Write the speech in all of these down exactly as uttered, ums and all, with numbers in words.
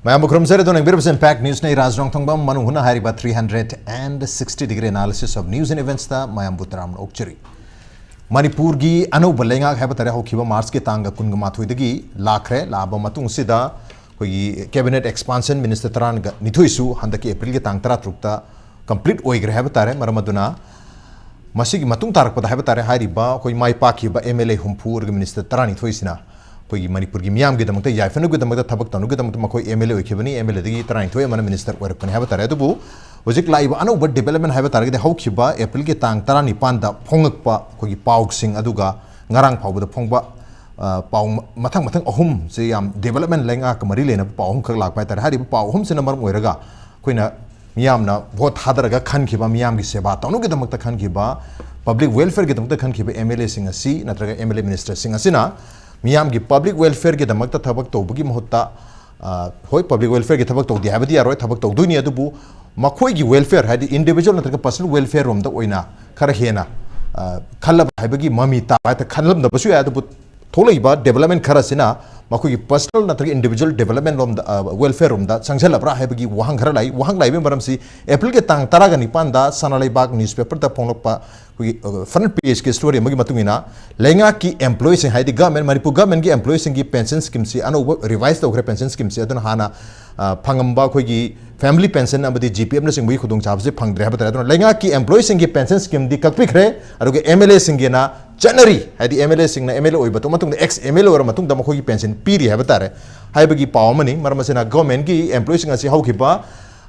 ꯃꯌꯥꯝꯕꯨ ꯈꯨꯔꯨꯝꯖꯔꯤ꯫ ꯑꯗꯨꯅ ꯌꯦꯡꯕꯤꯔꯤꯕꯁꯤ Impact News ꯅꯤ, ꯔꯥꯖ ꯔꯣꯡꯊꯣꯡꯕꯝ ꯃꯅꯨꯡ ꯍꯨꯠꯅ ꯍꯥꯏꯔꯤꯕ three hundred and sixty degree analysis of news and eventsꯇ ꯃꯌꯥꯝꯕꯨ ꯇꯔꯥꯝꯅ ꯑꯣꯛꯆꯔꯤ꯫ ꯃꯅꯤꯄꯨꯔꯒꯤ ꯑꯅꯧꯕ ꯂꯩꯉꯥꯛ ꯍꯥꯏꯕ ꯇꯥꯔꯦ, ꯍꯧꯈꯤꯕ ꯃꯥꯔꯆꯀꯤ ꯇꯥꯡꯒ ꯀꯨꯟꯒ ꯃꯥꯊꯣꯏꯗꯒꯤ ꯂꯥꯛꯈ꯭ꯔꯦ꯫ ꯂꯥꯛꯑꯕ ꯃꯇꯨꯡꯁꯤꯗ ꯑꯩꯈꯣꯏꯒꯤ cabinet expansion, minister ꯇꯔꯥꯅꯤꯊꯣꯏꯁꯨ ꯍꯟꯗꯛꯀꯤ ꯑꯦꯄ꯭ꯔꯤꯜꯒꯤ ꯇꯥꯡ ꯇꯔꯥꯇꯔꯨꯛꯇ complete ꯑꯣꯏꯈ꯭ꯔꯦ ꯍꯥꯏꯕ ꯇꯥꯔꯦ꯫ ꯃꯔꯝ ꯑꯗꯨꯅ ꯃꯁꯤꯒꯤ ꯃꯇꯨꯡ ꯇꯥꯔꯛꯄꯗ ꯍꯥꯏꯕ ꯇꯥꯔꯦ, ꯍꯥꯏꯔꯤꯕ ꯑꯩꯈꯣꯏ ꯃꯥꯏ ꯄꯥꯛꯈꯤꯕ MLA ꯍꯨꯝꯐꯨ ꯑꯗꯨꯒ minister ꯇꯔꯥꯅꯤꯊꯣꯏꯁꯤꯅ ꯑꯩꯈꯣꯏꯒꯤ ꯃꯅꯤꯄꯨꯔꯒꯤ ꯃꯤꯌꯥꯝꯒꯤꯗꯃꯛꯇ, ꯌꯥꯏꯐꯅꯕꯒꯤꯗꯃꯛꯇ, ꯊꯕꯛ ꯇꯧꯅꯕꯒꯤꯗꯃꯛꯇ ꯃꯈꯣꯏ MLA ꯑꯣꯏꯈꯤꯕꯅꯤ꯫ MLAꯗꯒꯤ ꯇꯔꯥꯅꯤꯊꯣꯏ ꯑꯃꯅ minister ꯑꯣꯏꯔꯛꯄꯅꯤ ꯍꯥꯏꯕ ꯇꯥꯔꯦ꯫ ꯑꯗꯨꯕꯨ ꯍꯧꯖꯤꯛ ꯂꯥꯛꯏꯕ ꯑꯅꯧꯕ development ꯍꯥꯏꯕ ꯇꯥꯔꯒꯗꯤ, ꯍꯧꯈꯤꯕ ꯑꯦꯄ꯭ꯔꯤꯜꯒꯤ ꯇꯥꯡ ꯇꯔꯥꯅꯤꯄꯥꯟꯗ ꯐꯣꯡꯉꯛꯄ ꯑꯩꯈꯣꯏꯒꯤ ꯄꯥꯎꯁꯤꯡ, ꯑꯗꯨꯒ ꯉꯔꯥꯡ ꯐꯥꯎꯕꯗ ꯐꯣꯡꯕ, ꯑ, ꯄꯥꯎ ꯃ-, ꯃꯊꯪ ꯃꯊꯪ ꯑꯍꯨꯝꯁꯦ ꯌꯥꯝ development, ꯂꯩꯉꯥꯛꯀ ꯃꯔꯤ ꯂꯩꯅꯕ ꯄꯥꯎ ꯑꯍꯨꯝꯈꯛ ꯂꯥꯛꯄ ꯍꯥꯏ ꯇꯥꯔꯦ꯫ ꯍꯥꯏꯔꯤꯕ ꯄꯥꯎ ꯑꯍꯨꯝꯁꯤꯅ ꯃꯔꯝ ꯑꯣꯏꯔꯒ ꯑꯩꯈꯣꯏꯅ ꯃꯤꯌꯥꯝꯅ vote ꯊꯥꯗꯔꯒ ꯈꯟꯈꯤꯕ, ꯃꯤꯌꯥꯝꯒꯤ ꯁꯦꯕꯥ ꯇꯧꯅꯕꯒꯤꯗꯃꯛꯇ ꯈꯟꯈꯤꯕ, public welfareꯒꯤꯗꯃꯛꯇ ꯈꯟꯈꯤꯕ MLAꯁꯤꯡ ꯑꯁꯤ ꯅꯠꯇ꯭ꯔꯒ MLA ministerꯁꯤꯡ ꯑꯁꯤꯅ ꯃꯤꯌꯥꯝꯒꯤ public welfareꯒꯤꯗꯃꯛꯇ ꯊꯕꯛ ꯇꯧꯕꯒꯤ ꯃꯍꯨꯠꯇ, ꯑ, ꯍꯣꯏ, public welfareꯒꯤ ꯊꯕꯛ ꯇꯧꯗꯦ ꯍꯥꯏꯕꯗꯤ ꯌꯥꯔꯣꯏ, ꯊꯕꯛ ꯇꯧꯗꯣꯏꯅꯤ꯫ ꯑꯗꯨꯕꯨ ꯃꯈꯣꯏꯒꯤ welfare, ꯍꯥꯏꯗꯤ individual ꯅꯠꯇ꯭ꯔꯒ personal welfare ꯔꯣꯝꯗ ꯑꯣꯏꯅ ꯈꯔ ꯍꯦꯟꯅ, ꯑ, ꯈꯜꯂꯕ ꯍꯥꯏꯕꯒꯤ ꯃꯃꯤ ꯇꯥꯕ ꯍꯥꯏꯇꯥꯔꯦ, ꯈꯜꯂꯝꯗꯕꯁꯨ ꯌꯥꯏ꯫ ꯑꯗꯨꯕꯨ ꯊꯣꯛꯂꯛꯏꯕ development ꯈꯔꯁꯤꯅ ꯃꯈꯣꯏꯒꯤ personal ꯅꯠꯇ꯭ꯔꯒ individual development ꯂꯣꯝꯗ, ꯑ, welfare ꯔꯣꯝꯗ ꯆꯪꯁꯤꯜꯂꯕ꯭ꯔꯥ ꯍꯥꯏꯕꯒꯤ ꯋꯥꯍꯪ ꯈꯔ ꯂꯥꯛꯏ꯫ ꯋꯥꯍꯪ ꯂꯥꯛꯏꯕꯒꯤ ꯃꯔꯝꯁꯤ, ꯑꯦꯄ꯭ꯔꯤꯜꯒꯤ ꯇꯥꯡ ꯇꯔꯥꯒ ꯅꯤꯄꯥꯟꯗ ꯁꯅꯥ ꯂꯩꯕꯥꯛ newspaperꯗ ꯐꯣꯡꯂꯛꯄ ꯑꯩꯈꯣꯏꯒꯤ, ꯑ, front pageꯀꯤ story ꯑꯃꯒꯤ ꯃꯇꯨꯡ ꯏꯟꯅ, ꯂꯩꯉꯥꯛꯀꯤ employeeꯁꯤꯡ, ꯍꯥꯏꯗꯤ government, ꯃꯅꯤꯄꯨꯔ governmentꯀꯤ employeeꯁꯤꯡꯒꯤ pension schemeꯁꯤ ꯑꯅꯧꯕ revise ꯇꯧꯈ꯭ꯔꯦ꯫ Pension schemeꯁꯤ ꯑꯗꯨꯅ ꯍꯥꯟꯅ, ꯑ, ꯐꯪꯉꯝꯕ ꯑꯩꯈꯣꯏꯒꯤ family pension ꯑꯃꯗꯤ GPFꯅꯆꯤꯡꯕꯒꯤ ꯈꯨꯗꯣꯡꯆꯥꯕꯁꯤ ꯐꯪꯗ꯭ꯔꯦ ꯍꯥꯏꯕ ꯇꯥꯔꯦ꯫ ꯑꯗꯨꯅ ꯂꯩꯉꯥꯛꯀꯤ employeeꯁꯤꯡꯒꯤ pension schemeꯗꯤ ꯀꯛꯄꯤꯈ꯭ꯔꯦ, ꯑꯗꯨꯒ MLAꯁꯤꯡꯒꯤꯅ ꯆꯠꯅꯔꯤ, ꯍꯥꯏꯗꯤ MLAꯁꯤꯡꯅ MLA ꯑꯣꯏꯕ ꯃꯇꯨꯡꯗ, ex MLA ꯑꯣꯏꯔ ꯃꯇꯨꯡꯗ ꯃꯈꯣꯏꯒꯤ pension ꯄꯤꯔꯤ ꯍꯥꯏꯕ ꯇꯥꯔꯦ ꯍꯥꯏꯕꯒꯤ ꯄꯥꯎ ꯑꯃꯅꯤ꯫ ꯃꯔꯝ ꯑꯁꯤꯅ governmentꯀꯤ employeeꯁꯤꯡ ꯑꯁꯤ ꯍꯧꯈꯤꯕ,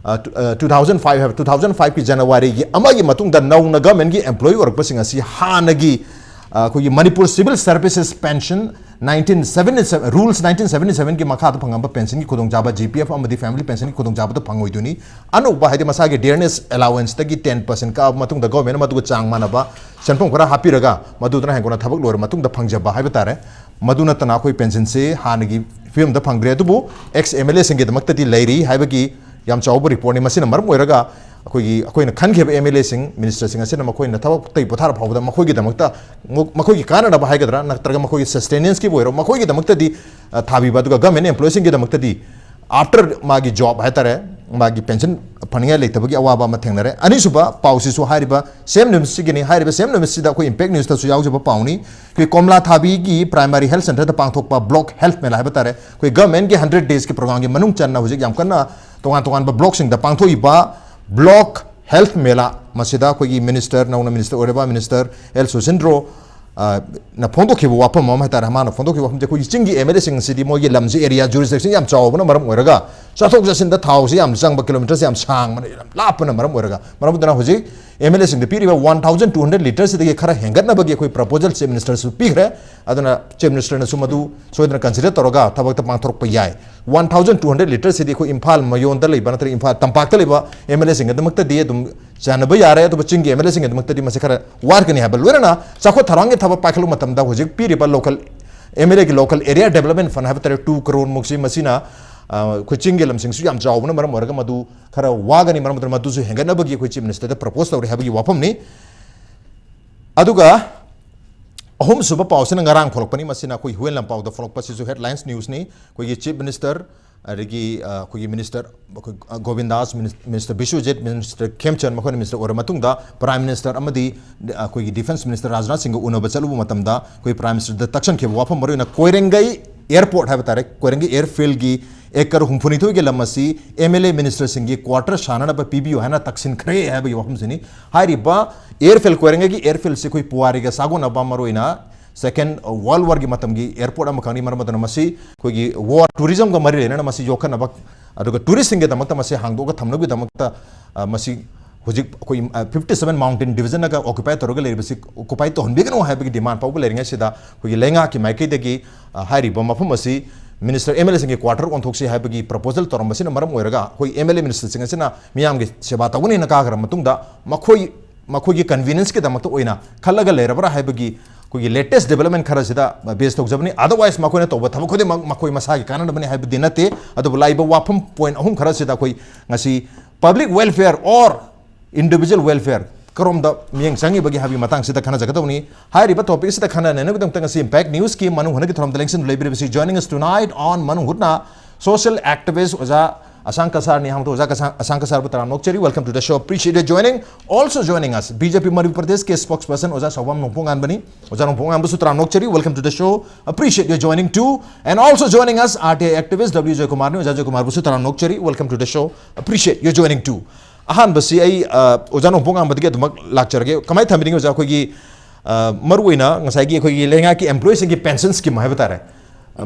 ꯑ, ꯇꯨ-, ꯑ, two thousand five ꯍꯥꯏꯕ, two thousand fiveꯀꯤ Januaryꯒꯤ ꯑꯃꯒꯤ ꯃꯇꯨꯡꯗ ꯅꯧꯅ governmentꯀꯤ employee ꯑꯣꯏꯔꯛꯄꯁꯤꯡ ꯑꯁꯤ ꯍꯥꯟꯅꯒꯤ, ꯑ, ꯑꯩꯈꯣꯏꯒꯤ Manipur Civil Services Pension nineteen seventy seven, rules nineteen seventy sevenꯒꯤ ꯃꯈꯥꯗ ꯐꯪꯉꯝꯕ pensionꯒꯤ ꯈꯨꯗꯣꯡꯆꯥꯕ, GPF ꯑꯃꯗꯤ family pensionꯒꯤ ꯈꯨꯗꯣꯡꯆꯥꯕꯗ ꯐꯪꯉꯣꯏꯗꯣꯏꯅꯤ꯫ ꯑꯅꯧꯕ, ꯍꯥꯏꯗꯤ ꯃꯁꯥꯒꯤ dearness allowanceꯇꯒꯤ ten percent ꯀꯛꯑꯕ ꯃꯇꯨꯡꯗ governmentꯅ ꯃꯗꯨꯒ ꯆꯥꯡ ꯃꯥꯟꯅꯕ ꯁꯦꯟꯐꯝ ꯈꯔ ꯍꯥꯞꯄꯤꯔꯒ ꯃꯗꯨꯗꯨꯅ ꯍꯦꯟꯒꯠꯅ ꯊꯕꯛ ꯂꯣꯏꯔ ꯃꯇꯨꯡꯗ ꯐꯪꯖꯕ ꯍꯥꯏꯕ ꯇꯥꯔꯦ꯫ ꯃꯗꯨ ꯅꯠꯇꯅ ꯑꯩꯈꯣꯏ pensionꯁꯦ ꯍꯥꯟꯅꯒꯤ ꯐꯤꯕꯝꯗ ꯐꯪꯗ꯭ꯔꯦ꯫ ꯑꯗꯨꯕꯨ ex MLAꯁꯤꯡꯒꯤꯗꯃꯛꯇꯗꯤ ꯂꯩꯔꯤ ꯍꯥꯏꯕꯒꯤ ꯌꯥꯝ ꯆꯥꯎꯕ reportꯅꯤ꯫ ꯃꯁꯤꯅ ꯃꯔꯝ ꯑꯣꯏꯔꯒ ꯑꯩꯈꯣꯏꯒꯤ, ꯑꯩꯈꯣꯏꯅ ꯈꯟꯈꯤꯕ MLAꯁꯤꯡ, ministerꯁꯤꯡ ꯑꯁꯤꯅ ꯃꯈꯣꯏꯅ ꯊꯕꯛꯇꯒꯤ ꯄꯣꯊꯥꯔ ꯐꯥꯎꯕꯗ ꯃꯈꯣꯏꯒꯤꯗꯃꯛꯇ, ꯃꯈꯣꯏꯒꯤ ꯀꯥꯟꯅꯅꯕ ꯍꯥꯏꯒꯗ꯭ꯔꯥ ꯅꯠꯇ꯭ꯔꯒ ꯃꯈꯣꯏꯒꯤ sustenanceꯀꯤꯕꯨ ꯑꯣꯏꯔꯣ, ꯃꯈꯣꯏꯒꯤꯗꯃꯛꯇꯗꯤ, ꯑ, ꯊꯥꯕꯤꯕ, ꯑꯗꯨꯒ government employeeꯁꯤꯡꯒꯤꯗꯃꯛꯇꯗꯤ after ꯃꯥꯒꯤ job ꯍꯥꯏꯇꯥꯔꯦ, ꯃꯥꯒꯤ pension ꯐꯪꯅꯤꯡꯉꯥꯏ ꯂꯩꯇꯕꯒꯤ ꯑꯋꯥꯕ ꯑꯃ ꯊꯦꯡꯅꯔꯦ꯫ ꯑꯅꯤꯁꯨꯕ ꯄꯥꯎꯁꯤꯁꯨ ꯍꯥꯏꯔꯤꯕ same ꯅꯨꯃꯤꯠꯁꯤꯒꯤꯅꯤ꯫ ꯍꯥꯏꯔꯤꯕ same ꯅꯨꯃꯤꯠꯁꯤꯗ ꯑꯩꯈꯣꯏ Impact Newsꯇꯁꯨ ꯌꯥꯎꯖꯕ ꯄꯥꯎꯅꯤ꯫ ꯑꯩꯈꯣꯏ ꯀꯣꯝꯂꯥ ꯊꯥꯕꯤꯒꯤ primary health centreꯗ ꯄꯥꯡꯊꯣꯛꯄ block health ꯃꯦꯂꯥ ꯍꯥꯏꯕ ꯇꯥꯔꯦ, ꯑꯩꯈꯣꯏ governmentꯀꯤ hundred daysꯀꯤ programꯒꯤ ꯃꯅꯨꯡ ꯆꯟꯅ ꯍꯧꯖꯤꯛ ꯌꯥꯝ ꯀꯟꯅ ꯇꯣꯉꯥꯟ ꯇꯣꯉꯥꯟꯕ blockꯁꯤꯡꯗ ꯄꯥꯡꯊꯣꯛꯏꯕ block health ꯃꯦꯂꯥ ꯃꯁꯤꯗ ꯑꯩꯈꯣꯏꯒꯤ minister, ꯅꯧꯅ minister ꯑꯣꯏꯔꯕ minister ꯑꯦꯜ ꯁꯨꯁꯤꯟꯗ꯭ꯔꯣ, ꯑ, ꯅ ꯐꯣꯡꯗꯣꯛꯈꯤꯕ ꯋꯥꯐꯝ ꯑꯃ ꯍꯥꯏꯇꯥꯔꯦ꯫ ꯃꯥꯅ ꯐꯣꯡꯗꯣꯛꯈꯤꯕ ꯋꯥꯐꯝꯁꯦ ꯑꯩꯈꯣꯏꯒꯤ ꯆꯤꯡꯒꯤ MLAꯁꯤꯡ ꯑꯁꯤꯗꯤ ꯃꯣꯏꯒꯤ ꯂꯝꯁꯤ, area jurisdiction ꯌꯥꯝ ꯆꯥꯎꯕꯅ ꯃꯔꯝ ꯑꯣꯏꯔꯒ ꯆꯠꯊꯣꯛ ꯆꯠꯁꯤꯟꯗ ꯊꯥꯎꯁꯤ ꯌꯥꯝ ꯆꯪꯕ, kilometerꯁꯤ ꯌꯥꯝ ꯁꯥꯡꯕꯅ, ꯌꯥꯝ ꯂꯥꯞꯄꯅ ꯃꯔꯝ ꯑꯣꯏꯔꯒ, ꯃꯔꯝ ꯑꯗꯨꯅ ꯍꯧꯖꯤꯛ MLAꯁꯤꯡꯗ ꯄꯤꯔꯤꯕ one thousand two hundred litreꯁꯤꯗꯒꯤ ꯈꯔ ꯍꯦꯟꯒꯠꯅꯕꯒꯤ ꯑꯩꯈꯣꯏ proposal Chief Ministerꯁꯨ ꯄꯤꯈ꯭ꯔꯦ꯫ ꯑꯗꯨꯅ Chief Ministerꯅꯁꯨ ꯃꯗꯨ ꯁꯣꯏꯗꯅ consider ꯇꯧꯔꯒ ꯊꯕꯛꯇ ꯄꯥꯡꯊꯣꯔꯛꯄ ꯌꯥꯏ꯫ One thousand two hundred litreꯁꯤꯗꯤ ꯑꯩꯈꯣꯏ ꯏꯝꯐꯥꯜ ꯃꯌꯣꯟꯗ ꯂꯩꯕ ꯅꯠꯇ꯭ꯔꯒ ꯏꯝꯐꯥꯜ ꯇꯝꯄꯥꯛꯇ ꯂꯩꯕ MLAꯁꯤꯡꯒꯤꯗꯃꯛꯇꯗꯤ ꯑꯗꯨꯝ ꯆꯥꯟꯅꯕ ꯌꯥꯔꯦ, ꯑꯗꯨꯕꯨ ꯆꯤꯡꯒꯤ MLAꯁꯤꯡꯒꯤꯗꯃꯛꯇꯗꯤ ꯃꯁꯤ ꯈꯔ ꯋꯥꯠꯀꯅꯤ ꯍꯥꯏꯕ꯫ ꯂꯣꯏꯅꯅ ꯆꯥꯎꯈꯠ ꯊꯧꯔꯥꯡꯒꯤ ꯊꯕꯛ ꯄꯥꯏꯈꯠꯂꯨꯕ ꯃꯇꯝꯗ ꯍꯧꯖꯤꯛ ꯄꯤꯔꯤꯕ local, MLAꯒꯤ local area development fund ꯍꯥꯏꯕ ꯇꯥꯔꯦ, two crore ꯃꯨꯛꯁꯤ ꯃꯁꯤꯅ, ꯑ, ꯑꯩꯈꯣꯏ ꯆꯤꯡꯒꯤ ꯂꯝꯁꯤꯡꯁꯨ ꯌꯥꯝ ꯆꯥꯎꯕꯅ ꯃꯔꯝ ꯑꯣꯏꯔꯒ ꯃꯗꯨ ꯈꯔ ꯋꯥꯒꯅꯤ꯫ ꯃꯔꯝ ꯑꯗꯨꯅ ꯃꯗꯨꯁꯨ ꯍꯦꯟꯒꯠꯅꯕꯒꯤ ꯑꯩꯈꯣꯏ Chief Ministerꯗ propose ꯇꯧꯔꯤ ꯍꯥꯏꯕꯒꯤ ꯋꯥꯐꯝꯅꯤ꯫ ꯑꯗꯨꯒ ꯑꯍꯨꯝꯁꯨꯕ ꯄꯥꯎꯁꯤꯅ ꯉꯔꯥꯡ ꯐꯣꯡꯂꯛꯄꯅꯤ꯫ ꯃꯁꯤꯅ ꯑꯩꯈꯣꯏ ꯍꯨꯏꯌꯦꯟ ꯂꯥꯟꯄꯥꯎꯗ ꯐꯣꯡꯂꯛꯄ, ꯁꯤꯁꯨ headlines newsꯅꯤ꯫ ꯑꯩꯈꯣꯏꯒꯤ Chief Minister, ꯑꯗꯒꯤ, ꯑ, ꯑꯩꯈꯣꯏꯒꯤ minister, ꯑꯩꯈꯣꯏ, ꯑ, ꯒꯣꯕꯤꯟꯗꯥꯁ, minis-, minister ꯕꯤꯁ꯭ꯋꯖꯤꯠ, minister ꯈꯦꯝꯆꯟ, ꯃꯈꯣꯏꯅ minister ꯑꯣꯏꯔ ꯃꯇꯨꯡꯗ Prime Minister ꯑꯃꯗꯤ, ꯑ, ꯑꯩꯈꯣꯏꯒꯤ defence minister ꯔꯥꯖꯅꯥꯊ ꯁꯤꯡꯒ ꯎꯅꯕ ꯆꯠꯂꯨꯕ ꯃꯇꯝꯗ ꯑꯩꯈꯣꯏ Prime Ministerꯗ ꯇꯛꯁꯟꯈꯤꯕ ꯋꯥꯐꯝ, ꯃꯔꯨꯑꯣꯏꯅ ꯀꯣꯏꯔꯦꯡꯒꯩ airport ꯍꯥꯏꯕ ꯇꯥꯔꯦ, ꯀꯣꯏꯔꯦꯡꯒꯩ airfieldꯒꯤ acre ꯍꯨꯝꯐꯨꯅꯤꯊꯣꯏꯒꯤ ꯂꯝ ꯑꯁꯤ MLA ministerꯁꯤꯡꯒꯤ quarter ꯁꯥꯅꯅꯕ ꯄꯤꯕꯤꯌꯨ ꯍꯥꯏꯅ ꯇꯛꯁꯤꯟꯈ꯭ꯔꯦ ꯍꯥꯏꯕꯒꯤ ꯋꯥꯐꯝꯁꯤꯅꯤ꯫ ꯍꯥꯏꯔꯤꯕ airfield, ꯀꯣꯏꯔꯦꯡꯒꯩꯒꯤ airfieldꯁꯤ ꯑꯩꯈꯣꯏ ꯄꯨꯋꯥꯔꯤꯒ ꯁꯥꯒꯣꯟꯅꯕ, ꯃꯔꯨꯑꯣꯏꯅ Second World Warꯒꯤ ꯃꯇꯝꯒꯤ airport ꯑꯃꯈꯛꯅꯤ꯫ ꯃꯔꯝ ꯑꯗꯨꯅ ꯃꯁꯤ ꯑꯩꯈꯣꯏꯒꯤ war tourismꯒ ꯃꯔꯤ ꯂꯩꯅꯅ ꯃꯁꯤ ꯌꯣꯛꯈꯠꯅꯕ, ꯑꯗꯨꯒ touristꯁꯤꯡꯒꯤꯗꯃꯛꯇ ꯃꯁꯤ ꯍꯥꯡꯗꯣꯛꯑꯒ ꯊꯝꯅꯕꯒꯤꯗꯃꯛꯇ, ꯑ, ꯃꯁꯤ ꯍꯧꯖꯤꯛ ꯑꯩꯈꯣꯏ, ꯑ, fifty seven mountain divisionꯅꯒ occupy ꯇꯧꯔꯒ ꯂꯩꯔꯤꯕꯁꯤ occupy ꯇꯧꯍꯟꯕꯤꯒꯅꯨ ꯍꯥꯏꯕꯒꯤ demand ꯐꯥꯎꯕ ꯂꯩꯔꯤꯉꯩꯁꯤꯗ, ꯑꯩꯈꯣꯏꯒꯤ ꯂꯩꯉꯥꯛꯀꯤ ꯃꯥꯏꯀꯩꯗꯒꯤ, ꯑ, ꯍꯥꯏꯔꯤꯕ ꯃꯐꯝ ꯑꯁꯤ minister MLAꯁꯤꯡꯒꯤ quarter ꯑꯣꯟꯊꯣꯛꯁꯤ ꯍꯥꯏꯕꯒꯤ proposal ꯇꯧꯔꯝꯕꯁꯤꯅ ꯃꯔꯝ ꯑꯣꯏꯔꯒ, ꯑꯩꯈꯣꯏ MLA ministerꯁꯤꯡ ꯑꯁꯤꯅ ꯃꯤꯌꯥꯝꯒꯤ ꯁꯦꯕꯥ ꯇꯧꯒꯅꯤꯅ ꯀꯥꯈ꯭ꯔ ꯃꯇꯨꯡꯗ ꯃꯈꯣꯏ, ꯃꯈꯣꯏꯒꯤ convenienceꯀꯤꯗꯃꯛꯇ ꯑꯣꯏꯅ ꯈꯜꯂꯒ ꯂꯩꯔꯕ꯭ꯔꯥ ꯍꯥꯏꯕꯒꯤ ꯑꯩꯈꯣꯏꯒꯤ latest development ꯈꯔꯁꯤꯗ base ꯇꯧꯖꯕꯅꯤ꯫ Otherwise ꯃꯈꯣꯏꯅ ꯇꯧꯕ ꯊꯕꯛ ꯈꯨꯗꯤꯡꯃꯛ ꯃꯈꯣꯏ ꯃꯁꯥꯒꯤ ꯀꯥꯟꯅꯅꯕꯅꯤ ꯍꯥꯏꯕꯗꯤ ꯅꯠꯇꯦ꯫ ꯑꯗꯨꯕꯨ ꯂꯥꯛꯏꯕ ꯋꯥꯐꯝ point ꯑꯍꯨꯝ ꯈꯔꯁꯤꯗ ꯑꯩꯈꯣꯏ ꯉꯁꯤ public welfare or individual welfare ꯀꯔꯣꯝꯗ ꯃꯤꯠꯌꯦꯡ ꯆꯪꯉꯤꯕꯒꯦ ꯍꯥꯏꯕꯒꯤ ꯃꯇꯥꯡꯁꯤꯗ ꯈꯟꯅꯖꯒꯗꯧꯕꯅꯤ꯫ ꯍꯥꯏꯔꯤꯕ topic ꯑꯁꯤꯗ ꯈꯟꯅ ꯅꯩꯅꯕꯒꯤꯗꯃꯛꯇ ꯉꯁꯤ Impact Newsꯀꯤ ꯃꯅꯨꯡ ꯍꯨꯠꯅꯒꯤ ꯊꯧꯔꯝꯗ ꯂꯦꯡꯁꯤꯟꯗꯨꯅ ꯂꯩꯕꯤꯔꯤꯕꯁꯤ, joining us tonight on ꯃꯅꯨꯡ ꯍꯨꯠꯅ, Social activist ꯑꯣꯖꯥ ꯑꯁꯥꯡ ꯀꯁꯥꯔꯅꯤ꯫ ꯑꯍꯥꯟꯕꯗ ꯑꯣꯖꯥ ꯀꯁꯥ-, ꯑꯁꯥꯡ ꯀꯁꯥꯔꯕꯨ ꯇꯔꯥꯝꯅ ꯑꯣꯛꯆꯔꯤ꯫ Welcome to the show. Appreciate your joining. Also joining us, B J P Manipur Pradeshꯀꯤ spokesperson ꯑꯣꯖꯥ ꯁꯥꯎꯕꯝ ꯅꯣꯡꯄꯣꯛ ꯉꯥꯟꯕꯅꯤ꯫ ꯑꯣꯖꯥ ꯅꯣꯡꯄꯣꯛ ꯉꯥꯟꯕꯁꯨ ꯇꯔꯥꯝꯅ ꯑꯣꯛꯆꯔꯤ꯫ Welcome to the show. Appreciate your joining too. And also joining us, R T I activist W Joykumar ꯅꯤ꯫ ꯑꯣꯖꯥ ꯖꯣꯏꯀꯨꯃꯥꯔꯕꯨꯁꯨ ꯇꯔꯥꯝꯅ ꯑꯣꯛꯆꯔꯤ꯫ Welcome to the show. Appreciate your joining too. ꯑꯍꯥꯟꯕꯁꯤ ꯑꯩ, ꯑ, ꯑꯣꯖꯥ ꯅꯣꯡꯄꯣꯛ ꯉꯥꯟꯕꯗꯒꯤ ꯑꯗꯨꯃꯛ ꯂꯥꯛꯆꯔꯒꯦ꯫ ꯀꯃꯥꯏꯅ ꯊꯝꯕꯤꯅꯤꯡꯉꯤ ꯑꯣꯖꯥ? ꯑꯩꯈꯣꯏꯒꯤ, ꯑ, ꯃꯔꯨꯑꯣꯏꯅ ꯉꯁꯥꯏꯒꯤ ꯑꯩꯈꯣꯏꯒꯤ ꯂꯩꯉꯥꯛꯀꯤ employeeꯁꯤꯡꯒꯤ pension scheme ꯍꯥꯏꯕ ꯇꯥꯔꯦ,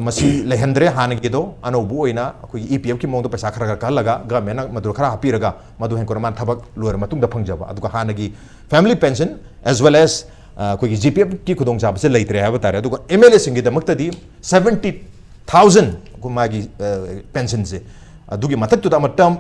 ꯃꯁꯤ ꯂꯩꯍꯟꯗ꯭ꯔꯦ ꯍꯥꯟꯅꯒꯤꯗꯣ꯫ ꯑꯅꯧꯕ ꯑꯣꯏꯅ ꯑꯩꯈꯣꯏꯒꯤ E P Fꯀꯤ ꯃꯑꯣꯡꯗ ꯄꯩꯁꯥ ꯈꯔ ꯈꯔ ꯀꯛꯍꯜꯂꯒ governmentꯅ ꯃꯗꯨ ꯈꯔ ꯍꯥꯞꯄꯤꯔꯒ ꯃꯗꯨ ꯍꯦꯟꯀꯣꯟꯅ ꯃꯥꯅ ꯊꯕꯛ ꯂꯣꯏꯔ ꯃꯇꯨꯡꯗ ꯐꯪꯖꯕ, ꯑꯗꯨꯒ ꯍꯥꯟꯅꯒꯤ family pension as well as, ꯑ, ꯑꯩꯈꯣꯏꯒꯤ G P Fꯀꯤ ꯈꯨꯗꯣꯡꯆꯥꯕꯁꯦ ꯂꯩꯇ꯭ꯔꯦ ꯍꯥꯏꯕ ꯇꯥꯔꯦ꯫ ꯑꯗꯨꯒ M L Aꯁꯤꯡꯒꯤꯗꯃꯛꯇꯗꯤ seventy thousand ꯃꯥꯒꯤ, ꯑ, pensionꯁꯦ, ꯑꯗꯨꯒꯤ ꯃꯊꯛꯇꯨꯗ ꯑꯃ term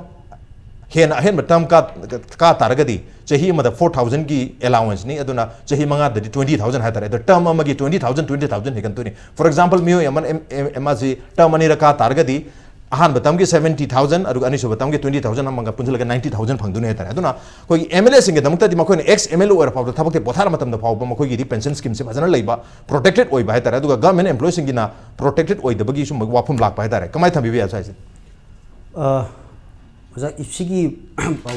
ꯍꯦꯟꯅ ꯑꯍꯦꯟꯕ term ꯀꯥ-, ꯀꯥ ꯇꯥꯔꯒꯗꯤ ꯆꯍꯤ ꯑꯃꯗ four thousandꯒꯤ allowanceꯅꯤ꯫ ꯑꯗꯨꯅ ꯆꯍꯤ ꯃꯉꯥꯗꯗꯤ twenty thousand ꯍꯥꯏꯇꯥꯔꯦ꯫ ꯑꯗꯣ term ꯑꯃꯒꯤ twenty thousand, twenty thousand ꯍꯦꯟꯒꯠꯇꯣꯏꯅꯤ꯫ For example, ꯃꯤꯑꯣꯏ ꯑꯃꯅ M-, M-, ꯃꯥꯁꯤ term ꯑꯅꯤꯔꯛ ꯀꯥ ꯇꯥꯔꯒꯗꯤ ꯑꯍꯥꯟꯕ termꯒꯤ seventy thousand, ꯑꯗꯨꯒ ꯑꯅꯤꯁꯨꯕ termꯒꯤ twenty thousand ꯑꯃꯒ ꯄꯨꯟꯁꯤꯜꯂꯒ ninety thousand ꯐꯪꯗꯣꯏꯅꯤ ꯍꯥꯏꯇꯥꯔꯦ꯫ ꯑꯗꯨꯅ ꯑꯩꯈꯣꯏꯒꯤ M L Aꯁꯤꯡꯒꯤꯗꯃꯛꯇꯗꯤ ꯃꯈꯣꯏꯅ ex M L A ꯑꯣꯏꯔ ꯐꯥꯎꯕꯗ ꯊꯕꯛꯇꯒꯤ ꯄꯣꯊꯥꯔ ꯃꯇꯝꯗ ꯐꯥꯎꯕ ꯃꯈꯣꯏꯒꯤꯗꯤ pension schemeꯁꯦ ꯐꯖꯅ ꯂꯩꯕ, protected ꯑꯣꯏꯕ ꯍꯥꯏꯇꯥꯔꯦ꯫ ꯑꯗꯨꯒ government employeeꯁꯤꯡꯒꯤꯅ protected ꯑꯣꯏꯗꯕꯒꯤ ꯁꯨꯝꯕ ꯋꯥꯐꯝ ꯂꯥꯛꯄ ꯍꯥꯏꯇꯥꯔꯦ꯫ ꯀꯃꯥꯏꯅ ꯊꯝꯕꯤꯕ ꯌꯥꯏ ꯁ꯭ꯋꯥꯏꯁꯦ? ꯑ, ꯑꯣꯖꯥ, ꯁꯤꯒꯤ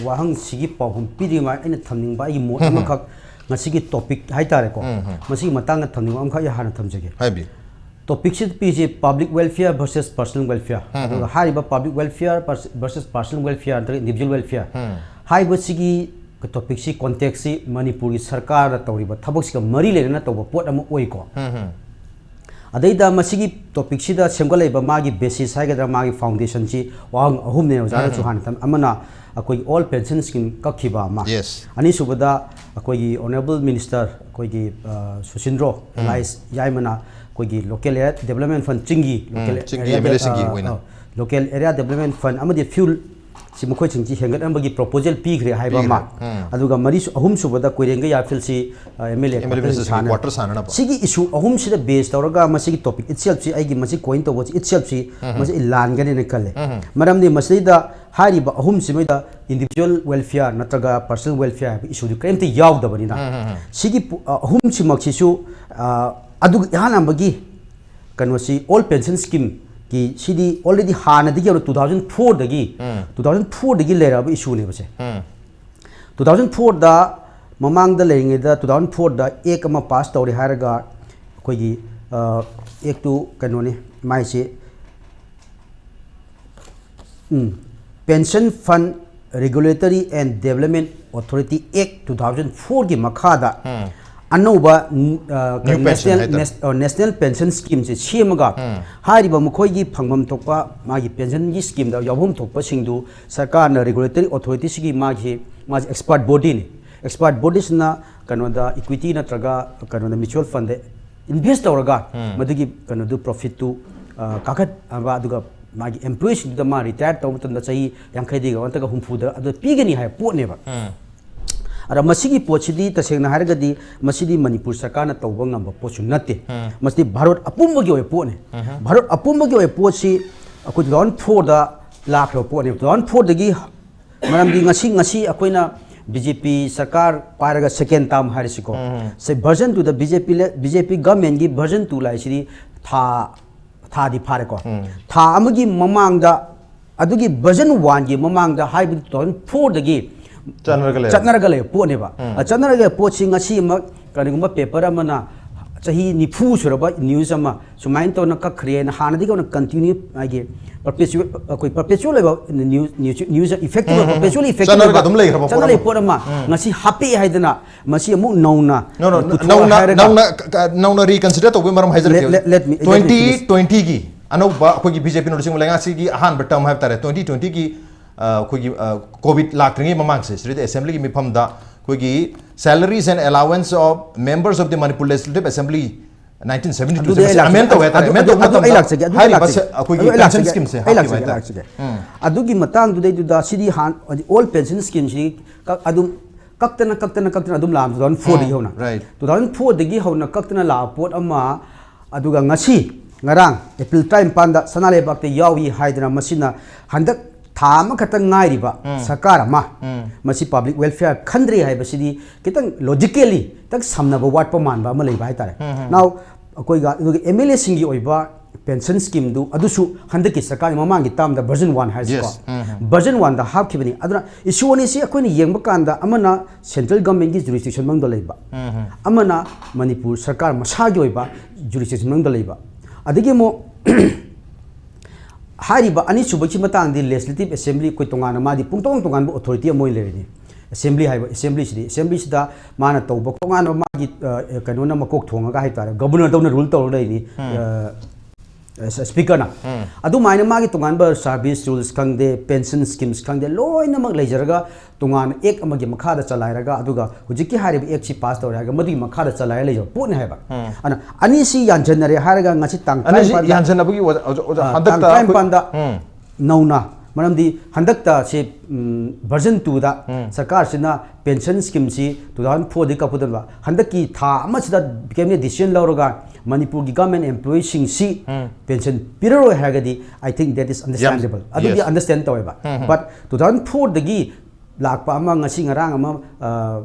ꯋꯥꯍꯪꯁꯤꯒꯤ ꯄꯥꯎꯈꯨꯝ ꯄꯤꯗ꯭ꯔꯤꯉꯩ ꯑꯩꯅ ꯊꯝꯅꯤꯡꯕ ꯑꯩꯒꯤ ꯃꯣꯠ ꯎꯝ, ꯎꯝ꯫ ꯑꯃꯈꯛ, ꯉꯁꯤꯒꯤ topic ꯍꯥꯏꯇꯥꯔꯦꯀꯣ, ꯎꯝ, ꯎꯝ꯫ ꯃꯁꯤꯒꯤ ꯃꯇꯥꯡꯗ ꯊꯝꯅꯤꯡꯕ ꯑꯃꯈꯛ ꯑꯩ ꯍꯥꯟꯅ ꯊꯝꯖꯒꯦ꯫ ꯍꯥꯏꯕꯤꯌꯨ꯫ Topicꯁꯤꯗ ꯄꯤꯔꯤꯁꯤ public welfare versus personal welfare꯫ ꯎꯝ, ꯑꯗꯨꯒ ꯎꯝ꯫ ꯍꯥꯏꯔꯤꯕ public welfare versus personal welfare ꯅꯠꯇ꯭ꯔꯒ individual welfare ꯎꯝ꯫ ꯍꯥꯏꯕꯁꯤꯒꯤ topicꯁꯤ, contextꯁꯤ ꯃꯅꯤꯄꯨꯔꯒꯤ ꯁꯔꯀꯥꯔꯅ ꯇꯧꯔꯤꯕ ꯊꯕꯛꯁꯤꯒ ꯃꯔꯤ ꯂꯩꯅꯅ ꯇꯧꯕ ꯄꯣꯠ ꯑꯃ ꯑꯣꯏꯀꯣ꯫ ꯎꯝ, ꯎꯝ꯫ ꯑꯗꯩꯗ ꯃꯁꯤꯒꯤ topicꯁꯤꯗ ꯁꯦꯝꯒꯠꯂꯛꯏꯕ ꯃꯥꯒꯤ basis ꯍꯥꯏꯒꯗ꯭ꯔꯥ, ꯃꯥꯒꯤ foundationꯁꯤ ꯋꯥꯍꯪ ꯑꯍꯨꯝꯅꯦ ꯑꯣꯖꯥꯅꯁꯨ ꯎꯝ꯫ ꯍꯥꯟꯅ ꯊꯝ-, ꯑꯃꯅ ꯑꯩꯈꯣꯏꯒꯤ all pension scheme ꯀꯛꯈꯤꯕ ꯑꯃ꯫ Yes꯫ ꯑꯅꯤꯁꯨꯕꯗ ꯑꯩꯈꯣꯏꯒꯤ honourable minister ꯑꯩꯈꯣꯏꯒꯤ, ꯑ, ꯁꯨꯁꯤꯟꯗ꯭ꯔꯣ ꯎꯝ꯫ ꯂꯥꯏꯁ ꯌꯥꯏꯃꯅ ꯑꯩꯈꯣꯏꯒꯤ local area development fund ꯆꯤꯡꯒꯤ ꯎꯝ, local ꯆꯤꯡꯒꯤ area, M L Aꯁꯤꯡꯒꯤ ꯑ, ꯑꯣꯏꯅ꯫ ꯑ, local area development fund ꯑꯃꯗꯤ fuel ꯁꯤ ꯃꯈꯣꯏꯁꯤꯡꯁꯤ ꯍꯦꯟꯒꯠꯍꯟꯕꯒꯤ proposal ꯄꯤꯈ꯭ꯔꯦ ꯍꯥꯏꯕ ꯑꯃ꯫ ꯄꯤꯈ꯭ꯔꯦ꯫ ꯎꯝ꯫ ꯑꯗꯨꯒ ꯃꯔꯤꯁꯨ-, ꯑꯍꯨꯝꯁꯨꯕꯗ ꯀꯣꯏꯔꯦꯡꯒꯩ ꯌꯥꯐꯤꯜꯁꯤ, ꯑ, M L A M L A quarter ꯁꯤꯡꯒꯤ ꯁꯥꯟꯅ-, quarter ꯁꯥꯟꯅꯅꯕ꯫ ꯁꯤꯒꯤ issue ꯑꯍꯨꯝꯁꯤꯗ base ꯇꯧꯔꯒ ꯃꯁꯤꯒꯤ topic itselfꯁꯤ, ꯑꯩꯒꯤ ꯃꯁꯤ coin ꯇꯧꯕꯁꯤ itselfꯁꯤ, ꯎꯝ꯫ ꯃꯁꯤ ꯑꯩ ꯂꯥꯟꯒꯅꯦꯅ ꯈꯜꯂꯦ꯫ ꯎꯝ꯫ ꯃꯔꯝꯗꯤ ꯃꯁꯤꯗꯩꯗ ꯍꯥꯏꯔꯤꯕ ꯑꯍꯨꯝꯁꯤꯃꯩꯗ individual welfare ꯅꯠꯇ꯭ꯔꯒ personal welfare ꯍꯥꯏꯕ issueꯗꯨ ꯀꯔꯤꯝꯇ ꯌꯥꯎꯗꯕꯅꯤꯅ, ꯎꯝ, ꯎꯝ, ꯎꯝ꯫ ꯁꯤꯒꯤ ꯄꯨ-, ꯑ, ꯑꯍꯨꯝꯁꯤꯃꯛꯁꯤꯁꯨ, ꯑ, ꯑꯗꯨꯒ ꯏꯍꯥꯟ ꯍꯥꯟꯕꯒꯤ ꯀꯩꯅꯣꯁꯤ, all pension scheme ꯀꯤ ꯁꯤꯗꯤ already ꯍꯥꯟꯅꯗꯒꯤ ꯍꯧꯅ two thousand four ꯗꯒꯤ, ꯎꯝ꯫ two thousand four ꯗꯒꯤ ꯂꯩꯔꯛꯑꯕ issue ꯅꯦꯕꯁꯦ꯫ ꯎꯝ꯫ Two thousand four ꯗ, ꯃꯃꯥꯡꯗ ꯂꯩꯔꯤꯉꯩꯗ two thousand four ꯗ act ꯑꯃ pass ꯇꯧꯔꯦ ꯍꯥꯏꯔꯒ ꯑꯩꯈꯣꯏꯒꯤ, ꯑ, act ꯇꯨ ꯀꯩꯅꯣꯅꯤ, ꯃꯥꯏꯁꯦ, ꯎꯝ, Pension Fund Regulatory and Development Authority Act two thousand four ꯒꯤ ꯃꯈꯥꯗ ꯎꯝ꯫ ꯑꯅꯧꯕ, ꯎꯝ, ꯑ, New pension national, ꯍꯥꯏꯇꯥꯔꯦ꯫ nas-, ꯑ, national pension scheme ꯁꯦ ꯁꯦꯝꯃꯒ ꯎꯝ꯫ ꯍꯥꯏꯔꯤꯕ ꯃꯈꯣꯏꯒꯤ ꯐꯪꯐꯝ ꯊꯣꯛꯄ ꯃꯥꯒꯤ pension ꯒꯤ scheme ꯗ ꯌꯥꯎꯐꯝ ꯊꯣꯛꯄꯁꯤꯡꯗꯨ ꯁꯔꯀꯥꯔꯅ regulatory authority ꯁꯤꯒꯤ ꯃꯥꯒꯤ, ꯃꯥꯒꯤ expert body ꯅꯤ꯫ Expert body ꯁꯤꯅ ꯀꯩꯅꯣꯗ equity ꯅꯠꯇ꯭ꯔꯒ ꯀꯩꯅꯣꯗ mutual fund ꯗ invest ꯇꯧꯔꯒ ꯎꯝ꯫ ꯃꯗꯨꯒꯤ ꯀꯩꯅꯣꯗꯨ profit ꯇꯨ, ꯑ, ꯀꯥꯈꯠꯅꯕ, ꯑꯗꯨꯒ ꯃꯥꯒꯤ employee ꯁꯤꯡꯗꯨꯗ ꯃꯥ retire ꯇꯧꯕ ꯃꯇꯝꯗ ꯆꯍꯤ ꯌꯥꯡꯈꯩꯗꯒꯤ ꯅꯠꯇ꯭ꯔꯒ ꯍꯨꯝꯐꯨꯗ ꯑꯗꯨ ꯄꯤꯒꯅꯤ ꯍꯥꯏꯕ ꯄꯣꯠꯅꯦꯕ꯫ ꯎꯝ꯫ ꯑꯗ ꯃꯁꯤꯒꯤ ꯄꯣꯠꯁꯤꯗꯤ ꯇꯁꯦꯡꯅ ꯍꯥꯏꯔꯒꯗꯤ ꯃꯁꯤꯗꯤ ꯃꯅꯤꯄꯨꯔ ꯁꯔꯀꯥꯔꯅ ꯇꯧꯕ ꯉꯝꯕ ꯄꯣꯠꯁꯨ ꯅꯠꯇꯦ꯫ ꯎꯝ꯫ ꯃꯁꯤꯗꯤ ꯚꯥꯔꯠ ꯑꯄꯨꯝꯕꯒꯤ ꯑꯣꯏꯕ ꯄꯣꯠꯅꯤ꯫ ꯎꯝ꯫ ꯚꯥꯔꯠ ꯑꯄꯨꯝꯕꯒꯤ ꯑꯣꯏꯕ ꯄꯣꯠꯁꯤ ꯑꯩꯈꯣꯏ two thousand four ꯗ ꯂꯥꯛꯈ꯭ꯔꯕ ꯄꯣꯠꯅꯦꯕ꯫ Two thousand four ꯗꯒꯤ, ꯃꯔꯝꯗꯤ ꯉꯁꯤ, ꯉꯁꯤ ꯑꯩꯈꯣꯏꯅ B J P ꯁꯔꯀꯥꯔ ꯄꯥꯏꯔꯒ second term ꯍꯥꯏꯔꯁꯤꯀꯣ꯫ ꯎꯝ꯫ ꯁꯦ, version two ꯗ B J P ꯂꯦ-, B J P government ꯀꯤ version two ꯂꯥꯛꯏꯁꯤꯗꯤ ꯊꯥ, ꯊꯥꯗꯤ ꯐꯥꯔꯦꯀꯣ꯫ ꯎꯝ꯫ ꯊꯥ ꯑꯃꯒꯤ ꯃꯃꯥꯡꯗ, ꯑꯗꯨꯒꯤ version one ꯒꯤ ꯃꯃꯥꯡꯗ, ꯍꯥꯏꯕꯗꯤ two thousand four ꯗꯒꯤ ꯆꯠꯅꯔꯒ ꯂꯩꯔꯦ꯫ ꯆꯠꯅꯔꯒ ꯂꯩꯕ ꯄꯣꯠꯅꯦꯕ꯫ ꯎꯝ꯫ ꯑ, ꯆꯠꯅꯔꯒ ꯂꯩꯕ ꯄꯣꯠꯁꯤ ꯉꯁꯤ ꯑꯃ ꯀꯔꯤꯒꯨꯝꯕ paper ꯑꯃꯅ ꯆꯍꯤ ꯅꯤꯐꯨ ꯁꯨꯔꯕ news ꯑꯃ ꯁꯨꯃꯥꯏꯅ ꯇꯧꯅ ꯀꯛꯈ꯭ꯔꯦꯅ ꯍꯥꯟꯅꯗꯒꯤ ꯍꯧꯅ continue ꯃꯥꯒꯤ perpetual, ꯑꯩꯈꯣꯏ perpetual ꯑꯣꯏꯕ news, news, news effective ꯑꯣꯏꯕ, ꯎꯝ, ꯎꯝ, ꯎꯝ꯫ perpetually effective ꯆꯠꯅꯔꯒ ꯑꯣꯏꯕ, ꯑꯗꯨꯝ ꯂꯩꯈ꯭ꯔꯕ ꯄꯣꯠ ꯆꯠꯅꯔꯒ ꯑꯃ꯫ ꯄꯣꯠ ꯑꯃ ꯎꯝ꯫ ꯉꯁꯤ ꯍꯥꯞꯄꯛꯑꯦ ꯍꯥꯏꯗꯅ ꯃꯁꯤ ꯑꯃꯨꯛ ꯅꯧꯅ No, no, ꯄꯨꯊꯣꯛꯑꯣ ꯅꯧꯅ, ꯍꯥꯏꯔꯒ ꯅꯧꯅ, ꯅꯧꯅ reconsider ꯇꯧꯕꯒꯤ ꯃꯔꯝ ꯍꯥꯏꯖꯔꯛꯀꯦ꯫ Let, let, let me, let me finish. Twenty twenty ꯒꯤ ꯑꯅꯧꯕ ꯑꯩꯈꯣꯏꯒꯤ B J P ꯅ ꯂꯨꯆꯤꯡꯕ ꯂꯩꯉꯥꯛꯁꯤꯒꯤ ꯑꯍꯥꯟꯕ term ꯍꯥꯏꯕ ꯇꯥꯔꯦ, twenty twenty ꯒꯤ, ꯑ, ꯑꯩꯈꯣꯏꯒꯤ, ꯑ, COVID ꯂꯥꯛꯇ꯭ꯔꯤꯉꯩ ꯃꯃꯥꯡꯁꯦ, ꯁꯤꯗꯩꯗ assembly ꯒꯤ ꯃꯤꯐꯝꯗ ꯑꯩꯈꯣꯏꯒꯤ salaries and allowance of members of the Manipur Legislative Assembly nineteen seventy two ꯑꯗꯨꯗꯤ ꯑꯩ ꯁꯦ amend ꯇꯧꯋꯦ ꯂꯥꯛꯆꯒꯦ꯫ ꯍꯥꯏꯇꯥꯔꯦ꯫ ꯑꯗꯨ, Amend ꯑꯗꯨ, ꯇꯧꯕ ꯑꯗꯨ ꯑꯩ ꯃꯇꯝꯗ ꯂꯥꯛꯆꯒꯦ꯫ ꯑꯗꯨ ꯑꯩ ꯍꯥꯏꯔꯤꯕ ꯂꯥꯛꯆꯒꯦ꯫ ꯁꯦ-, ꯑꯩꯈꯣꯏꯒꯤ ꯑꯗꯨ ꯑꯩ pension ꯂꯥꯛꯆꯒꯦ꯫ scheme ꯁꯦ ꯑꯩ ꯍꯥꯞꯈꯤꯕ ꯂꯥꯛꯆꯒꯦ, ꯍꯥꯏꯇꯥꯔꯦ꯫ ꯂꯥꯛꯆꯒꯦ꯫ ꯎꯝ꯫ ꯑꯗꯨꯒꯤ ꯃꯇꯥꯡꯗꯨꯗꯩꯗꯨꯗ ꯁꯤꯗꯤ ꯍꯥꯟ-, ꯍꯥꯏꯗꯤ old pension scheme ꯁꯤ ꯀꯛ-, ꯑꯗꯨꯝ ꯀꯛꯇꯅ, ꯀꯛꯇꯅ, ꯀꯛꯇꯅ ꯑꯗꯨꯝ ꯂꯥꯛꯑꯝꯃꯤ two thousand four ꯗꯒꯤ ꯎꯝ, ꯍꯧꯅ꯫ right. Two thousand four ꯗꯒꯤ ꯍꯧꯅ ꯀꯛꯇꯅ ꯂꯥꯛꯄ ꯄꯣꯠ ꯑꯃ, ꯑꯗꯨꯒ ꯉꯁꯤ, ꯉꯔꯥꯡ, April ꯇꯔꯥꯅꯤꯄꯥꯟꯗ ꯁꯅꯥ ꯂꯩꯕꯥꯛꯇ ꯌꯥꯎꯏ ꯍꯥꯏꯗꯅ ꯃꯁꯤꯅ ꯍꯟꯗꯛ ꯊꯥ ꯑꯃꯈꯛꯇ ꯉꯥꯏꯔꯤꯕ ꯎꯝ꯫ ꯁꯔꯀꯥꯔ ꯑꯃ, ꯎꯝ꯫ ꯃꯁꯤ public welfare ꯈꯟꯗ꯭ꯔꯦ ꯍꯥꯏꯕꯁꯤꯗꯤ ꯈꯤꯇꯪ logically ꯈꯤꯇꯪ ꯁꯝꯅꯕ ꯋꯥꯠꯄ ꯃꯥꯟꯕ ꯑꯃ ꯂꯩꯕ ꯍꯥꯏꯇꯥꯔꯦ꯫ ꯎꯝ, ꯎꯝ꯫ Now, ꯑꯩꯈꯣꯏꯒ, ꯑꯗꯨꯒ M L A ꯁꯤꯡꯒꯤ ꯑꯣꯏꯕ ꯄꯦꯟꯁꯟ ꯁ꯭ꯀꯤꯝꯗꯨ ꯑꯗꯨꯁꯨ ꯍꯟꯗꯛꯀꯤ ꯁꯔꯀꯥꯔꯒꯤ ꯃꯃꯥꯡꯒꯤ ꯇꯥꯝꯗ ꯚꯔꯖꯟ ꯋꯥꯟ ꯍꯥꯏꯔꯤꯁꯤꯀꯣ, Yes. ꯎꯝ. ꯚꯔꯖꯟ ꯋꯥꯟꯗ ꯍꯥꯞꯈꯤꯕꯅꯤ꯫ ꯑꯗꯨꯅ ꯏꯁꯨ ꯑꯅꯤꯁꯤ ꯑꯩꯈꯣꯏꯅ ꯌꯦꯡꯕ ꯀꯥꯟꯗ ꯑꯃꯅ ꯁꯦꯟꯇ꯭ꯔꯦꯜ ꯒꯚꯔꯟꯃꯦꯟꯠꯀꯤ ꯖꯨꯔꯤꯁꯗꯤꯛꯁꯟ ꯃꯅꯨꯡꯗ ꯂꯩꯕ, ꯑꯃꯅ ꯃꯅꯤꯄꯨꯔ ꯁꯔꯀꯥꯔ ꯃꯁꯥꯒꯤ ꯑꯣꯏꯕ ꯖꯨꯔꯤꯁꯗꯤꯛꯁꯟ ꯃꯅꯨꯡꯗ ꯂꯩꯕ꯫ ꯑꯗꯒꯤ ꯑꯃꯨꯛ ꯍꯥꯏꯔꯤꯕ ꯑꯅꯤꯁꯨꯕꯒꯤ ꯃꯇꯥꯡꯗꯤ ꯂꯦꯖꯤꯁꯂꯦꯇꯤꯚ ꯑꯦꯁꯦꯝꯕ꯭ꯂꯤ ꯑꯩꯈꯣꯏ ꯇꯣꯉꯥꯟꯅ ꯃꯥꯗꯤ ꯄꯨꯡ ꯇꯣꯉꯥꯟ ꯇꯣꯉꯥꯟꯕ ꯑꯣꯊꯣꯔꯤꯇꯤ ꯑꯃ ꯑꯣꯏꯅ ꯂꯩꯔꯅꯤ꯫ ꯑꯦꯁꯦꯝꯕ꯭ꯂꯤ ꯍꯥꯏꯕ ꯑꯦꯁꯦꯝꯕ꯭ꯂꯤꯁꯤꯗꯤ, ꯑꯦꯁꯦꯝꯕ꯭ꯂꯤꯁꯤꯗ ꯃꯥꯅ ꯇꯧꯕ ꯇꯣꯉꯥꯟꯕ ꯃꯥꯒꯤ ꯑ, ꯀꯩꯅꯣꯅ ꯃꯀꯣꯛ ꯊꯣꯡꯉꯒ ꯍꯥꯏꯇꯥꯔꯦ, ꯒꯕꯔꯅꯔꯗꯧꯅ ꯔꯨꯜ ꯇꯧꯔ ꯂꯩꯅꯤ꯫ ꯁ꯭ꯄꯤꯀꯔꯅ ꯑꯗꯨꯃꯥꯏꯅ ꯃꯥꯒꯤ ꯇꯣꯉꯥꯟꯕ ꯁꯥꯔꯚꯤꯁ ꯔꯨꯜꯁ ꯈꯪꯗꯦ, ꯄꯦꯟꯁꯟ ꯁ꯭ꯀꯤꯝꯁ ꯈꯪꯗꯦ, ꯂꯣꯏꯅꯃꯛ ꯂꯩꯖꯔꯒ ꯇꯣꯉꯥꯟꯅ ꯑꯦꯛ ꯑꯃꯒꯤ ꯃꯈꯥꯗ ꯆꯂꯥꯏꯔꯒ, ꯑꯗꯨꯒ ꯍꯧꯖꯤꯛꯀꯤ ꯍꯥꯏꯔꯤꯕ ꯑꯦꯛꯁꯤ ꯄꯥꯁ ꯇꯧꯔꯦ ꯍꯥꯏꯔꯒ ꯃꯗꯨꯒꯤ ꯃꯈꯥꯗ ꯆꯂꯥꯏꯔ ꯂꯩꯖꯕ ꯄꯣꯠꯅꯤ ꯍꯥꯏꯕ꯫ ꯑꯗꯨꯅ ꯑꯅꯤꯁꯤ ꯌꯥꯟꯁꯤꯟꯅꯔꯦ ꯍꯥꯏꯔꯒ ꯉꯁꯤ ꯇꯥꯡ ꯑꯅꯤꯁꯤ ꯇꯔꯥꯅꯤꯄꯥꯟꯗ ꯌꯥꯟꯁꯤꯟꯅꯕꯒꯤ ꯑꯣꯖꯥ, ꯑꯣꯖꯥ, ꯑꯣꯖꯥ, ꯑ, ꯍꯟꯗꯛꯇ ꯇꯥꯡ ꯑꯩꯈꯣꯏ- ꯇꯔꯥꯅꯤꯄꯥꯟꯗ ꯎꯝ. ꯅꯧꯅ, ꯃꯔꯝꯗꯤ ꯍꯟꯗꯛꯇ ꯁꯤ ꯚꯔꯖꯟ ꯇꯨꯗ ꯁꯔꯀꯥꯔꯁꯤꯅ ꯄꯦꯟꯁꯟ ꯁ꯭ꯀꯤꯝꯁꯤ ꯇꯨ ꯊꯥꯎꯖꯟ ꯐꯣꯔꯗꯒꯤ ꯀꯛꯄꯗꯕ ꯍꯟꯗꯛꯀꯤ ꯊꯥ ꯑꯃꯁꯤꯗ ꯀꯦꯕꯤꯅꯦꯠ ꯗꯤꯁꯤꯖꯟ ꯂꯧꯔꯒ ꯃꯅꯤꯄꯨꯔꯒꯤ ꯒꯚꯔꯟꯃꯦꯟꯠ ꯑꯦꯝꯄ꯭ꯂꯣꯌꯤꯁꯤꯡꯁꯤ ꯄꯦꯟꯁꯟ ꯄꯤꯔꯔꯣꯏ ꯍꯥꯏꯔꯒꯗꯤ, I think that is understandable. ꯑꯗꯨꯗꯤ Yes. ꯑꯟꯗꯔꯁ꯭ꯇꯦꯟ ꯇꯧꯋꯦꯕ꯫ But ꯇꯨ ꯊꯥꯎꯖꯟ ꯐꯣꯔꯗꯒꯤ ꯂꯥꯛꯄ ꯑꯃ ꯉꯁꯤ ꯉꯔꯥꯡ ꯑꯃ, ꯑ,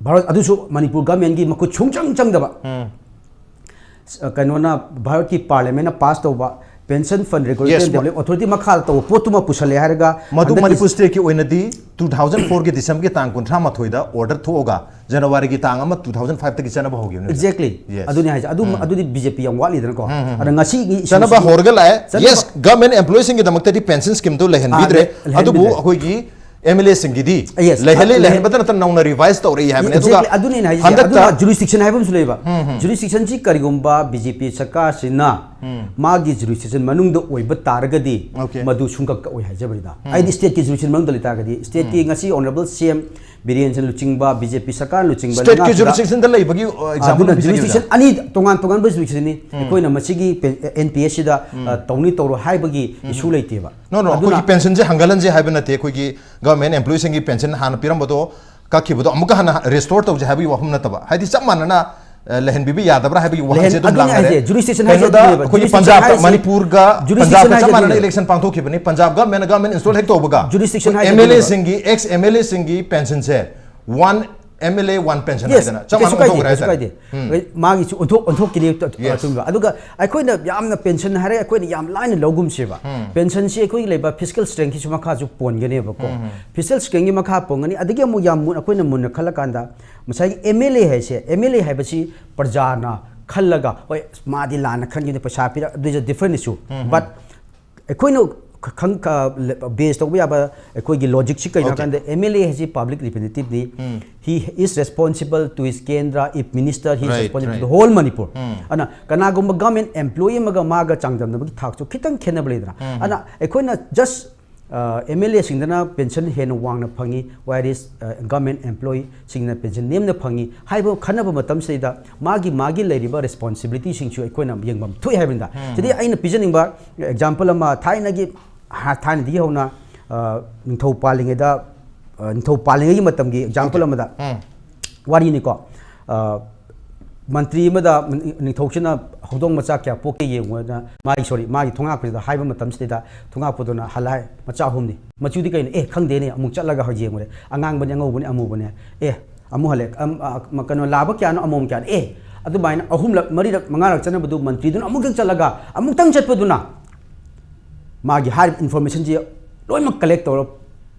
ꯚꯥꯔꯠ, ꯑꯗꯨꯁꯨ ꯃꯅꯤꯄꯨꯔ ꯒꯚꯔꯟꯃꯦꯟꯠꯀꯤ ꯃꯈꯨꯠ ꯁꯨꯡꯆꯪ ꯆꯪꯗꯕ, ꯑ, ꯀꯩꯅꯣꯅ, ꯚꯥꯔꯠꯀꯤ ꯄꯥꯔꯂꯤꯌꯥꯃꯦꯟꯠꯅ ꯄꯥꯁ ꯇꯧꯕ pension fund regulatory Yes, and development authority ꯃꯈꯥꯗ ꯇꯧꯕ ꯄꯣꯠꯇꯨꯃ ꯄꯨꯁꯜꯂꯦ ꯍꯥꯏꯔꯒ ꯃꯗꯨ ꯍꯟꯗꯛꯀꯤ ꯃꯅꯤꯄꯨꯔ ꯁ꯭ꯇꯦꯠꯀꯤ ꯑꯣꯏꯅꯗꯤ ꯇꯨ ꯊꯥꯎꯖꯟ ꯐꯣꯔꯒꯤ ꯗꯤꯁꯦꯝꯕꯔꯒꯤ ꯇꯥꯡ ꯀꯨꯟꯊ꯭ꯔꯥ ꯃꯥꯊꯣꯏꯗ ꯑꯣꯔꯗꯔ ꯊꯣꯛꯑꯒ ꯖꯅꯋꯥꯔꯤꯒꯤ ꯇꯥꯡ ꯑꯃ ꯇꯨ ꯊꯥꯎꯖꯟ ꯐꯥꯏꯚꯇꯒꯤ ꯆꯠꯅꯕ ꯍꯧꯈꯤꯕꯅꯤ꯫ Exactly. Yes. ꯑꯗꯨꯅꯤ ꯍꯥꯏꯁꯦ꯫ ꯑꯗꯨ, ꯑꯗꯨꯗꯤ ꯕꯤ ꯖꯦ ꯄꯤ ꯌꯥꯝ ꯋꯥꯠꯂꯤꯗꯅꯀꯣ꯫ ꯑꯗ ꯉꯁꯤꯒꯤ issue ꯆꯠꯅꯕ ꯁꯤ ꯍꯧꯔꯒ ꯂꯥꯛꯑꯦ꯫ ꯆꯠꯅꯕ ꯌꯦꯁ, ꯒꯚꯔꯟꯃꯦꯟꯠ ꯑꯦꯝꯄ꯭ꯂꯣꯌꯤꯁꯤꯡꯒꯤꯗꯃꯛꯇꯗꯤ ꯄꯦꯟꯁꯟ ꯁ꯭ꯀꯤꯝꯗꯨ ꯂꯩꯍꯟꯕꯤꯗ꯭ꯔꯦ꯫ ꯂꯩ-, ꯂꯩꯍꯟꯕꯤꯗ꯭ꯔꯦ꯫ ꯑꯗꯨꯕꯨ ꯑꯩꯈꯣꯏꯒꯤ ꯑꯦꯝ ꯑꯦꯜ ꯑꯦꯁꯤꯡꯒꯤꯗꯤ Yes, ꯂꯩꯍꯜꯂꯤ, ꯂꯩꯍꯟ- ꯂꯩꯍꯟꯕꯗ ꯅꯠꯇꯅ ꯅꯧꯅ ꯔꯤꯚꯥꯏꯁ ꯇꯧꯔꯛꯏ ꯍꯥꯏꯕꯅꯤ꯫ Exactly. ꯑꯗꯨꯅꯤ ꯑꯩꯅ ꯍꯥꯏꯁꯦ꯫ ꯍꯟꯗꯛꯇ ꯑꯗꯨꯅ ꯖꯨꯔꯤꯁꯗꯤꯛꯁꯟ ꯍꯥꯏꯕ ꯑꯃꯁꯨ ꯂꯩꯕ꯫ ꯖꯨꯔꯤꯁꯗꯤꯛꯁꯟꯁꯤ ꯀꯔꯤꯒꯨꯝꯕ ꯕꯤ ꯖꯦ ꯄꯤ ꯁꯔꯀꯥꯔꯁꯤꯅ ꯃꯥꯒꯤ ꯖꯨꯔꯤꯁꯗꯤꯛꯁꯟ ꯃꯅꯨꯡꯗ ꯑꯣꯏꯕ ꯇꯥꯔꯒꯗꯤ Okay. ꯃꯗꯨ ꯁꯨꯡꯀꯛ ꯀꯛꯑꯣꯏ ꯍꯥꯏꯖꯕꯅꯤꯗ꯫ ꯍꯥꯏꯗꯤ ꯁ꯭ꯇꯦꯠꯀꯤ ꯖꯨꯔꯤꯁꯗꯤꯛꯁꯟ ꯃꯅꯨꯡꯗ ꯂꯩꯇꯥꯔꯒꯗꯤ, ꯁ꯭ꯇꯦꯠꯀꯤ ꯉꯁꯤ ꯑꯣꯅꯔꯦꯕꯜ ꯁꯤ ꯑꯦꯝ ꯕꯤꯔꯦꯟꯁꯤꯅ ꯂꯨꯆꯤꯡꯕ ꯕꯤ ꯖꯦ ꯄꯤ ꯁꯔꯀꯥꯔꯅ ꯂꯨꯆꯤꯡꯕ ꯁ꯭ꯇꯦꯠꯀꯤ ꯂꯩꯉꯥꯛꯁꯤꯗ ꯖꯨꯔꯤꯁꯗꯤꯛꯁꯟꯗ ꯂꯩꯕꯒꯤ ꯑꯦꯛꯖꯥꯝꯄꯜ ꯑꯗꯨꯅ ꯖꯨꯔꯤꯁꯗꯤꯛꯁꯟ ꯑꯅꯤ ꯇꯣꯉꯥꯟ ꯇꯣꯉꯥꯟꯕ ꯖꯨꯔꯤꯁꯗꯤꯛꯁꯟꯅꯤ꯫ ꯑꯩꯈꯣꯏꯅ ꯃꯁꯤꯒꯤ ꯑꯦꯟ ꯄꯤ ꯑꯦꯁ ꯁꯤꯗ ꯑ, ꯇꯧꯅꯤ ꯇꯧꯔꯣꯏ ꯍꯥꯏꯕꯒꯤ ꯏꯁꯨ ꯂꯩꯇꯦꯕ꯫ ꯅꯣ ꯅꯣ ꯑꯗꯨꯅ ꯑꯩꯈꯣꯏꯒꯤ ꯄꯦꯟꯁꯟꯁꯦ ꯍꯟꯒꯠꯍꯟꯁꯦ ꯍꯥꯏꯕ ꯅꯠꯇꯦ꯫ ꯑꯩꯈꯣꯏꯒꯤ ꯒꯚꯔꯟꯃꯦꯟꯠ ꯑꯦꯝꯄ꯭ꯂꯣꯌꯤꯁꯤꯡꯒꯤ ꯄꯦꯟꯁꯟ ꯍꯥꯟꯅ ꯄꯤꯔꯝꯕꯗꯣ ꯀꯛꯈꯤꯕꯗꯣ ꯑꯃꯨꯛꯀ ꯍꯟꯅ ꯔꯤꯁꯇꯣꯔ ꯇꯧꯁꯦ ꯍꯥꯏꯕꯒꯤ ꯋꯥꯐꯝ ꯅꯠꯇꯕ, ꯍꯥꯏꯗꯤ ꯆꯞ ꯃꯥꯟꯅꯅ ꯑ, ꯂꯩꯍꯟꯕꯤꯕ ꯌꯥꯗꯕ꯭ꯔꯥ ꯍꯥꯏꯕꯒꯤ ꯋꯥꯍꯪꯁꯦ ꯂꯩꯍꯟ-, ꯑꯗꯨꯝ ꯑꯗꯨꯅꯦ ꯂꯥꯛꯅꯔꯦ꯫ ꯍꯥꯏꯁꯦ, ꯖꯨꯔꯤꯁꯗꯤꯛꯁꯟ ꯍꯥꯏꯁꯦ ꯀꯩꯅꯣꯗ ꯑꯗꯨꯅꯦꯕ꯫ ꯑꯩꯈꯣꯏꯒꯤ ꯖꯨꯔꯤꯁꯗꯤꯛꯁꯟ ꯄꯟꯖꯥꯕꯇ, ꯍꯥꯏꯁꯦ ꯃꯅꯤꯄꯨꯔꯒ ꯖꯨꯔꯤꯁꯗꯤꯛꯁꯟ ꯄꯟꯖꯥꯕꯀ ꯍꯥꯏꯁꯦ ꯆꯞ ꯃꯥꯟꯅꯅ ꯑꯗꯨꯅꯦꯕ꯫ ꯏꯂꯦꯛꯁꯟ ꯄꯥꯡꯊꯣꯛꯈꯤꯕꯅꯤ꯫ Punjab government government install hack ꯇꯧꯕꯒ ꯖꯨꯔꯤꯁꯗꯤꯛꯁꯟ ꯍꯥꯏꯁꯦ ꯑꯦꯝ ꯑꯦꯜ ꯑꯗꯨꯅꯦꯕ꯫ ꯑꯦꯁꯤꯡꯒꯤ, ꯑꯦꯛꯁ ꯑꯦꯝ ꯑꯦꯜ ꯑꯦꯁꯤꯡꯒꯤ ꯄꯦꯟꯁꯟꯁꯦ one M L A one pension Yes, ꯍꯥꯏꯗꯅ ꯆꯞ ꯀꯩꯁꯨ ꯃꯥꯟꯅ ꯀꯥꯏꯗꯦ, ꯑꯣꯟꯊꯣꯛꯈ꯭ꯔꯦ ꯀꯩꯁꯨ ꯍꯥꯏꯇꯥꯔꯦ꯫ ꯀꯥꯏꯗꯦ꯫ ꯃꯥꯒꯤꯁꯨ ꯑꯣꯟꯊꯣꯛ ꯑꯣꯟꯊꯣꯛꯈꯤꯅꯤ ꯑ, Yes. ꯑꯆꯨꯝꯕ꯫ ꯑꯗꯨꯒ ꯑꯩꯈꯣꯏꯅ ꯌꯥꯝꯅ ꯄꯦꯟꯁꯟ ꯍꯥꯏꯔꯒ ꯑꯩꯈꯣꯏꯅ ꯌꯥꯝ ꯂꯥꯏꯅ ꯂꯧꯒꯨꯝꯁꯦꯕ꯫ ꯄꯦꯟꯁꯟꯁꯤ ꯑꯩꯈꯣꯏꯒꯤ ꯂꯩꯕ ꯐꯤꯁꯀꯦꯜ ꯁ꯭ꯇꯔꯦꯡꯒꯤꯁꯨ ꯃꯈꯥꯁꯨ ꯄꯣꯟꯒꯅꯦꯕꯀꯣ꯫ ꯐꯤꯁꯀꯦꯜ ꯁ꯭ꯇꯔꯦꯡꯒꯤ ꯃꯈꯥ ꯄꯣꯟꯒꯅꯤ꯫ ꯑꯗꯒꯤ ꯑꯃꯨꯛ ꯌꯥꯝ ꯃꯨꯟ-, ꯑꯩꯈꯣꯏꯅ ꯃꯨꯟꯅ ꯈꯜꯂꯀꯥꯟꯗ ꯉꯁꯥꯏꯒꯤ M L A ꯍꯥꯏꯁꯦ, M L A ꯍꯥꯏꯕꯁꯤ ꯄ꯭ꯔꯖꯥꯅ ꯈꯜꯂꯒ, ꯍꯣꯏ, ꯃꯥꯗꯤ ꯂꯥꯟꯅ ꯈꯟꯈꯤꯕꯅꯤ, ꯄꯩꯁꯥ ꯄꯤꯔꯛ, ꯑꯗꯨꯏꯁꯨ ꯗꯤꯐ꯭ꯔꯦꯟ ꯏꯁꯨ꯫ ꯕꯠ ꯑꯩꯈꯣꯏꯅ ꯈ-, ꯈꯪ-, ꯈ-, ꯕꯦꯁ ꯇꯧꯕ ꯌꯥꯕ ꯑꯩꯈꯣꯏꯒꯤ ꯂꯣꯖꯤꯛꯁꯤ ꯀꯩꯅꯣ Okay. ꯍꯥꯏꯀꯥꯟꯗ, M L A ꯍꯥꯏꯁꯤ public ꯔꯤꯄ꯭ꯔꯖꯦꯟꯇꯦꯇꯤꯚꯅꯤ꯫ He is responsible to his kendra. If minister, he is Right, responsible to right. The whole Manipur. ꯑꯗꯨꯅ ꯀꯅꯥꯒꯨꯝꯕ ꯒꯚꯔꯟꯃꯦꯟ ꯑꯦꯝꯄ꯭ꯂꯣꯌꯤ ꯑꯃꯒ ꯃꯥꯒ ꯆꯥꯡꯗꯝꯅꯕꯒꯤ ꯊꯥꯛꯁꯨ ꯈꯤꯇꯪ ꯈꯦꯠꯅꯕ ꯂꯩꯗꯅ꯫ ꯑꯗꯨꯅ ꯑꯩꯈꯣꯏꯅ ꯖꯁ M L A ꯁꯤꯡꯗꯅ ꯄꯦꯟꯁꯟ ꯍꯦꯟꯅ ꯋꯥꯡꯅ ꯐꯪꯉꯤ, whereas ꯒꯚꯔꯟꯃꯦꯟ ꯑꯦꯝꯄ꯭ꯂꯣꯌꯤꯁꯤꯡꯅ ꯄꯦꯟꯁꯟ ꯅꯦꯝꯅ ꯐꯪꯉꯤ ꯍꯥꯏꯕ ꯈꯟꯅꯕ ꯃꯇꯝꯁꯤꯗ ꯃꯥꯒꯤ ꯃꯥꯒꯤ ꯂꯩꯔꯤꯕ ꯔꯦꯁꯄꯣꯟꯁꯤꯕꯤꯂꯤꯇꯤꯁꯤꯡꯁꯨ ꯑꯩꯈꯣꯏꯅ ꯌꯦꯡꯐꯝ ꯊꯣꯛꯏ ꯍꯥꯏꯕꯅꯤꯗ꯫ ꯁꯤꯗꯤ ꯑꯩꯅ ꯄꯤꯖꯅꯤꯡꯕ ꯑꯦꯛꯖꯥꯝꯄꯜ ꯑꯃ, ꯊꯥꯏꯅꯒꯤ, ꯍꯥ-, ꯊꯥꯏꯅꯗꯒꯤ ꯍꯧꯅ, ꯑ, ꯅꯤꯡꯊꯧ ꯄꯥꯜꯂꯤꯉꯩꯗ, ꯑ, ꯅꯤꯡꯊꯧ ꯄꯥꯜꯂꯤꯉꯩꯒꯤ ꯃꯇꯝꯒꯤ ꯑꯦꯛꯖꯥꯝꯄꯜ ꯑꯃꯗ ꯋꯥꯔꯤꯅꯤꯀꯣ꯫ ꯑ, ꯃꯟꯇ꯭ꯔꯤ ꯑꯃꯗ ꯅꯤꯡꯊꯧꯁꯤꯅ ꯍꯧꯗꯣꯡ ꯃꯆꯥ ꯀꯌꯥ ꯄꯣꯛꯀꯦ ꯌꯦꯡꯉꯨꯅ ꯃꯥꯒꯤ, ꯁꯣꯔꯤ, ꯃꯥꯒꯤ ꯊꯣꯉꯥꯛꯄꯁꯤꯗ ꯍꯥꯏꯕ ꯃꯇꯝꯁꯤꯗ, ꯊꯣꯉꯥꯛꯄꯗꯨꯅ ꯍꯜꯂꯥꯏ ꯃꯆꯥ ꯑꯍꯨꯝꯅꯤ꯫ ꯃꯆꯨꯗꯤ ꯀꯩꯅꯣ? ꯑꯦ, ꯈꯪꯗꯦꯅꯦ, ꯑꯃꯨꯛ ꯆꯠꯂꯒ ꯍꯧꯖꯤꯛ ꯌꯦꯡꯉꯨꯔꯦ꯫ ꯑꯉꯥꯡꯕꯅꯤ, ꯑꯉꯧꯕꯅꯤ, ꯑꯃꯨꯕꯅꯤ꯫ ꯑꯦ, ꯑꯃꯨꯛ ꯍꯜꯂꯦ꯫ ꯑꯝ-, ꯑ, ꯃ-, ꯀꯩꯅꯣ, ꯂꯥꯕ ꯀꯌꯥꯅꯣ, ꯑꯃꯣꯝ ꯀꯌꯥꯅꯣ? ꯑꯦ, ꯑꯗꯨꯃꯥꯏꯅ ꯑꯍꯨꯝꯂꯛ, ꯃꯔꯤꯔꯛ, ꯃꯉꯥꯔꯛ ꯆꯠꯅꯕꯗꯨ ꯃꯟꯇ꯭ꯔꯤꯗꯨꯅ ꯑꯃꯨꯛꯇꯪ ꯆꯠꯂꯒ, ꯑꯃꯨꯛꯇꯪ ꯆꯠꯄꯗꯨꯅ ꯃꯥꯒꯤ ꯍꯥꯏꯔꯤꯕ ꯏꯟꯐꯣꯔꯃꯦꯁꯟꯁꯤ ꯂꯣꯏꯅꯃꯛ ꯀꯂꯦꯛ ꯇꯧꯔ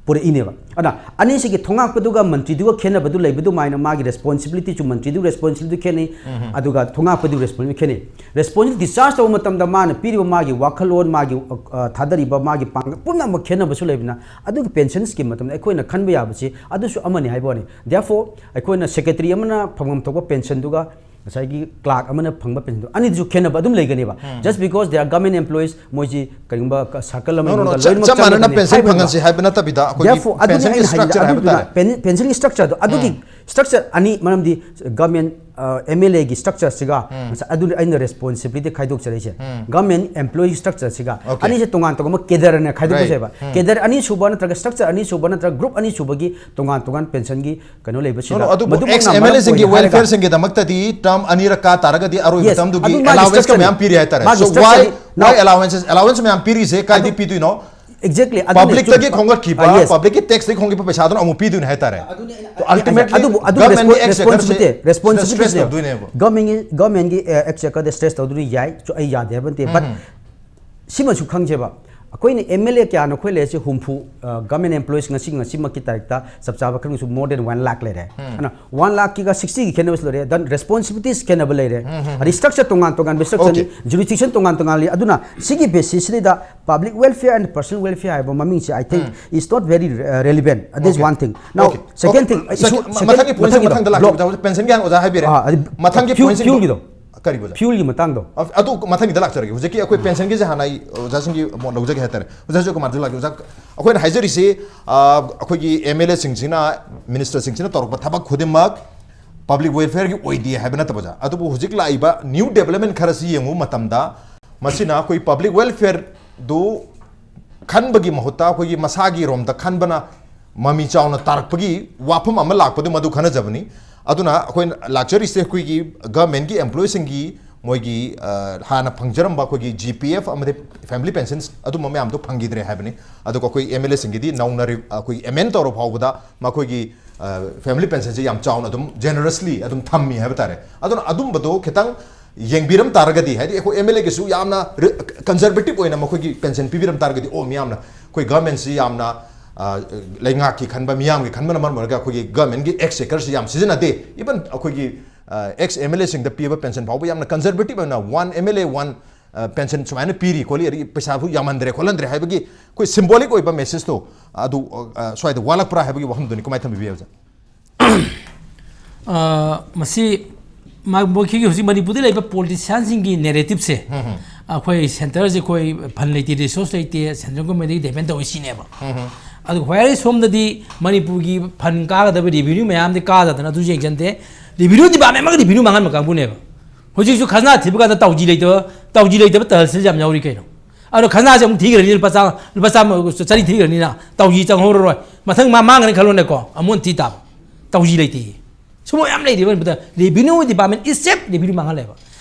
ꯄꯨꯔꯛꯏꯅꯦꯕ꯫ ꯑꯗ ꯑꯅꯤꯁꯤꯒꯤ ꯊꯣꯉꯥꯛꯄꯗꯨꯒ ꯃꯟꯇ꯭ꯔꯤꯗꯨꯒ ꯈꯦꯠꯅꯕꯗꯨ ꯂꯩꯕ ꯑꯗꯨꯃꯥꯏꯅ ꯃꯥꯒꯤ ꯔꯦꯁꯄꯣꯟꯁꯤꯕꯤꯂꯤꯇꯤꯁꯨ, ꯃꯟꯇ꯭ꯔꯤꯗꯨꯒꯤ ꯔꯦꯁꯄꯣꯟꯁꯤꯕꯤꯂꯤꯇꯤ ꯈꯦꯠꯅꯩ, ꯑꯗꯨꯒ ꯊꯣꯉꯥꯛꯄꯗꯨꯒꯤ ꯔꯦꯁꯄꯣꯟꯁꯤꯕꯤꯂꯤꯇꯤ ꯈꯦꯠꯅꯩ꯫ ꯔꯦꯁꯄꯣꯟꯁꯤꯕꯤꯂꯤꯇꯤ ꯗꯤꯁꯆꯥꯔꯖ ꯇꯧꯕ ꯃꯇꯝꯗ ꯃꯥꯅ ꯄꯤꯔꯤꯕ ꯃꯥꯒꯤ ꯋꯥꯈꯜꯂꯣꯟ, ꯃꯥꯒꯤ, ꯑ, ꯊꯥꯗꯔꯤꯕ ꯃꯥꯒꯤ ꯄꯥꯡꯒꯜ ꯄꯨꯝꯅꯃꯛ ꯈꯦꯠꯅꯕꯁꯨ ꯂꯩꯕꯅ, ꯑꯗꯨꯒꯤ ꯄꯦꯟꯁꯟ ꯁ꯭ꯀꯤꯝ ꯃꯇꯝꯗ ꯑꯩꯈꯣꯏꯅ ꯈꯟꯕ ꯌꯥꯕꯁꯤ ꯑꯗꯨꯁꯨ ꯑꯃꯅꯤ ꯍꯥꯏꯕ ꯋꯥꯅꯤ꯫ Therefore, ꯑꯩꯈꯣꯏꯅ ꯁꯦꯀ꯭ꯔꯦꯇꯔꯤ ꯑꯃꯅ ꯐꯪꯐꯝ ꯊꯣꯛꯄ ꯄꯦꯟꯁꯟꯗꯨꯒ ꯉꯁꯥꯏꯒꯤ ꯀ꯭ꯂꯥꯔꯛ ꯑꯃꯅ ꯐꯪꯕ ꯄꯦꯟꯁꯟꯗꯨ ꯑꯅꯤꯗꯨꯁꯨ ꯈꯦꯠꯅꯕ ꯑꯗꯨꯝ ꯂꯩꯒꯅꯦꯕ꯫ Just because they are government employees, ꯃꯣꯏꯁꯤ ꯀꯔꯤꯒꯨꯝꯕ ꯀ-, ꯁꯔꯀꯜ ꯑꯃ No, no, no, ꯃꯅꯨꯡꯗ ꯆꯞ, ꯂꯣꯏꯅꯃꯛ ꯆꯞ ꯃꯥꯟꯅꯅ ꯆꯪꯒꯅꯤ ꯄꯦꯟꯁꯟ ꯍꯥꯏꯕ ꯐꯪꯍꯟꯁꯤ ꯍꯥꯏꯕ ꯅꯠꯇꯕꯤꯗ ꯑꯩꯈꯣꯏꯒꯤ Therefore, ꯑꯗꯨꯅꯤ ꯄꯦꯟꯁꯟꯒꯤ ꯑꯩꯅ ꯍꯥꯏꯅꯤꯡ-, ꯁ꯭ꯇ꯭ꯔꯛꯆꯔ ꯍꯥꯏꯕ ꯑꯗꯨꯗꯨꯅ ꯇꯥꯔꯦ꯫ ꯄꯦꯟ-, ꯄꯦꯟꯁꯟꯒꯤ ꯁ꯭ꯇ꯭ꯔꯛꯆꯔꯗꯣ, ꯑꯗꯨꯒꯤ ꯁ꯭ꯇ꯭ꯔꯛꯆꯔ ꯑꯅꯤ, ꯃꯔꯝꯗꯤ ꯒꯚꯔꯟꯃꯦꯟ, ꯑ, ꯑꯦꯝ ꯑꯦꯜ ꯑꯦꯒꯤ ꯁ꯭ꯇ꯭ꯔꯛꯆꯔꯁꯤꯒ ꯉꯁꯥꯏ ꯑꯗꯨꯅꯤ ꯑꯩꯅ ꯔꯦꯁꯄꯣꯟꯁꯤꯕꯤꯂꯤꯇꯤ ꯈꯥꯏꯗꯣꯛꯆꯔꯛꯏꯁꯦ꯫ ꯒꯚꯔꯟꯃꯦꯟ ꯑꯦꯝꯄ꯭ꯂꯣꯌꯤ ꯁ꯭ꯇ꯭ꯔꯛꯆꯔꯁꯤꯒ Okay. ꯑꯅꯤꯁꯦ ꯇꯣꯉꯥꯟ ꯇꯣꯉꯥꯟꯕ ꯀꯦꯗꯔꯅ ꯈꯥꯏꯗꯣꯛꯄꯁꯦꯕ꯫ Right. ꯎꯝ. ꯀꯦꯗꯔ ꯑꯅꯤꯁꯨꯕ ꯅꯠꯇ꯭ꯔꯒ ꯁ꯭ꯇ꯭ꯔꯛꯆꯔ ꯑꯅꯤꯁꯨꯕ ꯅꯠꯇ꯭ꯔꯒ ꯒ꯭ꯔꯨꯞ ꯑꯅꯤꯁꯨꯕꯒꯤ ꯇꯣꯉꯥꯟ ꯇꯣꯉꯥꯟ ꯄꯦꯟꯁꯟꯒꯤ ꯀꯩꯅꯣ ꯂꯩꯕꯁꯤꯗ No, no, ꯑꯗꯨꯕꯨ ꯃꯗꯨꯃꯛꯅ ꯑꯦꯛꯁ ꯃꯔꯝ ꯑꯦꯝ ꯑꯦꯜ ꯑꯦꯁꯤꯡꯒꯤ ꯑꯣꯏ ꯍꯥꯏꯔꯒ ꯋꯦꯜꯐꯤꯌꯔꯁꯤꯡꯒꯤꯗꯃꯛꯇꯗꯤ ꯇꯔꯝ ꯑꯅꯤꯔꯛ ꯀꯥ ꯇꯥꯔꯒꯗꯤ ꯑꯔꯣꯏꯕ Yes, ꯇꯔꯝꯗꯨꯒꯤ ꯑꯗꯨ ꯃꯥꯒꯤ ꯑꯦꯂꯥꯎꯋꯦꯟꯁꯀ ꯁ꯭ꯇ꯭ꯔꯛꯆꯔ ꯃꯌꯥꯝ ꯄꯤꯔꯤ ꯍꯥꯏꯇꯥꯔꯦ꯫ ꯃꯥꯒꯤ So why, ꯁ꯭ꯇ꯭ꯔꯛꯆꯔꯗꯤ why now allowances, allowance ꯃꯌꯥꯝ ꯄꯤꯔꯤꯁꯦ ꯀꯥꯏꯗꯤ ꯑꯗꯨ ꯄꯤꯗꯣꯏꯅꯣ? Exactly. Publicꯇꯒꯤ ꯈꯣꯝꯒꯠꯈꯤꯕ, publicꯇꯒꯤ taxꯇꯒꯤ ꯈꯣꯝꯒꯠꯈꯤꯕ ꯄꯩꯁꯥꯗꯨꯅ ꯑꯃꯨꯛ ꯄꯤꯗꯣꯏꯅꯦ ꯍꯥꯏꯇꯥꯔꯦ꯫ Ultimately, ꯑꯗꯨꯕꯨ ꯑꯗꯨ responsibility responsibility ꯒꯣꯔꯃꯦꯟꯒꯤ ꯒꯣꯔꯃꯦꯟꯒꯤ ꯑꯦꯛ ꯆꯦꯀꯔꯗ stress ꯇꯧꯗꯨꯅ ꯌꯥꯏ꯫ ꯑꯩ ꯌꯥꯗꯦ ꯍꯥꯏꯕ ꯅꯠꯇꯦ꯫ But ꯁꯤꯃꯁꯨ ꯈꯪꯖꯦꯕ, ꯑꯩꯈꯣꯏꯅ ꯑꯦꯝ ꯑꯦꯜ ꯑꯦ ꯀꯌꯥꯅꯣ ꯑꯩꯈꯣꯏ ꯂꯩꯔꯤꯁꯦ ꯍꯨꯝꯐꯨ꯫ ꯒꯣꯔꯃꯦꯟ ꯑꯦꯝꯄ꯭ꯂꯣꯌꯤꯁ ꯉꯁꯤ ꯉꯁꯤꯃꯛꯀꯤ ꯇꯥꯔꯤꯛꯇ ꯆꯞ ꯆꯥꯕ ꯈꯪꯉꯁꯨ more than one lakh ꯂꯩꯔꯦ꯫ ꯑꯗꯨꯅ one lakhꯀꯤꯒ sixtyꯒꯤ ꯈꯦꯠꯅꯕꯁꯨ ꯂꯩꯔꯦ꯫ Then responsibilities ꯈꯦꯠꯅꯕ ꯂꯩꯔꯦ꯫ ꯑꯗꯩ structure ꯇꯣꯉꯥꯟ ꯇꯣꯉꯥꯟꯕ structureꯅꯤ, jurisdiction ꯇꯣꯉꯥꯟ ꯇꯣꯉꯥꯟꯂꯤ꯫ ꯑꯗꯨꯅ ꯁꯤꯒꯤ basisꯁꯤꯗ public welfare and personal welfare ꯍꯥꯏꯕ ꯃꯃꯤꯡꯁꯤ I think is not very relevant. That is one thing. Now second thing, issue, second, ꯃꯊꯪꯒꯤ pointꯁꯦ ꯃꯊꯪꯗ ꯂꯥꯛꯆꯒꯦ꯫ Pensionꯒꯤ ꯍꯥꯟꯅ ꯑꯣꯖꯥ ꯍꯥꯏꯕꯤꯔꯦ꯫ ꯃꯊꯪꯒꯤ pointꯁꯤꯡꯗꯣ fuelꯒꯤꯗꯣ, ꯀꯔꯤꯕ ꯑꯣꯖꯥ? Fuelꯒꯤ ꯃꯇꯥꯡꯗꯣ꯫ ꯑꯗꯨ ꯃꯊꯪꯒꯤꯗ ꯂꯥꯛꯆꯔꯒꯦ꯫ ꯍꯧꯖꯤꯛꯀꯤ ꯑꯩꯈꯣꯏ pensionꯒꯤꯁꯦ ꯍꯥꯟꯅ ꯑꯩ ꯑꯣꯖꯥꯁꯤꯡꯒꯤ ꯃꯣꯠ ꯂꯧꯖꯒꯦ ꯍꯥꯏꯇꯥꯔꯦ꯫ ꯑꯣꯖꯥꯁꯨ ꯀꯃꯥꯏꯅ ꯂꯥꯛꯀꯦ? ꯑꯣꯖꯥ, ꯑꯩꯈꯣꯏꯅ ꯍꯥꯏꯖꯔꯤꯁꯤ, ꯑ, ꯑꯩꯈꯣꯏꯒꯤ ꯑꯦꯝ ꯑꯦꯜ ꯑꯦꯁꯤꯡꯁꯤꯅ, ꯃꯤꯅꯤꯁꯇꯔꯁꯤꯡꯁꯤꯅ ꯇꯧꯔꯛꯄ ꯊꯕꯛ ꯈꯨꯗꯤꯡꯃꯛ public welfareꯒꯤ ꯑꯣꯏꯗꯦ ꯍꯥꯏꯕ ꯅꯠꯇꯕ ꯑꯣꯖꯥ꯫ ꯑꯗꯨꯕꯨ ꯍꯧꯖꯤꯛ ꯂꯥꯛꯏꯕ new development ꯈꯔꯁꯤ ꯌꯦꯡꯉꯨꯕ ꯃꯇꯝꯗ ꯃꯁꯤꯅ ꯑꯩꯈꯣꯏ public welfareꯗꯨ ꯈꯟꯕꯒꯤ ꯃꯍꯨꯠꯇ ꯑꯩꯈꯣꯏꯒꯤ ꯃꯁꯥꯒꯤ ꯔꯣꯝꯗ ꯈꯟꯕꯅ ꯃꯃꯤ ꯆꯥꯎꯅ ꯇꯥꯔꯛꯄꯒꯤ ꯋꯥꯐꯝ ꯑꯃ ꯂꯥꯛꯄꯗꯨ ꯃꯗꯨ ꯈꯟꯅꯖꯕꯅꯤ꯫ ꯑꯗꯨꯅ ꯑꯩꯈꯣꯏꯅ ꯂꯥꯛꯆꯔꯤꯁꯦ ꯑꯩꯈꯣꯏꯒꯤ ꯒꯚꯔꯟꯃꯦꯟꯠꯀꯤ ꯑꯦꯝꯄ꯭ꯂꯣꯌꯤꯁꯤꯡꯒꯤ ꯃꯣꯏꯒꯤ, ꯑ, ꯍꯥꯟꯅ ꯐꯪꯖꯔꯝꯕ ꯑꯩꯈꯣꯏꯒꯤ ꯖꯤ ꯄꯤ ꯑꯦꯐ ꯑꯃꯗꯤ family pensions ꯑꯗꯨꯝꯕ ꯃꯌꯥꯝꯗꯣ ꯐꯪꯈꯤꯗ꯭ꯔꯦ ꯍꯥꯏꯕꯅꯤ꯫ ꯑꯗꯨꯒ ꯑꯩꯈꯣꯏ ꯑꯦꯝ ꯑꯦꯜ ꯑꯦꯁꯤꯡꯒꯤꯗꯤ ꯅꯧꯅ ꯔꯤ-, ꯑꯩꯈꯣꯏꯒꯤ amend ꯇꯧꯔ ꯐꯥꯎꯕꯗ ꯃꯈꯣꯏꯒꯤ, ꯑ, family pensionꯁꯦ ꯌꯥꯝ ꯆꯥꯎꯅ ꯑꯗꯨꯝ generously ꯑꯗꯨꯝ ꯊꯝꯃꯤ ꯍꯥꯏꯕ ꯇꯥꯔꯦ꯫ ꯑꯗꯨꯅ ꯑꯗꯨꯝꯕꯗꯣ ꯈꯤꯇꯪ ꯌꯦꯡꯕꯤꯔꯝ ꯇꯥꯔꯒꯗꯤ, ꯍꯥꯏꯗꯤ ꯑꯩꯈꯣꯏ ꯑꯦꯝ ꯑꯦꯜ ꯑꯦꯒꯤꯁꯨ ꯌꯥꯝꯅ ꯔꯤ-, conservative ꯑꯣꯏꯅ ꯃꯈꯣꯏꯒꯤ pension ꯄꯤꯕꯤꯔꯝ ꯇꯥꯔꯒꯗꯤ, ꯑꯣ, ꯃꯤꯌꯥꯝꯅ ꯑꯩꯈꯣꯏ ꯒꯚꯔꯟꯃꯦꯟꯠꯁꯤ ꯌꯥꯝꯅ, ꯑ, ꯂꯩꯉꯥꯛꯀꯤ ꯈꯟꯕ, ꯃꯤꯌꯥꯝꯒꯤ ꯈꯟꯕꯅ ꯃꯔꯝ ꯑꯣꯏꯔꯒ ꯑꯩꯈꯣꯏꯒꯤ ꯒꯚꯔꯟꯃꯦꯟꯠꯀꯤ ꯑꯦꯛꯁ ꯆꯦꯀꯔꯁꯤ ꯌꯥꯝ ꯁꯤꯖꯤꯟꯅꯗꯦ꯫ Even ꯑꯩꯈꯣꯏꯒꯤ, ꯑ, ꯑꯦꯛꯁ ꯑꯦꯝ ꯑꯦꯜ ꯑꯦꯁꯤꯡꯗ ꯄꯤꯕ pension ꯐꯥꯎꯕ ꯌꯥꯝꯅ conservative ꯑꯣꯏꯅ one M L A one, ꯑ, pension ꯁꯨꯃꯥꯏꯅ ꯄꯤꯔꯤ ꯈꯣꯠꯂꯤ, ꯑꯗꯒꯤ ꯄꯩꯁꯥꯁꯨ ꯌꯥꯝꯍꯟꯗ꯭ꯔꯦ ꯈꯣꯠꯍꯟꯗ꯭ꯔꯦ ꯍꯥꯏꯕꯒꯤ ꯑꯩꯈꯣꯏ symbolic ꯑꯣꯏꯕ messageꯇꯣ ꯑꯗꯨ, ꯑ, ꯁ꯭ꯋꯥꯏꯗ ꯋꯥꯠꯂꯛꯄ꯭ꯔꯥ ꯍꯥꯏꯕꯒꯤ ꯋꯥꯍꯪꯗꯨꯅꯤ꯫ ꯀꯃꯥꯏꯅ ꯊꯝꯕꯤꯕ ꯌꯥꯏ, ꯑꯣꯖꯥ? ꯑ, ꯃꯁꯤ ꯃꯥ-, ꯃꯈꯣꯏꯒꯤ ꯍꯧꯖꯤꯛ ꯃꯅꯤꯄꯨꯔꯗ ꯂꯩꯕ ꯄꯣꯂꯤꯇꯤꯁꯤꯌꯥꯟꯁꯤꯡꯒꯤ ꯅꯦꯔꯦꯇꯤꯞꯁꯦ, ꯑꯩꯈꯣꯏ ꯁꯦꯟꯇꯔꯁꯦ ꯑꯩꯈꯣꯏ ꯐꯟ ꯂꯩꯇꯦ, ꯔꯤꯁꯣꯔꯁ ꯂꯩꯇꯦ, ꯁꯦꯟꯇ꯭ꯔꯦꯜ ꯒꯣꯔꯃꯦꯟꯗꯒꯤ ꯗꯤꯄꯦꯟ ꯇꯧꯏ ꯁꯤꯅꯦꯕ꯫ ꯑꯗꯨ ꯍꯣꯏ, ꯁꯣꯝꯗꯗꯤ ꯃꯅꯤꯄꯨꯔꯒꯤ ꯐꯟ ꯀꯥꯒꯗꯕ ꯔꯦꯚꯤꯅ꯭ꯌꯨ ꯃꯌꯥꯝꯗꯤ ꯀꯥꯗꯗꯅ ꯑꯗꯨꯁꯨ ꯌꯦꯡꯁꯤꯟꯗꯦ꯫ ꯔꯦꯚꯤꯅ꯭ꯌꯨ ꯗꯤꯄꯥꯔꯠꯃꯦꯟ ꯑꯃꯒ ꯔꯦꯚꯤꯅ꯭ꯌꯨ ꯃꯥꯡꯍꯟꯕ ꯀꯥꯡꯕꯨꯅꯦꯕ꯫ ꯍꯧꯖꯤꯛꯁꯨ ꯈꯖꯅꯥ ꯊꯤꯕ ꯀꯥꯟꯗ ꯇꯧꯖꯤ ꯂꯩꯇꯕ, ꯇꯧꯖꯤ ꯂꯩꯇꯕ ꯇꯍꯁꯤꯜꯁꯤ ꯌꯥꯝ ꯌꯥꯎꯔꯤ ꯀꯩꯅꯣ꯫ ꯑꯗꯣ ꯈꯖꯅꯥꯁꯦ ꯑꯃꯨꯛ ꯊꯤꯈ꯭ꯔꯅꯤ, ꯂꯨꯄꯥ ꯆꯥꯝꯃ, ꯂꯨꯄꯥ ꯆꯥꯝꯃ ꯆꯅꯤ ꯊꯤꯈ꯭ꯔꯅꯤꯅ ꯇꯧꯖꯤ ꯆꯪꯍꯧꯔꯔꯣꯏ꯫ ꯃꯊꯪ ꯃꯥ ꯃꯥꯡꯈ꯭ꯔꯅꯤ ꯈꯜꯂꯣꯅꯦꯀꯣ, ꯑꯃꯨꯛ ꯊꯤ ꯇꯥꯕ꯫ ꯇꯧꯖꯤ ꯂꯩꯇꯦ꯫ ꯁꯨꯝꯕ ꯌꯥꯝ ꯂꯩꯔꯤꯕ ꯃꯅꯤꯄꯨꯔꯗ꯫ Revenue department itself revenue ꯃꯥꯡꯍꯜꯂꯦꯕ꯫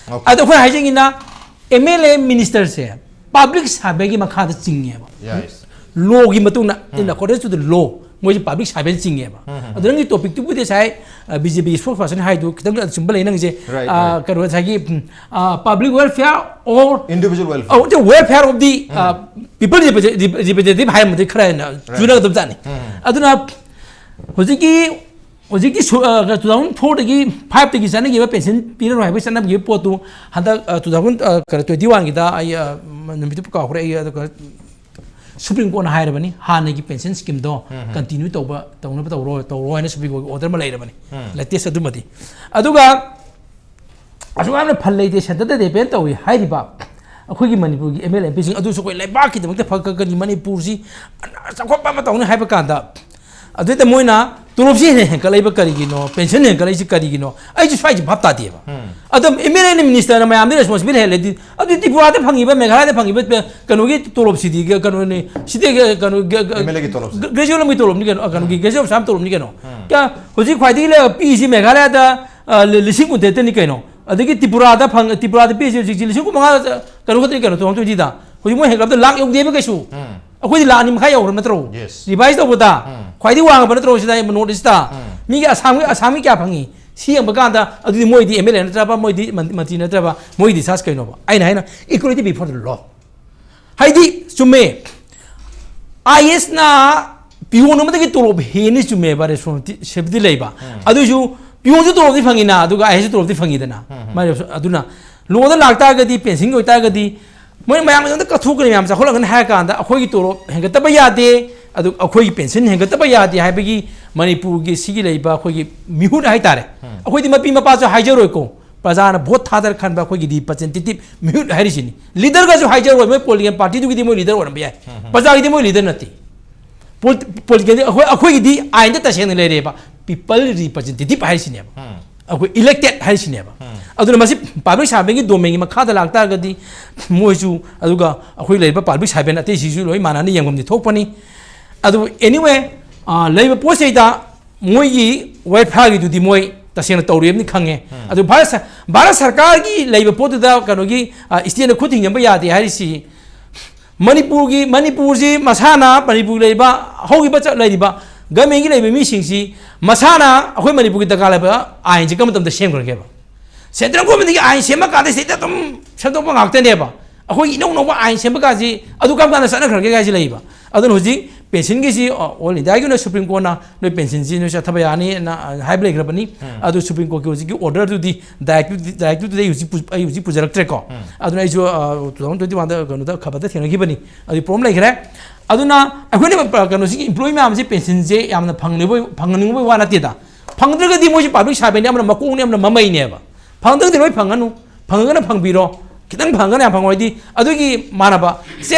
ꯑꯗꯣ ꯑꯩꯈꯣꯏ ꯍꯥꯏꯖꯅꯤꯡꯉꯤꯅ, ꯑꯦꯝ ꯑꯦꯜ ꯑꯦ ꯃꯤꯅꯤꯁꯇꯔꯁꯦ ꯄꯕ꯭ꯂꯤꯛ ꯁꯥꯔꯚꯦꯒꯤ ꯃꯈꯥꯗ ꯆꯤꯡꯉꯦꯕ꯫ ꯂꯣꯒꯤ ꯃꯇꯨꯡ ꯏꯟꯅ, in accordance to the law, ꯃꯣꯏꯁꯦ ꯄꯕ꯭ꯂꯤꯛ ꯁꯥꯔꯚꯦꯟꯁꯤꯡꯅꯦꯕ꯫ ꯑꯗꯣ ꯅꯪꯒꯤ ꯇꯣꯄꯤꯛꯇꯨꯕꯨꯗꯤ ꯉꯁꯥꯏ ꯕꯤ ꯖꯦ ꯄꯤꯒꯤ ꯁ꯭ꯄꯣꯛꯁ ꯄꯔꯁꯟ ꯍꯥꯏꯗꯨ ꯈꯤꯇꯪ ꯑꯆꯨꯝꯕ ꯂꯩ꯫ ꯅꯪꯁꯦ Right, ꯑ, right. ꯀꯩꯅꯣ ꯉꯁꯥꯏꯒꯤ public welfare or Individual welfare. ꯑꯣ welfare of the people representative ꯍꯥꯏꯔꯝꯃꯗꯤ ꯈꯔ ꯍꯦꯟꯅ ꯆꯨꯅꯒꯗꯕ ꯖꯥꯠꯅꯤ꯫ ꯑꯗꯨꯅ ꯍꯧꯖꯤꯛꯀꯤ ꯍꯧꯖꯤꯛꯀꯤ ꯁꯨ- ꯑ, ꯇꯨ ꯊꯥꯎꯖꯟ ꯐꯣꯔꯗꯒꯤ ꯐꯥꯏꯚꯇꯒꯤ ꯆꯠꯅꯈꯤꯕ ꯄꯦꯟꯁꯤꯟ ꯄꯤꯔꯔꯣꯏ ꯍꯥꯏꯕꯒꯤ ꯆꯠꯅꯈꯤꯕ ꯄꯣꯠꯇꯨ ꯍꯟꯗꯛ, ꯑ, ꯇꯨ ꯊꯥꯎꯖꯟ, ꯑ, ꯀꯩꯅꯣ, ꯇ꯭ꯋꯦꯟꯇꯤ ꯋꯥꯟꯒꯤꯗ ꯑꯩ, ꯑ, ꯅꯨꯃꯤꯠꯇꯨ ꯀꯥꯎꯈ꯭ꯔꯦ ꯑꯩ, ꯑꯗꯨꯒ ꯁꯨꯄ꯭ꯔꯤꯝ ꯀꯣꯔꯠꯅ ꯍꯥꯏꯔꯕꯅꯤ ꯍꯥꯟꯅꯒꯤ ꯄꯦꯟꯁꯤꯟ ꯁ꯭ꯀꯤꯝꯗꯣ ꯀꯟꯇꯤꯅ꯭ꯌꯨ ꯇꯧꯕ, ꯇꯧꯅꯕ ꯇꯧꯔꯣ, ꯇꯧꯔꯣ ꯍꯥꯏꯅ ꯁꯨꯄ꯭ꯔꯤꯝ ꯀꯣꯔꯠꯀꯤ ꯑꯣꯔꯗꯔ ꯑꯃ ꯂꯩꯔꯕꯅꯤ꯫ ꯂꯦꯇꯦꯁ ꯑꯗꯨꯃꯗꯤ꯫ ꯑꯗꯨꯒ ꯑꯁꯨꯛ ꯌꯥꯝꯅ ꯐꯜ ꯂꯩꯇꯦ, ꯁꯦꯟꯇꯔꯗ ꯗꯤꯄꯦꯟ ꯇꯧꯏ ꯍꯥꯏꯔꯤꯕ ꯑꯩꯈꯣꯏꯒꯤ ꯃꯅꯤꯄꯨꯔꯒꯤ ꯑꯦꯝ ꯑꯦꯜ ꯑꯦꯝ ꯄꯤꯁꯤꯡ ꯑꯗꯨꯁꯨ ꯑꯩꯈꯣꯏ ꯂꯩꯕꯥꯛꯀꯤꯗꯃꯛꯇ ꯐꯒꯠꯀꯅꯤ, ꯃꯅꯤꯄꯨꯔꯁꯤ ꯆꯥꯎꯈꯠꯄ ꯑꯃ ꯇꯧꯅꯤ ꯍꯥꯏꯕ ꯀꯥꯟꯗ, ꯑꯗꯨꯗ ꯃꯣꯏꯅ ꯇꯣꯂꯣꯞꯁꯤ ꯍꯦꯟꯅ ꯍꯦꯟꯒꯠꯂꯛꯏꯕ ꯀꯔꯤꯒꯤꯅꯣ, ꯄꯦꯟꯁꯟ ꯍꯦꯟꯒꯠꯂꯛꯏꯁꯤ ꯀꯔꯤꯒꯤꯅꯣ, ꯑꯩꯁꯨ ꯁ꯭ꯋꯥꯏꯁꯤ ꯚꯥꯞ ꯇꯥꯗꯦꯕ꯫ ꯑꯗꯨꯝ ꯑꯦꯝ ꯑꯦꯜ ꯑꯦꯅ ꯃꯤꯅꯤꯁꯇꯔꯅ ꯃꯌꯥꯝꯗ ꯔꯦꯁꯄꯣꯟꯁꯤꯕꯤꯂꯤꯇꯤ ꯍꯦꯜꯂꯗꯤ, ꯑꯗꯨꯗꯤ ꯇ꯭ꯔꯤꯄꯨꯔꯥꯗ ꯐꯪꯉꯤꯕ, ꯃꯦꯘꯥꯂꯌꯥꯗ ꯐꯪꯉꯤꯕ ꯄꯦ- ꯀꯩꯅꯣꯒꯤ ꯇꯣꯂꯣꯞꯁꯤꯗꯤ ꯀ- ꯀꯩꯅꯣꯅꯤ, ꯁꯤꯗꯤ ꯀ- ꯀꯩꯅꯣ ꯒ- ꯒ- ꯑꯦꯝ ꯑꯦꯜ ꯑꯦꯒꯤ ꯇꯣꯂꯣꯞꯁꯦ꯫ ꯒ- ꯒ꯭ꯔꯦꯖꯨꯋꯦꯠ ꯑꯃꯒꯤ ꯇꯣꯂꯣꯞꯅꯤ ꯀꯩꯅꯣ, ꯑ, ꯀꯩꯅꯣꯒꯤ ꯒ꯭ꯔꯦꯖꯨꯋꯦꯠ ꯑꯣꯐꯤꯁꯥꯔ ꯇꯣꯂꯣꯞꯅꯤ ꯀꯩꯅꯣ꯫ ꯀꯌꯥ ꯍꯧꯖꯤꯛ ꯈ꯭ꯋꯥꯏꯗꯒꯤ ꯂꯩ- ꯄꯤꯛꯏꯁꯤ ꯃꯦꯘꯥꯂꯌꯥꯗ, ꯑ, ꯂꯤ- ꯂꯤꯁꯤꯡ ꯀꯨꯟꯇꯔꯦꯠꯇꯅꯤ ꯀꯩꯅꯣ꯫ ꯑꯗꯒꯤ ꯇ꯭ꯔꯤꯄꯨꯔꯥꯗ ꯐꯪ- ꯇ꯭ꯔꯤꯄꯨꯔꯥꯗ ꯄꯤꯔꯤꯁꯤ ꯍꯧꯖꯤꯛꯁꯤ ꯂꯤꯁꯤꯡ ꯀꯨꯟꯃꯉꯥ ꯀꯩꯅꯣ ꯈꯛꯇꯅꯤ ꯀꯩꯅꯣ, ꯇꯨ ꯊꯥꯎꯖꯟ ꯇ꯭ꯋꯦꯟꯇꯤꯗ꯫ ꯍꯧꯖꯤꯛ ꯃꯣꯏ ꯍꯦꯟꯒꯠꯂꯛꯄꯗ ꯂꯥꯛ ꯌꯧꯗꯦꯕ ꯀꯩꯁꯨ꯫ ꯑꯩꯈꯣꯏꯗꯤ ꯂꯥꯛ ꯑꯅꯤ ꯃꯈꯥꯏ ꯌꯧꯔꯕ ꯅꯠꯇ꯭ꯔꯣ? Yes. ꯔꯤꯚꯥꯏꯁ ꯇꯧꯕꯗ ꯎꯝ. ꯈ꯭ꯋꯥꯏꯗꯒꯤ ꯋꯥꯡꯉꯕ ꯅꯠꯇ꯭ꯔꯣ ꯁꯤꯗ ꯅꯣꯔꯠ ꯏꯁꯇ? ꯎꯝ. ꯃꯤꯒꯤ ꯑꯁꯥꯝꯒꯤ, ꯑꯁꯥꯝꯒꯤ ꯀꯌꯥ ꯐꯪꯉꯤ? ꯁꯤ ꯌꯦꯡꯕ ꯀꯥꯟꯗ ꯑꯗꯨꯗꯤ ꯃꯣꯏꯗꯤ ꯑꯦꯝ ꯑꯦꯜ ꯑꯦ ꯅꯠꯇ꯭ꯔꯕ, ꯃꯣꯏꯗꯤ ꯃꯟ- ꯃꯟꯇ꯭ꯔꯤ ꯅꯠꯇ꯭ꯔꯕ, ꯃꯣꯏꯗꯤ ꯗꯤꯁꯆꯥꯔꯖ ꯀꯩꯅꯣꯕ? ꯑꯩꯅ ꯍꯥꯏꯅ equality before the law꯫ ꯍꯥꯏꯗꯤ ꯆꯨꯝꯃꯦ, ꯑꯥꯏ ꯑꯦꯁꯅ ꯄꯤꯌꯣꯟ ꯑꯃꯗꯒꯤ ꯇꯣꯂꯣꯞ ꯍꯦꯟꯅꯤ, ꯆꯨꯝꯃꯦꯕ, ꯔꯦꯁꯄꯣꯟꯁꯤꯕꯤꯂꯤꯇꯤ ꯂꯩꯕ꯫ ꯑꯗꯨꯏꯁꯨ ꯄꯤꯌꯣꯟꯁꯨ ꯇꯣꯂꯣꯞꯇꯤ ꯐꯪꯉꯤꯅ, ꯑꯗꯨꯒ ꯑꯥꯏ ꯑꯦꯁꯁꯨ ꯇꯣꯂꯣꯞꯇꯤ ꯐꯪꯉꯤꯗꯅ꯫ ꯃꯥꯏ ꯔꯦꯁꯄꯣꯟ- ꯑꯗꯨꯅ ꯂꯣꯗ ꯂꯥꯛꯇꯥꯔꯒꯗꯤ, ꯄꯦꯟꯁꯤꯟꯒꯤ ꯑꯣꯏꯇꯥꯔꯒꯗꯤ, ꯃꯣꯏꯅ ꯃꯌꯥꯝ ꯑꯩꯉꯣꯟꯗ ꯀꯠꯊꯣꯛꯀꯅꯤ, ꯃꯌꯥꯝ ꯆꯥꯎꯈꯠꯂꯛꯀꯅꯤ ꯍꯥꯏꯔ ꯀꯥꯟꯗ ꯑꯩꯈꯣꯏꯒꯤ ꯇꯣꯂꯣꯞ ꯍꯦꯟꯒꯠꯇꯕ ꯌꯥꯗꯦ, ꯑꯗꯨ ꯑꯩꯈꯣꯏꯒꯤ ꯄꯦꯟꯁꯤꯟ ꯍꯦꯟꯒꯠꯇꯕ ꯌꯥꯗꯦ ꯍꯥꯏꯕꯒꯤ ꯃꯅꯤꯄꯨꯔꯒꯤ ꯁꯤꯒꯤ ꯂꯩꯕ ꯑꯩꯈꯣꯏꯒꯤ ꯃꯤꯍꯨꯠ ꯍꯥꯏꯇꯥꯔꯦ꯫ ꯑꯩꯈꯣꯏꯗꯤ ꯃꯄꯤ ꯃꯄꯥꯁꯨ ꯍꯥꯏꯖꯔꯣꯏꯀꯣ, ꯄ꯭ꯔꯖꯥꯅ ꯚꯣꯠ ꯊꯥꯗꯔ ꯈꯟꯕ ꯑꯩꯈꯣꯏꯒꯤ ꯔꯤꯄ꯭ꯔꯖꯦꯟꯇꯦꯇꯤꯚ ꯃꯤꯍꯨꯠ ꯍꯥꯏꯔꯤꯁꯤꯅꯤ꯫ ꯂꯤꯗꯔꯒꯁꯨ ꯍꯥꯏꯖꯔꯣꯏ, ꯃꯣꯏ ꯄꯣꯂꯤꯇꯤꯀꯦꯜ ꯄꯥꯔꯇꯤꯗꯨꯒꯤꯗꯤ ꯃꯣꯏ ꯂꯤꯗꯔ ꯑꯣꯏꯔꯝꯕ ꯌꯥꯏ, ꯄ꯭ꯔꯖꯥꯒꯤꯗꯤ ꯃꯣꯏ ꯂꯤꯗꯔ ꯅꯠꯇꯦ꯫ ꯄꯣꯂꯤꯇꯤꯀꯦꯜꯗꯤ ꯑꯩꯈꯣꯏ, ꯑꯩꯈꯣꯏꯒꯤꯗꯤ ꯑꯥꯏꯟꯗ ꯇꯁꯦꯡꯅ ꯂꯩꯔꯦꯕ, ꯄꯤꯄꯜ ꯔꯤꯄ꯭ꯔꯖꯦꯟꯇꯦꯇꯤꯚ ꯍꯥꯏꯔꯤꯁꯤꯅꯦꯕ꯫ ꯑꯩꯈꯣꯏ ꯏꯂꯦꯛꯇꯦꯠ ꯍꯥꯏꯔꯤꯁꯤꯅꯦꯕ꯫ ꯑꯗꯨꯅ ꯃꯁꯤ ꯄꯕ꯭ꯂꯤꯛ ꯁꯥꯔꯚꯦꯟꯒꯤ ꯗꯣꯃꯦꯟꯒꯤ ꯃꯈꯥꯗ ꯂꯥꯛꯇꯥꯔꯒꯗꯤ ꯃꯣꯏꯁꯨ, ꯑꯗꯨꯒ ꯑꯩꯈꯣꯏ ꯂꯩꯔꯤꯕ ꯄꯕ꯭ꯂꯤꯛ ꯁꯥꯔꯚꯦꯟ ꯑꯇꯩꯁꯤꯁꯨ ꯂꯣꯏ ꯃꯥꯟꯅꯅ ꯌꯦꯡꯐꯝꯗꯤ ꯊꯣꯛꯄꯅꯤ꯫ ꯑꯗꯨꯕꯨ anyway, ꯑ, ꯂꯩꯔꯤꯕ ꯄꯣꯠꯁꯤꯗ ꯃꯣꯏꯒꯤ ꯋꯦꯜꯐꯤꯌꯥꯔꯒꯤꯗꯨꯗꯤ ꯃꯣꯏ ꯇꯁꯦꯡꯅ ꯇꯧꯔꯤꯕꯅꯤ ꯈꯪꯉꯦ꯫ ꯑꯗꯨ ꯚꯥꯔꯠ ꯁ-, ꯚꯥꯔꯠ ꯁꯔꯀꯥꯔꯒꯤ ꯂꯩꯕ ꯄꯣꯠꯇꯨꯗ ꯀꯩꯅꯣꯒꯤ, ꯑ, ꯏꯁꯇꯦꯠꯅ ꯈꯨꯠ ꯊꯤꯡꯖꯤꯟꯕ ꯌꯥꯗꯦ ꯍꯥꯏꯔꯤꯁꯤ ꯃꯅꯤꯄꯨꯔꯒꯤ, ꯃꯅꯤꯄꯨꯔꯁꯤ ꯃꯁꯥꯅ, ꯃꯅꯤꯄꯨꯔꯒꯤ ꯂꯩꯔꯤꯕ, ꯍꯧꯈꯤꯕ ꯆꯠ-, ꯂꯩꯔꯤꯕ ꯒꯃꯦꯟꯒꯤ ꯂꯩꯕ ꯃꯤꯁꯤꯡꯁꯤ ꯃꯁꯥꯅ ꯑꯩꯈꯣꯏ ꯃꯅꯤꯄꯨꯔꯒꯤ ꯗꯔꯀꯥꯔ ꯂꯩꯕ ꯑꯥꯏꯟꯁꯤ ꯀꯔꯝꯕ ꯃꯇꯝꯗ ꯁꯦꯝꯈ꯭ꯔꯒꯦꯕ? ꯁꯦꯟꯇ꯭ꯔꯦꯜ ꯒꯣꯔꯃꯦꯟꯒꯤ ꯑꯥꯏꯟ ꯁꯦꯝꯕ ꯀꯥꯟꯗ ꯁꯤꯗ ꯑꯗꯨꯝ ꯁꯦꯝꯗꯣꯛꯄ ꯉꯥꯛꯇꯅꯦꯕ꯫ ꯑꯩꯈꯣꯏꯒꯤ ꯏꯅꯧ ꯅꯧꯕ ꯑꯥꯏꯟ ꯁꯦꯝꯕ ꯀꯥꯟꯁꯤ ꯑꯗꯨ ꯀꯔꯝ ꯀꯥꯟꯗ ꯆꯠꯅꯈ꯭ꯔꯒꯦ ꯍꯥꯏꯁꯤ ꯂꯩꯕ꯫ ꯑꯗꯨꯅ ꯍꯧꯖꯤꯛ ꯄꯦꯟꯁꯤꯟꯒꯤꯁꯤ, ꯑ, ꯑꯣꯜ ꯏꯟꯗꯤꯌꯥꯒꯤ ꯑꯣꯏꯅ ꯁꯨꯄ꯭ꯔꯤꯝ ꯀꯣꯔꯠꯅ ꯅꯣꯏ ꯄꯦꯟꯁꯤꯟꯁꯤ ꯅꯣꯏ ꯆꯠꯊꯕ ꯌꯥꯅꯤꯅ, ꯑ, ꯍꯥꯏꯕ ꯂꯩꯈ꯭ꯔꯕꯅꯤ꯫ ꯎꯝ꯫ ꯑꯗꯨ ꯁꯨꯄ꯭ꯔꯤꯝ ꯀꯣꯔꯠꯀꯤ ꯍꯧꯖꯤꯛꯀꯤ ꯑꯣꯔꯗꯔꯗꯨꯗꯤ, ꯗꯥꯏꯔꯦꯛꯇꯨꯗꯤ, ꯗꯥꯏꯔꯦꯛꯇꯨꯗꯤ ꯑꯩ ꯍꯧꯖꯤꯛ ꯄꯨ-, ꯑꯩ ꯍꯧꯖꯤꯛ ꯄꯨꯖꯔꯛꯇ꯭ꯔꯦꯀꯣ꯫ ꯎꯝ꯫ ꯑꯗꯨꯅ ꯑꯩꯁꯨ, ꯑ, two thousand twenty one ꯗ ꯀꯩꯅꯣꯗ ꯈꯕꯔꯗ ꯊꯦꯡꯅꯈꯤꯕꯅꯤ꯫ ꯑꯗꯨ ꯄ꯭ꯔꯣꯕ꯭ꯂꯦꯝ ꯂꯩꯈ꯭ꯔꯦ꯫ ꯑꯗꯨꯅ ꯑꯩꯈꯣꯏꯅ, ꯑ, ꯀꯩꯅꯣꯁꯤꯒꯤ ꯏꯝꯄ꯭ꯂꯣꯌꯤ ꯃꯌꯥꯝꯁꯤ ꯄꯦꯟꯁꯤꯟꯁꯦ ꯌꯥꯝꯅ ꯐꯪꯅꯤꯡꯕ, ꯐꯪꯍꯟꯅꯤꯡꯕꯒꯤ ꯋꯥ ꯅꯠꯇꯦꯗ꯫ ꯐꯪꯗ꯭ꯔꯒꯗꯤ ꯃꯣꯏꯁꯦ ꯄꯥꯕ꯭ꯂꯤꯛ ꯁꯥꯔꯚꯦꯟꯅꯤ, ꯑꯃꯅ ꯃꯀꯣꯛꯅꯤ, ꯑꯃꯅ ꯃꯃꯩꯅꯦꯕ꯫ ꯐꯪꯗ꯭ꯔꯒꯗꯤ ꯂꯣꯏ ꯐꯪꯉꯅꯨ, ꯐꯪꯉꯒꯅ ꯐꯪꯕꯤꯔꯣ, ꯈꯤꯇꯪ ꯐꯪꯉꯒꯅ ꯌꯥꯝ ꯐꯪꯉꯣꯏꯗꯤ꯫ ꯑꯗꯨꯒꯤ ꯃꯥꯟꯅꯕ ꯁꯦ,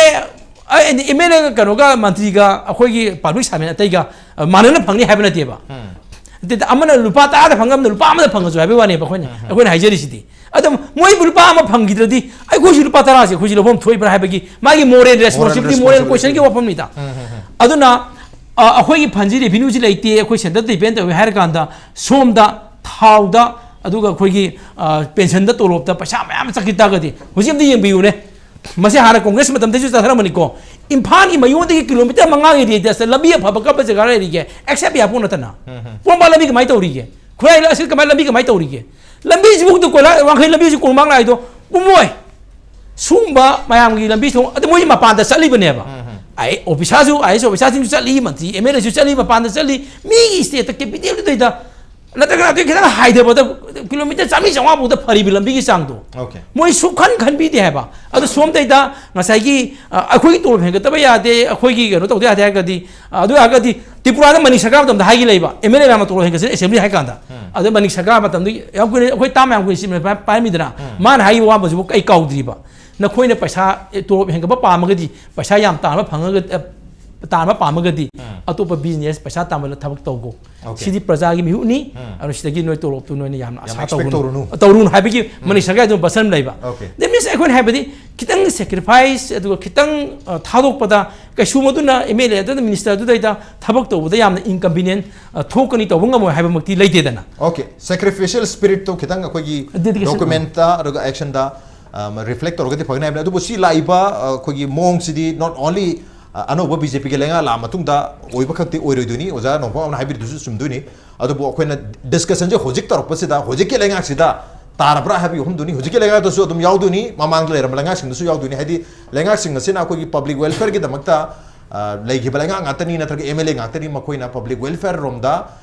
ꯑꯩ ꯑꯦꯝ ꯑꯦꯜ ꯑꯦꯒ ꯀꯩꯅꯣꯒ ꯃꯟꯇ꯭ꯔꯤꯒ ꯑꯩꯈꯣꯏꯒꯤ ꯄꯥꯕ꯭ꯂꯤꯛ ꯁꯥꯔꯚꯦꯟ ꯑꯇꯩꯒ, ꯑ, ꯃꯥꯟꯅꯅ ꯐꯪꯅꯤ ꯍꯥꯏꯕ ꯅꯠꯇꯦꯕ꯫ ꯎꯝ꯫ ꯑꯗꯨꯗ ꯑꯃꯅ ꯂꯨꯄꯥ ꯇꯔꯥꯗ ꯐꯪꯉꯝꯅ ꯂꯨꯄꯥ ꯑꯃꯗ ꯐꯪꯉꯁꯨ ꯍꯥꯏꯕꯒꯤ ꯋꯥꯅꯦꯕ ꯑꯩꯈꯣꯏꯅ, ꯎꯝ, ꯎꯝ꯫ ꯑꯩꯈꯣꯏꯅ ꯍꯥꯏꯖꯔꯤꯁꯤꯗꯤ꯫ ꯑꯗꯣ ꯃꯣꯏꯕꯨ ꯂꯨꯄꯥ ꯑꯃ ꯐꯪꯈꯤꯗ꯭ꯔꯗꯤ ꯑꯩꯈꯣꯏꯁꯨ ꯂꯨꯄꯥ ꯇꯔꯥꯁꯦ ꯑꯩꯈꯣꯏꯁꯨ ꯂꯧꯐꯝ ꯊꯣꯛꯏꯕ꯭ꯔꯥ ꯍꯥꯏꯕꯒꯤ ꯃꯥꯒꯤ ꯃꯣꯔꯦꯜ ꯔꯦꯁꯄꯣꯟꯁꯤꯕꯤꯂꯤꯇꯤ, ꯃꯣꯔꯦꯜ ꯀꯣꯏꯁꯟꯒꯤ ꯋꯥꯐꯝꯅꯤꯗ꯫ ꯎꯝ, ꯎꯝ, ꯎꯝ꯫ ꯑꯗꯨꯅ, ꯑ, ꯑꯩꯈꯣꯏꯒꯤ ꯐꯟꯁꯤ ꯔꯦꯚꯤꯅ꯭ꯌꯨꯁꯤ ꯂꯩꯇꯦ, ꯑꯩꯈꯣꯏ ꯁꯦꯟꯇꯔ ꯗꯤꯄꯦꯟ ꯇꯧꯏ ꯍꯥꯏꯔ ꯀꯥꯟꯗ ꯁꯣꯝꯗ ꯊꯥꯎꯗ, ꯑꯗꯨꯒ ꯑꯩꯈꯣꯏꯒꯤ, ꯑ, ꯄꯦꯟꯁꯟꯗ, ꯇꯣꯂꯣꯞꯇ ꯄꯩꯁꯥ ꯃꯌꯥꯝ ꯑꯃ ꯆꯠꯈꯤ ꯇꯥꯔꯒꯗꯤ ꯍꯧꯖꯤꯛ ꯑꯝꯇ ꯌꯦꯡꯕꯤꯌꯨꯅꯦ꯫ ꯃꯁꯤ ꯍꯥꯟꯅ ꯀꯣꯡꯒ꯭ꯔꯦꯁ ꯃꯇꯝꯗꯁꯨ ꯆꯠꯊꯔꯝꯕꯅꯤꯀꯣ꯫ ꯏꯝꯐꯥꯜꯒꯤ ꯃꯌꯣꯟꯗꯒꯤ ꯀꯤꯂꯣꯃꯤꯇꯔ ꯃꯉꯥꯒꯤ ꯔꯦꯗꯤꯌꯁꯇ ꯂꯝꯕꯤ ꯑꯐꯕ ꯀꯔꯝꯕ ꯖꯒꯥ ꯂꯩꯔꯤꯒꯦ? ꯑꯦꯛꯁꯦꯞ ꯌꯥꯄꯣ ꯅꯠꯇꯅ꯫ ꯎꯝ, ꯎꯝ꯫ ꯄꯣꯔꯣꯝꯄꯥꯠ ꯂꯝꯕꯤ ꯀꯃꯥꯏꯅ ꯇꯧꯔꯤꯒꯦ? ꯈꯨꯔꯥꯏ ꯑꯁꯤ ꯀꯃꯥꯏ, ꯂꯝꯕꯤ ꯀꯃꯥꯏꯅ ꯇꯧꯔꯤꯒꯦ? ꯂꯝꯕꯤꯁꯤꯕꯨ ꯀꯣꯏꯂꯥ, ꯋꯥꯡꯈꯩ ꯂꯝꯕꯤꯁꯤ ꯀꯣꯡꯃꯥꯡ ꯂꯥꯛꯏꯗꯣ ꯄꯨꯝꯃꯣꯏ꯫ ꯁꯨꯝꯕ ꯃꯌꯥꯝꯒꯤ ꯂꯝꯕꯤ ꯊꯣꯡ, ꯑꯗꯨ ꯃꯣꯏ ꯃꯄꯥꯟꯗ ꯆꯠꯂꯤꯕꯅꯦꯕ꯫ ꯎꯝ, ꯎꯝ꯫ ꯑꯥꯏ ꯑꯦ ꯑꯣꯐꯤꯁꯥꯔꯁꯨ, ꯑꯥꯏ ꯑꯦꯁ ꯑꯣꯐꯤꯁꯥꯔꯁꯤꯡꯁꯨ ꯆꯠꯂꯤ, ꯃꯟꯇ꯭ꯔꯤ, ꯑꯦꯝ ꯑꯦꯜ ꯑꯦꯁꯨ ꯆꯠꯂꯤ, ꯃꯄꯥꯟꯗ ꯆꯠꯂꯤ꯫ ꯃꯤꯒꯤ ꯁ꯭ꯇꯦꯠꯇ ꯀꯦꯄꯤꯇꯦꯜꯗꯨꯗꯩꯗ ꯅꯠꯇ꯭ꯔꯒꯅ ꯑꯗꯨꯒꯤ ꯈꯤꯇꯪ ꯍꯥꯏꯊꯕꯗ ꯀꯤꯂꯣꯃꯤꯇꯔ ꯆꯥꯝꯃꯔꯤ ꯆꯥꯝꯃꯉꯥ ꯐꯥꯎꯗ ꯐꯔꯤꯕ ꯂꯝꯕꯤꯒꯤ ꯆꯥꯡꯗꯣ꯫ ꯑꯣꯀꯦ꯫ ꯃꯣꯏ ꯁꯨꯛꯈꯟ ꯈꯟꯕꯤꯗꯦ ꯍꯥꯏꯕ꯫ ꯑꯗꯣ ꯁꯣꯝꯗꯩꯗ ꯉꯁꯥꯏꯒꯤ, ꯑ, ꯑꯩꯈꯣꯏꯒꯤ ꯇꯣꯂꯣꯞ ꯍꯦꯟꯒꯠꯇꯕ ꯌꯥꯗꯦ, ꯑꯩꯈꯣꯏꯒꯤ ꯀꯩꯅꯣ ꯇꯧꯗ ꯌꯥꯗꯦ ꯍꯥꯏꯔꯒꯗꯤ, ꯑ, ꯑꯗꯨ ꯑꯣꯏꯔꯒꯗꯤ ꯇ꯭ꯔꯤꯄꯨꯔꯥꯗ ꯃꯅꯤꯛ ꯁꯔꯀꯥꯔ ꯃꯇꯝꯗ ꯍꯥꯏꯈꯤ ꯂꯩꯕ, ꯑꯦꯝ ꯑꯦꯜ ꯑꯦ ꯃꯌꯥꯝꯅ ꯇꯣꯂꯣꯞ ꯍꯦꯟꯒꯠꯁꯤꯅ ꯑꯦꯁꯦꯝꯕ꯭ꯂꯤ ꯍꯥꯏ ꯀꯥꯟꯗ꯫ ꯎꯝ꯫ ꯑꯗ ꯃꯅꯤꯛ ꯁꯔꯀꯥꯔ ꯃꯇꯝꯗ ꯌꯥꯝ ꯀꯨꯏꯅ, ꯑꯩꯈꯣꯏ ꯇꯥꯝ ꯌꯥꯝ ꯀꯨꯏꯅ ꯁꯤꯖꯤꯟꯅ ꯄꯥꯏ-, ꯄꯥꯏꯔꯝꯃꯤꯗꯅ, ꯎꯝ꯫ ꯃꯥꯅ ꯍꯥꯏꯈꯤꯕ ꯋꯥ ꯑꯃꯁꯤꯕꯨ ꯑꯩ ꯀꯥꯎꯗ꯭ꯔꯤꯕ꯫ ꯅꯈꯣꯏꯅ ꯄꯩꯁꯥ, ꯑꯦ, ꯇꯣꯂꯣꯞ ꯍꯦꯟꯒꯠꯄ ꯄꯥꯝꯃꯒꯗꯤ, ꯄꯩꯁꯥ ꯌꯥꯝ ꯇꯥꯟꯕ ꯐꯪꯉꯒ-, ꯑꯦ, ꯇꯥꯟꯕ ꯄꯥꯝꯃꯒꯗꯤ, ꯎꯝ꯫ ꯑꯇꯣꯞꯄ ꯕꯤꯖꯤꯅꯦꯁ ꯄꯩꯁꯥ ꯇꯥꯟꯕ ꯊꯕꯛ ꯇꯧꯒꯣ꯫ ꯑꯣꯀꯦ꯫ ꯁꯤꯗꯤ ꯄ꯭ꯔꯖꯥꯒꯤ ꯃꯤꯍꯨꯠꯅꯤ꯫ ꯎꯝ꯫ ꯑꯗꯨ ꯁꯤꯗꯒꯤ ꯅꯣꯏ ꯇꯣꯂꯣꯞꯇꯨ ꯅꯣꯏꯅ ꯌꯥꯝꯅ ꯌꯥꯝ ꯑꯁꯥ ꯑꯦꯛꯁꯄꯦꯛ ꯇꯧꯔꯨꯅꯨ꯫ ꯇꯧꯔꯨꯅꯨ꯫ ꯇꯧꯔꯨꯅꯨ ꯍꯥꯏꯕꯒꯤ ꯎꯝ꯫ ꯃꯅꯤꯛ ꯁꯔꯀꯥꯔ ꯑꯗꯨꯝ ꯕꯁꯟ ꯂꯩꯕ꯫ ꯑꯣꯀꯦ꯫ That means ꯑꯩꯈꯣꯏꯅ ꯍꯥꯏꯕꯗꯤ ꯈꯤꯇꯪ ꯁꯦꯀ꯭ꯔꯤꯐꯥꯏꯁ ꯑꯗꯨꯒ ꯈꯤꯇꯪ, ꯑ, ꯊꯥꯗꯣꯛꯄꯗ ꯀꯩꯁꯨ ꯃꯗꯨꯅ ꯑꯦꯝ ꯑꯦꯜ ꯑꯦ ꯑꯗꯨꯅ ꯃꯤꯅꯤꯁꯇꯔ ꯑꯗꯨꯗꯩꯗ ꯊꯕꯛ ꯇꯧꯕꯗ ꯌꯥꯝꯅ ꯏꯟꯀꯟꯚꯤꯅꯤꯌꯦꯟ, ꯑ, ꯊꯣꯛꯀꯅꯤ, ꯇꯧꯕ ꯉꯝꯃꯣꯏ ꯍꯥꯏꯕꯃꯛꯇꯤ ꯂꯩꯇꯦꯗꯅ꯫ ꯑꯣꯀꯦ꯫ ꯁꯦꯀ꯭ꯔꯤꯐꯤꯁꯤꯌꯦꯜ ꯁ꯭ꯄꯤꯔꯤꯠꯇꯣ ꯈꯤꯇꯪ ꯑꯩꯈꯣꯏꯒꯤ dedication꯫ ꯗꯣꯀꯨꯃꯦꯟꯠꯇ ꯑꯗꯨꯒ ꯑꯦꯛꯁꯟꯗ ꯔꯤꯐ꯭ꯂꯦꯛ ꯇꯧꯔꯒꯗꯤ ꯐꯒꯅꯤ ꯍꯥꯏꯕꯅꯤ꯫ ꯑꯗꯨꯕꯨ ꯁꯤ ꯂꯥꯛꯏꯕ ꯑ, ꯑꯩꯈꯣꯏꯒꯤ ꯃꯑꯣꯡꯁꯤꯗꯤ not only ꯑ, ꯑꯅꯧꯕ ꯕꯤ ꯖꯦ ꯄꯤꯒꯤ ꯂꯩꯉꯥꯛ ꯂꯥꯛꯑ ꯃꯇꯨꯡꯗ ꯑꯣꯏꯕ ꯈꯛꯇꯤ ꯑꯣꯏꯔꯣꯏꯗꯣꯏꯅꯤ꯫ ꯑꯣꯖꯥ ꯅꯣꯡꯄꯣꯛ ꯑꯃꯅ ꯍꯥꯏꯕꯤꯔꯤꯗꯨꯁꯨ ꯆꯨꯝꯗꯣꯏꯅꯤ꯫ ꯑꯗꯨꯕꯨ ꯑꯩꯈꯣꯏꯅ ꯗꯤꯁꯀꯁꯟꯁꯦ ꯍꯧꯖꯤꯛ ꯇꯧꯔꯛꯄꯁꯤꯗ ꯍꯧꯖꯤꯛꯀꯤ ꯂꯩꯉꯥꯛꯁꯤꯗ ꯇꯥꯔꯕ꯭ꯔꯥ ꯍꯥꯏꯕꯒꯤ ꯋꯥꯐꯝꯗꯨꯅꯤ꯫ ꯍꯧꯖꯤꯛꯀꯤ ꯂꯩꯉꯥꯛꯇꯁꯨ ꯑꯗꯨꯝ ꯌꯥꯎꯗꯣꯏꯅꯤ, ꯃꯃꯥꯡꯗ ꯂꯩꯔꯝꯕ ꯂꯩꯉꯥꯛꯁꯤꯡꯗꯁꯨ ꯌꯥꯎꯗꯣꯏꯅꯤ꯫ ꯍꯥꯏꯗꯤ ꯂꯩꯉꯥꯛꯁꯤꯡ ꯑꯁꯤꯅ ꯑꯩꯈꯣꯏꯒꯤ ꯄꯕ꯭ꯂꯤꯛ ꯋꯦꯜꯐꯤꯌꯔꯒꯤꯗꯃꯛꯇ ꯑ, ꯂꯩꯈꯤꯕ ꯂꯩꯉꯥꯛ ꯉꯥꯛꯇꯅꯤ, ꯅꯠꯇ꯭ꯔꯒ ꯑꯦꯝ ꯑꯦꯜ ꯑꯦ ꯉꯥꯛꯇꯅꯤ꯫ ꯃꯈꯣꯏꯅ ꯄꯕ꯭ꯂꯤꯛ ꯋꯦꯜꯐꯤꯌꯔ ꯔꯣꯝꯗ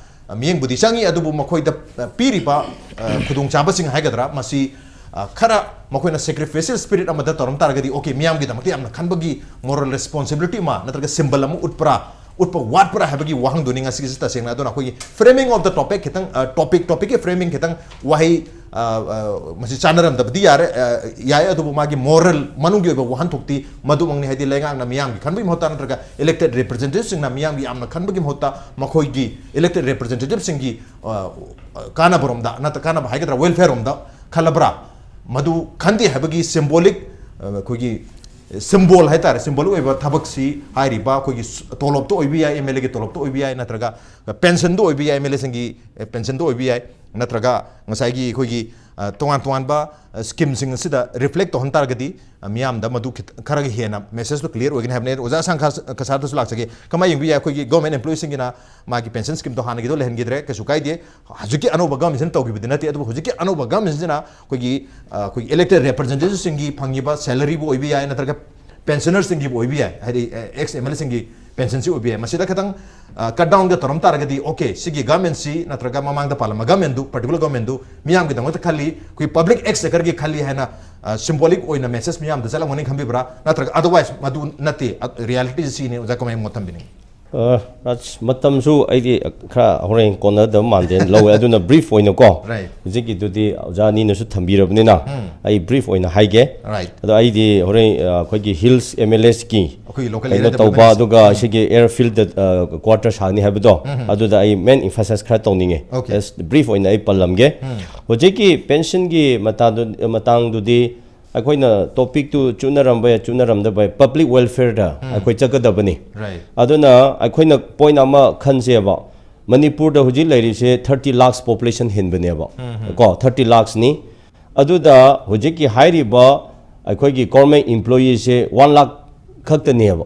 ꯑ, ꯃꯤꯠꯌꯦꯡꯕꯨꯗꯤ ꯆꯪꯉꯤ, ꯑꯗꯨꯕꯨ ꯃꯈꯣꯏꯗ ꯑ, ꯄꯤꯔꯤꯕ ꯑ, ꯈꯨꯗꯣꯡꯆꯥꯕꯁꯤꯡ ꯍꯥꯏꯒꯗ꯭ꯔꯥ, ꯃꯁꯤ ꯑ, ꯈꯔ ꯃꯈꯣꯏꯅ ꯁꯦꯀ꯭ꯔꯤꯐꯤꯁꯤꯌꯦꯜ ꯁ꯭ꯄꯤꯔꯤꯠ ꯑꯃꯗ ꯇꯧꯔꯝ ꯇꯥꯔꯒꯗꯤ, ꯑꯣꯀꯦ, ꯃꯤꯌꯥꯝꯒꯤꯗꯃꯛꯇ ꯌꯥꯝꯅ ꯈꯟꯕꯒꯤ ꯃꯣꯔꯦꯜ ꯔꯦꯁꯄꯣꯟꯁꯤꯕꯤꯂꯤꯇꯤ ꯑꯃ ꯅꯠꯇ꯭ꯔꯒ ꯁꯤꯝꯕꯜ ꯑꯃ ꯎꯠꯄ꯭ꯔꯥ, ꯎꯠꯄ ꯋꯥꯠꯄ꯭ꯔꯥ ꯍꯥꯏꯕꯒꯤ ꯋꯥꯍꯪꯗꯨꯅꯤ ꯉꯁꯤꯒꯤꯁꯤ꯫ ꯇꯁꯦꯡꯅ ꯑꯗꯨꯅ ꯑꯩꯈꯣꯏꯒꯤ framing of the topic ꯈꯤꯇꯪ, ꯇꯣꯄꯤꯛ ꯇꯣꯄꯤꯛꯀꯤ ꯐ꯭ꯔꯦꯃꯤꯡ ꯈꯤꯇꯪ ꯋꯥꯍꯩ ꯑ, ꯑ, ꯃꯁꯤ ꯆꯥꯟꯅꯔꯝꯗꯕꯗꯤ ꯌꯥꯔꯦ, ꯑ, ꯌꯥꯏ, ꯑꯗꯨꯕꯨ ꯃꯥꯒꯤ ꯃꯣꯔꯦꯜ ꯃꯅꯨꯡꯒꯤ ꯑꯣꯏꯕ ꯋꯥꯍꯟꯊꯣꯛꯇꯤ ꯃꯗꯨꯃꯛꯅꯤ꯫ ꯍꯥꯏꯗꯤ ꯂꯩꯉꯥꯛꯅ ꯃꯤꯌꯥꯝꯒꯤ ꯈꯟꯕꯒꯤ ꯃꯍꯨꯠꯇ ꯅꯠꯇ꯭ꯔꯒ ꯏꯂꯦꯛꯇꯦꯗ ꯔꯤꯄ꯭ꯔꯖꯦꯟꯇꯦꯇꯤꯚꯁꯤꯡꯅ ꯃꯤꯌꯥꯝꯒꯤ ꯌꯥꯝꯅ ꯈꯟꯕꯒꯤ ꯃꯍꯨꯠꯇ ꯃꯈꯣꯏꯒꯤ ꯏꯂꯦꯛꯇꯦꯗ ꯔꯤꯄ꯭ꯔꯖꯦꯟꯇꯦꯇꯤꯚꯁꯤꯡꯒꯤ ꯑ, ꯑ, ꯀꯥꯟꯅꯕꯔꯣꯝꯗ ꯅꯠꯇ꯭ꯔ ꯀꯥꯟꯅꯕ ꯍꯥꯏꯒꯗ꯭ꯔꯥ, ꯋꯦꯜꯐꯤꯌꯔꯔꯣꯝꯗ ꯈꯜꯂꯕ꯭ꯔꯥ? ꯃꯗꯨ ꯈꯟꯗꯦ ꯍꯥꯏꯕꯒꯤ ꯁꯤꯝꯕꯣꯂꯤꯛ, ꯑ, ꯑꯩꯈꯣꯏꯒꯤ ꯁꯤꯝꯕꯣꯜ ꯍꯥꯏꯇꯥꯔꯦ, ꯁꯤꯝꯕꯣꯂꯤꯛ ꯑꯣꯏꯕ ꯊꯕꯛꯁꯤ ꯍꯥꯏꯔꯤꯕ ꯑꯩꯈꯣꯏꯒꯤ ꯁ-, ꯇꯣꯂꯣꯞꯇ ꯑꯣꯏꯕ ꯌꯥꯏ, ꯑꯦꯝ ꯑꯦꯜ ꯑꯦꯒꯤ ꯇꯣꯂꯣꯞꯇ ꯑꯣꯏꯕ ꯌꯥꯏ, ꯅꯠꯇ꯭ꯔꯒ ꯄꯦꯟꯁꯟꯗ ꯑꯣꯏꯕ ꯌꯥꯏ, ꯑꯦꯝ ꯑꯦꯜ ꯑꯦꯁꯤꯡꯒꯤ ꯄꯦꯟꯁꯟꯗ ꯑꯣꯏꯕ ꯌꯥꯏ, ꯅꯠꯇ꯭ꯔꯒ ꯉꯁꯥꯏꯒꯤ ꯑꯩꯈꯣꯏꯒꯤ, ꯑ, ꯇꯣꯉꯥꯟ ꯇꯣꯉꯥꯟꯕ, ꯑ, ꯁ꯭ꯀꯤꯝꯁꯤꯡ ꯑꯁꯤꯗ ꯔꯤꯐ꯭ꯂꯦꯛ ꯇꯧꯍꯟ ꯇꯥꯔꯒꯗꯤ, ꯑ, ꯃꯤꯌꯥꯝꯗ ꯃꯗꯨ ꯈꯤꯇ-, ꯈꯔꯒ ꯍꯦꯟꯅ ꯃꯦꯁꯦꯖꯇꯣ ꯀ꯭ꯂꯤꯌꯥꯔ ꯑꯣꯏꯒꯅꯤ ꯍꯥꯏꯕꯅꯤ꯫ ꯑꯣꯖꯥ ꯑꯁꯥꯡ ꯈꯥ-, ꯀꯁꯥꯔꯗꯁꯨ ꯂꯥꯛꯆꯒꯦ꯫ ꯀꯃꯥꯏꯅ ꯌꯦꯡꯕ ꯌꯥꯏ? ꯑꯩꯈꯣꯏꯒꯤ ꯒꯣꯔꯃꯦꯟ ꯑꯦꯝꯄ꯭ꯂꯣꯌꯤꯁꯤꯡꯒꯤꯅ ꯃꯥꯒꯤ ꯄꯦꯟꯁꯟ ꯁ꯭ꯀꯤꯝꯗꯣ ꯍꯥꯟꯅꯒꯤꯗꯣ ꯂꯩꯍꯟꯈꯤꯗ꯭ꯔꯦ, ꯀꯩꯁꯨ ꯀꯥꯏꯗꯦ꯫ ꯍꯧꯖꯤꯛꯀꯤ ꯑꯅꯧꯕ ꯒꯣꯔꯃꯦꯟꯁꯤꯅ ꯇꯧꯈꯤꯕꯗꯤ ꯅꯠꯇꯦ, ꯑꯗꯨꯕꯨ ꯍꯧꯖꯤꯛꯀꯤ ꯑꯅꯧꯕ ꯒꯣꯔꯃꯦꯟꯁꯤꯅ ꯑꯩꯈꯣꯏꯒꯤ, ꯑ, ꯑꯩꯈꯣꯏꯒꯤ ꯏꯂꯦꯛꯇꯦꯗ ꯔꯤꯄ꯭ꯔꯖꯦꯟꯇꯦꯇꯤꯚꯁꯤꯡꯒꯤ ꯐꯪꯉꯤꯕ ꯁꯦꯂꯔꯤꯕꯨ ꯑꯣꯏꯕ ꯌꯥꯏ, ꯅꯠꯇ꯭ꯔꯒ ꯄꯦꯟꯁꯅꯔꯁꯤꯡꯒꯤꯕꯨ ꯑꯣꯏꯕ ꯌꯥꯏ, ꯍꯥꯏꯗꯤ, ꯑ, ꯑꯦꯛꯁ ꯑꯦꯝ ꯑꯦꯜ ꯑꯦꯁꯤꯡꯒꯤ ꯄꯦꯟꯁꯟꯁꯤ ꯑꯣꯏꯕ ꯌꯥꯏ, ꯃꯁꯤꯗ ꯈꯤꯇꯪ, ꯑ, ꯀꯠ ꯗꯥꯎꯟꯒ ꯇꯧꯔꯝ ꯇꯥꯔꯒꯗꯤ, ꯑꯣꯀꯦ, ꯁꯤꯒꯤ ꯒꯣꯔꯃꯦꯟꯁꯤ ꯅꯠꯇ꯭ꯔꯒ ꯃꯃꯥꯡꯗ ꯄꯥꯜꯂꯝꯕ ꯒꯣꯔꯃꯦꯟꯗꯨ, ꯄꯔꯇꯤꯀꯨꯂꯔ ꯒꯣꯔꯃꯦꯟꯗꯨ ꯃꯤꯌꯥꯝꯒꯤꯗꯃꯛꯇ ꯈꯜꯂꯤ, ꯑꯩꯈꯣꯏ ꯄꯕ꯭ꯂꯤꯛ ꯑꯦꯛꯁꯆꯦꯀꯔꯒꯤ ꯈꯜꯂꯤ ꯍꯥꯏꯅ, ꯑ, ꯁꯤꯝꯕꯣꯂꯤꯛ ꯑꯣꯏꯅ ꯃꯦꯁꯦꯖ ꯃꯤꯌꯥꯝꯗ ꯆꯠꯂꯝꯒꯅꯤ ꯈꯟꯕꯤꯕ꯭ꯔꯥ? ꯅꯠꯇ꯭ꯔꯒ ꯑꯗꯔꯋꯥꯏꯁ ꯃꯗꯨ ꯅꯠꯇꯦ, ꯑ, ꯔꯤꯌꯦꯂꯤꯇꯤꯁꯤ ꯁꯤꯅꯤ꯫ ꯑꯣꯖꯥ ꯀꯃꯥꯏꯅ ꯃꯣꯠ ꯊꯝꯕꯤꯅꯤꯡꯉꯤ? ꯑ, ꯔꯥꯖ, ꯃꯇꯝꯁꯨ ꯑꯩꯗꯤ ꯈꯔ ꯍꯣꯔꯦꯟ ꯀꯣꯟꯅꯗꯕ ꯃꯥꯟꯗꯦꯅ ꯂꯧꯋꯦ꯫ ꯑꯗꯨꯅ ꯕ꯭ꯔꯤꯐ ꯑꯣꯏꯅꯀꯣ, Right. ꯍꯧꯖꯤꯛꯀꯤꯗꯨꯗꯤ ꯑꯣꯖꯥ ꯑꯅꯤꯅꯁꯨ ꯊꯝꯕꯤꯔꯕꯅꯤꯅ, ꯎꯝ꯫ ꯑꯩ ꯕ꯭ꯔꯤꯐ ꯑꯣꯏꯅ ꯍꯥꯏꯒꯦ꯫ Right. ꯑꯗꯣ ꯑꯩꯗꯤ ꯍꯣꯔꯦꯟ, ꯑ, ꯑꯩꯈꯣꯏꯒꯤ ꯍꯤꯜꯁ ꯑꯦꯝ ꯑꯦꯜ ꯑꯦꯁꯀꯤ ꯑꯩꯈꯣꯏꯒꯤ local ꯀꯩꯅꯣ area ꯇꯧꯕ, development ꯑꯗꯨꯒ ꯎꯝ꯫ ꯁꯤꯒꯤ ꯑꯦꯌꯔꯐꯤꯜꯗ, ꯑ, ꯀ꯭ꯋꯥꯔꯇꯔ ꯁꯥꯒꯅꯤ ꯍꯥꯏꯕꯗꯣ, ꯎꯝ, ꯎꯝ꯫ ꯑꯗꯨꯗ ꯑꯩ ꯃꯦꯟ ꯏꯝꯐꯦꯁꯥꯏꯁ ꯈꯔ ꯇꯧꯅꯤꯡꯉꯦ꯫ Okay. ꯖꯁ ꯕ꯭ꯔꯤꯐ ꯑꯣꯏꯅ ꯑꯩ ꯄꯜꯂꯝꯒꯦ꯫ ꯎꯝ꯫ ꯍꯧꯖꯤꯛꯀꯤ ꯄꯦꯟꯁꯟꯒꯤ ꯃꯇꯥꯡꯗꯨ-, ꯃꯇꯥꯡꯗꯨꯗꯤ ꯑꯩꯈꯣꯏꯅ ꯇꯣꯄꯤꯛꯇꯨ ꯆꯨꯅꯔꯝꯕ ꯌꯥꯏ, ꯆꯨꯅꯔꯝꯗꯕ ꯌꯥꯏ, ꯄꯕ꯭ꯂꯤꯛ ꯋꯦꯜꯐꯤꯌꯔꯗ ꯎꯝ꯫ ꯑꯩꯈꯣꯏ ꯆꯠꯀꯗꯕꯅꯤ꯫ Right. ꯑꯗꯨꯅ ꯑꯩꯈꯣꯏꯅ ꯄꯣꯏꯟ ꯑꯃ ꯈꯟꯁꯦꯕ, ꯃꯅꯤꯄꯨꯔꯗ ꯍꯧꯖꯤꯛ ꯂꯩꯔꯤꯁꯦ ꯊꯥꯔꯇꯤ ꯂꯥꯛꯁ ꯄꯣꯄꯨꯂꯦꯁꯟ ꯍꯦꯟꯕꯅꯦꯕ, ꯎꯝ, ꯎꯝ꯫ ꯀꯣ, ꯊꯥꯔꯇꯤ ꯂꯥꯛꯁꯅꯤ꯫ ꯑꯗꯨꯗ ꯍꯧꯖꯤꯛꯀꯤ ꯍꯥꯏꯔꯤꯕ ꯑꯩꯈꯣꯏꯒꯤ government employeeꯁꯦ one lakh ꯈꯛꯇꯅꯦꯕ꯫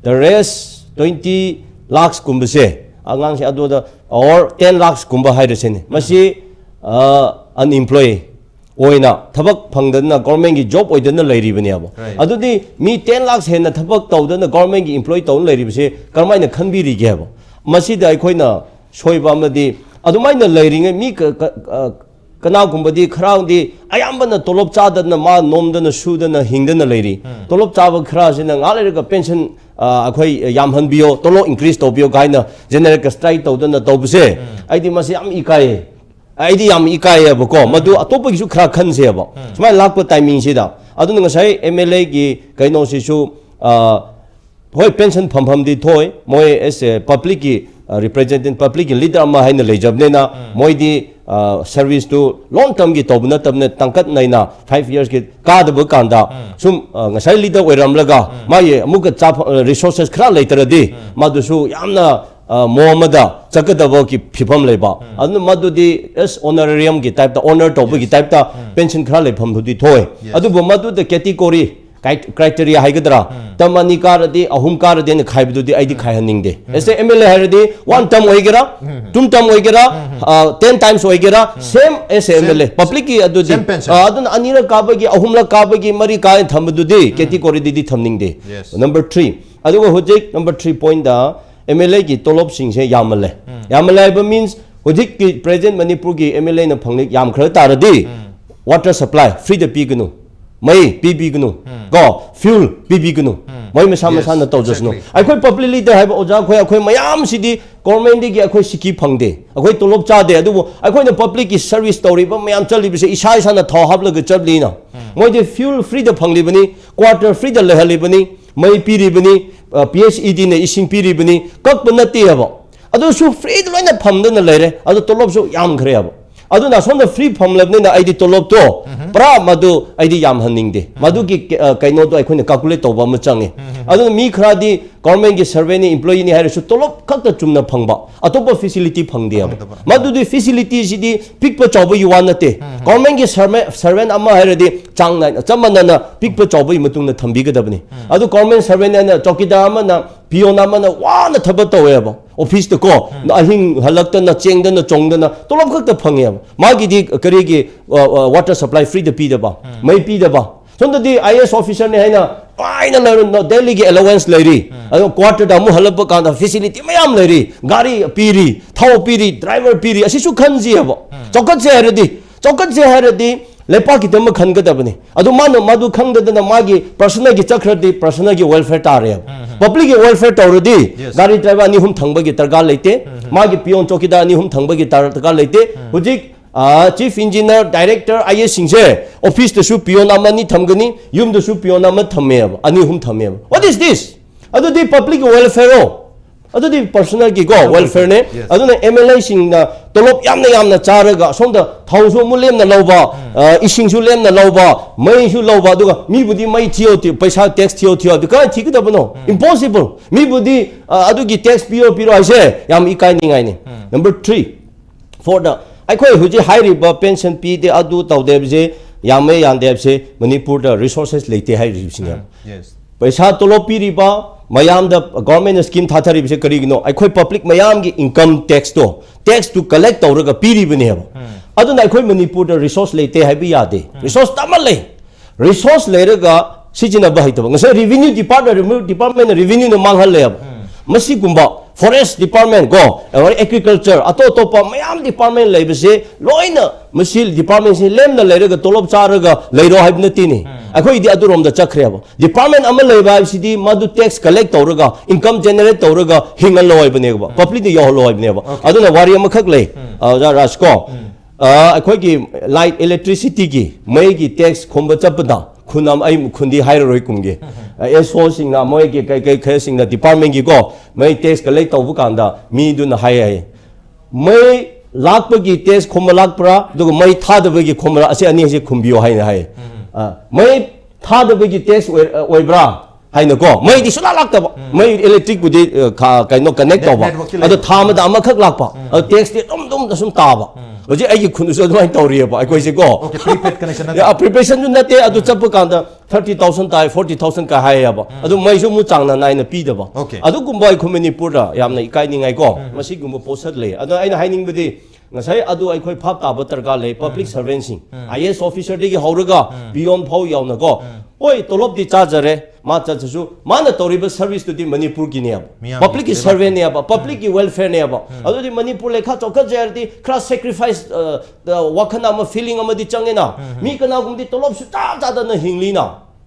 The rest twenty lakhs ꯀꯨꯝꯕꯁꯦ, ꯑꯉꯥꯡꯁꯦ ꯑꯗꯨꯗ, or ten lakhs ꯀꯨꯝꯕ ꯍꯥꯏꯔꯁꯤꯅꯦ, ꯃꯁꯤ unemployed ꯑꯣꯏꯅ, ꯊꯕꯛ ꯐꯪꯗꯅ, governmentꯀꯤ job ꯑꯣꯏꯗꯅ ꯂꯩꯔꯤꯕꯅꯦꯕ꯫ Right. ꯑꯗꯨꯗꯤ ꯃꯤ ten lakhs ꯍꯦꯟꯅ ꯊꯕꯛ ꯇꯧꯗꯅ governmentꯀꯤ employee ꯇꯧꯗꯨꯅ ꯂꯩꯔꯤꯕꯁꯦ ꯀꯔꯝꯍꯥꯏꯅ ꯈꯟꯕꯤꯔꯤꯒꯦꯕ? ꯃꯁꯤꯗ ꯑꯩꯈꯣꯏꯅ ꯁꯣꯏꯕ ꯑꯃꯗꯤ, ꯑꯗꯨꯃꯥꯏꯅ ꯂꯩꯔꯤꯉꯩ ꯃꯤ ꯀ- ꯀ- ꯑ, ꯀꯅꯥꯒꯨꯝꯕꯗꯤ, ꯈꯔꯗꯤ, ꯑꯌꯥꯝꯕꯅ ꯇꯣꯂꯣꯞ ꯆꯥꯗꯅ, ꯃꯥ ꯅꯣꯝꯗꯅ ꯁꯨꯗꯅ ꯍꯤꯡꯗꯅ ꯂꯩꯔꯤ꯫ ꯇꯣꯂꯣꯞ ꯆꯥꯕ ꯈꯔꯁꯤꯅ ꯉꯥꯏꯍꯥꯛ ꯂꯩꯔꯒ pension, ꯑ, ꯑꯩꯈꯣꯏ ꯌꯥꯝꯍꯟꯕꯤꯌꯣ, ꯇꯣꯂꯣꯞ increase ꯇꯧꯕꯤꯌꯣ ꯀꯥꯏꯅ generalꯒ strike ꯇꯧꯗꯅ ꯇꯧꯕꯁꯦ, ꯑꯩꯗꯤ ꯃꯁꯤ ꯌꯥꯝ ꯏꯀꯥꯏꯌꯦ꯫ ꯑꯩꯗꯤ ꯌꯥꯝ ꯏꯀꯥꯏꯌꯦꯕꯀꯣ꯫ ꯃꯗꯨ ꯑꯇꯣꯞꯄꯒꯤꯁꯨ ꯈꯔ ꯈꯟꯁꯦꯕ, ꯁꯨꯃꯥꯏꯅ ꯂꯥꯛꯄ timingꯁꯤꯗ꯫ ꯑꯗꯨꯅ ꯉꯁꯥꯏ MLAꯒꯤ ꯀꯩꯅꯣꯁꯤꯁꯨ, ꯑ, ꯍꯣꯏ, pension ꯐꯪꯐꯝꯗꯤ ꯊꯣꯛꯏ꯫ ꯃꯣꯏ as a publicꯀꯤ, ꯑ, representative, publicꯀꯤ leader ꯑꯃ ꯍꯥꯏꯅ ꯂꯩꯖꯕꯅꯤꯅ, ꯃꯣꯏꯗꯤ, ꯑ, serviceꯇꯨ long termꯒꯤ ꯇꯧꯕ ꯅꯠꯇꯕꯅ, ꯇꯥꯡꯀꯛ ꯅꯥꯏꯅ five yearsꯀꯤ ꯀꯥꯗꯕ ꯀꯥꯟꯗ, ꯁꯨꯝ, ꯑ, ꯉꯁꯥꯏ leader ꯑꯣꯏꯔꯝꯂꯒ ꯃꯥꯒꯤ ꯑꯃꯨꯛꯀ ꯆꯥꯐ-, ꯑ, resources ꯈꯔ ꯂꯩꯇ꯭ꯔꯗꯤ, ꯃꯥꯗꯨꯁꯨ ꯌꯥꯝꯅ, ꯑ, ꯃꯑꯣꯡ ꯑꯃꯗ ꯆꯠꯀꯗꯕꯒꯤ ꯐꯤꯕꯝ ꯂꯩꯕ꯫ ꯑꯗꯨꯅ ꯃꯗꯨꯗꯤ as honorariumꯒꯤ typeꯇ, honor ꯇꯧꯕꯒꯤ typeꯇ pension ꯈꯔ ꯂꯩꯐꯝꯗꯨꯗꯤ ꯊꯣꯛꯏ꯫ Yes. ꯑꯗꯨꯕꯨ ꯃꯗꯨꯗ category, cri-, criteria ꯍꯥꯏꯒꯗ꯭ꯔꯥ, term ꯑꯅꯤ ꯀꯥꯔꯗꯤ, ꯑꯍꯨꯝ ꯀꯥꯔꯗꯤ ꯍꯥꯏꯅ ꯈꯥꯏꯕꯗꯨꯗꯤ ꯑꯩꯗꯤ ꯈꯥꯏꯍꯟꯅꯤꯡꯗꯦ꯫ As a MLA ꯍꯥꯏꯔꯗꯤ one term ꯑꯣꯏꯒꯦꯔꯥ, two term ꯑꯣꯏꯒꯦꯔꯥ, ꯑ, ten times ꯑꯣꯏꯒꯦꯔꯥ, same as a MLA, publicꯀꯤ ꯑꯗꯨꯗꯤ, Same pension. ꯑ, ꯑꯗꯨꯅ ꯑꯅꯤꯔꯛ ꯀꯥꯕꯒꯤ, ꯑꯍꯨꯝꯂꯛ ꯀꯥꯕꯒꯤ, ꯃꯔꯤ ꯀꯥꯏꯅ ꯊꯝꯕꯗꯨꯗꯤ categoryꯗꯗꯤ ꯊꯝꯅꯤꯡꯗꯦ꯫ Yes. Number three, ꯑꯗꯨꯒ ꯍꯧꯖꯤꯛ number three pointꯇ MLAꯒꯤ ꯇꯣꯂꯣꯞꯁꯤꯡꯁꯦ ꯌꯥꯝꯃꯜꯂꯦ꯫ ꯌꯥꯝꯃꯜꯂꯦ ꯍꯥꯏꯕ means, ꯍꯧꯖꯤꯛꯀꯤ present ꯃꯅꯤꯄꯨꯔꯒꯤ MLAꯅ ꯐꯪꯂꯤ ꯌꯥꯝꯈ꯭ꯔ ꯇꯥꯔꯗꯤ, water supply freeꯗ ꯄꯤꯒꯅꯨ, ꯃꯩ ꯄꯤꯕꯤꯒꯅꯨ, ꯀꯣ, fuel ꯄꯤꯕꯤꯒꯅꯨ, ꯃꯣꯏ ꯃꯁꯥ Yes, ꯃꯁꯥꯅ ꯇꯧꯖꯁꯅꯨ꯫ exactly. ꯑꯩꯈꯣꯏ public leader ꯍꯥꯏꯕ ꯑꯣꯖꯥ ꯑꯩꯈꯣꯏ, ꯑꯩꯈꯣꯏ ꯃꯌꯥꯝꯁꯤꯗꯤ governmentꯗꯒꯤ ꯑꯩꯈꯣꯏ ꯁꯤꯀꯤ ꯐꯪꯗꯦ, ꯑꯩꯈꯣꯏ ꯇꯣꯂꯣꯞ ꯆꯥꯗꯦ, ꯑꯗꯨꯕꯨ ꯑꯩꯈꯣꯏꯅ publicꯀꯤ service ꯇꯧꯔꯤꯕ ꯃꯌꯥꯝ ꯆꯠꯂꯤꯕꯁꯦ ꯏꯁꯥ ꯏꯁꯥꯅ ꯊꯥꯎ ꯍꯥꯞꯂꯒ ꯆꯠꯂꯤꯅ꯫ ꯃꯣꯏꯗꯤ fuel freeꯗ ꯐꯪꯂꯤꯕꯅꯤ, quarter freeꯗ ꯂꯩꯍꯜꯂꯤꯕꯅꯤ, ꯃꯩ ꯄꯤꯔꯤꯕꯅꯤ, ꯑ, PHEDꯅ ꯏꯁꯤꯡ ꯄꯤꯔꯤꯕꯅꯤ, ꯀꯛꯄ ꯅꯠꯇꯦꯕ꯫ ꯑꯗꯨꯁꯨ freeꯗ ꯂꯣꯏꯅ ꯐꯪꯗꯅ ꯂꯩꯔꯦ, ꯑꯗꯨ ꯇꯣꯂꯣꯞꯁꯨ ꯌꯥꯝꯈ꯭ꯔꯦꯕ꯫ ꯑꯗꯨꯅ ꯑꯁꯣꯝꯗ free ꯐꯪꯂꯕꯅꯤꯅ ꯑꯩꯗꯤ ꯇꯣꯂꯣꯞꯇꯣ ꯄꯨꯔꯥ ꯃꯗꯨ ꯑꯩꯗꯤ ꯌꯥꯝ ꯍꯟꯅꯤꯡꯗꯦ꯫ ꯃꯗꯨꯒꯤ ꯑ, ꯀꯩꯅꯣꯗꯣ ꯑꯩꯈꯣꯏꯅ calculate ꯇꯧꯕ ꯑꯃ ꯆꯪꯉꯤ꯫ ꯑꯗꯨꯅ ꯃꯤ ꯈꯔꯗꯤ governmentꯀꯤ servantꯅꯤ, employeeꯅꯤ ꯍꯥꯏꯔꯁꯨ ꯇꯣꯂꯣꯞ ꯈꯛꯇ ꯆꯨꯝꯅ ꯐꯪꯕ, ꯑꯇꯣꯞꯄ facility ꯐꯪꯗꯦꯕ꯫ ꯐꯪꯗꯕ꯫ ꯃꯗꯨꯗꯤ facilityꯁꯤꯗꯤ ꯄꯤꯛꯄ ꯆꯥꯎꯕꯒꯤ ꯋꯥ ꯅꯠꯇꯦ꯫ Governmentꯀꯤ servant, servant ꯑꯃ ꯍꯥꯏꯔꯗꯤ ꯆꯥꯡ ꯅꯥꯏꯅ ꯆꯞ ꯃꯥꯟꯅꯅ ꯄꯤꯛꯄ ꯆꯥꯎꯕꯒꯤ ꯃꯇꯨꯡꯗ ꯊꯝꯕꯤꯒꯗꯕꯅꯤ꯫ ꯑꯗꯨ government servant ꯑꯃꯅ, ꯆꯧꯀꯤꯗꯥꯔ ꯑꯃꯅ, peon ꯑꯃꯅ ꯋꯥꯅ ꯊꯕꯛ ꯇꯧꯋꯦꯕ꯫ Officeꯇꯀꯣ, ꯑꯍꯤꯡ ꯍꯜꯂꯛꯇꯅ, ꯆꯦꯟꯗꯅ, ꯆꯣꯡꯗꯅ ꯇꯣꯂꯣꯞ ꯈꯛꯇ ꯐꯪꯉꯦꯕ꯫ ꯃꯥꯒꯤꯗꯤ ꯀꯔꯤꯒꯤ, ꯑ, ꯑ, water supply freeꯗ ꯄꯤꯗꯕ, ꯃꯩ ꯄꯤꯗꯕ? ꯁꯣꯝꯗꯗꯤ IAS officerꯅꯤ ꯍꯥꯏꯅ ꯅꯨꯡꯉꯥꯏꯅ ꯂꯩꯔ-, Delhiꯒꯤ allowance ꯂꯩꯔꯤ꯫ ꯑꯗꯣ quarterꯗ ꯑꯃꯨꯛ ꯍꯜꯂꯛꯄ ꯀꯥꯟꯗ facility ꯃꯌꯥꯝ ꯂꯩꯔꯤ꯫ ꯒꯥꯔꯤ ꯄꯤꯔꯤ, ꯊꯥꯎ ꯄꯤꯔꯤ, driver ꯄꯤꯔꯤ꯫ ꯑꯁꯤꯁꯨ ꯈꯟꯁꯤꯑꯕ꯫ ꯆꯥꯎꯈꯠꯁꯦ ꯍꯥꯏꯔꯗꯤ, ꯆꯥꯎꯈꯠꯁꯦ ꯍꯥꯏꯔꯗꯤ ꯂꯩꯄꯥꯛꯀꯤꯗꯃꯛ ꯈꯟꯒꯗꯕꯅꯤ꯫ ꯑꯗꯨ ꯃꯥꯅ ꯃꯗꯨ ꯈꯪꯗꯗꯅ ꯃꯥꯒꯤ personalꯒꯤ ꯆꯠꯈ꯭ꯔꯗꯤ personalꯒꯤ welfare ꯇꯥꯔꯦꯕ꯫ Publicꯀꯤ welfare ꯇꯧꯔꯗꯤ Yes. ꯒꯥꯔꯤ driver ꯑꯅꯤ ꯑꯍꯨꯝ ꯊꯝꯕꯒꯤ ꯗꯔꯀꯥꯔ ꯂꯩꯇꯦ꯫ ꯃꯥꯒꯤ peon, ꯆꯧꯀꯤꯗꯥꯔ ꯑꯅꯤ ꯑꯍꯨꯝ ꯊꯝꯕꯒꯤ ꯗꯔꯀꯥꯔ ꯂꯩꯇꯦ꯫ ꯍꯧꯖꯤꯛ, ꯑ, chief engineer, director, IASꯁꯤꯡꯁꯦ officeꯇꯁꯨ peon ꯑꯃ ꯑꯅꯤ ꯊꯝꯒꯅꯤ, ꯌꯨꯝꯗꯁꯨ peon ꯑꯃ ꯊꯝꯃꯦꯕ, ꯑꯅꯤ ꯑꯍꯨꯝ ꯊꯝꯃꯦꯕ꯫ What is this? ꯑꯗꯨꯗꯤ publicꯀꯤ welfareꯔꯣ? ꯑꯗꯨꯗꯤ personalꯒꯤꯀꯣ, welfareꯅꯦ꯫ Yes. ꯑꯗꯨꯅ MLAꯁꯤꯡꯅ ꯇꯣꯂꯣꯞ ꯌꯥꯝꯅ ꯌꯥꯝꯅ ꯆꯥꯔꯒ ꯑꯁꯣꯝꯗ ꯊꯥꯎꯁꯨ ꯑꯃꯨꯛ ꯂꯦꯝꯅ ꯂꯧꯕ, ꯑ, ꯏꯁꯤꯡꯁꯨ ꯂꯦꯝꯅ ꯂꯧꯕ, ꯃꯩꯁꯨ ꯂꯧꯕ, ꯑꯗꯨꯒ ꯃꯤꯕꯨꯗꯤ ꯃꯩ ꯊꯤꯌꯣ, ꯊꯤꯌꯣ, ꯄꯩꯁꯥ tax ꯊꯤꯌꯣ, ꯊꯤꯌꯣ, ꯑꯗꯨ ꯀꯃꯥꯏꯅ ꯊꯤꯒꯗꯕꯅꯣ? Impossible. ꯃꯤꯕꯨꯗꯤ, ꯑ, ꯑꯗꯨꯒꯤ tax ꯄꯤꯌꯣ, ꯄꯤꯔꯣ ꯍꯥꯏꯁꯦ ꯌꯥꯝ ꯏꯀꯥꯏꯅꯤꯡꯉꯥꯏꯅꯤ꯫ Number three, fourthꯗ, ꯑꯩꯈꯣꯏ ꯍꯧꯖꯤꯛ ꯍꯥꯏꯔꯤꯕ pension ꯄꯤꯗꯦ, ꯑꯗꯨ ꯇꯧꯗꯦ ꯍꯥꯏꯕꯁꯦ, ꯌꯥꯝꯃꯦ ꯌꯥꯝꯗꯦ ꯍꯥꯏꯕꯁꯦ ꯃꯅꯤꯄꯨꯔꯗ resources ꯂꯩꯇꯦ ꯍꯥꯏꯔꯤꯕꯁꯤꯅꯦꯕ꯫ Yes. ꯄꯩꯁꯥ ꯇꯣꯂꯣꯞ ꯄꯤꯔꯤꯕ ꯃꯌꯥꯝꯗ governmentꯅ scheme ꯊꯥꯊꯔꯤꯕꯁꯦ ꯀꯔꯤꯒꯤꯅꯣ? ꯑꯩꯈꯣꯏ public ꯃꯌꯥꯝꯒꯤ income taxꯇꯣ, taxꯇꯨ collect ꯇꯧꯔꯒ ꯄꯤꯔꯤꯕꯅꯦꯕ꯫ ꯑꯗꯨꯅ ꯑꯩꯈꯣꯏ ꯃꯅꯤꯄꯨꯔꯗ resource ꯂꯩꯇꯦ ꯍꯥꯏꯕ ꯌꯥꯗꯦ꯫ Resource ꯇꯥꯃꯜꯂꯦ꯫ Resource ꯂꯩꯔꯒ ꯁꯤꯖꯤꯟꯅꯕ ꯍꯩꯇꯕ꯫ ꯉꯁꯥꯏ revenue department, revenue departmentꯅ revenueꯅ ꯃꯥꯡꯍꯜꯂꯦꯕ꯫ ꯃꯁꯤꯒꯨꯝꯕ forest department ꯀꯣ, ꯑꯗꯨꯒ agriculture, ꯑꯇꯣꯞ ꯑꯇꯣꯞꯄ ꯃꯌꯥꯝ department ꯂꯩꯕꯁꯦ ꯂꯣꯏꯅ ꯃꯁꯤ departmentꯁꯤ ꯂꯦꯝꯅ ꯂꯩꯔꯒ ꯇꯣꯂꯣꯞ ꯆꯥꯔꯒ ꯂꯩꯔꯣ ꯍꯥꯏꯕ ꯅꯠꯇꯦꯅꯦ꯫ ꯑꯩꯈꯣꯏꯗꯤ ꯑꯗꯨꯔꯣꯝꯗ ꯆꯠꯈ꯭ꯔꯦꯕ꯫ Department ꯑꯃ ꯂꯩꯕ ꯍꯥꯏꯕꯁꯤꯗꯤ ꯃꯗꯨ tax collect ꯇꯧꯔꯒ, income generate ꯇꯧꯔꯒ ꯍꯤꯡꯍꯜꯂꯣ ꯍꯥꯏꯕꯅꯦꯕ꯫ Publicꯇ ꯌꯧꯍꯜꯂꯣ ꯍꯥꯏꯕꯅꯦꯕ꯫ ꯑꯗꯨꯅ ꯋꯥꯔꯤ ꯑꯃꯈꯛ ꯂꯩ, ꯑ, ꯑꯣꯖꯥ ꯔꯥꯖ ꯀꯣ꯫ ꯑ, ꯑꯩꯈꯣꯏꯒꯤ light, electricityꯒꯤ ꯃꯩꯒꯤ tax ꯈꯣꯝꯕ ꯆꯠꯄꯗ ꯈꯨꯟ ꯑꯃ, ꯑꯩ ꯈꯨꯟꯗꯤ ꯍꯥꯏꯔꯔꯣꯏ ꯀꯨꯝꯒꯦ꯫ ꯑ, SOꯁꯤꯡꯅ ꯃꯣꯏꯒꯤ ꯀꯩ ꯀꯩ ꯈꯔꯁꯤꯡꯅ departmentꯒꯤꯀꯣ ꯃꯩ tax collect ꯇꯧꯕ ꯀꯥꯟꯗ ꯃꯤꯗꯨꯅ ꯍꯥꯏ ꯍꯥꯏ, ꯃꯩ ꯂꯥꯛꯄꯒꯤ ꯇꯦꯛꯁ ꯈꯣꯝꯕ ꯂꯥꯛꯄ꯭ꯔꯥ, ꯑꯗꯨꯒ ꯃꯩ ꯊꯥꯗꯕꯒꯤ ꯈꯣꯝꯕ꯭ꯔꯥ, ꯑꯁꯤ ꯑꯅꯤꯁꯤ ꯈꯨꯝꯕꯤꯌꯣ ꯍꯥꯏꯅ ꯍꯥꯏ꯫ ꯑ, ꯃꯩ ꯊꯥꯗꯕꯒꯤ ꯇꯦꯛꯁ ꯑꯣꯏ-, ꯑꯣꯏꯕ꯭ꯔꯥ ꯍꯥꯏꯅꯀꯣ, ꯃꯩꯗꯤ ꯁꯨꯡꯂꯥꯛ ꯂꯥꯛꯇꯕ꯫ ꯃꯩ ꯏꯂꯦꯛꯇ꯭ꯔꯤꯛꯄꯨꯗꯤ, ꯑ, ꯈ-, ꯀꯩꯅꯣ, ꯀꯅꯦꯛ ꯇꯧꯕ꯫ ꯅꯦꯠꯋꯥꯔꯛꯇꯤ ꯑꯗꯣ ꯂꯩꯕ꯫ ꯊꯥ ꯑꯃꯗ ꯑꯃꯈꯛ ꯂꯥꯛꯄ꯫ ꯑꯗꯣ ꯇꯦꯛꯁꯇꯤ ꯑꯗꯨꯝ, ꯑꯗꯨꯝ ꯁꯨꯝ ꯇꯥꯕ꯫ ꯍꯧꯖꯤꯛ ꯑꯩꯒꯤ ꯈꯨꯟꯗꯁꯨ ꯑꯗꯨꯃꯥꯏꯅ ꯇꯧꯔꯤꯑꯕ ꯑꯩꯈꯣꯏꯁꯦꯀꯣ꯫ Okay, prepaid connection ꯅꯠꯇꯕ꯫ Prepaidꯁꯨ ꯅꯠꯇꯦ, ꯑꯗꯨ ꯆꯠꯄ ꯀꯥꯟꯗ thirty thousand ꯇꯥꯏ, forty thousand ꯀꯥꯏ ꯍꯥꯏꯌꯦꯕ꯫ ꯑꯗꯨ ꯃꯩꯁꯨ ꯑꯃꯨꯛ ꯆꯥꯡ ꯅꯥꯏꯅ ꯄꯤꯗꯕ꯫ Okay. ꯑꯗꯨꯒꯨꯝꯕ ꯑꯩꯈꯣꯏ ꯃꯅꯤꯄꯨꯔꯗ ꯌꯥꯝꯅ ꯏꯀꯥꯏꯅꯤꯡꯉꯥꯏꯀꯣ꯫ ꯃꯁꯤꯒꯨꯝꯕ ꯄꯣꯠꯁꯛ ꯂꯩ꯫ ꯑꯗꯣ ꯑꯩꯅ ꯍꯥꯏꯅꯤꯡꯕꯗꯤ, ꯉꯁꯥꯏ ꯑꯗꯨ ꯑꯩꯈꯣꯏ ꯚꯥꯞ ꯇꯥꯕ ꯗꯔꯀꯥꯔ ꯂꯩ꯫ Public servantꯁꯤꯡ, IAS officerꯗꯒꯤ ꯍꯧꯔꯒ peon ꯐꯥꯎ ꯌꯥꯎꯅꯀꯣ꯫ ꯍꯣꯏ, ꯇꯣꯂꯣꯞꯇꯤ ꯆꯥꯖꯔꯦ, ꯃꯥ ꯆꯠꯁꯨ, ꯃꯥꯅ ꯇꯧꯔꯤꯕ serviceꯇꯨꯗꯤ ꯃꯅꯤꯄꯨꯔꯒꯤꯅꯦꯕ꯫ ꯃꯤꯌꯥꯝꯒꯤ publicꯀꯤ ꯂꯩꯕꯥꯛꯀꯤ꯫ Servantꯅꯦꯕ, publicꯀꯤ welfareꯅꯦꯕ꯫ ꯑꯗꯨꯗꯤ ꯃꯅꯤꯄꯨꯔ ꯂꯩꯈꯥ ꯆꯥꯎꯈꯠꯆꯔꯗꯤ ꯈꯔ sacrifice, ꯑ, ꯑ, ꯋꯥꯈꯜ ꯑꯃ, feeling ꯑꯃꯗꯤ ꯆꯪꯉꯦꯅ꯫ ꯃꯤ ꯀꯅꯥꯒꯨꯝꯕꯗꯤ ꯇꯣꯂꯣꯞ ꯁꯨꯡꯆꯥ ꯆꯥꯗꯅ ꯍꯤꯡꯂꯤꯅ꯫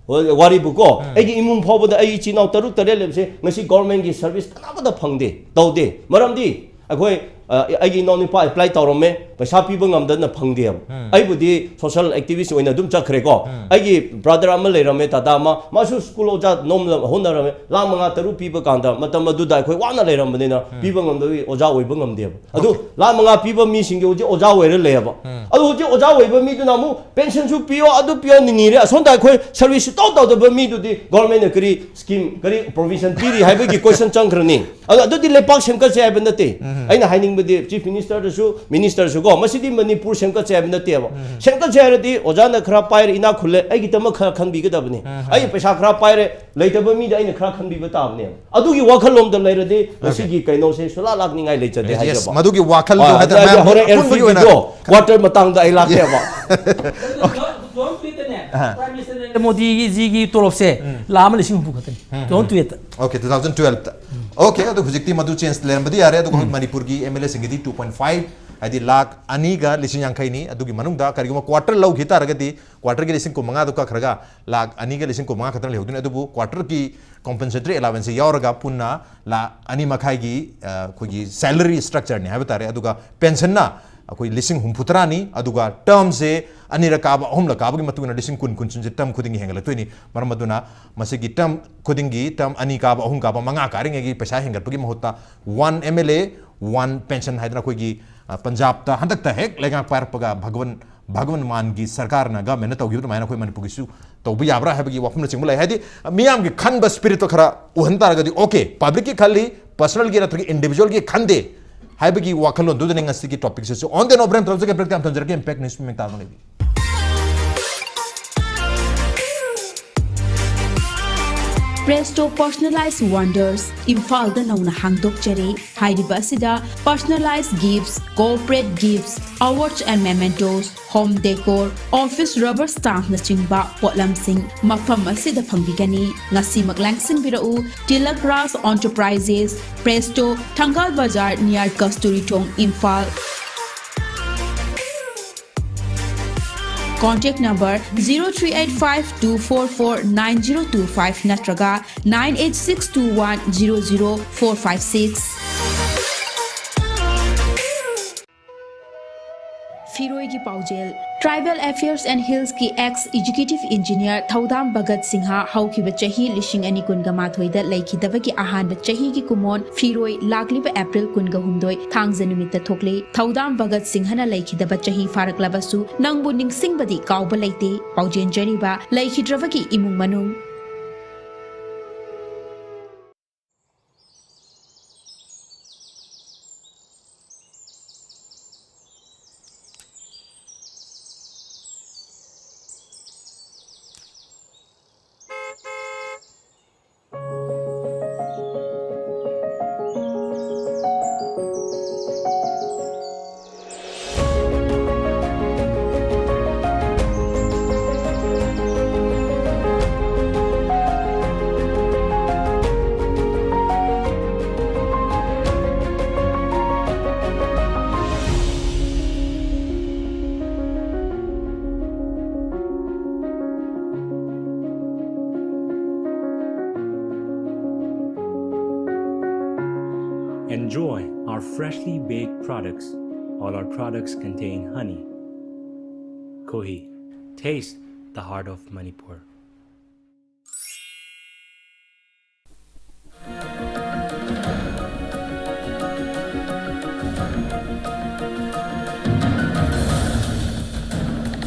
ꯋꯥꯔꯤꯕꯨꯀꯣ, ꯑꯩꯒꯤ ꯏꯃꯨꯡ ꯐꯥꯎꯕꯗ ꯑꯩ ꯏꯆꯤꯟ ꯏꯅꯥꯎ ꯇꯔꯨꯛ ꯇꯔꯦꯠ ꯂꯩꯕꯁꯦ ꯉꯁꯤ governmentꯀꯤ service ꯀꯅꯥꯃꯠꯇ ꯐꯪꯗꯦ, ꯇꯧꯗꯦ꯫ ꯃꯔꯝꯗꯤ ꯑꯩꯈꯣꯏ, ꯑ, ꯑꯩꯒꯤ ꯏꯅꯥꯎꯅꯨꯄꯥ apply ꯇꯧꯔꯝꯃꯦ, ꯄꯩꯁꯥ ꯄꯤꯕ ꯉꯝꯗꯅ ꯐꯪꯗꯦꯕ꯫ ꯑꯩꯕꯨꯗꯤ social activist ꯑꯣꯏꯅ ꯑꯗꯨꯝ ꯆꯠꯈ꯭ꯔꯦꯀꯣ꯫ ꯑꯩꯒꯤ brother ꯑꯃ ꯂꯩꯔꯝꯃꯦ, ꯗꯥꯗꯥ ꯑꯃ, ꯃꯥꯁꯨ school ꯑꯣꯖꯥ ꯅꯣꯝꯅ ꯍꯣꯠꯅꯔꯝꯃꯦ, ꯂꯥꯈ ꯃꯉꯥ ꯇꯔꯨꯛ ꯄꯤꯕ ꯀꯥꯟꯗ ꯃꯇꯝ ꯑꯗꯨꯗ ꯑꯩꯈꯣꯏ ꯋꯥꯅ ꯂꯩꯔꯝꯕꯅꯤꯅ ꯄꯤꯕ ꯉꯝꯗꯕꯒꯤ ꯑꯣꯖꯥ ꯑꯣꯏꯕ ꯉꯝꯗꯦꯕ꯫ ꯑꯗꯨ ꯂꯥꯈ ꯃꯉꯥ ꯄꯤꯕ ꯃꯤꯁꯤꯡꯒꯤ ꯍꯧꯖꯤꯛ ꯑꯣꯖꯥ ꯑꯣꯏꯔ ꯂꯩꯌꯦꯕ꯫ ꯑꯗꯨ ꯍꯧꯖꯤꯛ ꯑꯣꯖꯥ ꯑꯣꯏꯕ ꯃꯤꯗꯨꯅ ꯑꯃꯨꯛ pensionꯁꯨ ꯄꯤꯌꯣ, ꯑꯗꯨ ꯄꯤꯌꯣ, ꯅꯤꯔꯦ꯫ ꯑꯁꯣꯝꯗ ꯑꯩꯈꯣꯏ service ꯁꯨꯇꯧ ꯇꯧꯗꯕ ꯃꯤꯗꯨꯗꯤ governmentꯅ ꯀꯔꯤ scheme, ꯀꯔꯤ provision ꯄꯤꯔꯤ ꯍꯥꯏꯕꯒꯤ question ꯆꯪꯈ꯭ꯔꯅꯤ꯫ ꯑꯗꯣ ꯑꯗꯨꯗꯤ ꯂꯩꯄꯥꯛ ꯁꯦꯝꯒꯠꯁꯦ ꯍꯥꯏꯕ ꯅꯠꯇꯦ꯫ ꯑꯩꯅ ꯍꯥꯏꯅꯤꯡꯕꯗꯤ chief ministerꯗꯁꯨ, ministerꯁꯨ ꯀꯣ, ꯃꯁꯤꯗꯤ ꯃꯅꯤꯄꯨꯔ ꯁꯦꯝꯒꯠꯁꯦ ꯍꯥꯏꯕ ꯅꯠꯇꯦꯕ꯫ ꯁꯦꯝꯒꯠꯁꯦ ꯍꯥꯏꯔꯗꯤ ꯑꯣꯖꯥꯅ ꯈꯔ ꯄꯥꯏꯔꯦ, ꯏꯅꯥꯛ ꯈꯨꯜꯂꯦ, ꯑꯩꯒꯤꯗꯃꯛ ꯈꯔ ꯈꯟꯕꯤꯒꯗꯕꯅꯤ꯫ ꯑꯩ ꯄꯩꯁꯥ ꯈꯔ ꯄꯥꯏꯔꯦ, ꯂꯩꯇꯕ ꯃꯤꯗ ꯑꯩꯅ ꯈꯔ ꯈꯟꯕꯤꯕ ꯇꯥꯕꯅꯦꯕ꯫ ꯑꯗꯨꯒꯤ ꯋꯥꯈꯜꯂꯣꯝꯗ ꯂꯩꯔꯗꯤ ꯉꯁꯤꯒꯤ ꯀꯩꯅꯣꯁꯦ ꯁꯨꯡꯂꯥ ꯂꯥꯛꯅꯤꯡꯉꯥꯏ ꯂꯩꯖꯗꯦ꯫ Yes, ꯍꯥꯏꯖꯕ꯫ ꯃꯗꯨꯒꯤ ꯋꯥꯈꯜꯗꯣ ꯑꯥ, ꯍꯥꯏꯇꯥꯔꯦ, ꯑꯗꯨ ꯑꯩ ꯃꯌꯥꯝ ꯍꯣꯔꯦꯟ ꯑꯄꯨꯟꯕꯒꯤ ꯑꯣꯏꯅ꯫ LCBꯗꯣ, water ꯃꯇꯥꯡꯗ ꯑꯩ ꯂꯥꯛꯀꯦꯕ꯫ ꯖꯣꯟ ꯇ꯭ꯋꯤꯠꯇꯅꯦ, ꯑꯍꯥ꯫ Prime Minister ꯅꯔꯦꯟꯗ꯭ꯔ ꯃꯣꯗꯤꯒꯤ ꯖꯤꯒꯤ ꯇꯣꯂꯣꯞꯁꯦ ꯂꯥꯈ ꯑꯃ ꯂꯤꯁꯤꯡ ꯍꯨꯝꯐꯨ ꯈꯛꯇꯅꯤ꯫ Two thousand twelfth. Okay, two thousand twelfth. Okay, ꯑꯗꯨ ꯍꯧꯖꯤꯛꯇꯤ ꯃꯗꯨ change ꯂꯩꯔꯝꯕꯗꯤ ꯌꯥꯔꯦ꯫ ꯑꯗꯨꯒ ꯍꯧꯖꯤꯛ ꯃꯅꯤꯄꯨꯔꯒꯤ MLAꯁꯤꯡꯒꯤꯗꯤ two point five, ꯍꯥꯏꯗꯤ ꯂꯥꯈ ꯑꯅꯤꯒ ꯂꯤꯁꯤꯡ ꯌꯥꯡꯈꯩꯅꯤ꯫ ꯑꯗꯨꯒꯤ ꯃꯅꯨꯡꯗ ꯀꯔꯤꯒꯨꯝꯕ quarter ꯂꯧꯈꯤ ꯇꯥꯔꯒꯗꯤ, quarterꯒꯤ ꯂꯤꯁꯤꯡ ꯀꯨꯟꯃꯉꯥꯗꯨ ꯀꯛꯈ꯭ꯔꯒ ꯂꯥꯈ ꯑꯅꯤꯒ ꯂꯤꯁꯤꯡ ꯀꯨꯟꯃꯉꯥ ꯈꯛꯇꯪ ꯂꯩꯍꯧꯗꯣꯏꯅꯤ꯫ ꯑꯗꯨꯕꯨ quarterꯒꯤ compensatory allowanceꯁꯤ ꯌꯥꯎꯔꯒ ꯄꯨꯟꯅ ꯂꯥꯈ ꯑꯅꯤ ꯃꯈꯥꯏꯒꯤ, ꯑ, ꯑꯩꯈꯣꯏꯒꯤ salary structureꯅꯤ ꯍꯥꯏꯕ ꯇꯥꯔꯦ꯫ ꯑꯗꯨꯒ pensionꯅ, ꯑꯩꯈꯣꯏ ꯂꯤꯁꯤꯡ ꯍꯨꯝꯐꯨ ꯇꯔꯥꯅꯤ꯫ ꯑꯗꯨꯒ ꯇꯔꯝꯁꯦ ꯑꯅꯤꯔꯛ ꯀꯥꯕ, ꯑꯍꯨꯝꯂꯛ ꯀꯥꯕꯒꯤ ꯃꯇꯨꯡ ꯏꯟꯅ ꯂꯤꯁꯤꯡ ꯀꯨꯟ, ꯀꯨꯟ ꯁꯨꯝꯁꯦ ꯇꯔꯝ ꯈꯨꯗꯤꯡꯒꯤ ꯍꯦꯟꯒꯠꯂꯛꯇꯣꯏꯅꯤ꯫ ꯃꯔꯝ ꯑꯗꯨꯅ ꯃꯁꯤꯒꯤ ꯇꯔꯝ ꯈꯨꯗꯤꯡꯒꯤ, ꯇꯔꯝ ꯑꯅꯤ ꯀꯥꯕ, ꯑꯍꯨꯝ ꯀꯥꯕ, ꯃꯉꯥ ꯀꯥꯔꯤꯉꯩꯒꯤ ꯄꯩꯁꯥ ꯍꯦꯟꯒꯠꯄꯒꯤ ꯃꯍꯨꯠꯇ one M L A, one pension ꯍꯥꯏꯗꯅ ꯑꯩꯈꯣꯏꯒꯤ, ꯑ, ꯄꯟꯖꯥꯕꯇ ꯍꯟꯗꯛꯇ ꯍꯦꯛ ꯂꯩꯉꯥꯛ ꯄꯥꯏꯔꯛꯄꯒ ꯚꯒꯋꯟ, ꯚꯒꯋꯟ ꯃꯥꯟꯒꯤ ꯁꯔꯀꯥꯔꯅ, ꯒꯚꯔꯟꯃꯦꯟꯠꯅ ꯇꯧꯈꯤꯕ ꯑꯗꯨꯃꯥꯏꯅ ꯑꯩꯈꯣꯏ ꯃꯅꯤꯄꯨꯔꯒꯤꯁꯨ ꯇꯧꯕ ꯌꯥꯕ꯭ꯔꯥ ꯍꯥꯏꯕꯒꯤ ꯋꯥꯐꯝꯅꯆꯤꯡꯕ ꯂꯩ꯫ ꯍꯥꯏꯗꯤ ꯃꯤꯌꯥꯝꯒꯤ ꯈꯟꯕ ꯁ꯭ꯄꯤꯔꯤꯠꯇꯣ ꯈꯔ ꯎꯍꯟ ꯇꯥꯔꯒꯗꯤ, ꯑꯣꯀꯦ, ꯄꯕ꯭ꯂꯤꯛꯀꯤ ꯈꯜꯂꯤ, ꯄꯔꯁꯅꯦꯜꯒꯤ ꯅꯠꯇ꯭ꯔꯒ ꯏꯟꯗꯤꯕꯤꯖꯨꯋꯦꯜꯒꯤ ꯈꯟꯗꯦ ꯍꯥꯏꯕꯒꯤ ꯋꯥꯈꯜꯂꯣꯟꯗꯨꯗꯅꯤ ꯉꯁꯤꯒꯤ ꯇꯣꯄꯤꯛꯁꯤꯁꯨ꯫ On the note, ꯕ꯭ꯔꯦꯛ ꯌꯥꯝ ꯊꯝꯖꯔꯒꯦ, ꯏꯝꯄꯦꯛ ꯅ꯭ꯌꯨꯁ ꯃꯤꯡ ꯇꯥꯕ ꯂꯩꯕꯤ꯫ Presto Personalized Wonders, ꯏꯝꯐꯥꯜꯗ ꯅꯧꯅ ꯍꯥꯡꯗꯣꯛꯆꯔꯦ꯫ ꯍꯥꯏꯔꯤꯕ ꯑꯁꯤꯗ personalized gifts, corporate gifts, awards and mementos, home decor, office rubber stampꯅꯆꯤꯡꯕ ꯄꯣꯠꯂꯝꯁꯤꯡ ꯃꯐꯝ ꯑꯁꯤꯗ ꯐꯪꯕꯤꯒꯅꯤ꯫ ꯉꯁꯤꯃꯛ ꯂꯥꯡꯁꯤꯟꯕꯤꯔꯛꯎ꯫ Tilak Raj Enterprises, Presto, ꯊꯪꯒꯥꯜ ꯕꯖꯥꯔ, near ꯀꯁꯇꯨꯔꯤ ꯊꯣꯡ, Imphal. Contact number zero three eight five two four four nine zero two five ꯅꯠꯇ꯭ꯔꯒ nine eight six two one zero zero four five six꯫ ꯐꯤꯔꯣꯏꯒꯤ ꯄꯥꯎꯖꯦꯜ꯫ Tribal Affairs and Hillsꯀꯤ ex executive engineer ꯊꯧꯗꯥꯝ ꯚꯒꯠ ꯁꯤꯡꯍ ꯍꯧꯈꯤꯕ ꯆꯍꯤ ꯂꯤꯁꯤꯡ ꯑꯅꯤ ꯀꯨꯟꯒ ꯃꯥꯊꯣꯏꯗ ꯂꯩꯈꯤꯗꯕꯒꯤ ꯑꯍꯥꯟꯕ ꯆꯍꯤꯒꯤ ꯀꯨꯝꯑꯣꯟ ꯐꯤꯔꯣꯏ ꯂꯥꯛꯂꯤꯕ ꯑꯦꯄ꯭ꯔꯤꯜ ꯀꯨꯟꯒ ꯍꯨꯝꯗꯣꯏ ꯊꯥꯡꯖ ꯅꯨꯃꯤꯠꯇ ꯊꯣꯛꯂꯤ꯫ ꯊꯧꯗꯥꯝ ꯚꯒꯠ ꯁꯤꯡꯍꯅ ꯂꯩꯈꯤꯗꯕ ꯆꯍꯤ ꯐꯥꯔꯛꯂꯕꯁꯨ ꯅꯪꯕꯨ ꯅꯤꯡꯁꯤꯡꯕꯗꯤ ꯀꯥꯎꯕ ꯂꯩꯇꯦ꯫ ꯄꯥꯎꯖꯦꯟꯖꯔꯤꯕ ꯂꯩꯈꯤꯗ꯭ꯔꯕꯒꯤ ꯏꯃꯨꯡ ꯃꯅꯨꯡ꯫ Enjoy our freshly baked products. All our products contain honey. Kohi, taste the heart of Manipur.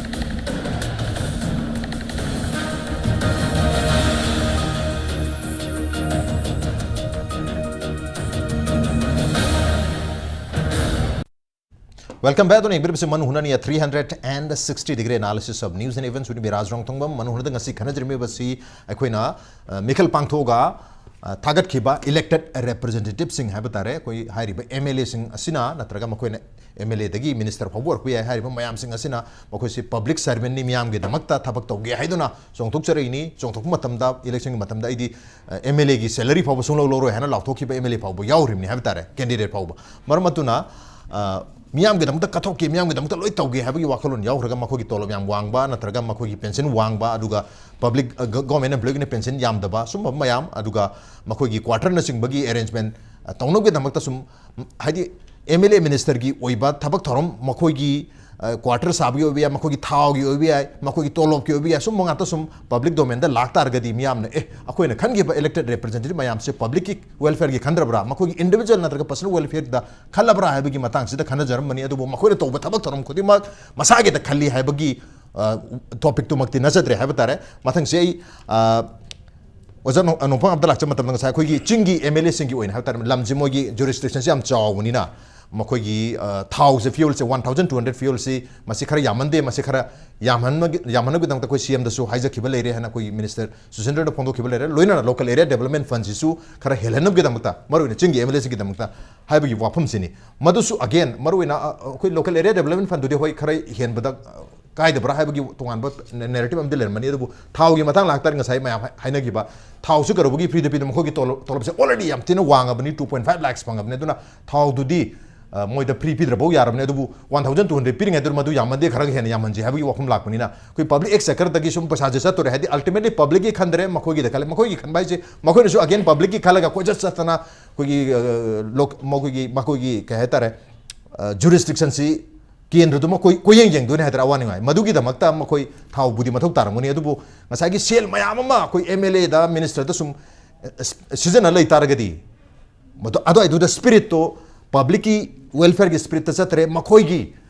Welcome back. ꯑꯗꯨꯅ ꯌꯦꯡꯕꯤꯔꯤꯕꯁꯤ ꯃꯅꯨ ꯍꯨꯅꯅꯤ, three hundred and sixty degree analysis of news and events with me, ꯔꯥꯖ ꯔꯣꯡꯊꯣꯡꯕꯝ꯫ ꯃꯅꯨ ꯍꯨꯅꯗ ꯉꯁꯤ ꯈꯟꯅꯖꯔꯝꯃꯤꯕꯁꯤ ꯑꯩꯈꯣꯏꯅ, ꯑ, ꯃꯤꯈꯜ ꯄꯥꯡꯊꯣꯛꯑꯒ, ꯑ, ꯊꯥꯒꯠꯈꯤꯕ elected representativeꯁꯤꯡ ꯍꯥꯏꯕ ꯇꯥꯔꯦ, ꯑꯩꯈꯣꯏ ꯍꯥꯏꯔꯤꯕ MLAꯁꯤꯡ ꯑꯁꯤꯅ, ꯅꯠꯇ꯭ꯔꯒ ꯃꯈꯣꯏꯅ MLAꯗꯒꯤ minister ꯐꯥꯎꯕ ꯑꯣꯏꯔꯛꯄ ꯌꯥꯏ, ꯍꯥꯏꯔꯤꯕ ꯃꯌꯥꯝꯁꯤꯡ ꯑꯁꯤꯅ ꯃꯈꯣꯏꯁꯤ public servantꯅꯤ, ꯃꯤꯌꯥꯝꯒꯤꯗꯃꯛꯇ ꯊꯕꯛ ꯇꯧꯒꯦ ꯍꯥꯏꯗꯨꯅ ꯆꯣꯡꯊꯣꯛꯆꯔꯛꯏꯅꯤ꯫ ꯆꯣꯡꯊꯣꯛꯄ ꯃꯇꯝꯗ, electionꯒꯤ ꯃꯇꯝꯗ ꯑꯩꯗꯤ ꯑ, MLAꯒꯤ salary ꯐꯥꯎꯕ ꯁꯨꯡꯂꯧ ꯂꯧꯔꯣꯏ ꯍꯥꯏꯅ ꯂꯥꯎꯊꯣꯛꯈꯤꯕ MLA ꯐꯥꯎꯕ ꯌꯥꯎꯔꯤꯕꯅꯤ ꯍꯥꯏꯕ ꯇꯥꯔꯦ, candidate ꯐꯥꯎꯕ꯫ ꯃꯔꯝ ꯑꯗꯨꯅ, ꯑ, ꯃꯤꯌꯥꯝꯒꯤꯗꯃꯛꯇ ꯀꯠꯊꯣꯛꯀꯦ, ꯃꯤꯌꯥꯝꯒꯤꯗꯃꯛꯇ ꯂꯣꯏ ꯇꯧꯒꯦ ꯍꯥꯏꯕꯒꯤ ꯋꯥꯈꯜꯂꯣꯟ ꯌꯥꯎꯈ꯭ꯔꯒ ꯃꯈꯣꯏꯒꯤ ꯇꯣꯂꯣꯞ ꯌꯥꯝ ꯋꯥꯡꯕ, ꯅꯠꯇ꯭ꯔꯒ ꯃꯈꯣꯏꯒꯤ pension ꯋꯥꯡꯕ, ꯑꯗꯨꯒ public, ꯑ, ꯒ-, government employeeꯒꯤꯅ pension ꯌꯥꯝꯗꯕ, ꯁꯨꯝꯕ ꯃꯌꯥꯝ, ꯑꯗꯨꯒ ꯃꯈꯣꯏꯒꯤ quarterꯅꯆꯤꯡꯕꯒꯤ arrangement, ꯑ, ꯇꯧꯅꯕꯒꯤꯗꯃꯛꯇ ꯁꯨꯝ, ꯍꯥꯏꯗꯤ MLA ministerꯒꯤ ꯑꯣꯏꯕ ꯊꯕꯛ ꯊꯧꯔꯝ, ꯃꯈꯣꯏꯒꯤ ꯑ, quarter ꯁꯥꯕꯒꯤ ꯑꯣꯏꯕ ꯌꯥꯏ, ꯃꯈꯣꯏꯒꯤ ꯊꯥꯎꯒꯤ ꯑꯣꯏꯕ ꯌꯥꯏ, ꯃꯈꯣꯏꯒꯤ ꯇꯣꯂꯣꯞꯀꯤ ꯑꯣꯏꯕ ꯌꯥꯏ, ꯁꯨꯝꯕ ꯉꯥꯛꯇ ꯁꯨꯝ public domainꯗ ꯂꯥꯛ ꯇꯥꯔꯒꯗꯤ ꯃꯤꯌꯥꯝꯅ, "ꯑꯦ, ꯑꯩꯈꯣꯏꯅ ꯈꯟꯈꯤꯕ elected representative ꯃꯌꯥꯝꯁꯦ publicꯒꯤ welfareꯒꯤ ꯈꯟꯗ꯭ꯔꯕ꯭ꯔꯥ, ꯃꯈꯣꯏꯒꯤ individual ꯅꯠꯇ꯭ꯔꯒ personal welfareꯗ ꯈꯜꯂꯕ꯭ꯔꯥ?" ꯍꯥꯏꯕꯒꯤ ꯃꯇꯥꯡꯁꯤꯗ ꯈꯟꯅꯖꯔꯝꯕꯅꯤ꯫ ꯑꯗꯨꯕꯨ ꯃꯈꯣꯏꯅ ꯇꯧꯕ ꯊꯕꯛ ꯊꯧꯔꯝ ꯈꯨꯗꯤꯡꯃꯛ ꯃꯁꯥꯒꯤꯗ ꯈꯜꯂꯤ ꯍꯥꯏꯕꯒꯤ, ꯑ, topicꯇꯨꯃꯛꯇꯤ ꯅꯠꯆꯗ꯭ꯔꯦ ꯍꯥꯏꯕ ꯇꯥꯔꯦ꯫ ꯃꯊꯪꯁꯦ ꯑꯩ, ꯑ, ꯑꯣꯖꯥ ꯅꯣ-, ꯅꯣꯡꯄꯝ ꯑꯕꯗ ꯂꯥꯛꯆꯕ ꯃꯇꯝꯗ ꯉꯁꯥꯏ ꯑꯩꯈꯣꯏꯒꯤ ꯆꯤꯡꯒꯤ MLAꯁꯤꯡꯒꯤ ꯑꯣꯏꯅ ꯍꯥꯏꯕ ꯇꯥꯔꯦ, ꯂꯝꯁꯦ ꯃꯣꯏꯒꯤ jurisdictionꯁꯦ ꯌꯥꯝ ꯆꯥꯎꯕꯅꯤꯅ, ꯃꯈꯣꯏꯒꯤ, ꯑ, ꯊꯥꯎꯁꯦ, fuelꯁꯦ, one thousand two hundred fuelꯁꯤ, ꯃꯁꯤ ꯈꯔ ꯌꯥꯝꯃꯟꯗꯦ, ꯃꯁꯤ ꯈꯔ ꯌꯥꯝꯍꯟꯕꯒꯤ-, ꯌꯥꯝꯍꯟꯅꯕꯒꯤꯗꯃꯛꯇ ꯑꯩꯈꯣꯏ CMꯗꯁꯨ ꯍꯥꯏꯖꯈꯤꯕ ꯂꯩꯔꯦ ꯍꯥꯏꯅ ꯑꯩꯈꯣꯏꯒꯤ minister ꯁꯨꯁꯤꯟꯗ꯭ꯔꯗ ꯐꯣꯡꯗꯣꯛꯈꯤꯕ ꯂꯩꯔꯦ꯫ ꯂꯣꯏꯅꯅ local area development fundꯁꯤꯁꯨ ꯈꯔ ꯍꯦꯜꯍꯟꯅꯕꯒꯤꯗꯃꯛꯇ, ꯃꯔꯨꯑꯣꯏꯅ ꯆꯤꯡꯒꯤ MLAꯁꯤꯡꯒꯤꯗꯃꯛꯇ ꯍꯥꯏꯕꯒꯤ ꯋꯥꯐꯝꯁꯤꯅꯤ꯫ ꯃꯗꯨꯁꯨ again, ꯃꯔꯨꯑꯣꯏꯅ, ꯑ, ꯑ, ꯑꯩꯈꯣꯏ local area development fundꯗꯨꯗꯤ ꯍꯣꯏ ꯈꯔ ꯍꯦꯟꯕꯗ, ꯑ, ꯀꯥꯏꯗꯕ꯭ꯔꯥ ꯍꯥꯏꯕꯒꯤ ꯇꯣꯉꯥꯟꯕ narrative ꯑꯃꯗꯤ ꯂꯩꯔꯝꯃꯅꯤ꯫ ꯑꯗꯨꯕꯨ ꯊꯥꯎꯒꯤ ꯃꯇꯥꯡ ꯂꯥꯛꯇꯥꯔꯗꯤ ꯉꯁꯥꯏ ꯃꯌꯥꯝ ꯍꯥꯏ-, ꯍꯥꯏꯅꯈꯤꯕ, ꯊꯥꯎꯁꯨ ꯀꯔꯧꯕꯒꯤ freeꯗ ꯄꯤꯗꯅ ꯃꯈꯣꯏꯒꯤ ꯇꯣꯂꯣꯞ, ꯇꯣꯂꯣꯞꯁꯦ already ꯌꯥꯝ ꯊꯤꯅ ꯋꯥꯡꯉꯕꯅꯤ, two point five lakhs ꯐꯪꯉꯕꯅꯤ꯫ ꯑꯗꯨꯅ ꯊꯥꯎꯗꯨꯗꯤ, ꯑ, ꯃꯣꯏꯗ free ꯄꯤꯗ꯭ꯔꯐꯥꯎ ꯌꯥꯔꯕꯅꯤ꯫ ꯑꯗꯨꯕꯨ one thousand two hundred ꯄꯤꯔꯤꯉꯩꯗꯨꯗ ꯃꯗꯨ ꯌꯥꯝꯃꯟꯗꯦ, ꯈꯔꯒ ꯍꯦꯟꯅ ꯌꯥꯝꯍꯟꯁꯤ ꯍꯥꯏꯕꯒꯤ ꯋꯥꯐꯝ ꯂꯥꯛꯄꯅꯤꯅ, ꯑꯩꯈꯣꯏ public exchequerꯗꯒꯤ ꯁꯨꯝ ꯄꯩꯁꯥꯁꯦ ꯆꯠꯇꯣꯔꯦ ꯍꯥꯏꯗꯤ, ultimately publicꯀꯤ ꯈꯟꯗ꯭ꯔꯦ, ꯃꯈꯣꯏꯒꯤꯗ ꯈꯜꯂꯦ꯫ ꯃꯈꯣꯏꯒꯤ ꯈꯟꯕ ꯍꯥꯏꯁꯦ, ꯃꯈꯣꯏꯅꯁꯨ again publicꯀꯤ ꯈꯜꯂꯒ ꯀꯣꯏꯆꯠ ꯆꯠꯇꯅ ꯑꯩꯈꯣꯏꯒꯤ, ꯑ, ꯂꯣꯛ-, ꯃꯈꯣꯏꯒꯤ, ꯃꯈꯣꯏꯒꯤ ꯀꯩ ꯍꯥꯏꯇꯥꯔꯦ, ꯖꯨꯔꯤꯁꯗꯤꯛꯁꯟꯁꯤ ꯀꯦꯟꯗ꯭ꯔꯗꯨꯃ ꯀꯣꯏ ꯀꯣꯏꯌꯦꯡ ꯌꯦꯡꯗꯣꯏꯅꯦ ꯍꯥꯏꯇꯥꯔꯦ, ꯑꯋꯥ ꯅꯨꯡꯉꯥꯏ꯫ ꯃꯗꯨꯒꯤꯗꯃꯛꯇ ꯃꯈꯣꯏ ꯊꯥꯎꯕꯨꯗꯤ ꯃꯊꯧ ꯇꯥꯔꯝꯒꯅꯤ, ꯑꯗꯨꯕꯨ ꯉꯁꯥꯏꯒꯤ ꯁꯦꯜ ꯃꯌꯥꯝ ꯑꯃ ꯑꯩꯈꯣꯏ ꯑꯦꯝ ꯑꯦꯜ ꯑꯦꯗ, ꯃꯤꯅꯤꯁꯇꯔꯗ ꯁꯨꯝ ꯑ, ꯁꯤꯖꯤꯟꯅ ꯂꯩ ꯇꯥꯔꯒꯗꯤ, ꯃꯗꯨ ꯑꯗꯨꯋꯥꯏꯗꯨꯗ ꯁ꯭ꯄꯤꯔꯤꯠꯇꯣ, ꯄꯕ꯭ꯂꯤꯛꯀꯤ ꯋꯦꯜꯐꯤꯌꯔꯒꯤ ꯁ꯭ꯄꯤꯔꯤꯠꯇ ꯆꯠꯇ꯭ꯔꯦ, ꯃꯈꯣꯏꯒꯤ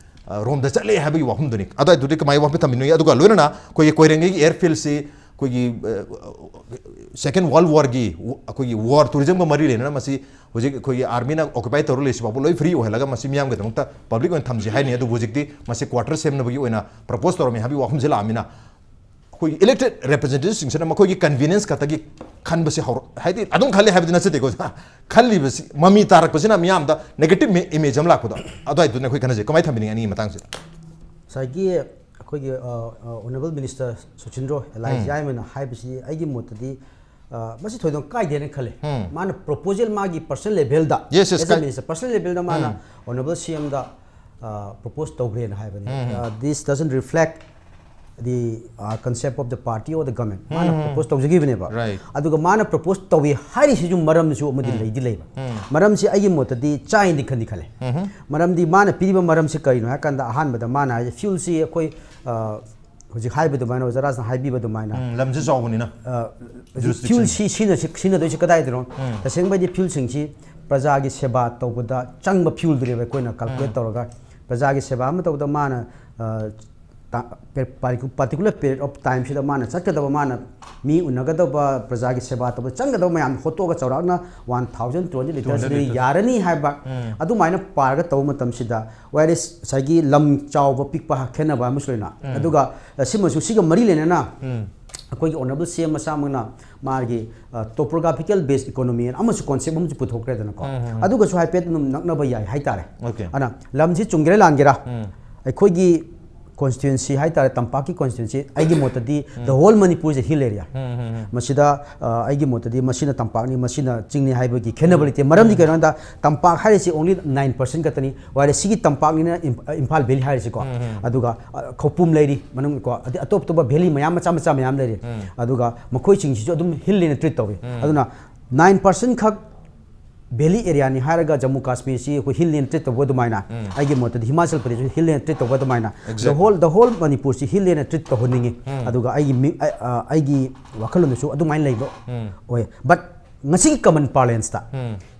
ꯑ, ꯔꯣꯝꯗ ꯆꯠꯂꯦ ꯍꯥꯏꯕꯒꯤ ꯋꯥꯐꯝꯗꯨꯅꯤ꯫ ꯑꯗꯨꯋꯥꯏꯗꯨꯗꯤ ꯀꯃꯥꯏꯅ ꯋꯥꯐꯝ ꯊꯝꯕꯤꯅꯣ? ꯑꯗꯨꯒ ꯂꯣꯏꯅꯅ ꯑꯩꯈꯣꯏꯒꯤ ꯀꯣꯏꯔꯦꯡꯒꯩꯒꯤ ꯑꯦꯌꯔꯐꯤꯜꯁꯤ ꯑꯩꯈꯣꯏꯒꯤ ꯁꯦꯀꯦꯟ ꯋꯥꯔꯜ ꯋꯥꯔꯒꯤ ꯑꯩꯈꯣꯏꯒꯤ ꯋꯥꯔ ꯇꯨꯔꯤꯖꯝꯒ ꯃꯔꯤ ꯂꯩꯅꯅ ꯃꯁꯤ ꯍꯧꯖꯤꯛ ꯑꯩꯈꯣꯏꯒꯤ ꯑꯥꯔꯃꯤꯅ ꯑꯣꯀꯨꯄꯥꯏ ꯇꯧꯔ ꯂꯩꯔꯤꯁꯤ ꯐꯥꯎꯕ ꯂꯣꯏ ꯐ꯭ꯔꯤ ꯑꯣꯏꯍꯜꯂꯒ ꯃꯁꯤ ꯃꯤꯌꯥꯝꯒꯤꯗꯃꯛꯇ ꯄꯕ꯭ꯂꯤꯛ ꯑꯣꯏꯅ ꯊꯝꯁꯤ ꯍꯥꯏꯅꯤ꯫ ꯑꯗꯨꯕꯨ ꯍꯧꯖꯤꯛꯇꯤ ꯃꯁꯤ ꯀ꯭ꯋꯥꯇꯔ ꯁꯦꯝꯅꯕꯒꯤ ꯑꯣꯏꯅ ꯄ꯭ꯔꯄꯣꯁ ꯇꯧꯔꯝꯃꯤ ꯍꯥꯏꯕꯒꯤ ꯋꯥꯐꯝꯁꯦ ꯂꯥꯛꯑꯃꯤꯅ, ꯑꯩꯈꯣꯏꯒꯤ ꯏꯂꯦꯛꯇꯦꯗ ꯔꯦꯄ꯭ꯔꯖꯦꯟꯇꯦꯇꯤꯚꯁꯤꯡꯁꯤꯅ ꯃꯈꯣꯏꯒꯤ ꯀꯟꯚꯤꯅꯤꯌꯟꯁ ꯈꯛꯇꯒꯤ ꯈꯟꯕꯁꯦ ꯍꯧꯔ-, ꯍꯥꯏꯗꯤ ꯑꯗꯨꯝ ꯈꯜꯂꯤ ꯍꯥꯏꯕꯗꯤ ꯅꯠꯆꯗꯦꯀꯣ, ꯈꯜꯂꯤꯕꯁꯤ ꯃꯃꯤ ꯇꯥꯔꯛꯄꯁꯤꯅ ꯃꯤꯌꯥꯝꯗ ꯅꯦꯒꯦꯇꯤꯚ ꯏꯃꯦꯖ ꯑꯃ ꯂꯥꯛꯄꯗꯣ, ꯑꯗꯨꯋꯥꯏꯗꯨꯅ ꯑꯩꯈꯣꯏ ꯈꯟꯅꯖꯩ꯫ ꯀꯃꯥꯏꯅ ꯊꯝꯕꯤꯅꯤꯡꯉꯤ ꯑꯅꯤꯒꯤ ꯃꯇꯥꯡꯁꯤꯗ? ꯉꯁꯥꯏꯒꯤ ꯑꯩꯈꯣꯏꯒꯤ ꯑꯣꯅꯔꯦꯕꯜ ꯃꯤꯅꯤꯁꯇꯔ ꯁꯨꯆꯤꯟꯗ꯭ꯔꯣ ꯑꯦꯂꯥꯏꯁ ꯌꯥꯏꯃꯅ ꯍꯥꯏꯕꯁꯤ ꯑꯩꯒꯤ ꯃꯣꯠꯇꯗꯤ ꯑ, ꯃꯁꯤ ꯊꯣꯏꯗꯣꯛꯅ ꯀꯥꯏꯗꯦꯅ ꯈꯜꯂꯦ꯫ ꯃꯥꯅ ꯄ꯭ꯔꯣꯄꯣꯖꯦꯜ ꯃꯥꯒꯤ ꯄꯔꯁꯅꯦꯜ ꯂꯦꯚꯦꯜꯗ, Yes, yes, as a minister personal ꯂꯦꯚꯦꯜꯗ ꯃꯥꯅ ꯑꯣꯅꯔꯦꯕꯜ ꯁꯤ ꯑꯦꯝꯗ ꯄ꯭ꯔꯣꯄꯣꯁ ꯇꯧꯈ꯭ꯔꯦꯅ ꯍꯥꯏꯕꯅꯤ꯫ This doesn't reflect the concept of the party or the government꯫ ꯃꯥꯅ ꯄ꯭ꯔꯣꯄꯣꯁ ꯇꯧꯖꯈꯤꯕꯅꯦꯕ꯫ Right. ꯑꯗꯨꯒ ꯃꯥꯅ ꯄ꯭ꯔꯣꯄꯣꯁ ꯇꯧꯏ ꯍꯥꯏꯔꯤꯁꯤꯁꯨ ꯃꯔꯝꯁꯨ ꯑꯃꯗꯤ ꯂꯩꯗꯤ ꯂꯩꯕ꯫ ꯃꯔꯝꯁꯤ ꯑꯩꯒꯤ ꯃꯣꯠꯇꯗꯤ ꯆꯥꯏꯅꯗꯤ ꯈꯟꯗꯤ ꯈꯜꯂꯦ꯫ ꯃꯔꯝꯗꯤ ꯃꯥꯅ ꯄꯤꯔꯤꯕ ꯃꯔꯝꯁꯤ ꯀꯔꯤꯅꯣ ꯍꯥꯏ ꯀꯥꯟꯗ, ꯑꯍꯥꯟꯕꯗ ꯃꯥꯅ ꯍꯥꯏꯁꯦ ꯐ꯭ꯌꯨꯜꯁꯤ ꯑꯩꯈꯣꯏ ꯑ, ꯍꯧꯖꯤꯛ ꯍꯥꯏꯕ ꯑꯗꯨꯃꯥꯏꯅ, ꯑꯣꯖꯥ ꯔꯥꯖꯅ ꯍꯥꯏꯕꯤꯕ ꯑꯗꯨꯃꯥꯏꯅ, ꯎꯝ, ꯂꯝꯁꯦ ꯆꯥꯎꯕꯅꯤꯅ꯫ ꯐ꯭ꯌꯨꯜꯁꯤ ꯁꯤꯖꯤꯟꯅꯗꯣꯏꯁꯤ ꯀꯗꯥꯏꯗꯅꯣ? ꯇꯁꯦꯡꯕꯩꯗꯤ ꯐ꯭ꯌꯨꯜꯁꯤꯡꯁꯤ ꯄ꯭ꯔꯖꯥꯒꯤ ꯁꯦꯕꯥ ꯇꯧꯕꯗ ꯆꯪꯕ ꯐ꯭ꯌꯨꯜꯗꯨꯅꯦꯕ ꯑꯩꯈꯣꯏꯅ ꯀꯥꯜꯀꯨꯂꯦꯠ ꯇꯧꯔꯒ, ꯄ꯭ꯔꯖꯥꯒꯤ ꯁꯦꯕꯥ ꯑꯃ ꯇꯧꯕꯗ ꯃꯥꯅ ꯄꯥꯔꯇꯤꯀꯨꯂꯔ ꯄꯤꯔꯤꯌꯠ ꯑꯣꯐ ꯇꯥꯏꯝꯁꯤꯗ ꯃꯥꯅ ꯆꯠꯀꯗꯕ, ꯃꯥꯅ ꯃꯤ ꯎꯅꯒꯗꯕ, ꯄ꯭ꯔꯖꯥꯒꯤ ꯁꯦꯕꯥ ꯇꯧꯕꯗ ꯆꯪꯒꯗꯕ ꯃꯌꯥꯝ ꯍꯣꯠꯇꯣꯛꯑꯒ ꯆꯥꯎꯔꯥꯛꯅ ꯋꯥꯟ ꯊꯥꯎꯖꯟ ꯇꯨ ꯍꯟꯗ꯭ꯔꯦꯠ ꯂꯤꯇꯔꯁꯤꯗꯤ ꯌꯥꯔꯅꯤ ꯍꯥꯏꯕ꯫ ꯑꯗꯨꯃꯥꯏꯅ ꯄꯥꯔꯒ ꯇꯧꯕ ꯃꯇꯝꯁꯤꯗ, ꯋꯥꯏꯔꯦꯁ ꯉꯁꯥꯏꯒꯤ ꯂꯝ ꯆꯥꯎꯕ ꯄꯤꯛꯄ ꯈꯦꯠꯅꯕ ꯑꯃꯁꯨ ꯂꯩꯅ꯫ ꯑꯗꯨꯒ ꯁꯤꯃꯁꯨ, ꯁꯤꯒ ꯃꯔꯤ ꯂꯩꯅꯅ ꯑꯩꯈꯣꯏꯒꯤ ꯑꯣꯅꯔꯦꯕꯜ ꯁꯤ ꯑꯦꯝ ꯃꯁꯥꯃꯛꯅ ꯃꯥꯒꯤ ꯇꯣꯄꯣꯒ꯭ꯔꯥꯐꯤꯀꯦꯜ ꯕꯦꯁ ꯏꯀꯣꯅꯣꯃꯤ ꯑꯃꯁꯨ ꯀꯣꯟꯁꯦꯞ ꯑꯃꯁꯨ ꯄꯨꯊꯣꯛꯈ꯭ꯔꯦꯗꯅꯀꯣ꯫ ꯑꯗꯨꯒꯁꯨ ꯍꯥꯏꯐꯦꯠ ꯑꯗꯨꯝ ꯅꯛꯅꯕ ꯌꯥꯏ ꯍꯥꯏꯇꯥꯔꯦ꯫ Okay. ꯑꯗꯨꯅ ꯂꯝꯁꯤ ꯆꯨꯝꯒꯦꯔꯥ ꯂꯥꯟꯒꯦꯔꯥ, ꯑꯩꯈꯣꯏꯒꯤ ꯀꯣꯟꯁꯇꯤꯇ꯭ꯋꯦꯟꯁꯤ ꯍꯥꯏꯇꯥꯔꯦ, ꯇꯝꯄꯥꯛꯀꯤ ꯀꯣꯟꯁꯇꯤꯇ꯭ꯋꯦꯟꯁꯤ, ꯑꯩꯒꯤ ꯃꯣꯠꯇꯗꯤ the whole Manipur is a hill area꯫ ꯃꯁꯤꯗ ꯑ, ꯑꯩꯒꯤ ꯃꯣꯠꯇꯗꯤ ꯃꯁꯤꯅ ꯇꯝꯄꯥꯛꯅꯤ, ꯃꯁꯤꯅ ꯆꯤꯡꯅꯤ ꯍꯥꯏꯕꯒꯤ ꯈꯦꯠꯅꯕ ꯂꯩꯇꯦ꯫ ꯃꯔꯝꯗꯤ ꯀꯩꯅꯣ ꯍꯥꯏꯗ, ꯇꯝꯄꯥꯛ ꯍꯥꯏꯔꯤꯁꯤ only nine percent ꯈꯛꯇꯅꯤ꯫ ꯋꯥꯏꯔꯦ ꯁꯤꯒꯤ ꯇꯝꯄꯥꯛꯅꯤꯅ ꯏꯝ-, ꯏꯝꯐꯥꯜ ꯚꯦꯂꯤ ꯍꯥꯏꯔꯤꯁꯤꯀꯣ꯫ ꯑꯗꯨꯒ ꯑ, ꯈꯧꯄꯨꯝ ꯂꯩꯔꯤ ꯃꯅꯨꯡ ꯀꯣ, ꯑꯗꯩ ꯑꯇꯣꯞ ꯑꯇꯣꯞꯄ ꯚꯦꯂꯤ ꯃꯌꯥꯝ ꯃꯆꯥ ꯃꯆꯥ ꯃꯌꯥꯝ ꯂꯩꯔꯤ꯫ ꯑꯗꯨꯒ ꯃꯈꯣꯏꯁꯤꯡꯁꯤꯁꯨ ꯑꯗꯨꯝ ꯍꯤꯜ ꯑꯣꯏꯅ ꯇ꯭ꯔꯤꯠ ꯇꯧꯏ꯫ ꯑꯗꯨꯅ nine percent ꯈꯛ ꯚꯦꯂꯤ ꯑꯦꯔꯤꯌꯥꯅꯤ ꯍꯥꯏꯔꯒ ꯖꯝꯃꯨ ꯀꯥꯁꯃꯤꯔꯁꯤ ꯑꯩꯈꯣꯏ ꯍꯤꯜ ꯂꯦꯟ ꯇ꯭ꯔꯤꯠ ꯇꯧꯕ ꯑꯗꯨꯃꯥꯏꯅ, ꯑꯩꯒꯤ ꯃꯣꯠꯇꯗꯤ ꯍꯤꯃꯥꯆꯜ ꯄ꯭ꯔꯗꯦꯁꯁꯨ ꯍꯤꯜ ꯂꯦꯟ ꯇ꯭ꯔꯤꯠ ꯇꯧꯕ ꯑꯗꯨꯃꯥꯏꯅ, the whole the whole ꯃꯅꯤꯄꯨꯔꯁꯤ ꯍꯤꯜ ꯂꯦꯟ ꯇ꯭ꯔꯤꯠ ꯇꯧꯍꯟꯅꯤꯡꯉꯤ꯫ ꯑꯗꯨꯒ ꯑꯩꯒꯤ ꯃꯤ- ꯑ- ꯑ- ꯑꯩꯒꯤ ꯋꯥꯈꯜꯂꯣꯟꯗꯁꯨ ꯑꯗꯨꯃꯥꯏꯅ ꯂꯩꯕ ꯑꯣꯏ꯫ But ꯉꯁꯤꯒꯤ ꯀꯃꯟ ꯄꯥꯔꯂꯦꯟꯁꯇ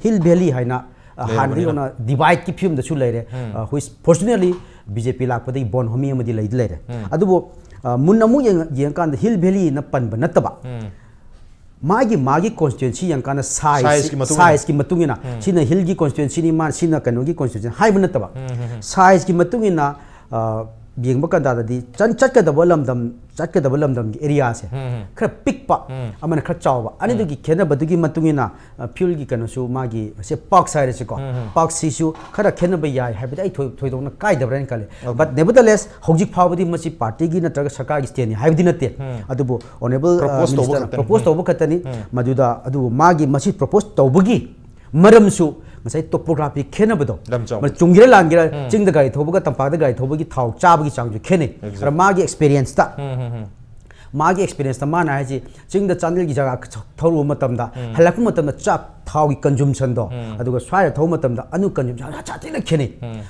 ꯍꯤꯜ ꯚꯦꯂꯤ ꯍꯥꯏꯅ, ꯑ, ꯍꯥꯟꯅꯗꯒꯤ ꯍꯧꯅ ꯗꯤꯚꯥꯏꯠꯀꯤ ꯐꯤꯕꯝꯗꯁꯨ ꯂꯩꯔꯦ꯫ ꯍꯣꯏ, ꯐꯣꯔꯆꯨꯅꯦꯠꯂꯤ ꯕꯤ ꯖꯦ ꯄꯤ ꯂꯥꯛꯄꯗꯒꯤ ꯕꯣꯟ ꯍꯣꯃꯤ ꯑꯃꯗꯤ ꯂꯩꯗꯤ ꯂꯩꯔꯦ꯫ ꯑꯗꯨꯕꯨ, ꯑ, ꯃꯨꯟꯅ ꯑꯃꯨꯛ ꯌꯦꯡ- ꯌꯦꯡꯉꯀꯥꯟꯗ ꯍꯤꯜ ꯚꯦꯂꯤꯅ ꯄꯟꯕ ꯅꯠꯇꯕ, ꯃꯥꯒꯤ ꯃꯥꯒꯤ ꯀꯣꯟꯁꯇꯤꯇ꯭ꯋꯦꯟꯁꯤ ꯌꯦꯡꯉꯀꯥꯟꯗ ꯁꯥꯏꯖ, ꯁꯥꯏꯖꯀꯤ ꯃꯇꯨꯡ ꯏꯟꯅ꯫ ꯁꯥꯏꯖꯀꯤ ꯃꯇꯨꯡ ꯏꯟꯅ, ꯁꯤꯅ ꯍꯤꯜꯒꯤ ꯀꯣꯟꯁꯇꯤꯇ꯭ꯋꯦꯟꯁꯤꯅꯤ, ꯃꯥ ꯁꯤꯅ ꯀꯩꯅꯣꯒꯤ ꯀꯣꯟꯁꯇꯤꯇ꯭ꯋꯦꯟꯁꯤ ꯍꯥꯏꯕ ꯅꯠꯇꯕ, ꯁꯥꯏꯖꯀꯤ ꯃꯇꯨꯡ ꯏꯟꯅ, ꯑ, ꯌꯦꯡꯕ ꯀꯥꯟꯗꯗꯤ ꯆꯟ- ꯆꯠꯀꯗꯕ ꯂꯝꯗꯝ, ꯆꯠꯀꯗꯕ ꯂꯝꯗꯝꯒꯤ ꯑꯦꯔꯤꯌꯥꯁꯦ ꯈꯔ ꯄꯤꯛꯄ, ꯑꯃꯅ ꯈꯔ ꯆꯥꯎꯕ, ꯑꯅꯤꯗꯨꯒꯤ ꯈꯦꯠꯅꯕꯗꯨꯒꯤ ꯃꯇꯨꯡ ꯏꯟꯅ, ꯑ, ꯐ꯭ꯌꯨꯜꯒꯤ ꯀꯩꯅꯣꯁꯨ, ꯃꯥꯒꯤ ꯁꯦ ꯄꯥꯛꯁ ꯍꯥꯏꯔꯁꯤꯀꯣ, ꯄꯥꯛꯁꯤꯁꯨ ꯈꯔ ꯈꯦꯠꯅꯕ ꯌꯥꯏ ꯍꯥꯏꯕꯗꯤ ꯑꯩ ꯊꯣꯏ- ꯊꯣꯏꯗꯣꯛꯅ ꯀꯥꯏꯗꯕ꯭ꯔꯥ ꯍꯥꯏꯅ ꯈꯜꯂꯤ꯫ But nevertheless, ꯍꯧꯖꯤꯛ ꯐꯥꯎꯕꯗꯤ ꯃꯁꯤ ꯄꯥꯔꯇꯤꯒꯤ ꯅꯠꯇ꯭ꯔꯒ ꯁꯔꯀꯥꯔꯒꯤ ꯁ꯭ꯇꯦꯟꯅꯤ ꯍꯥꯏꯕꯗꯤ ꯅꯠꯇꯦ꯫ ꯑꯗꯨꯕꯨ ꯑꯣꯅꯔꯦꯕꯜ, ꯑ, ꯄ꯭ꯔꯄꯣꯁ ꯇꯧꯕ ꯃꯤꯅꯤꯁꯇꯔꯅ ꯈꯛꯇꯅꯤ꯫ ꯄ꯭ꯔꯄꯣꯁ ꯇꯧꯕ ꯈꯛꯇꯅꯤ꯫ ꯃꯗꯨꯗ ꯑꯗꯨꯕꯨ ꯃꯥꯒꯤ ꯃꯁꯤ ꯄ꯭ꯔꯄꯣꯁ ꯇꯧꯕꯒꯤ ꯃꯔꯝꯁꯨ ꯉꯁꯥꯏ ꯇꯣꯄꯣꯒ꯭ꯔꯥꯐꯤ ꯈꯦꯠꯅꯕꯗꯣ, ꯂꯝ ꯆꯥꯎꯕ꯫ ꯃ- ꯆꯨꯝꯒꯦꯔꯥ ꯂꯥꯟꯒꯦꯔꯥ, ꯆꯤꯡꯗ ꯒꯥꯔꯤ ꯊꯧꯕꯒ ꯇꯝꯄꯥꯛꯇ ꯒꯥꯔꯤ ꯊꯧꯕꯒꯤ ꯊꯥꯎ ꯆꯥꯕꯒꯤ ꯆꯥꯡꯁꯨ ꯈꯦꯠꯅꯩ꯫ ꯑꯗ ꯃꯥꯒꯤ ꯑꯦꯛꯁꯄꯤꯔꯤꯌꯦꯟꯁꯇ, ꯃꯥꯒꯤ ꯑꯦꯛꯁꯄꯤꯔꯤꯌꯦꯟꯁꯇ ꯃꯥꯅ ꯍꯥꯏꯁꯤ, ꯆꯤꯡꯗ ꯆꯥꯟꯗꯦꯜꯒꯤ ꯖꯒꯥ ꯊꯧꯔꯨꯕ ꯃꯇꯝꯗ, ꯍꯜꯂꯛꯄ ꯃꯇꯝꯗ ꯆꯥꯛ ꯊꯥꯎꯒꯤ ꯀꯟꯖꯨꯝꯁꯟꯗꯣ, ꯑꯗꯨꯒ ꯁ꯭ꯋꯥꯏꯗ ꯊꯧꯕ ꯃꯇꯝꯗ ꯑꯅꯨ ꯀꯟꯖꯨꯝꯁꯟ ꯁꯥꯊꯤꯅ ꯈꯦꯠꯅꯩ꯫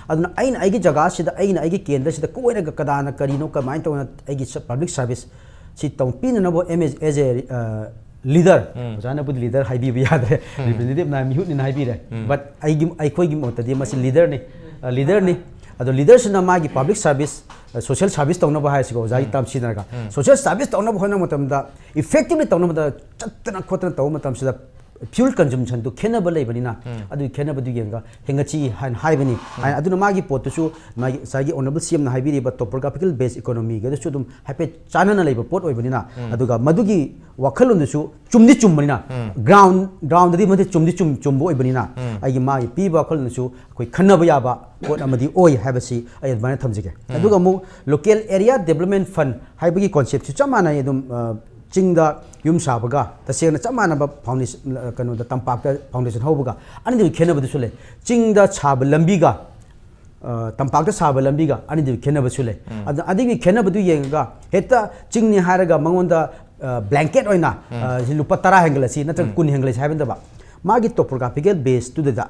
ꯑꯗꯨꯅ ꯑꯩꯅ ꯑꯩꯒꯤ ꯖꯒꯥꯁꯤꯗ, ꯑꯩꯅ ꯑꯩꯒꯤ ꯀꯦꯟꯗ꯭ꯔꯁꯤꯗ ꯀꯣꯏꯔꯒ ꯀꯗꯥꯅ ꯀꯔꯤꯅꯣ, ꯀꯃꯥꯏꯅ ꯇꯧꯅ ꯑꯩꯒꯤ ꯁ- ꯄꯕ꯭ꯂꯤꯛ ꯁꯥꯔꯚꯤꯁ ꯁꯤ ꯇꯧ ꯄꯤꯅꯅꯕ ꯑꯦꯝ ꯑꯦꯁ ꯑꯦ ꯂꯤꯗꯔ, ꯑꯣꯖꯥꯅꯕꯨꯗꯤ ꯂꯤꯗꯔ ꯍꯥꯏꯕꯤꯕ ꯌꯥꯗ꯭ꯔꯦ, ꯔꯤꯄ꯭ꯔꯖꯦꯟꯇꯦꯇꯤꯚꯅ ꯃꯤꯍꯨꯠꯅꯤꯅ ꯍꯥꯏꯕꯤꯔꯦ꯫ But ꯑꯩꯒꯤ, ꯑꯩꯈꯣꯏꯒꯤ ꯃꯣꯠꯇꯗꯤ ꯃꯁꯤ ꯂꯤꯗꯔꯅꯤ, ꯑ, ꯂꯤꯗꯔꯅꯤ꯫ ꯑꯗꯣ ꯂꯤꯗꯔꯁꯤꯅ ꯃꯥꯒꯤ ꯄꯕ꯭ꯂꯤꯛ ꯁꯥꯔꯚꯤꯁ, ꯑ, ꯁꯣꯁꯤꯌꯦꯜ ꯁꯥꯔꯚꯤꯁ ꯇꯧꯅꯕ ꯍꯥꯏꯔꯁꯤꯀꯣ, ꯑꯣꯖꯥꯒꯤ ꯇꯥꯝ ꯁꯤꯖꯤꯟꯅꯔꯒ, ꯁꯣꯁꯤꯌꯦꯜ ꯁꯥꯔꯚꯤꯁ ꯇꯧꯅꯕ ꯍꯣꯠꯅꯕ ꯃꯇꯝꯗ, ꯏꯐꯦꯛꯇꯤꯚꯂꯤ ꯇꯧꯅꯕꯗ ꯆꯠꯇꯅ ꯈꯣꯠꯇꯅ ꯇꯧꯕ ꯃꯇꯝꯁꯤꯗ ꯐ꯭ꯌꯨꯜ ꯀꯟꯖꯨꯝꯁꯟꯗꯨ ꯈꯦꯠꯅꯕ ꯂꯩꯕꯅꯤꯅ, ꯑꯗꯨꯒꯤ ꯈꯦꯠꯅꯕꯗꯨ ꯌꯦꯡꯉꯒ ꯍꯦꯟꯒꯠꯁꯤ ꯍꯥꯏꯅ ꯍꯥꯏꯕꯅꯤ꯫ ꯍꯥꯏꯅ, ꯑꯗꯨꯅ ꯃꯥꯒꯤ ꯄꯣꯠꯇꯨꯁꯨ ꯃꯥꯒꯤ ꯉꯁꯥꯏꯒꯤ ꯑꯣꯅꯔꯦꯕꯜ ꯁꯤ ꯑꯦꯝꯅ ꯍꯥꯏꯕꯤꯔꯤꯕ ꯇꯣꯄꯣꯒ꯭ꯔꯥꯐꯤꯀꯦꯜ ꯕꯦꯁ ꯏꯀꯣꯅꯣꯃꯤꯒꯗꯁꯨ ꯑꯗꯨꯝ ꯍꯥꯏꯐꯦꯠ ꯆꯥꯟꯅꯅ ꯂꯩꯕ ꯄꯣꯠ ꯑꯣꯏꯕꯅꯤꯅ, ꯑꯗꯨꯒ ꯃꯗꯨꯒꯤ ꯋꯥꯈꯜꯂꯣꯟꯗꯨꯁꯨ ꯆꯨꯝꯗꯤ ꯆꯨꯝꯕꯅꯤꯅ, ꯒ꯭ꯔꯥꯎꯟ, ꯒ꯭ꯔꯥꯎꯟꯗꯗꯤ ꯃꯗꯨ ꯆꯨꯝꯗꯤ ꯆꯨꯝ- ꯆꯨꯝꯕ ꯑꯣꯏꯕꯅꯤꯅ, ꯑꯩꯒꯤ ꯃꯥꯒꯤ ꯄꯤꯕ ꯋꯥꯈꯜꯂꯣꯟꯗꯨꯁꯨ ꯑꯩꯈꯣꯏ ꯈꯟꯅꯕ ꯌꯥꯕ ꯄꯣꯠ ꯑꯃꯗꯤ ꯑꯣꯏ ꯍꯥꯏꯕꯁꯤ ꯑꯩ ꯑꯗꯨꯃꯥꯏꯅ ꯊꯝꯖꯒꯦ꯫ ꯑꯗꯨꯒ ꯑꯃꯨꯛ ꯂꯣꯀꯦꯜ ꯑꯦꯔꯤꯌꯥ ꯗꯦꯕꯂꯞꯃꯦꯟ ꯐꯟ ꯍꯥꯏꯕꯒꯤ ꯀꯣꯟꯁꯦꯞꯁꯨ ꯆꯞ ꯃꯥꯟꯅꯩ꯫ ꯑꯗꯨꯝ, ꯑ, ꯆꯤꯡꯗ ꯌꯨꯝ ꯁꯥꯕꯒ ꯇꯁꯦꯡꯅ ꯆꯞ ꯃꯥꯟꯅꯕ ꯐꯥꯎꯟꯗꯦꯁꯟ, ꯑ, ꯀꯩꯅꯣꯗ ꯇꯝꯄꯥꯛꯇ ꯐꯥꯎꯟꯗꯦꯁꯟ ꯍꯧꯕꯒ ꯑꯅꯤꯗꯨꯒꯤ ꯈꯦꯠꯅꯕꯗꯨꯁꯨ ꯂꯩ꯫ ꯆꯤꯡꯗ ꯁꯥꯕ ꯂꯝꯕꯤꯒ, ꯑ, ꯇꯝꯄꯥꯛꯇ ꯁꯥꯕ ꯂꯝꯕꯤꯒ ꯑꯅꯤꯗꯨꯒꯤ ꯈꯦꯠꯅꯕꯁꯨ ꯂꯩ꯫ ꯑꯗ ꯑꯗꯨꯒꯤ ꯈꯦꯠꯅꯕꯗꯨ ꯌꯦꯡꯉꯒ ꯍꯦꯛꯇ ꯆꯤꯡꯅꯤ ꯍꯥꯏꯔꯒ ꯃꯉꯣꯟꯗ, ꯑ, ꯕ꯭ꯂꯦꯡꯀꯦꯠ ꯑꯣꯏꯅ, ꯑ, ꯁꯤ ꯂꯨꯄꯥ ꯇꯔꯥ ꯍꯦꯟꯒꯠꯂꯁꯤ ꯅꯠꯇ꯭ꯔꯒ ꯀꯨꯟ ꯍꯦꯟꯒꯠꯂꯁꯤ ꯍꯥꯏꯕ ꯅꯠꯇꯕ, ꯃꯥꯒꯤ ꯇꯣꯄꯣꯒ꯭ꯔꯥꯐꯤꯀꯦꯜ ꯕꯦꯁꯇꯨꯗ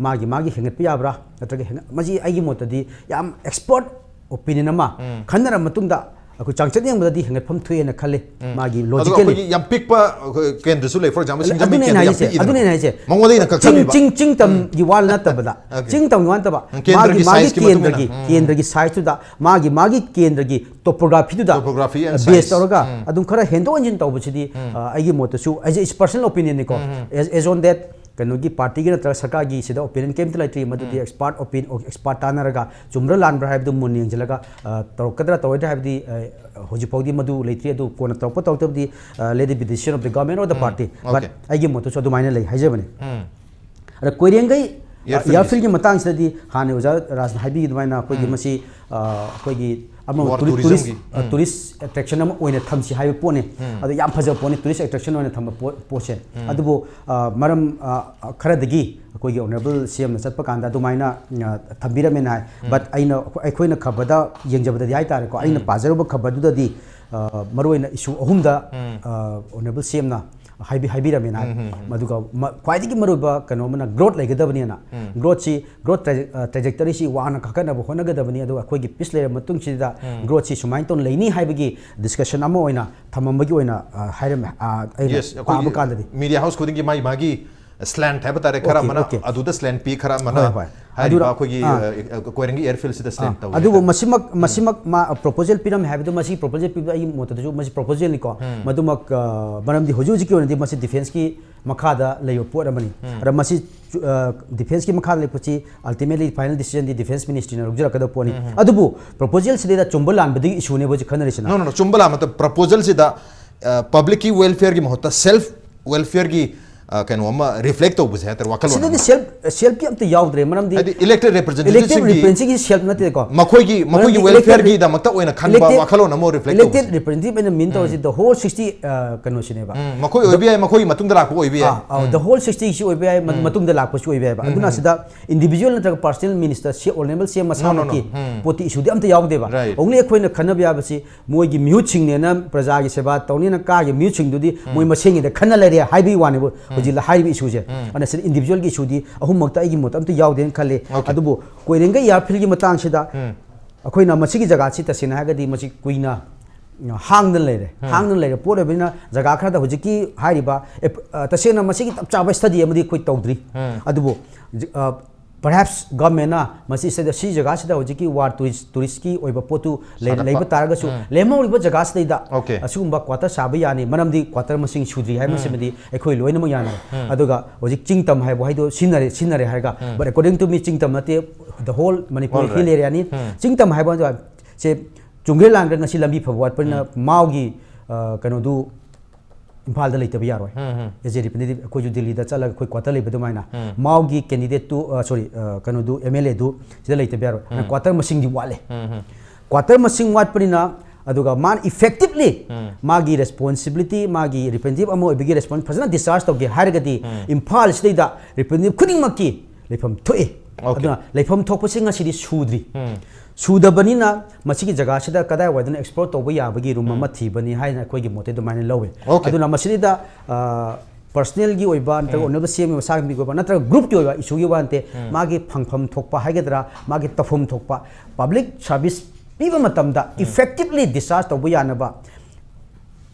ꯃꯥꯒꯤ ꯃꯥꯒꯤ ꯍꯦꯟꯒꯠꯄ ꯌꯥꯕ꯭ꯔꯥ? ꯅꯠꯇ꯭ꯔꯒ ꯍꯦꯟꯒꯠ- ꯃꯁꯤ ꯑꯩꯒꯤ ꯃꯣꯠꯇꯗꯤ ꯌꯥꯝ ꯑꯦꯛꯁꯄꯔꯠ ꯑꯣꯄꯤꯅꯤꯌꯟ ꯑꯃ ꯈꯟꯅꯔ ꯃꯇꯨꯡꯗ ꯑꯩꯈꯣꯏ ꯆꯥꯡꯆꯠ ꯌꯦꯡꯕꯗꯗꯤ ꯍꯦꯟꯒꯠꯐꯝ ꯊꯣꯛꯑꯦꯅ ꯈꯜꯂꯤ꯫ ꯃꯥꯒꯤ ꯑꯗꯨꯒ ꯂꯣꯖꯤꯀꯦꯜꯂꯤ ꯑꯩꯈꯣꯏꯒꯤ ꯌꯥꯝ ꯄꯤꯛꯄ ꯑꯩꯈꯣꯏ ꯀꯦꯟꯗ꯭ꯔꯁꯨ ꯂꯩ꯫ ꯐꯣꯔ ꯑꯦꯛꯖꯥꯝꯄꯜ, ꯁꯤꯡꯖꯃꯩ ꯑꯗꯨꯅꯦ ꯑꯩꯅ ꯀꯦꯟꯗ꯭ꯔ ꯌꯥꯝ ꯍꯥꯏꯁꯦ, ꯄꯤꯛꯏꯗꯅ꯫ ꯑꯗꯨꯅꯦ ꯑꯩꯅ ꯍꯥꯏꯁꯦ꯫ ꯃꯉꯣꯟꯗ ꯑꯩꯅ ꯆꯤꯡ ꯀꯛꯊꯕꯤꯕ꯫ ꯆꯤꯡ ꯆꯤꯡ ꯇꯝꯒꯤ ꯋꯥ ꯅꯠꯇꯕꯗ, ꯎꯝ꯫ ꯆꯤꯡ ꯇꯝꯒꯤ ꯋꯥ ꯅꯠꯇꯕ, ꯎꯝ, ꯃꯥꯒꯤ ꯀꯦꯟꯗ꯭ꯔꯒꯤ ꯃꯥꯒꯤ ꯁꯥꯏꯖꯀꯤ ꯃꯇꯨꯡ ꯏꯟꯅ꯫ ꯀꯦꯟꯗ꯭ꯔꯒꯤ ꯎꯝ꯫ ꯀꯦꯟꯗ꯭ꯔꯒꯤ ꯁꯥꯏꯖꯇꯨꯗ ꯃꯥꯒꯤ ꯃꯥꯒꯤ ꯀꯦꯟꯗ꯭ꯔꯒꯤ ꯇꯣꯄꯣꯒ꯭ꯔꯥꯐꯤꯗꯨꯗ ꯇꯣꯄꯣꯒ꯭ꯔꯥꯐꯤ ꯑꯦꯟ ꯕꯦꯁ ꯁꯥꯏꯖ꯫ ꯇꯧꯔꯒ ꯎꯝ꯫ ꯑꯗꯨꯝ ꯈꯔ ꯍꯦꯟꯗꯣꯛ ꯍꯦꯟꯖꯤꯟ ꯇꯧꯕꯁꯤꯗꯤ, ꯎꯝ꯫ ꯑ, ꯑꯩꯒꯤ ꯃꯣꯠꯇꯁꯨ, ꯑꯩꯁꯦ ꯄꯔꯁꯅꯦꯜ ꯑꯣꯄꯤꯅꯤꯌꯟꯅꯤꯀꯣ꯫ Um, um. As, as on that, ꯀꯩꯅꯣꯒꯤ ꯄꯥꯔꯇꯤꯒꯤ ꯅꯠꯇ꯭ꯔꯒ ꯁꯔꯀꯥꯔꯒꯤ ꯁꯤꯗ ꯑꯣꯄꯤꯅꯤꯌꯟ ꯀꯩꯝꯇ ꯂꯩꯇ꯭ꯔꯤ꯫ ꯃꯗꯨꯗꯤ ꯎꯝ꯫ ꯑꯦꯛꯁꯄꯥꯔꯠ ꯑꯣꯄꯤꯟ-, ꯑꯦꯛꯁꯄꯥꯔꯠ ꯇꯥꯟꯅꯔꯒ ꯆꯨꯝꯕ꯭ꯔꯥ ꯂꯥꯟꯕ꯭ꯔꯥ ꯍꯥꯏꯕꯗꯨ ꯃꯨꯟꯅ ꯌꯦꯡꯁꯤꯜꯂꯒ, ꯑ, ꯇꯧꯔꯛꯀꯗ꯭ꯔꯥ ꯇꯧꯔꯣꯏꯗ꯭ꯔꯥ ꯍꯥꯏꯕꯗꯤ, ꯑ, ꯍꯧꯖꯤꯛ ꯐꯥꯎꯗꯤ ꯃꯗꯨ ꯂꯩꯇ꯭ꯔꯤ꯫ ꯑꯗꯨ ꯀꯣꯟꯅ ꯇꯧꯔꯛꯄ ꯇꯧꯔꯛꯇꯕꯗꯤ, ꯑ, let it be decision of the government or the um, party꯫ But okay. ꯑꯩꯒꯤ ꯃꯣꯠꯇꯁꯨ ꯑꯗꯨꯃꯥꯏꯅ ꯂꯩ ꯍꯥꯏꯖꯕꯅꯤ꯫ ꯎꯝ꯫ ꯑꯗ ꯀꯣꯏꯔꯦꯡꯒꯩ, ꯏꯌꯥꯔꯐꯤꯜꯒꯤ ꯏꯌꯥꯔꯐꯤꯜꯒꯤ ꯃꯇꯥꯡꯁꯤꯗꯗꯤ ꯍꯥꯟꯅ ꯑꯣꯖꯥ ꯔꯥꯖꯅ ꯍꯥꯏꯕꯤꯈꯤ ꯑꯗꯨꯃꯥꯏꯅ ꯑꯩꯈꯣꯏꯒꯤ ꯎꯝ꯫ ꯃꯁꯤ, ꯑ, ꯑꯩꯈꯣꯏꯒꯤ ꯑꯃ ꯋꯥꯔ ꯇꯨꯔꯤ-, ꯇꯨꯔꯤꯖꯝꯒꯤ꯫ ꯇꯨꯔꯤꯁ, ꯑ, ꯎꯝ꯫ ꯇꯨꯔꯤꯁ ꯑꯦꯇ꯭ꯔꯦꯛꯁꯟ ꯑꯃ ꯑꯣꯏꯅ ꯊꯝꯁꯤ ꯍꯥꯏꯕ ꯄꯣꯠꯅꯤ꯫ ꯎꯝ꯫ ꯑꯗꯣ ꯌꯥꯝ ꯐꯖꯕ ꯄꯣꯠꯅꯤ ꯇꯨꯔꯤꯁ ꯑꯦꯇ꯭ꯔꯦꯛꯁꯟ ꯑꯣꯏꯅ ꯊꯝꯕ ꯄꯣꯠ, ꯄꯣꯠꯁꯦ꯫ ꯎꯝ꯫ ꯑꯗꯨꯕꯨ, ꯑ, ꯃꯔꯝ, ꯑ, ꯈꯔꯗꯒꯤ ꯑꯩꯈꯣꯏꯒꯤ ꯑꯣꯅꯔꯦꯕꯜ ꯁꯤ ꯑꯦꯝꯅ ꯆꯠꯄ ꯀꯥꯟꯗ ꯑꯗꯨꯃꯥꯏꯅ, ꯑ, ꯊꯝꯕꯤꯔꯝꯃꯦꯅ ꯍꯥꯏ꯫ ꯎꯝ꯫ But ꯑꯩꯅ, ꯑꯩꯈꯣꯏꯅ ꯈꯕꯔꯗ ꯌꯦꯡꯖꯕꯗꯗꯤ ꯍꯥꯏꯇꯥꯔꯦꯀꯣ, ꯑꯩꯅ ꯎꯝ꯫ ꯄꯥꯖꯔꯨꯕ ꯈꯕꯔꯗꯨꯗꯗꯤ, ꯑ, ꯃꯔꯨꯑꯣꯏꯅ ꯏꯁꯨ ꯑꯍꯨꯝꯗ, ꯎꯝ꯫ ꯑ, ꯑꯣꯅꯔꯦꯕꯜ ꯁꯤ ꯑꯦꯝꯅ ꯍꯥꯏꯕꯤ-, ꯍꯥꯏꯕꯤꯔꯝꯃꯦꯅ ꯍꯥꯏ꯫ ꯎꯝ, ꯎꯝ, ꯎꯝ꯫ ꯃꯗꯨꯒ ꯃ-, ꯈ꯭ꯋꯥꯏꯗꯒꯤ ꯃꯔꯨꯑꯣꯏꯕ ꯀꯩꯅꯣ ꯑꯃꯅ ꯒ꯭ꯔꯣꯠ ꯂꯩꯒꯗꯕꯅꯤꯅ꯫ ꯎꯝ꯫ ꯒ꯭ꯔꯣꯠꯁꯤ, ꯒ꯭ꯔꯣꯠ ꯇ꯭ꯔꯦꯖꯦ-, ꯑ, ꯇ꯭ꯔꯦꯖꯦꯛꯇꯔꯤꯁꯤ ꯋꯥꯡꯅ ꯀꯥꯈꯠꯅꯕ ꯍꯣꯠꯅꯒꯗꯕꯅꯤ꯫ ꯑꯗꯨꯒ ꯑꯩꯈꯣꯏꯒꯤ ꯄꯤꯁ ꯂꯩꯔꯕ ꯃꯇꯨꯡꯁꯤꯗ ꯎꯝ꯫ ꯒ꯭ꯔꯣꯠꯁꯤ ꯁꯨꯃꯥꯏꯅ ꯇꯧꯅ ꯂꯩꯅꯤ ꯍꯥꯏꯕꯒꯤ ꯗꯤꯁꯀꯁꯟ ꯑꯃ ꯑꯣꯏꯅ ꯊꯝꯃꯝꯕꯒꯤ ꯑꯣꯏꯅ, ꯑ, ꯍꯥꯏꯔꯝꯃꯦ꯫ ꯑ, ꯑꯩꯅ ꯌꯦꯁ, ꯑꯩꯈꯣꯏꯒꯤ ꯄꯥꯕ ꯀꯥꯟꯗꯗꯤ꯫ ꯃꯤꯗꯤꯌꯥ ꯍꯥꯎꯁ ꯈꯨꯗꯤꯡꯒꯤ ꯃꯥꯒꯤ ꯃꯥꯒꯤ ꯁ꯭ꯂꯦꯟꯠ ꯍꯥꯏꯕ ꯇꯥꯔꯦ, ꯈꯔ ꯑꯣꯀꯦ, ꯑꯃꯅ ꯑꯣꯀꯦ꯫ ꯑꯗꯨꯗ ꯁ꯭ꯂꯦꯟꯠ ꯄꯤ, ꯈꯔ ꯑꯃꯅ ꯍꯣꯏ, ꯍꯣꯏ꯫ ꯍꯥꯏꯔꯤꯕ ꯑꯗꯨꯅ, ꯑꯩꯈꯣꯏꯒꯤ, ꯑꯥ꯫ ꯑ, ꯑ, ꯀꯣꯏꯔꯦꯡꯒꯤ ꯑꯦꯌꯔꯐꯤꯜꯁꯤꯗ ꯁ꯭ꯂꯦꯟꯠ ꯑꯥ, ꯇꯧꯋꯤ ꯑꯗꯨꯕꯨ ꯍꯥꯏꯇꯥꯔꯦ꯫ ꯃꯁꯤꯃꯛ, ꯎꯝ꯫ ꯃꯁꯤꯃꯛ ꯃꯥ ꯄ꯭ꯔꯣꯄꯣꯖꯦꯜ ꯄꯤꯔꯝꯃꯦ ꯍꯥꯏꯕꯗꯨ, ꯃꯁꯤ ꯄ꯭ꯔꯣꯄꯣꯖꯦꯜ ꯄꯤꯕꯗ ꯑꯩꯒꯤ ꯃꯣꯠꯇꯗꯁꯨ ꯃꯁꯤ ꯄ꯭ꯔꯣꯄꯣꯖꯦꯜꯅꯤꯀꯣ꯫ ꯎꯝ꯫ ꯃꯗꯨꯃꯛ, ꯑ, ꯃꯔꯝꯗꯤ ꯍꯧꯖꯤꯛ ꯍꯧꯖꯤꯛꯀꯤ ꯑꯣꯏꯅꯗꯤ ꯃꯁꯤ ꯗꯤꯐꯦꯟꯁꯀꯤ ꯃꯈꯥꯗ ꯂꯩꯕ ꯄꯣꯠ ꯑꯃꯅꯤ꯫ ꯎꯝ꯫ ꯑꯗ ꯃꯁꯤ, ꯑ, ꯗꯤꯐꯦꯟꯁꯀꯤ ꯃꯈꯥꯗ ꯂꯩꯕꯁꯤ ꯑꯜꯇꯤꯃꯦꯠꯂꯤ ꯐꯥꯏꯅꯦꯜ ꯗꯤꯁꯤꯖꯟꯗꯤ ꯗꯤꯐꯦꯟꯁ ꯃꯤꯅꯤꯁꯇ꯭ꯔꯤꯅ ꯂꯧꯖꯔꯛꯀꯗꯕ ꯄꯣꯠꯅꯤ꯫ ꯎꯝ, ꯎꯝ꯫ ꯑꯗꯨꯕꯨ ꯄ꯭ꯔꯣꯄꯣꯖꯦꯜꯁꯤꯗꯩꯗ ꯆꯨꯝꯕ ꯂꯥꯟꯕꯗꯨꯒꯤ ꯏꯁꯨꯅꯦꯕ ꯍꯧꯖꯤꯛ ꯈꯟꯅꯔꯤꯁꯤꯅ꯫ No, no, no, ꯆꯨꯝꯕ ꯂꯥꯟꯕ ꯅꯠꯇꯕ, ꯄ꯭ꯔꯣꯄꯣꯖꯦꯜꯁꯤꯗ, ꯑ, ꯄꯕ꯭ꯂꯤꯛꯀꯤ ꯋꯦꯜꯐꯤꯌꯔꯒꯤ ꯃꯍꯨꯠꯇ ꯁꯦꯜꯐ ꯋꯦꯜꯐꯤꯌꯔꯒꯤ, ꯑ, ꯀꯩꯅꯣ ꯑꯃ ꯔꯤꯐ꯭ꯂꯦꯛ ꯇꯧꯕꯁꯦ ꯍꯥꯏꯇꯥꯔꯦ, ꯋꯥꯈꯜꯂꯣꯟ ꯁꯤꯗꯗꯤ ꯑꯃ꯫ ꯁꯦꯜꯐ, ꯁꯦꯜꯐꯀꯤ ꯑꯝꯇ ꯌꯥꯎꯗ꯭ꯔꯦ, ꯃꯔꯝꯗꯤ ꯍꯥꯏꯗꯤ ꯏꯂꯦꯛꯇꯦꯗ ꯔꯤꯄ꯭ꯔꯦꯖꯦꯟꯇꯦꯇꯤꯚꯁꯤꯡꯒꯤ ꯏꯂꯦꯛꯇꯦꯗ ꯔꯤꯄ꯭ꯔꯦꯖꯦꯟꯇꯦꯇꯤꯚꯁꯤꯡꯒꯤ ꯁꯦꯜꯐ ꯅꯠꯇꯦꯀꯣ꯫ ꯃꯈꯣꯏꯒꯤ, ꯃꯈꯣꯏꯒꯤ ꯃꯔꯝꯗꯤ ꯏꯂꯦꯛꯇꯦꯗ ꯋꯦꯜꯐꯤꯌꯔꯒꯤꯗꯃꯛꯇ ꯑꯣꯏꯅ ꯈꯟꯕ ꯏꯂꯦꯛꯇꯦꯗ ꯋꯥꯈꯜꯂꯣꯟ ꯑꯃ ꯔꯤꯐ꯭ꯂꯦꯛ ꯏꯂꯦꯛꯇꯦꯗ ꯇꯧꯕꯁꯦ꯫ ꯔꯤꯄ꯭ꯔꯦꯖꯦꯟꯇꯦꯇꯤꯚ ꯑꯩꯅ ꯃꯤꯟ ꯇꯧꯔꯤꯁꯤ ꯎꯝ꯫ The whole sixty, ꯑ, ꯀꯩꯅꯣꯁꯤꯅꯦꯕ꯫ ꯎꯝ, ꯃꯈꯣꯏ ꯑꯣꯏꯕ ꯌꯥꯏ, ꯃꯈꯣꯏꯒꯤ ꯃꯇꯨꯡꯗ ꯂꯥꯛꯄ ꯑꯣꯏꯕ ꯌꯥꯏ꯫ ꯑꯥ, ꯑꯥ, ꯎꯝ꯫ The whole sixty ꯁꯤ ꯑꯣꯏꯕ ꯌꯥꯏ, ꯃ-, ꯎꯝ꯫ ꯃꯇꯨꯡꯗ ꯂꯥꯛꯄꯁꯨ ꯑꯣꯏꯕ ꯌꯥꯏꯕ꯫ ꯎꯝ, ꯑꯗꯨꯅ ꯎꯝ꯫ ꯁꯤꯗ ꯏꯟꯗꯤꯚꯤꯖꯨꯋꯦꯜ ꯅꯠꯇ꯭ꯔꯒ ꯄꯥꯔꯁꯅꯦꯜ ꯃꯤꯅꯤꯁꯇꯔ ꯁꯤ ꯑꯣꯅꯔꯦꯕꯜ ꯁꯤ ꯑꯦꯝ No, no, no. ꯃꯁꯥꯃꯛꯀꯤ ꯎꯝ꯫ ꯄꯣꯠꯇꯤ ꯏꯁꯨꯗꯤ ꯑꯝꯇ ꯌꯥꯎꯗꯦꯕ꯫ Right. Only ꯑꯩꯈꯣꯏꯅ ꯈꯟꯅꯕ ꯌꯥꯕꯁꯤ ꯃꯣꯏꯒꯤ ꯃꯤꯍꯨꯠꯁꯤꯡꯅꯦꯅ ꯄ꯭ꯔꯖꯥꯒꯤ ꯁꯦꯕꯥ ꯇꯧꯅꯤꯅ ꯀꯥꯒꯤ ꯃꯤꯍꯨꯠꯁꯤꯡꯗꯨꯗꯤ ꯎꯝ꯫ ꯃꯣꯏ ꯃꯁꯦꯟꯒꯤꯗ ꯈꯟꯅ ꯂꯩꯔꯦ ꯍꯥꯏꯕꯒꯤ ꯋꯥꯅꯦꯕ꯫ ꯎꯝ꯫ ꯍꯧꯖꯤꯛ ꯍꯥꯏꯔꯤꯕ ꯏꯁꯨꯁꯦ, ꯑꯗꯨꯅ ꯁꯤꯗ ꯏꯟꯗꯤꯕꯤꯖꯨꯋꯦꯜꯒꯤ ꯏꯁꯨꯗꯤ ꯑꯍꯨꯝꯃꯛꯇ ꯑꯩꯒꯤ ꯃꯣꯠ ꯑꯝꯇ ꯌꯥꯎꯗꯦꯅ ꯈꯜꯂꯤ꯫ Okay. ꯑꯗꯨꯕꯨ ꯀꯣꯏꯔꯦꯡꯒꯩ ꯏꯌꯥꯔꯐꯤꯜꯒꯤ ꯃꯇꯥꯡꯁꯤꯗ ꯎꯝ. ꯑꯩꯈꯣꯏꯅ ꯃꯁꯤꯒꯤ ꯖꯒꯥꯁꯤ ꯇꯁꯦꯡꯅ ꯍꯥꯏꯔꯒꯗꯤ ꯃꯁꯤ ꯀꯨꯏꯅ ꯍꯥꯡꯗꯅ ꯂꯩꯔꯦ꯫ ꯍꯥꯡꯗꯅ ꯂꯩꯔꯦ ꯄꯣꯠ ꯑꯣꯏꯕꯅꯤꯅ ꯖꯒꯥ ꯈꯔꯗ ꯍꯧꯖꯤꯛꯀꯤ ꯍꯥꯏꯔꯤꯕ ꯑꯦꯞ-, ꯑ, ꯇꯁꯦꯡꯅ ꯃꯁꯤꯒꯤ ꯆꯞ ꯆꯥꯕ ꯁ꯭ꯇꯗꯤ ꯑꯃꯗꯤ ꯑꯩꯈꯣꯏ ꯇꯧꯗ꯭ꯔꯤ꯫ ꯑꯗꯨꯕꯨ ꯖꯤ-, ꯑ, ꯄꯔꯍꯦꯞꯁ ꯒꯚꯔꯟꯃꯦꯟꯅ ꯃꯁꯤ ꯁꯤꯗ, ꯁꯤ ꯖꯒꯥꯁꯤꯗ ꯍꯧꯖꯤꯛꯀꯤ ꯋꯥꯔ ꯇꯨꯔꯤꯁ, ꯇꯨꯔꯤꯁꯀꯤ ꯑꯣꯏꯕ ꯄꯣꯠꯇꯨ ꯂꯩ-, ꯁꯥꯒꯠꯄ꯫ ꯂꯩꯕ ꯇꯥꯔꯒꯁꯨ, ꯂꯦꯝꯍꯧꯔꯤꯕ ꯖꯒꯥꯁꯤꯗꯩꯗ Okay. ꯑꯁꯤꯒꯨꯝꯕ ꯀ꯭ꯋꯥꯇꯔ ꯁꯥꯕ ꯌꯥꯅꯤ, ꯃꯔꯝꯗꯤ ꯀ꯭ꯋꯥꯇꯔ ꯃꯁꯤꯡ ꯁꯨꯗ꯭ꯔꯤ ꯍꯥꯏꯕꯁꯤꯃꯗꯤ ꯑꯩꯈꯣꯏ ꯂꯣꯏꯅꯃꯛ ꯌꯥꯅꯔꯦ꯫ ꯑꯗꯨꯒ ꯍꯧꯖꯤꯛ ꯆꯤꯡꯇꯝ ꯍꯥꯏꯕ ꯋꯥꯍꯩꯗꯣ ꯁꯤꯖꯤꯟꯅꯔꯦ, ꯁꯤꯖꯤꯟꯅꯔꯦ ꯍꯥꯏꯔꯒ, but according to me, ꯆꯤꯡꯇꯝ ꯅꯠꯇꯦ, the whole Manipur All right. hill area ꯅꯤ꯫ ꯆꯤꯡꯇꯝ ꯍꯥꯏꯕ ꯁꯦ ꯆꯨꯝꯒ꯭ꯔꯦ ꯂꯥꯟꯒ꯭ꯔꯦ, ꯉꯁꯤ ꯂꯝꯕꯤ ꯐꯕ ꯋꯥꯠꯄꯅꯤꯅ ꯃꯥꯎꯒꯤ, ꯑ, ꯀꯩꯅꯣꯗꯨ ꯏꯝꯐꯥꯜꯗ ꯂꯩꯇꯕ ꯌꯥꯔꯣꯏ꯫ ꯑꯦꯖꯦ ꯔꯤꯄ꯭ꯔꯖꯦꯟꯇꯦꯇꯤꯚ ꯑꯩꯈꯣꯏꯁꯨ ꯗꯤꯜꯂꯤꯗ ꯆꯠꯂꯒ ꯑꯩꯈꯣꯏ ꯀ꯭ꯋꯥꯇꯔ ꯂꯩꯕ ꯑꯗꯨꯃꯥꯏꯅ ꯃꯥꯎꯒꯤ ꯀꯦꯟꯗꯤꯗꯦꯠꯇꯨ, ꯑ, ꯁꯣꯔꯤ, ꯑ, ꯀꯩꯅꯣꯗꯨ, ꯑꯦꯝ ꯑꯦꯜ ꯑꯦꯗꯨ ꯁꯤꯗ ꯂꯩꯇꯕ ꯌꯥꯔꯣꯏ꯫ ꯀ꯭ꯋꯥꯇꯔ ꯃꯁꯤꯡꯗꯤ ꯋꯥꯠꯂꯦ꯫ ꯀ꯭ꯋꯥꯇꯔ ꯃꯁꯤꯡ ꯋꯥꯠꯄꯅꯤꯅ, ꯑꯗꯨꯒ ꯃꯥꯅ effectively ꯃꯥꯒꯤ ꯔꯦꯁꯄꯣꯟꯁꯤꯕꯤꯂꯤꯇꯤ, ꯃꯥꯒꯤ ꯔꯤꯄ꯭ꯔꯖꯦꯟꯇꯦꯇꯤꯚ ꯑꯃ ꯑꯣꯏꯕꯒꯤ ꯔꯦꯁꯄꯣꯟꯁ ꯐꯖꯅ ꯗꯤꯁꯆꯥꯔꯖ ꯇꯧꯒꯦ ꯍꯥꯏꯔꯒꯗꯤ, ꯏꯝꯐꯥꯜ ꯁꯤꯗꯩꯗ ꯔꯤꯄ꯭ꯔꯖꯦꯟꯇꯦꯇꯤꯚ ꯈꯨꯗꯤꯡꯃꯛꯀꯤ ꯂꯩꯐꯝ ꯊꯣꯛꯏ꯫ Okay. ꯑꯗꯨꯅ ꯂꯩꯐꯝ ꯊꯣꯛꯄꯁꯤ ꯉꯁꯤꯗꯤ ꯁꯨꯗ꯭ꯔꯤ꯫ ꯁꯨꯗꯕꯅꯤꯅ ꯃꯁꯤꯒꯤ ꯖꯒꯥꯁꯤꯗ ꯀꯗꯥꯏꯋꯥꯏꯗꯅ ꯑꯦꯛꯁꯄ꯭ꯂꯣꯔ ꯇꯧꯕ ꯌꯥꯕꯒꯤ ꯔꯨꯝ ꯑꯃ ꯊꯤꯕꯅꯤ ꯍꯥꯏꯅ ꯑꯩꯈꯣꯏꯒꯤ ꯃꯣꯠꯇ ꯑꯗꯨꯃꯥꯏꯅ ꯂꯧꯋꯤ꯫ Okay. ꯑꯗꯨꯅ ꯃꯁꯤꯗꯩꯗ, ꯑ, ꯄꯔꯁꯅꯦꯜꯒꯤ ꯑꯣꯏꯕ ꯅꯠꯇ꯭ꯔꯒ ꯑꯣꯏꯅꯕ ꯁꯦꯝꯒꯤ ꯃꯁꯥꯒꯤ ꯑꯣꯏꯕ ꯅꯠꯇ꯭ꯔꯒ ꯒ꯭ꯔꯨꯞꯀꯤ ꯑꯣꯏꯕ ꯏꯁꯨꯒꯤ ꯋꯥ ꯅꯠꯇꯦ꯫ ꯃꯥꯒꯤ ꯐꯪꯐꯝ ꯊꯣꯛꯄ ꯍꯥꯏꯒꯗ꯭ꯔꯥ, ꯃꯥꯒꯤ ꯇꯧꯐꯝ ꯊꯣꯛꯄ ꯄꯕ꯭ꯂꯤꯛ ꯁꯥꯔꯚꯤꯁ ꯄꯤꯕ ꯃꯇꯝꯗ effectively discharge ꯇꯧꯕ ꯌꯥꯅꯕ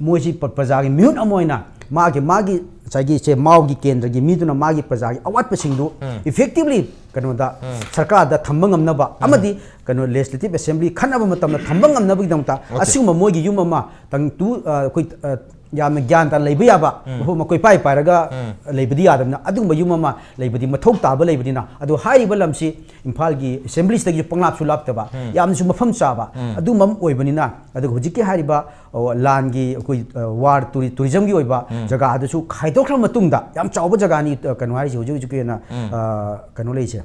ꯃꯣꯏꯁꯤ ꯄ-, ꯄ꯭ꯔꯖꯥꯒꯤ ꯃꯤꯍꯨꯠ ꯑꯃ ꯑꯣꯏꯅ ꯃꯥꯒꯤ, ꯃꯥꯒꯤ ꯉꯁꯥꯏꯒꯤ ꯏꯆꯦ ꯃꯥꯎꯒꯤ ꯀꯦꯟꯗ꯭ꯔꯒꯤ ꯃꯤꯗꯨꯅ ꯃꯥꯒꯤ ꯄ꯭ꯔꯖꯥꯒꯤ ꯑꯋꯥꯠꯄꯁꯤꯡꯗꯨ effectively ꯀꯩꯅꯣꯗ ꯁꯔꯀꯥꯔꯗ ꯊꯝꯕ ꯉꯝꯅꯕ ꯑꯃꯗꯤ ꯀꯩꯅꯣ legislative assembly ꯈꯟꯅꯕ ꯃꯇꯝꯗ ꯊꯝꯕ ꯉꯝꯅꯕꯒꯤꯗꯃꯛꯇ Okay. ꯑꯁꯤꯒꯨꯝꯕ ꯃꯣꯏꯒꯤ ꯌꯨꯝ ꯑꯃ ꯇꯪ-, ꯇꯨ-, ꯑ, ꯑꯩꯈꯣꯏ, ꯑ, ꯌꯥꯝꯅ ꯒ꯭ꯌꯥꯟ ꯇꯥꯅ ꯂꯩꯕ ꯌꯥꯕ, ꯃꯐꯝ ꯑꯃ ꯀꯣꯏꯄꯥꯏ ꯄꯥꯏꯔꯒ ꯂꯩꯕꯗꯤ ꯌꯥꯗꯕꯅꯤꯅ ꯑꯗꯨꯒꯨꯝꯕ ꯌꯨꯝ ꯑꯃ ꯂꯩꯕꯗꯤ ꯃꯊꯧ ꯇꯥꯕ ꯂꯩꯕꯅꯤꯅ, ꯑꯗꯨ ꯍꯥꯏꯔꯤꯕ ꯂꯝꯁꯤ ꯏꯝꯐꯥꯜꯒꯤ assembly ꯁꯤꯗꯒꯤ ꯄꯪꯂꯥꯞꯁꯨ ꯂꯥꯞꯇꯕ, ꯌꯥꯝꯅꯁꯨ ꯃꯐꯝ ꯆꯥꯕ ꯑꯗꯨꯝꯕ ꯑꯃ ꯑꯣꯏꯕꯅꯤꯅ, ꯑꯗꯨꯒ ꯍꯧꯖꯤꯛꯀꯤ ꯍꯥꯏꯔꯤꯕ, ꯑꯣ, ꯂꯥꯟꯒꯤ ꯑꯩꯈꯣꯏ, ꯑ, ꯋꯥꯔ ꯇꯨꯔꯤ-, ꯇꯨꯔꯤꯖꯝꯒꯤ ꯑꯣꯏꯕ ꯖꯒꯥ ꯑꯗꯨꯁꯨ ꯈꯥꯏꯗꯣꯛꯈ꯭ꯔ ꯃꯇꯨꯡꯗ ꯌꯥꯝ ꯆꯥꯎꯕ ꯖꯒꯥꯅꯤ, ꯑ, ꯀꯩꯅꯣ ꯍꯥꯏꯔꯤꯁꯦ ꯍꯧꯖꯤꯛ ꯍꯧꯖꯤꯛꯀꯤ ꯑꯣꯏꯅ, ꯑ, ꯀꯩꯅꯣ ꯂꯩꯁꯦ,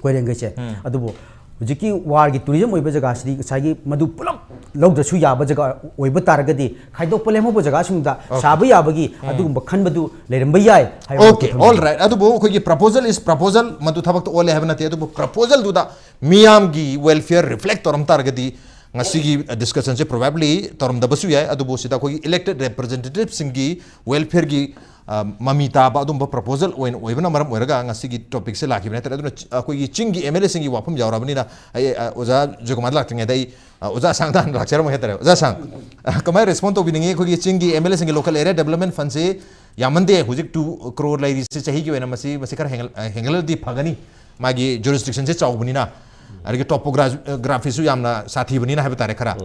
ꯀꯣꯏꯔꯦꯡꯒꯩꯁꯦ꯫ ꯑꯗꯨꯕꯨ ꯍꯧꯖꯤꯛꯀꯤ ꯋꯥꯔꯒꯤ ꯇꯨꯔꯤꯖꯝ ꯑꯣꯏꯕ ꯖꯒꯥꯁꯤꯗꯤ ꯉꯁꯥꯏꯒꯤ ꯃꯗꯨ ꯄꯨꯂꯞ ꯂꯧꯗ꯭ꯔꯁꯨ ꯌꯥꯕ ꯖꯒꯥ ꯑꯣꯏꯕ ꯇꯥꯔꯒꯗꯤ ꯈꯥꯏꯗꯣꯛꯄ ꯂꯦꯝꯍꯧꯕ ꯖꯒꯥꯁꯤꯡꯗ ꯁꯥꯕ ꯌꯥꯕꯒꯤ ꯑꯗꯨꯒꯨꯝꯕ ꯈꯟꯕꯗꯨ ꯂꯩꯔꯝꯕ ꯌꯥꯏ ꯍꯥꯏꯕ Okay, ꯋꯥꯐꯝꯗꯨꯅꯤ꯫ All right. ꯑꯗꯨꯕꯨ ꯑꯩꯈꯣꯏꯒꯤ proposal is proposal, ꯃꯗꯨ ꯊꯕꯛꯇ ꯑꯣꯜꯂꯦ ꯍꯥꯏꯕ ꯅꯠꯇꯦ꯫ ꯑꯗꯨꯕꯨ proposal ꯗꯨꯗ ꯃꯤꯌꯥꯝꯒꯤ welfare reflect ꯇꯧꯔꯝ ꯇꯥꯔꯒꯗꯤ ꯉꯁꯤꯒꯤ discussion ꯁꯦ probably ꯇꯧꯔꯝꯗꯕꯁꯨ ꯌꯥꯏ꯫ ꯑꯗꯨꯕꯨ ꯁꯤꯗ ꯑꯩꯈꯣꯏꯒꯤ elected representative ꯁꯤꯡꯒꯤ welfare ꯒꯤ ꯃꯃꯤ ꯇꯥꯕ ꯑꯗꯨꯝꯕ ꯄ꯭ꯔꯣꯄꯣꯖꯦꯜ ꯑꯣꯏꯅ ꯑꯣꯏꯕꯅ ꯃꯔꯝ ꯑꯣꯏꯔꯒ ꯉꯁꯤꯒꯤ ꯇꯣꯄꯤꯛꯁꯦ ꯂꯥꯛꯈꯤꯕꯅꯤ ꯍꯥꯏꯇꯥꯔꯦ꯫ ꯑꯗꯨꯅ ꯑꯩꯈꯣꯏꯒꯤ ꯆꯤꯡꯒꯤ ꯑꯦꯝ ꯑꯦꯜ ꯑꯦꯁꯤꯡꯒꯤ ꯋꯥꯐꯝ ꯌꯥꯎꯔꯕꯅꯤꯅ ꯑꯩ ꯑꯣꯖꯥ ꯖꯣꯏꯀꯨꯃꯥꯔꯗ ꯂꯥꯛꯇ꯭ꯔꯤꯉꯩꯗ ꯑꯩ ꯑꯣꯖꯥ ꯑꯁꯥꯡꯗ ꯍꯥꯟꯅ ꯂꯥꯛꯆꯔꯝꯃꯒꯦ ꯍꯥꯏꯇꯥꯔꯦ꯫ ꯑꯣꯖꯥ ꯑꯁꯥꯡ, ꯀꯃꯥꯏꯅ ꯔꯦꯁꯄꯣꯟ ꯇꯧꯕꯤꯅꯤꯡꯉꯤ? ꯑꯩꯈꯣꯏꯒꯤ ꯆꯤꯡꯒꯤ ꯑꯦꯝ ꯑꯦꯜ ꯑꯦꯁꯤꯡꯒꯤ ꯂꯣꯀꯦꯜ ꯑꯦꯔꯤꯌꯥ ꯗꯦꯕꯂꯞꯃꯦꯟ ꯐꯟꯁꯦ ꯌꯥꯝꯃꯟꯗꯦ, ꯍꯧꯖꯤꯛ ꯇꯨ ꯀ꯭ꯔꯣꯔ ꯂꯩꯔꯤꯁꯦ ꯆꯍꯤꯒꯤ ꯑꯣꯏꯅ ꯃꯁꯤ ꯃꯁꯤ ꯈꯔ ꯍꯦꯟꯒꯠ ꯍꯦꯟꯒꯠꯂꯗꯤ ꯐꯒꯅꯤ, ꯃꯥꯒꯤ ꯖꯨꯔꯤꯁꯗꯤꯛꯁꯟꯁꯦ ꯆꯥꯎꯕꯅꯤꯅ, ꯑꯗꯒꯤ ꯇꯣꯄꯣꯒ꯭ꯔꯥꯐꯤꯁꯨ ꯌꯥꯝꯅ ꯁꯥꯊꯤꯕꯅꯤꯅ ꯍꯥꯏꯕ ꯇꯥꯔꯦ ꯈꯔ꯫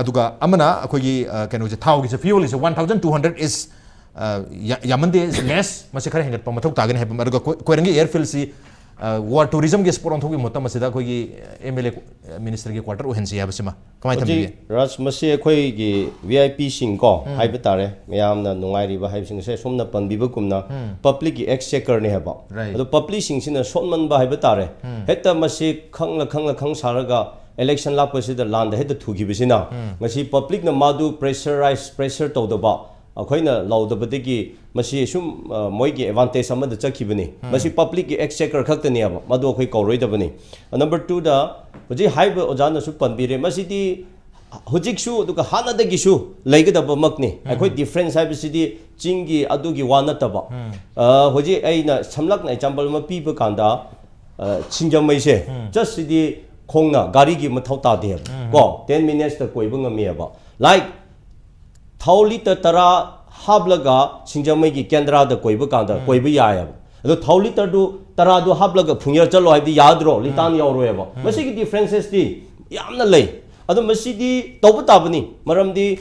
ꯑꯗꯨꯒ ꯑꯃꯅ ꯑꯩꯈꯣꯏꯒꯤ ꯀꯩꯅꯣꯁꯦ, ꯊꯥꯎꯒꯤꯁꯦ, ꯐ꯭ꯌꯨꯑꯦꯜꯁꯦ ꯋꯥꯟ ꯊꯥꯎꯖꯟ ꯇꯨ ꯍꯟꯗ꯭ꯔꯦꯠ ꯏꯁ ꯌꯥꯝꯃꯟꯗꯦ, ꯏꯁ ꯂꯦꯁ, ꯃꯁꯤ ꯈꯔ ꯍꯦꯟꯒꯠꯄ ꯃꯊꯧ ꯇꯥꯒꯅꯤ ꯍꯥꯏꯕ ꯑꯃ꯫ ꯑꯗꯨꯒ ꯀꯣꯏꯔꯪꯒꯤ ꯑꯦꯌꯔꯐꯤꯜꯁꯤ ꯋꯥꯔ ꯇꯨꯔꯤꯖꯝꯒꯤ ꯁ꯭ꯄꯣꯠ ꯑꯣꯟꯊꯣꯛꯄꯒꯤ ꯃꯍꯨꯠꯇ ꯃꯁꯤꯗ ꯑꯩꯈꯣꯏꯒꯤ ꯑꯦꯝ ꯑꯦꯜ ꯑꯦ ꯃꯤꯅꯤꯁꯇꯔꯒꯤ ꯀ꯭ꯋꯥꯇꯔ ꯑꯣꯏꯍꯟꯁꯤ ꯍꯥꯏꯕꯁꯤꯃ ꯀꯃꯥꯏꯅ ꯊꯝꯕꯤꯒꯦ? ꯍꯧꯖꯤꯛ ꯔꯥꯖ, ꯃꯁꯤ ꯑꯩꯈꯣꯏꯒꯤ ꯚꯤ ꯑꯥꯏ ꯄꯤꯁꯤꯡ ꯀꯣ ꯍꯥꯏꯕ ꯇꯥꯔꯦ, ꯃꯌꯥꯝꯅ ꯅꯨꯡꯉꯥꯏꯔꯤꯕ ꯍꯥꯏꯕꯁꯤꯡꯁꯦ ꯁꯣꯝꯅ ꯄꯟꯕꯤꯕꯒꯨꯝꯅ ꯄꯕ꯭ꯂꯤꯛꯀꯤ ꯑꯦꯛꯁꯆꯦꯀꯔꯅꯦ ꯍꯥꯏꯕ꯫ Right. ꯑꯗꯣ ꯄꯕ꯭ꯂꯤꯛꯁꯤꯡꯁꯤꯅ ꯁꯣꯟꯃꯟꯕ ꯍꯥꯏꯕ ꯇꯥꯔꯦ, ꯍꯦꯛꯇ ꯃꯁꯤ ꯈꯪꯂ ꯈꯪꯂ ꯈꯪ ꯁꯥꯔꯒ ꯏꯂꯦꯛꯁꯟ ꯂꯥꯛꯄꯁꯤꯗ ꯂꯥꯟꯗ ꯍꯦꯛꯇ ꯊꯨꯈꯤꯕꯁꯤꯅ ꯉꯁꯤ ꯄꯕ꯭ꯂꯤꯛꯅ ꯃꯥꯗꯨ ꯄ꯭ꯔꯦꯁꯔꯥꯏꯁ ꯄ꯭ꯔꯦꯁꯔ ꯇꯧꯗꯕ, ꯑꯩꯈꯣꯏꯅ ꯂꯧꯗꯕꯗꯒꯤ ꯃꯁꯤ ꯁꯨꯝ ꯃꯣꯏꯒꯤ ꯑꯦꯗꯚꯥꯟꯇꯦꯖ ꯑꯃꯗ ꯆꯠꯈꯤꯕꯅꯤ꯫ ꯃꯁꯤ ꯄꯕ꯭ꯂꯤꯛꯀꯤ ꯑꯦꯛꯁꯆꯦꯀꯔ ꯈꯛꯇꯅꯦꯕ, ꯃꯗꯨ ꯑꯩꯈꯣꯏ ꯀꯧꯔꯣꯏꯗꯕꯅꯤ꯫ ꯅꯝꯕꯔ ꯇꯨꯗ, ꯍꯧꯖꯤꯛ ꯍꯥꯏꯔꯤꯕ ꯑꯣꯖꯥꯅꯁꯨ ꯄꯟꯕꯤꯔꯦ, ꯃꯁꯤꯗꯤ ꯍꯧꯖꯤꯛꯁꯨ ꯑꯗꯨꯒ ꯍꯥꯟꯅꯗꯒꯤꯁꯨ ꯂꯩꯒꯗꯕꯃꯛꯅꯤ꯫ ꯑꯩꯈꯣꯏ ꯗꯤꯐ꯭ꯔꯦꯟꯁ ꯍꯥꯏꯕꯁꯤꯗꯤ ꯆꯤꯡꯒꯤ ꯑꯗꯨꯒꯤ ꯋꯥ ꯅꯠꯇꯕ꯫ ꯍꯧꯖꯤꯛ ꯑꯩꯅ ꯁꯝꯂꯞꯅ ꯑꯦꯛꯖꯥꯝꯄꯜ ꯑꯃ ꯄꯤꯕ ꯀꯥꯟꯗ, ꯁꯤꯡꯖꯃꯩꯁꯦ ꯆꯠꯁꯤꯗꯤ ꯈꯣꯡꯅ, ꯒꯥꯔꯤꯒꯤ ꯃꯊꯧ ꯇꯥꯗꯦꯕ ꯀꯣ, ꯇꯦꯟ ꯃꯤꯅꯤꯠꯁꯇ ꯀꯣꯏꯕ ꯉꯝꯃꯦꯕ꯫ ꯂꯥꯏꯛ, ꯊꯥꯎ ꯂꯤꯇꯔ ꯇꯔꯥ ꯍꯥꯞꯂꯒ ꯁꯤꯡꯖꯃꯩꯒꯤ ꯀꯦꯟꯗ꯭ꯔꯥꯗ ꯀꯣꯏꯕ ꯀꯥꯟꯗ ꯀꯣꯏꯕ ꯌꯥꯏꯑꯕ꯫ ꯑꯗꯣ ꯊꯥꯎ ꯂꯤꯇꯔꯗꯨ ꯇꯔꯥꯗꯨ ꯍꯥꯞꯂꯒ ꯐꯨꯡꯌꯔ ꯆꯠꯂꯣ ꯍꯥꯏꯕꯗꯤ ꯌꯥꯗ꯭ꯔꯣ? ꯂꯤꯇꯥꯟ ꯌꯥꯎꯔꯣꯏꯕ꯫ ꯃꯁꯤꯒꯤ ꯗꯤꯐ꯭ꯔꯦꯟꯁꯦꯁꯇꯤ ꯌꯥꯝꯅ ꯂꯩ꯫ ꯑꯗꯣ ꯃꯁꯤꯗꯤ ꯇꯧꯕ ꯇꯥꯕꯅꯤ, ꯃꯔꯝꯗꯤ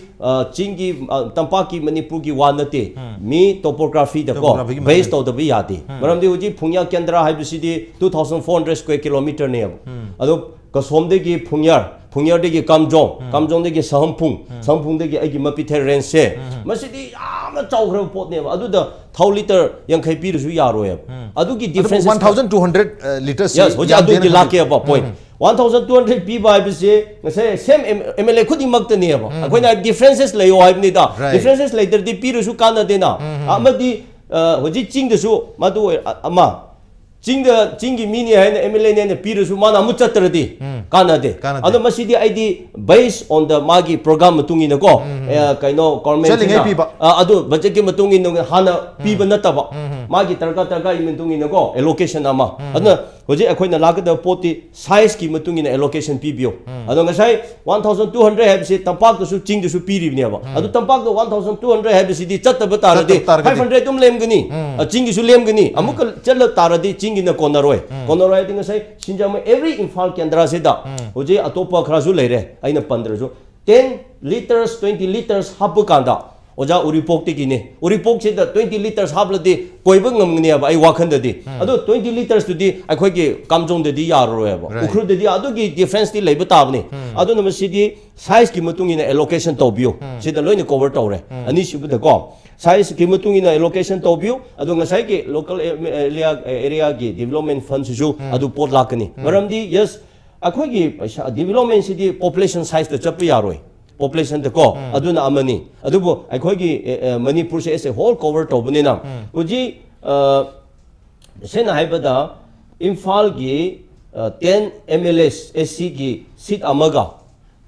ꯆꯤꯡꯒꯤ, ꯇꯝꯄꯥꯛꯀꯤ, ꯃꯅꯤꯄꯨꯔꯒꯤ ꯋꯥ ꯅꯠꯇꯦ꯫ ꯃꯤ ꯇꯣꯄꯣꯒ꯭ꯔꯥꯐꯤꯗꯀꯣ ꯕꯦꯁ ꯇꯧꯗꯕ ꯌꯥꯗꯦ꯫ ꯃꯔꯝꯗꯤ ꯍꯧꯖꯤꯛ ꯐꯨꯡꯌꯥ ꯀꯦꯟꯗ꯭ꯔꯥ ꯍꯥꯏꯕꯁꯤꯗꯤ two thousand four hundred square ꯀꯤꯂꯣꯃꯤꯇꯔꯅꯦꯕ꯫ ꯑꯗꯣ ꯀꯁꯣꯝꯗꯒꯤ ꯐꯨꯡꯌꯥꯔ, ꯐꯨꯡꯌꯥꯔꯗꯒꯤ ꯀꯥꯝꯖꯣꯡ, ꯀꯥꯝꯖꯣꯡꯗꯒꯤ ꯁꯍꯝꯐꯨꯡ, ꯁꯍꯝꯐꯨꯡꯗꯒꯤ ꯑꯩꯒꯤ ꯃꯄꯤꯊꯦ ꯔꯦꯟꯖꯁꯦ, ꯃꯁꯤꯗꯤ ꯌꯥꯝꯅ ꯆꯥꯎꯈ꯭ꯔꯕ ꯄꯣꯠꯅꯦꯕ꯫ ꯑꯗꯨꯗ ꯊꯥꯎ ꯂꯤꯇꯔ ꯌꯥꯡꯈꯩ ꯄꯤꯔꯁꯨ ꯌꯥꯔꯣꯏꯕ꯫ ꯑꯗꯨꯒꯤ difference one thousand two hundred litres yes, ꯍꯧꯖꯤꯛ ꯑꯗꯨꯒꯤ ꯂꯥꯛꯀꯦꯕ ꯄꯣꯏꯟ꯫ ꯋꯥꯟ ꯊꯥꯎꯖꯟ ꯇꯨ ꯍꯟꯗ꯭ꯔꯦꯠ ꯄꯤꯕ ꯍꯥꯏꯕꯁꯦ ꯉꯁꯥꯏ ꯁꯦꯝ ꯑꯦꯝ ꯑꯦꯜ ꯑꯦ ꯈꯨꯗꯤꯡꯃꯛꯇꯅꯦꯕ꯫ ꯑꯩꯈꯣꯏꯅ ꯗꯤꯐ꯭ꯔꯦꯟꯁꯦꯁ ꯂꯩꯌꯣ ꯍꯥꯏꯕꯅꯤꯗ꯫ ꯗꯤꯐ꯭ꯔꯦꯟꯁꯦꯁ ꯂꯩꯇ꯭ꯔꯗꯤ ꯄꯤꯔꯁꯨ ꯀꯥꯟꯅꯗꯦꯅ꯫ ꯑꯃꯗꯤ ꯍꯧꯖꯤꯛ ꯆꯤꯡꯗꯁꯨ ꯃꯗꯨ ꯑꯃ ꯆꯤꯡꯗ ꯆꯤꯡꯒꯤ ꯃꯤꯅꯤ ꯍꯥꯏꯅ ꯑꯦꯝ ꯑꯦꯜ ꯑꯦꯅꯦꯅ ꯄꯤꯔꯁꯨ ꯃꯥꯅ ꯑꯃꯨꯛ ꯆꯠꯇ꯭ꯔꯗꯤ ꯀꯥꯟꯅꯗꯦ꯫ ꯀꯥꯟꯅꯗꯦ꯫ ꯑꯗꯣ ꯃꯁꯤꯗꯤ ꯑꯩꯗꯤ based on the ꯃꯥꯒꯤ program ꯃꯇꯨꯡ ꯏꯟꯅꯀꯣ, ꯑꯦ, ꯀꯩꯅꯣ government ꯆꯠꯂꯤꯉꯩ ꯄꯤꯕ꯫ ꯑꯗꯨ budget ꯀꯤ ꯃꯇꯨꯡ ꯏꯟꯅ ꯍꯥꯟꯅ ꯄꯤꯕ ꯅꯠꯇꯕ, ꯃꯥꯒꯤ ꯗꯔꯀꯥꯔ ꯗꯔꯀꯥꯔꯒꯤ ꯃꯇꯨꯡ ꯏꯟꯅꯀꯣ allocation ꯑꯃ꯫ ꯑꯗꯨꯅ ꯍꯧꯖꯤꯛ ꯑꯩꯈꯣꯏꯅ ꯂꯥꯛꯀꯗꯕ ꯄꯣꯠꯇꯤ size ꯀꯤ ꯃꯇꯨꯡ ꯏꯟꯅ allocation ꯄꯤꯕꯤꯌꯨ꯫ ꯑꯗꯣ ꯉꯁꯥꯏ one thousand two hundred ꯍꯥꯏꯕꯁꯤ ꯇꯝꯄꯥꯛꯇꯁꯨ ꯆꯤꯡꯗꯁꯨ ꯄꯤꯔꯤꯕꯅꯦꯕ꯫ ꯑꯗꯨ ꯇꯝꯄꯥꯛꯇ one thousand two hundred ꯍꯥꯏꯕꯁꯤꯗꯤ ꯆꯠꯇꯕ ꯇꯥꯔꯗꯤ ꯆꯠꯇꯕ ꯇꯥꯔꯒꯗꯤ꯫ five hundred ꯑꯗꯨꯝ ꯂꯦꯝꯒꯅꯤ꯫ ꯑ, ꯆꯤꯡꯒꯤꯁꯨ ꯂꯦꯝꯒꯅꯤ꯫ ꯑꯃꯨꯛꯀ ꯆꯠꯂ ꯇꯥꯔꯗꯤ ꯆꯤꯡꯒꯤꯅ ꯀꯣꯟꯅꯔꯣꯏ꯫ ꯀꯣꯟꯅꯔꯣꯏ ꯍꯥꯏꯗꯤ ꯉꯁꯥꯏ ꯁꯤꯡꯖꯃꯩ every ꯏꯝꯐꯥꯜ ꯀꯦꯟꯗ꯭ꯔꯁꯤꯗ ꯍꯧꯖꯤꯛ ꯑꯇꯣꯞꯄ ꯈꯔꯁꯨ ꯂꯩꯔꯦ, ꯑꯩꯅ ꯄꯟꯗ꯭ꯔꯁꯨ, ten litres, twenty litres ꯍꯥꯞꯄ ꯀꯥꯟꯗ ꯑꯣꯖꯥ ꯎꯔꯤꯄꯣꯛꯇꯒꯤꯅꯦ, ꯎꯔꯤꯄꯣꯛꯁꯤꯗ twenty litres ꯍꯥꯞꯂꯗꯤ ꯀꯣꯏꯕ ꯉꯝꯒꯅꯦꯕ ꯑꯩ ꯋꯥꯈꯜꯗꯗꯤ꯫ ꯑꯗꯣ twenty litres ꯇꯨꯗꯤ ꯑꯩꯈꯣꯏꯒꯤ ꯀꯥꯝꯖꯣꯡꯗꯗꯤ ꯌꯥꯔꯔꯣꯏꯕ꯫ Right. ꯎꯈ꯭ꯔꯨꯜꯗꯗꯤ ꯑꯗꯨꯒꯤ difference ꯇꯤ ꯂꯩꯕ ꯇꯥꯕꯅꯤ꯫ ꯑꯗꯨꯅ ꯃꯁꯤꯗꯤ size ꯀꯤ ꯃꯇꯨꯡ ꯏꯟꯅ allocation ꯇꯧꯕꯤꯌꯨ꯫ ꯁꯤꯗ ꯂꯣꯏꯅ cover ꯇꯧꯔꯦ꯫ ꯑꯅꯤꯁꯨꯕꯗꯀꯣ, size ꯀꯤ ꯃꯇꯨꯡ ꯏꯟꯅ allocation ꯇꯧꯕꯤꯌꯨ꯫ ꯑꯗꯣ ꯉꯁꯥꯏꯒꯤ local area, area ꯒꯤ development fund ꯁꯤꯁꯨ ꯑꯗꯨ ꯄꯣꯠ ꯂꯥꯛꯀꯅꯤ꯫ ꯃꯔꯝꯗꯤ yes, ꯑꯩꯈꯣꯏꯒꯤ ꯄꯩꯁꯥ development ꯁꯤꯗꯤ population size ꯇ ꯆꯠꯄ ꯌꯥꯔꯣꯏ꯫ Population ꯗꯀꯣ, ꯑꯗꯨꯅ ꯑꯃꯅꯤ꯫ ꯑꯗꯨꯕꯨ ꯑꯩꯈꯣꯏꯒꯤ, ꯑꯦ, ꯑꯦ, ꯃꯅꯤꯄꯨꯔꯁꯦ as a whole cover ꯇꯧꯕꯅꯤꯅ ꯍꯧꯖꯤꯛ, ꯑ, ꯁꯦꯡꯅ ꯍꯥꯏꯕꯗ ꯏꯝꯐꯥꯜꯒꯤ, ꯑ, ten M L As, S C ꯒꯤ seat ꯑꯃꯒ,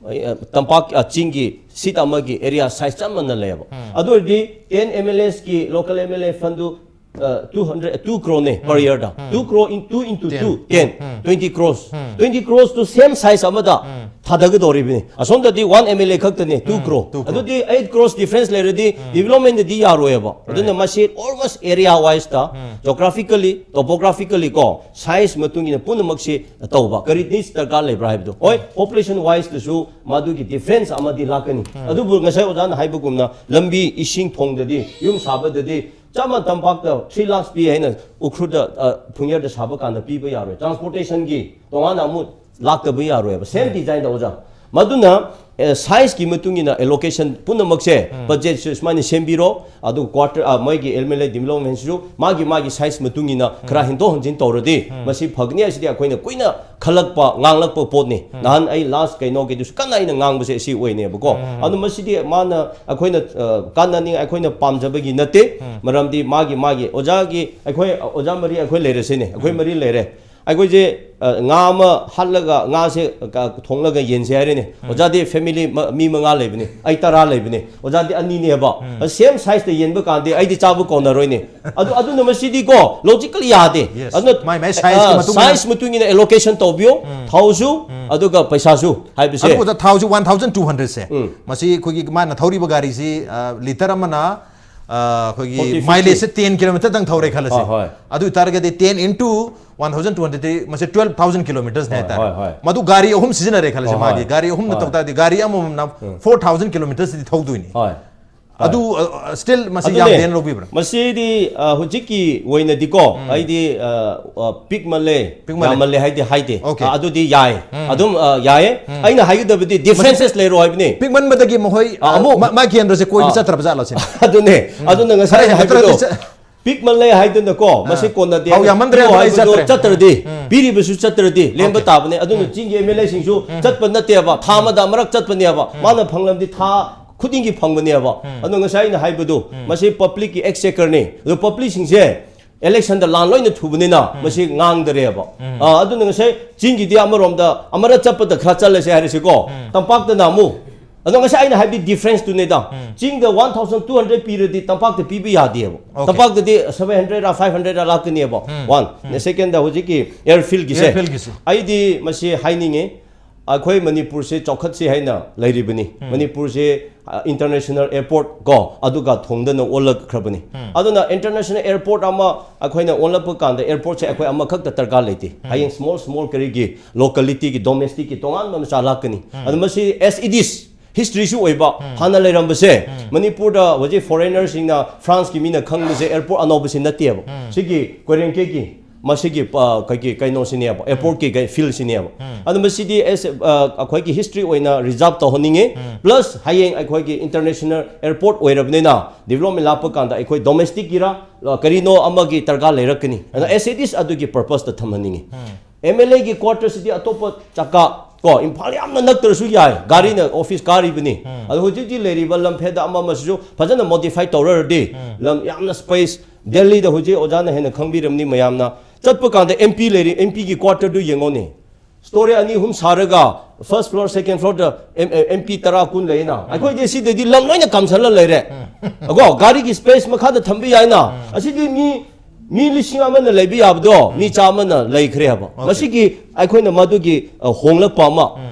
ꯑ, ꯇꯝꯄꯥꯛ, ꯑ, ꯆꯤꯡꯒꯤ seat ꯑꯃꯒꯤ area size ꯆꯞ ꯃꯥꯟꯅ ꯂꯩꯌꯦꯕ꯫ ꯑꯗꯨ ꯑꯣꯏꯔꯗꯤ ten M L As ꯀꯤ local M L A fund ꯗꯨ, ꯑ, two hundred, two crore ꯅꯦ per year the. Two crore in, two into two, ten, twenty crores꯫ Twenty crores two same size ꯑꯃꯗ ꯊꯥꯗꯒꯗꯧꯔꯤꯕꯅꯤ꯫ ꯑꯁꯣꯝꯗꯗꯤ one M L A ꯈꯛꯇꯅꯦ, two crore꯫ two crore꯫ ꯑꯗꯨꯗꯤ eight crores difference ꯂꯩꯔꯗꯤ development ꯗꯗꯤ ꯌꯥꯔꯣꯏꯕ꯫ ꯑꯗꯨꯅ ꯃꯁꯤ almost area wise ꯇ, geographically, topographically ꯀꯣ, size ꯃꯇꯨꯡ ꯏꯟꯅ ꯄꯨꯝꯅꯃꯛꯁꯤ ꯇꯧꯕ꯫ ꯀꯔꯤ needs ꯗꯔꯀꯥꯔ ꯂꯩꯕ꯭ꯔꯥ ꯍꯥꯏꯕꯗꯣ꯫ ꯍꯣꯏ, population wise ꯇꯁꯨ ꯃꯗꯨꯒꯤ difference ꯑꯃꯗꯤ ꯂꯥꯛꯀꯅꯤ꯫ ꯑꯗꯨꯕꯨ ꯉꯁꯥꯏ ꯑꯣꯖꯥꯅ ꯍꯥꯏꯕꯒꯨꯝꯅ ꯂꯝꯕꯤ, ꯏꯁꯤꯡ ꯊꯣꯡꯗꯗꯤ, ꯌꯨꯝ ꯁꯥꯕꯗꯗꯤ ꯆꯞ ꯃꯥꯟꯅ ꯇꯝꯄꯥꯛꯇ three lakhs ꯄꯤ ꯍꯥꯏꯅ ꯎꯈ꯭ꯔꯨꯜꯗ, ꯑ, ꯐꯨꯡꯌꯔꯗ ꯁꯥꯕ ꯀꯥꯟꯗ ꯄꯤꯕ ꯌꯥꯔꯣꯏ꯫ Transportation ꯒꯤ ꯇꯣꯉꯥꯟꯅ ꯑꯃꯨꯛ ꯂꯥꯛꯇꯕ ꯌꯥꯔꯣꯏꯕ꯫ Same design ꯗ ꯑꯣꯖꯥ꯫ ꯃꯗꯨꯅ ꯁꯥꯏꯖꯀꯤ ꯃꯇꯨꯡ ꯏꯟꯅ ꯑꯦꯂꯣꯀꯦꯁꯟ ꯄꯨꯝꯅꯃꯛꯁꯦ ꯕꯖꯦꯠꯁꯨ ꯁꯨꯃꯥꯏꯅ ꯁꯦꯝꯕꯤꯔꯣ, ꯑꯗꯨꯒ ꯀ꯭ꯋꯥꯇꯔ ꯃꯣꯏꯒꯤ ꯑꯦꯝ ꯑꯦꯜ ꯑꯦ ꯗꯤꯕꯂꯞꯃꯦꯟꯁꯤꯁꯨ ꯃꯥꯒꯤ ꯃꯥꯒꯤ ꯁꯥꯏꯖ ꯃꯇꯨꯡ ꯏꯟꯅ ꯈꯔ ꯍꯦꯟꯗꯣꯛ ꯍꯦꯟꯖꯤꯟ ꯇꯧꯔꯗꯤ ꯃꯁꯤ ꯐꯒꯅꯤ ꯍꯥꯏꯁꯤꯗꯤ ꯑꯩꯈꯣꯏꯅ ꯀꯨꯏꯅ ꯈꯜꯂꯛꯄ ꯉꯥꯡꯂꯛꯄ ꯄꯣꯠꯅꯤ꯫ ꯅꯍꯥꯟ ꯑꯩ ꯂꯥꯁ ꯀꯩꯅꯣꯒꯤꯗꯨꯁꯨ ꯀꯟꯅ ꯑꯩꯅ ꯉꯥꯡꯕꯁꯦ ꯑꯁꯤ ꯑꯣꯏꯅꯦꯕꯀꯣ꯫ ꯑꯗꯨ ꯃꯁꯤꯗꯤ ꯃꯥꯅ ꯑꯩꯈꯣꯏꯅ ꯀꯥꯟꯅꯅꯤꯡ ꯑꯩꯈꯣꯏꯅ ꯄꯥꯝꯖꯕꯒꯤ ꯅꯠꯇꯦ꯫ ꯃꯔꯝꯗꯤ ꯃꯥꯒꯤ ꯃꯥꯒꯤ ꯑꯣꯖꯥꯒꯤ ꯑꯩꯈꯣꯏ ꯑꯣꯖꯥ ꯃꯔꯤ ꯑꯩꯈꯣꯏ ꯂꯩꯔꯁꯤꯅꯦ, ꯑꯩꯈꯣꯏ ꯃꯔꯤ ꯂꯩꯔꯦ꯫ ꯑꯩꯈꯣꯏꯁꯦ ꯉꯥ ꯑꯃ ꯍꯥꯠꯂꯒ ꯉꯥꯁꯦ ꯊꯣꯡꯂꯒ ꯌꯦꯟꯁꯦ ꯍꯥꯏꯔꯦꯅꯦ꯫ ꯑꯣꯖꯥꯗꯤ ꯐꯦꯃꯤꯂꯤ ꯃꯤ ꯃꯉꯥ ꯂꯩꯕꯅꯤ, ꯑꯩ ꯇꯔꯥ ꯂꯩꯕꯅꯤ, ꯑꯣꯖꯥꯗꯤ ꯑꯅꯤꯅꯦꯕ꯫ ꯁꯦꯝ ꯁꯥꯏꯖꯇ ꯌꯦꯟꯕ ꯀꯥꯟꯗꯤ ꯑꯩꯗꯤ ꯆꯥꯕ ꯀꯣꯟꯅꯔꯣꯏꯅꯦ꯫ ꯑꯗꯨ ꯑꯗꯨꯅ ꯃꯁꯤꯗꯤꯀꯣ ꯂꯣꯖꯤꯀꯦꯜ ꯌꯥꯗꯦ꯫ ꯑꯗꯨꯅ ꯃꯥꯏ ꯃꯥꯏ ꯁꯥꯏꯖꯀꯤ ꯃꯇꯨꯡ ꯏꯟꯅ ꯁꯥꯏꯖ ꯃꯇꯨꯡ ꯏꯟꯅ ꯑꯦꯂꯣꯀꯦꯁꯟ ꯇꯧꯕꯤꯌꯣ꯫ ꯊꯥꯎꯁꯨ ꯑꯗꯨꯒ ꯄꯩꯁꯥꯁꯨ ꯍꯥꯏꯕꯁꯦ꯫ ꯑꯗꯨꯕꯨ ꯊꯥꯎꯁꯨ ꯋꯥꯟ ꯊꯥꯎꯖꯟ ꯇꯨ ꯍꯟꯗ꯭ꯔꯦꯗꯁꯦ ꯃꯁꯤ ꯑꯩꯈꯣꯏꯒꯤ ꯃꯥꯅ ꯊꯧꯔꯤꯕ ꯒꯥꯔꯤꯁꯤ ꯂꯤꯇꯔ ꯑꯃꯅ ꯑꯩꯈꯣꯏꯒꯤ ꯃꯥꯏꯂꯦꯖꯁꯦ ꯇꯦꯟ ꯀꯤꯂꯣꯃꯤꯇꯔꯗꯪ ꯊꯧꯔꯦ ꯈꯜꯂꯁꯦ꯫ ꯑꯗꯨ ꯑꯣꯏꯇꯥꯔꯒꯗꯤ ten into one thousand two ꯍꯟꯗ꯭ꯔꯦꯗꯇꯤ ꯃꯁꯤ ꯇꯨꯋꯦꯜꯞ ꯊꯥꯎꯖꯟ ꯀꯤꯂꯣꯃꯤꯇꯔꯁꯅꯦ ꯍꯥꯏꯇꯥꯔꯦ꯫ ꯃꯗꯨ ꯒꯥꯔꯤ ꯑꯍꯨꯝ ꯁꯤꯖꯤꯟꯅꯔꯦ ꯈꯜꯂꯁꯦ, ꯃꯥꯒꯤ ꯒꯥꯔꯤ ꯑꯍꯨꯝꯅ ꯇꯧ ꯇꯥꯔꯗꯤ ꯒꯥꯔꯤ ꯑꯃꯃꯝꯅ ꯐꯣꯔ ꯊꯥꯎꯖꯟ ꯀꯤꯂꯣꯃꯤꯇꯔꯁꯤꯗꯤ ꯊꯧꯗꯣꯏꯅꯤ꯫ ꯑꯗꯨ ꯁ꯭ꯇꯤꯜ ꯃꯁꯤ ꯌꯥꯝꯗꯦꯅ ꯂꯧꯕꯤꯕ꯭ꯔꯥ? ꯃꯁꯤꯗꯤ ꯍꯧꯖꯤꯛꯀꯤ ꯑꯣꯏꯅꯗꯤꯀꯣ ꯑꯩꯗꯤ ꯄꯤꯛꯃꯜꯂꯦ, ꯌꯥꯝꯃꯜꯂꯦ ꯍꯥꯏꯗꯤ ꯍꯥꯏꯗꯦ꯫ ꯑꯗꯨꯗꯤ ꯌꯥꯏ, ꯑꯗꯨꯝ ꯌꯥꯏꯌꯦ꯫ ꯑꯩꯅ ꯍꯥꯏꯒꯗꯕꯗꯤ ꯗꯤꯐ꯭ꯔꯦꯟꯁꯦꯁ ꯂꯩꯔꯣ ꯍꯥꯏꯕꯅꯤ꯫ ꯄꯤꯛꯃꯟꯕꯗꯒꯤ ꯃꯈꯣꯏ ꯑꯃꯨꯛ ꯃꯥ ꯀꯦꯟꯗ꯭ꯔꯁꯦ ꯀꯣꯏꯕ ꯆꯠꯇ꯭ꯔꯕ ꯖꯥꯠꯂꯣ ꯁꯤꯅꯤ꯫ ꯑꯗꯨꯅꯦ꯫ ꯑꯗꯨꯅ ꯉꯁꯥꯏ ꯑꯩꯅ ꯍꯥꯏꯕꯗꯣ ꯄꯤꯛꯃꯜꯂꯦ ꯍꯥꯏꯗꯨꯅꯀꯣ ꯃꯁꯤ ꯀꯣꯟꯅꯗꯦ꯫ ꯊꯥꯎ ꯌꯥꯝꯃꯟꯗ꯭ꯔꯦ, ꯄꯤꯌꯣ ꯑꯩ ꯍꯥꯏꯕꯗꯣ ꯆꯠꯇ꯭ꯔꯦ꯫ ꯆꯠꯇ꯭ꯔꯗꯤ, ꯄꯤꯔꯤꯕꯁꯨ ꯆꯠꯇ꯭ꯔꯗꯤ ꯂꯦꯝꯕ ꯇꯥꯕꯅꯦ꯫ ꯑꯗꯨꯅ ꯆꯤꯡꯒꯤ ꯑꯦꯝ ꯑꯦꯜ ꯑꯦꯁꯤꯡꯁꯨ ꯆꯠꯄ ꯅꯠꯇꯦꯕ, ꯊꯥ ꯑꯃꯗ ꯑꯃꯔꯛ ꯆꯠꯄꯅꯦꯕ꯫ ꯃꯥꯅ ꯐꯪꯂꯕꯗꯤ ꯊꯥ ꯈꯨꯗꯤꯡꯒꯤ ꯐꯪꯕꯅꯦꯕ꯫ ꯑꯗꯣ ꯉꯁꯥꯏ ꯑꯩꯅ ꯍꯥꯏꯕꯗꯣ ꯃꯁꯤ ꯄꯕ꯭ꯂꯤꯛꯀꯤ ꯑꯦꯛꯁꯆꯦꯀꯔꯅꯤ꯫ ꯑꯗꯣ ꯄꯕ꯭ꯂꯤꯛꯁꯤꯡꯁꯦ ꯏꯂꯦꯛꯁꯟꯗ ꯂꯥꯟ ꯂꯣꯏꯅ ꯊꯨꯕꯅꯤꯅ ꯃꯁꯤ ꯉꯥꯡꯗꯔꯦꯕ꯫ ꯑꯥ, ꯑꯗꯨꯅ ꯉꯁꯥꯏ ꯆꯤꯡꯒꯤꯗꯤ ꯑꯃꯔꯣꯝꯗ ꯑꯃꯔꯛ ꯆꯠꯄꯗ ꯈꯔ ꯆꯠꯂꯁꯦ ꯍꯥꯏꯔꯁꯤꯀꯣ, ꯇꯝꯄꯥꯛꯇꯅ ꯑꯃꯨꯛ ꯑꯗꯣ ꯉꯁꯥꯏ ꯑꯩꯅ ꯍꯥꯏꯕꯗꯤ ꯗꯤꯐ꯭ꯔꯦꯟꯁꯇꯨꯅꯦꯗ꯫ ꯆꯤꯡꯗ ꯋꯥꯟ ꯊꯥꯎꯖꯟ ꯇꯨ ꯍꯟꯗ꯭ꯔꯦꯗ ꯄꯤꯔꯗꯤ ꯇꯝꯄꯥꯛꯇ ꯄꯤꯕ ꯌꯥꯗꯦꯕ꯫ ꯇꯝꯄꯥꯛꯇꯗꯤ ꯁꯚꯦꯟ ꯍꯟꯗ꯭ꯔꯦꯗ ꯐꯥꯏꯚ ꯍꯟꯗ꯭ꯔꯦꯗ ꯂꯥꯛꯀꯅꯦꯕ꯫ ꯋꯥꯟ ꯁꯦꯀꯦꯟꯗ ꯍꯧꯖꯤꯛꯀꯤ ꯑꯦꯌꯔꯐꯤꯜꯒꯤꯁꯦ ꯑꯩꯗꯤ ꯃꯁꯤ ꯍꯥꯏꯅꯤꯡꯉꯤ꯫ ꯑꯩꯈꯣꯏ ꯃꯅꯤꯄꯨꯔꯁꯦ ꯆꯥꯎꯈꯠꯁꯤ ꯍꯥꯏꯅ ꯂꯩꯔꯤꯕꯅꯤ꯫ ꯃꯅꯤꯄꯨꯔꯁꯦ ꯏꯟꯇꯔꯅꯦꯁꯅꯦꯜ ꯑꯦꯌꯔꯄꯣꯔꯠ ꯀꯣ ꯑꯗꯨꯒ ꯊꯣꯡꯗꯅ ꯑꯣꯜꯂꯛꯈ꯭ꯔꯕꯅꯤ꯫ ꯑꯗꯨꯅ ꯏꯟꯇꯔꯅꯦꯁꯅꯦꯜ ꯑꯦꯌꯔꯄꯣꯔꯠ ꯑꯃ ꯑꯩꯈꯣꯏꯅ ꯑꯣꯜꯂꯛꯄ ꯀꯥꯟꯗ ꯑꯦꯌꯔꯄꯣꯔꯠꯁꯦ ꯑꯩꯈꯣꯏ ꯑꯃꯈꯛꯇ ꯗꯔꯀꯥꯔ ꯂꯩꯇꯦ꯫ ꯍꯌꯦꯡ ꯁ꯭ꯃꯣꯜ ꯁ꯭ꯃꯣꯜ ꯀꯔꯤꯒꯤ ꯂꯣꯀꯦꯂꯤꯇꯤꯒꯤ ꯗꯣꯃꯦꯁꯇꯤꯛꯀꯤ ꯇꯣꯉꯥꯟꯕ ꯃꯆꯥ ꯂꯥꯛꯀꯅꯤ꯫ ꯑꯗꯨ ꯃꯁꯤ ꯑꯦꯁ ꯏꯠ ꯏꯁ ꯍꯤꯁꯇ꯭ꯔꯤꯁꯨ ꯑꯣꯏꯕ ꯍꯥꯟꯅ ꯂꯩꯔꯝꯕꯁꯦ ꯃꯅꯤꯄꯨꯔꯗ ꯍꯧꯖꯤꯛ ꯐꯣꯔꯦꯅꯔꯁꯤꯡꯅ ꯐ꯭ꯔꯥꯟꯁꯀꯤ ꯃꯤꯅ ꯈꯪꯕꯁꯦ ꯑꯦꯌꯔꯄꯣꯔꯠ ꯑꯅꯧꯕꯁꯤ ꯅꯠꯇꯦꯕ꯫ ꯁꯤꯒꯤ ꯀꯣꯏꯔꯦꯡꯀꯩꯒꯤ ꯃꯁꯤꯒꯤ ꯑ, ꯑꯩꯈꯣꯏꯒꯤ ꯀꯩꯅꯣꯁꯤꯅꯦꯕ, ꯑꯦꯌꯔꯄꯣꯔꯠꯀꯤ ꯀꯩ ꯐꯤꯜꯁꯤꯅꯦꯕ꯫ ꯑꯗꯨ ꯃꯁꯤꯗꯤ ꯑꯦꯁ ꯑ, ꯑꯩꯈꯣꯏꯒꯤ ꯍꯤꯁꯇ꯭ꯔꯤ ꯑꯣꯏꯅ ꯔꯤꯖꯥꯔꯕ ꯇꯧꯍꯟꯅꯤꯡꯉꯤ꯫ ꯄ꯭ꯂꯁ ꯍꯌꯦꯡ ꯑꯩꯈꯣꯏꯒꯤ ꯏꯟꯇꯔꯅꯦꯁꯅꯦꯜ ꯑꯦꯌꯔꯄꯣꯔꯠ ꯑꯣꯏꯔꯕꯅꯤꯅ, ꯗꯤꯕꯂꯞꯃꯦꯟ ꯂꯥꯛꯄ ꯀꯥꯟꯗ ꯑꯩꯈꯣꯏ ꯗꯣꯃꯦꯁꯇꯤꯛꯀꯤꯔ ꯑ, ꯀꯔꯤꯅꯣ ꯑꯃꯒꯤ ꯗꯔꯀꯥꯔ ꯂꯩꯔꯛꯀꯅꯤ꯫ ꯑꯗꯨꯅ ꯑꯦꯁ ꯏꯠ ꯏꯁ ꯑꯗꯨꯒꯤ ꯄꯔꯄꯁꯇ ꯊꯝꯍꯟꯅꯤꯡꯉꯤ꯫ ꯑꯦꯝ ꯑꯦꯜ ꯑꯦꯒꯤ ꯀ꯭ꯋꯥꯇꯔꯁꯤꯗꯤ ꯑꯇꯣꯞꯄ ꯆꯀꯥ ꯀꯣ, ꯏꯝꯐꯥꯜ ꯌꯥꯝꯅ ꯅꯛꯇ꯭ꯔꯁꯨ ꯌꯥꯏ, ꯒꯥꯔꯤꯅ ꯑꯣꯐꯤꯁ ꯀꯥꯔꯤꯕꯅꯤ꯫ ꯑꯗꯣ ꯍꯧꯖꯤꯛ ꯍꯧꯖꯤꯛ ꯂꯩꯔꯤꯕ ꯂꯝꯐꯦꯜꯗ ꯑꯃ ꯑꯃꯁꯤꯁꯨ ꯐꯖꯅ ꯃꯣꯗꯤꯐꯥꯏ ꯇꯧꯔꯗꯤ, ꯂꯝ ꯌꯥꯝꯅ ꯁ꯭ꯄꯦꯁ, ꯗꯦꯜꯂꯤꯗ ꯍꯧꯖꯤꯛ ꯑꯣꯖꯥꯅ ꯍꯦꯟꯅ ꯈꯪꯕꯤꯔꯝꯅꯤ ꯃꯌꯥꯝꯅ꯫ ꯆꯠꯄ ꯀꯥꯟꯗ ꯑꯦꯝ ꯄꯤ ꯂꯩꯔꯤ, ꯑꯦꯝ ꯄꯤꯒꯤ ꯀ꯭ꯋꯥꯇꯔꯗꯨ ꯌꯦꯡꯉꯣꯅꯦ꯫ ꯁ꯭ꯇꯣꯔꯤ ꯑꯅꯤ ꯑꯍꯨꯝ ꯁꯥꯔꯒ ꯐꯥꯔꯁ ꯐ꯭ꯂꯣꯔ, ꯁꯦꯀꯦꯟ ꯐ꯭ꯂꯣꯔꯗ ꯑꯦꯝ, ꯑꯦꯝ ꯄꯤ ꯇꯔꯥ ꯀꯨꯟ ꯂꯩꯅ꯫ ꯑꯩꯈꯣꯏꯗꯤ ꯁꯤꯗꯗꯤ ꯂꯝ ꯂꯣꯏꯅ ꯀꯝꯁꯜꯂ ꯂꯩꯔꯦ꯫ ꯀꯣ, ꯒꯥꯔꯤꯒꯤ ꯁ꯭ꯄꯦꯁ ꯃꯈꯥꯗ ꯊꯝꯕ ꯌꯥꯏꯅ꯫ ꯑꯁꯤꯗꯤ ꯃꯤ, ꯃꯤ ꯂꯤꯁꯤꯡ ꯑꯃꯅ ꯂꯩꯕ ꯌꯥꯕꯗꯣ ꯃꯤ ꯆꯥꯝꯃꯅ ꯂꯩꯈ꯭ꯔꯦ ꯍꯥꯏꯕ꯫ ꯃꯁꯤꯒꯤ ꯑꯩꯈꯣꯏꯅ ꯃꯗꯨꯒꯤ ꯑ, ꯍꯣꯡꯂꯛꯄ ꯑꯃ꯫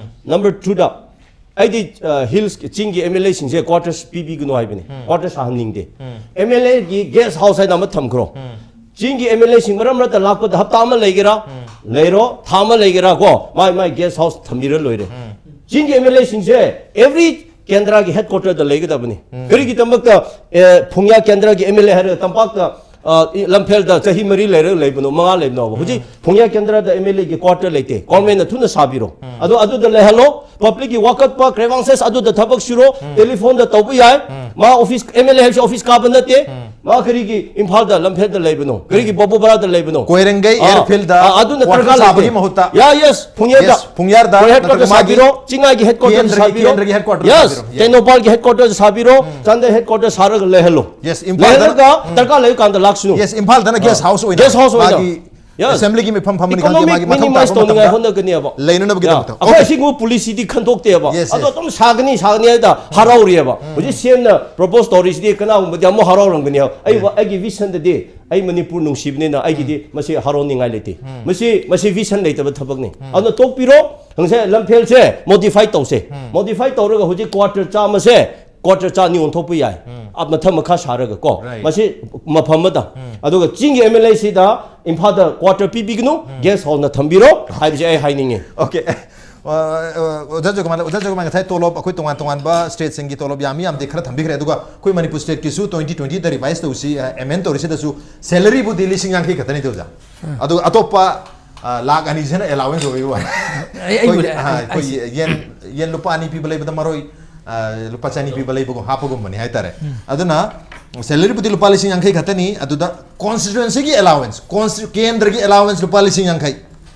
ꯅꯝꯕꯔ ꯇꯨꯗ, ꯑꯩꯗꯤ ꯑ, ꯍꯤꯜꯁ, ꯆꯤꯡꯒꯤ ꯑꯦꯝ ꯑꯦꯜ ꯑꯦꯁꯤꯡꯁꯦ ꯀ꯭ꯋꯥꯇꯔꯁ ꯄꯤꯕꯤꯒꯅꯨ ꯍꯥꯏꯕꯅꯤ꯫ ꯀ꯭ꯋꯥꯇꯔ ꯁꯥꯍꯟꯅꯤꯡꯗꯦ꯫ ꯑꯦꯝ ꯑꯦꯜ ꯑꯦꯒꯤ ꯒꯦꯁ ꯍꯥꯎꯁ ꯍꯥꯏꯅ ꯑꯃ ꯊꯝꯈ꯭ꯔꯣ꯫ ꯆꯤꯡꯒꯤ ꯑꯦꯝ ꯑꯦꯜ ꯑꯦꯁꯤꯡ ꯃꯔꯛ ꯃꯔꯛꯇ ꯂꯥꯛꯄꯗ ꯍꯞꯇꯥ ꯑꯃ ꯂꯩꯒꯦꯔꯥ, ꯂꯩꯔꯣ, ꯊꯥ ꯑꯃ ꯂꯩꯒꯦꯔꯥ ꯀꯣ, ꯃꯥꯏ ꯃꯥꯏ ꯒꯦꯁ ꯍꯥꯎꯁ ꯊꯝꯕꯤꯔ ꯂꯣꯏꯔꯦ꯫ ꯆꯤꯡꯒꯤ ꯑꯦꯝ ꯑꯦꯜ ꯑꯦꯁꯤꯡꯁꯦ ꯑꯦꯚ꯭ꯔꯤ ꯀꯦꯟꯗ꯭ꯔꯒꯤ ꯍꯦꯗ ꯀ꯭ꯋꯥꯇꯔꯗ ꯂꯩꯒꯗꯕꯅꯤ꯫ ꯀꯔꯤꯒꯤꯗꯃꯛꯇ ꯑꯦ, ꯐꯨꯡꯌꯥ ꯀꯦꯟꯗ꯭ꯔꯒꯤ ꯑꯦꯝ ꯑꯦꯜ ꯑꯦ ꯍꯥꯏꯔꯒ ꯇꯝꯄꯥꯛꯇ ꯑ, ꯏ-, ꯂꯝꯐꯦꯜꯗ ꯆꯍꯤ ꯃꯔꯤ ꯂꯩꯔꯒ ꯂꯩꯕꯅꯣ, ꯃꯉꯥ ꯂꯩꯕꯅꯣꯕ? ꯍꯧꯖꯤꯛ ꯐꯨꯡꯌꯥ ꯀꯦꯟꯗ꯭ꯔꯗ ꯑꯦꯝ ꯑꯦꯜ ꯑꯦꯒꯤ ꯀ꯭ꯋꯥꯇꯔ ꯂꯩꯇꯦ꯫ ꯒꯣꯔꯃꯦꯟꯅ ꯊꯨꯅ ꯁꯥꯕꯤꯔꯣ꯫ ꯑꯗꯣ ꯑꯗꯨꯗ ꯂꯩꯍꯜꯂꯣ꯫ ꯄꯕ꯭ꯂꯤꯛꯀꯤ ꯋꯥꯀꯠꯄ, ꯒ꯭ꯔꯦꯚꯥꯟꯁꯦꯁ ꯑꯗꯨꯗ ꯊꯕꯛ ꯁꯨꯔꯣ꯫ ꯇꯦꯂꯤꯐꯣꯟꯗ ꯇꯧꯕ ꯌꯥꯏ꯫ ꯃꯥ ꯑꯣꯐꯤꯁ, ꯑꯦꯝ ꯑꯦꯜ ꯑꯦ ꯍꯥꯏꯕꯁꯤ ꯑꯣꯐꯤꯁ ꯀꯥꯕ ꯅꯠꯇꯦ꯫ ꯃꯥ ꯀꯔꯤꯒꯤ ꯏꯝꯐꯥꯜꯗ, ꯂꯝꯐꯦꯜꯗ ꯂꯩꯕꯅꯣ? ꯀꯔꯤꯒꯤ ꯕꯣꯕꯣꯕꯔꯥꯗ ꯂꯩꯕꯅꯣ? ꯀꯣꯏꯔꯦꯡꯒꯩ ꯑꯥ, ꯑꯦꯌꯔꯐꯤꯜꯗ ꯑꯥ, ꯑꯗꯨꯅ ꯀ꯭ꯋꯥꯇꯔ ꯗꯔꯀꯥꯔ ꯂꯩꯇꯦ꯫ ꯁꯥꯕꯒꯤ ꯃꯍꯨꯠꯇ ꯌꯥ, ꯌꯦꯁ, ꯐꯨꯡꯌꯥꯗ ꯌꯦꯁ, ꯐꯨꯡꯌꯥꯔꯗ ꯀꯣꯏ ꯍꯦꯗ ꯅꯠꯇ꯭ꯔꯒ ꯀ꯭ꯋꯥꯇꯔ ꯃꯥꯒꯤ ꯁꯥꯕꯤꯔꯣ, ꯆꯤꯡꯉꯥꯏꯒꯤ ꯍꯦꯗ ꯀ꯭ꯋꯥꯇꯔ ꯀꯦꯟꯗ꯭ꯔꯒꯤ, ꯁꯥꯕꯤꯔꯣ꯫ ꯀꯦꯟꯗ꯭ꯔꯒꯤ ꯍꯦꯗ ꯀ꯭ꯋꯥꯇꯔ ꯌꯦꯁ, ꯁꯥꯕꯤꯔꯣ꯫ ꯌꯦꯁ꯫ ꯇꯦꯡꯅꯧꯄꯜꯒꯤ ꯍꯦꯗ ꯀ꯭ꯋꯥꯇꯔ ꯁꯥꯕꯤꯔꯣ, ꯆꯥꯟꯗꯦꯜ ꯍꯦꯗ ꯀ꯭ꯋꯥꯇꯔ ꯁꯥꯔꯒ ꯂꯩꯍꯜꯂꯣ꯫ ꯌꯦꯁ, ꯏꯝꯐꯥꯜꯗ ꯂꯩꯍꯜꯂꯒ ꯗꯔꯀꯥꯔ ꯂꯩꯕ ꯀꯥꯟꯗ ꯂꯥꯛꯁꯅꯨ꯫ ꯌꯦꯁ, ꯏꯝꯐꯥꯜꯗꯅ ꯒꯦꯁ ꯍꯥꯎꯁ ꯑꯣꯏꯅ ꯒꯦꯁ ꯍꯥꯎꯁ ꯑꯣꯏꯅ꯫ ꯃꯥꯒꯤ ꯌꯦꯁ꯫ ꯑꯦꯁꯦꯝꯕ꯭ꯂꯤꯒꯤ ꯃꯤꯐꯝ ꯐꯝꯕꯅꯤ ꯈꯪꯗꯦ, ꯏꯀꯣꯅꯣꯃꯤꯛ ꯃꯥꯒꯤ ꯃꯊꯧ ꯃꯤꯅꯤꯃꯥꯏꯁ ꯇꯥꯕ ꯇꯧꯅꯤꯡꯉꯥꯏ ꯃꯇꯝꯗ ꯍꯣꯠꯅꯒꯅꯦꯕ꯫ ꯂꯩꯅꯅꯕꯒꯤꯗꯃꯛꯇ꯫ ꯌꯥ꯫ ꯑꯩꯈꯣꯏ ꯑꯣꯀꯦ꯫ ꯑꯁꯤꯒꯨꯝꯕ ꯄꯣꯂꯤꯁꯤꯗꯤ ꯈꯟꯗꯣꯛꯇꯦꯕ꯫ ꯌꯦꯁ, ꯑꯗꯣ ꯌꯦꯁ꯫ ꯑꯗꯨꯝ ꯁꯥꯒꯅꯤ, ꯁꯥꯒꯅꯤ ꯍꯥꯏꯗ ꯍꯔꯥꯎꯔꯤꯑꯕ꯫ ꯍꯧꯖꯤꯛ ꯁꯤ ꯑꯦꯝꯅ ꯄ꯭ꯔꯣꯄꯣꯁ ꯇꯧꯔꯤꯁꯤꯗꯤ ꯀꯅꯥꯒꯨꯝꯕꯗꯤ ꯑꯃꯨꯛ ꯍꯔꯥꯎꯔꯝꯒꯅꯤ꯫ ꯑꯩ, ꯌꯦꯁ꯫ ꯑꯩꯒꯤ ꯚꯤꯁꯟꯗꯗꯤ ꯑꯩ ꯃꯅꯤꯄꯨꯔ ꯅꯨꯡꯁꯤꯕꯅꯤꯅ ꯑꯩꯒꯤꯗꯤ ꯃꯁꯤ ꯍꯔꯥꯎꯅꯤꯡꯉꯥꯏ ꯂꯩꯇꯦ꯫ ꯃꯁꯤ, ꯃꯁꯤ ꯚꯤꯁꯟ ꯂꯩꯇꯕ ꯊꯕꯛꯅꯤ꯫ ꯑꯗꯨꯅ ꯇꯣꯛꯄꯤꯔꯣ꯫ ꯍꯪꯁꯦ ꯂꯝꯐꯦꯜꯁꯦ ꯃꯣꯗꯤꯐꯥꯏ ꯇꯧꯁꯦ꯫ ꯃꯣꯗꯤꯐꯥꯏ ꯇꯧꯔꯒ ꯍꯧꯖꯤꯛ ꯀ꯭ꯋꯥꯇꯔ ꯆꯥꯝꯃꯁꯦ ꯀ꯭ꯋꯥꯇꯔ ꯆꯥ ꯑꯅꯤ ꯑꯣꯟꯊꯣꯛꯄ ꯌꯥꯏ꯫ ꯑ, ꯃꯊꯛ ꯃꯈꯥ ꯁꯥꯔꯒ ꯀꯣ꯫ ꯔꯥꯏꯠ꯫ ꯃꯁꯤ ꯃꯐꯝ ꯑꯃꯗ꯫ ꯑꯗꯨꯒ ꯆꯤꯡꯒꯤ ꯑꯦꯝ ꯑꯦꯜ ꯑꯦ ꯁꯤꯗ ꯏꯝꯐꯥꯜꯗ ꯀ꯭ꯋꯥꯇꯔ ꯄꯤꯕꯤꯒꯅꯨ, ꯒꯦꯁ ꯍꯥꯎꯁꯅ ꯊꯝꯕꯤꯔꯣ ꯍꯥꯏꯕꯁꯦ ꯑꯩ ꯍꯥꯏꯅꯤꯡꯉꯤ꯫ ꯑꯣꯀꯦ꯫ ꯑ, ꯑ, ꯑꯣꯖꯥ ꯖꯣꯏꯀꯨꯃꯥꯔ, ꯑꯣꯖꯥ ꯖꯣꯏꯀꯨꯃꯥꯔ, ꯉꯁꯥꯏ ꯇꯣꯂꯣꯞ, ꯑꯩꯈꯣꯏ ꯇꯣꯉꯥꯟ ꯇꯣꯉꯥꯟꯕ ꯁ꯭ꯇꯦꯠꯁꯤꯡꯒꯤ ꯇꯣꯂꯣꯞ ꯌꯥꯝꯃꯤ ꯌꯥꯝꯗꯦ ꯈꯔ ꯊꯝꯕꯤꯈ꯭ꯔꯦ, ꯑꯗꯨꯒ ꯑꯩꯈꯣꯏ ꯃꯅꯤꯄꯨꯔ ꯁ꯭ꯇꯦꯠꯀꯤꯁꯨ ꯇ꯭ꯋꯦꯟꯇꯤ ꯇ꯭ꯋꯦꯟꯇꯤꯗ ꯔꯤꯚꯥꯏꯁ ꯇꯧꯁꯤ, ꯑ, ꯑꯦꯃꯦꯟ ꯇꯧꯔꯤꯁꯤꯗꯁꯨ ꯁꯦꯂꯔꯤꯕꯨꯗꯤ ꯂꯤꯁꯤꯡ ꯌꯥꯡꯈꯩ ꯈꯛꯇꯅꯤ, ꯑꯣꯖꯥ꯫ ꯑꯗꯨ ꯑꯇꯣꯞꯄ, ꯑ, ꯂꯥꯛ ꯑꯅꯤꯁꯤꯅ ꯑꯦꯂꯥꯋꯦꯟꯁ ꯑꯣꯏꯕ ꯋꯥꯅꯤ꯫ ꯑꯩ, ꯑꯩꯕꯨꯗꯤ, ꯑꯩꯈꯣꯏꯒꯤ, ꯑ, ꯑꯩ, ꯑꯩꯈꯣꯏꯒꯤ ꯌꯦꯟ, ꯌꯦꯟ ꯂꯨꯄꯥ ꯑꯅꯤ ꯄꯤꯕ ꯂꯩꯕꯗ ꯃꯔꯣꯏ, ꯑ, ꯂꯨꯄꯥ ꯆꯅꯤ ꯄꯤꯕ ꯂꯩꯕꯒꯨꯝ ꯍꯥꯞꯄꯒꯨꯝꯕꯅꯤ ꯍꯥꯏꯇꯥꯔꯦ꯫ ꯑꯗꯨꯅ ꯁꯦꯂꯔꯤꯕꯨꯗꯤ ꯂꯨꯄꯥ ꯂꯤꯁꯤꯡ ꯌꯥꯡꯈꯩ ꯈꯛꯇꯅꯤ, ꯑꯗꯨꯗ ꯀꯣꯟꯁꯇꯤꯇ꯭ꯌꯨꯑꯦꯟꯁꯤꯒꯤ ꯑꯦꯂꯥꯋꯦꯟꯁ, ꯀꯣꯟꯁꯇꯤ-, ꯀꯦꯟꯗ꯭ꯔꯒꯤ ꯑꯦꯂꯥꯋꯦꯟꯁ ꯂꯨꯄꯥ ꯂꯤꯁꯤꯡ ꯌꯥꯡꯈꯩ꯫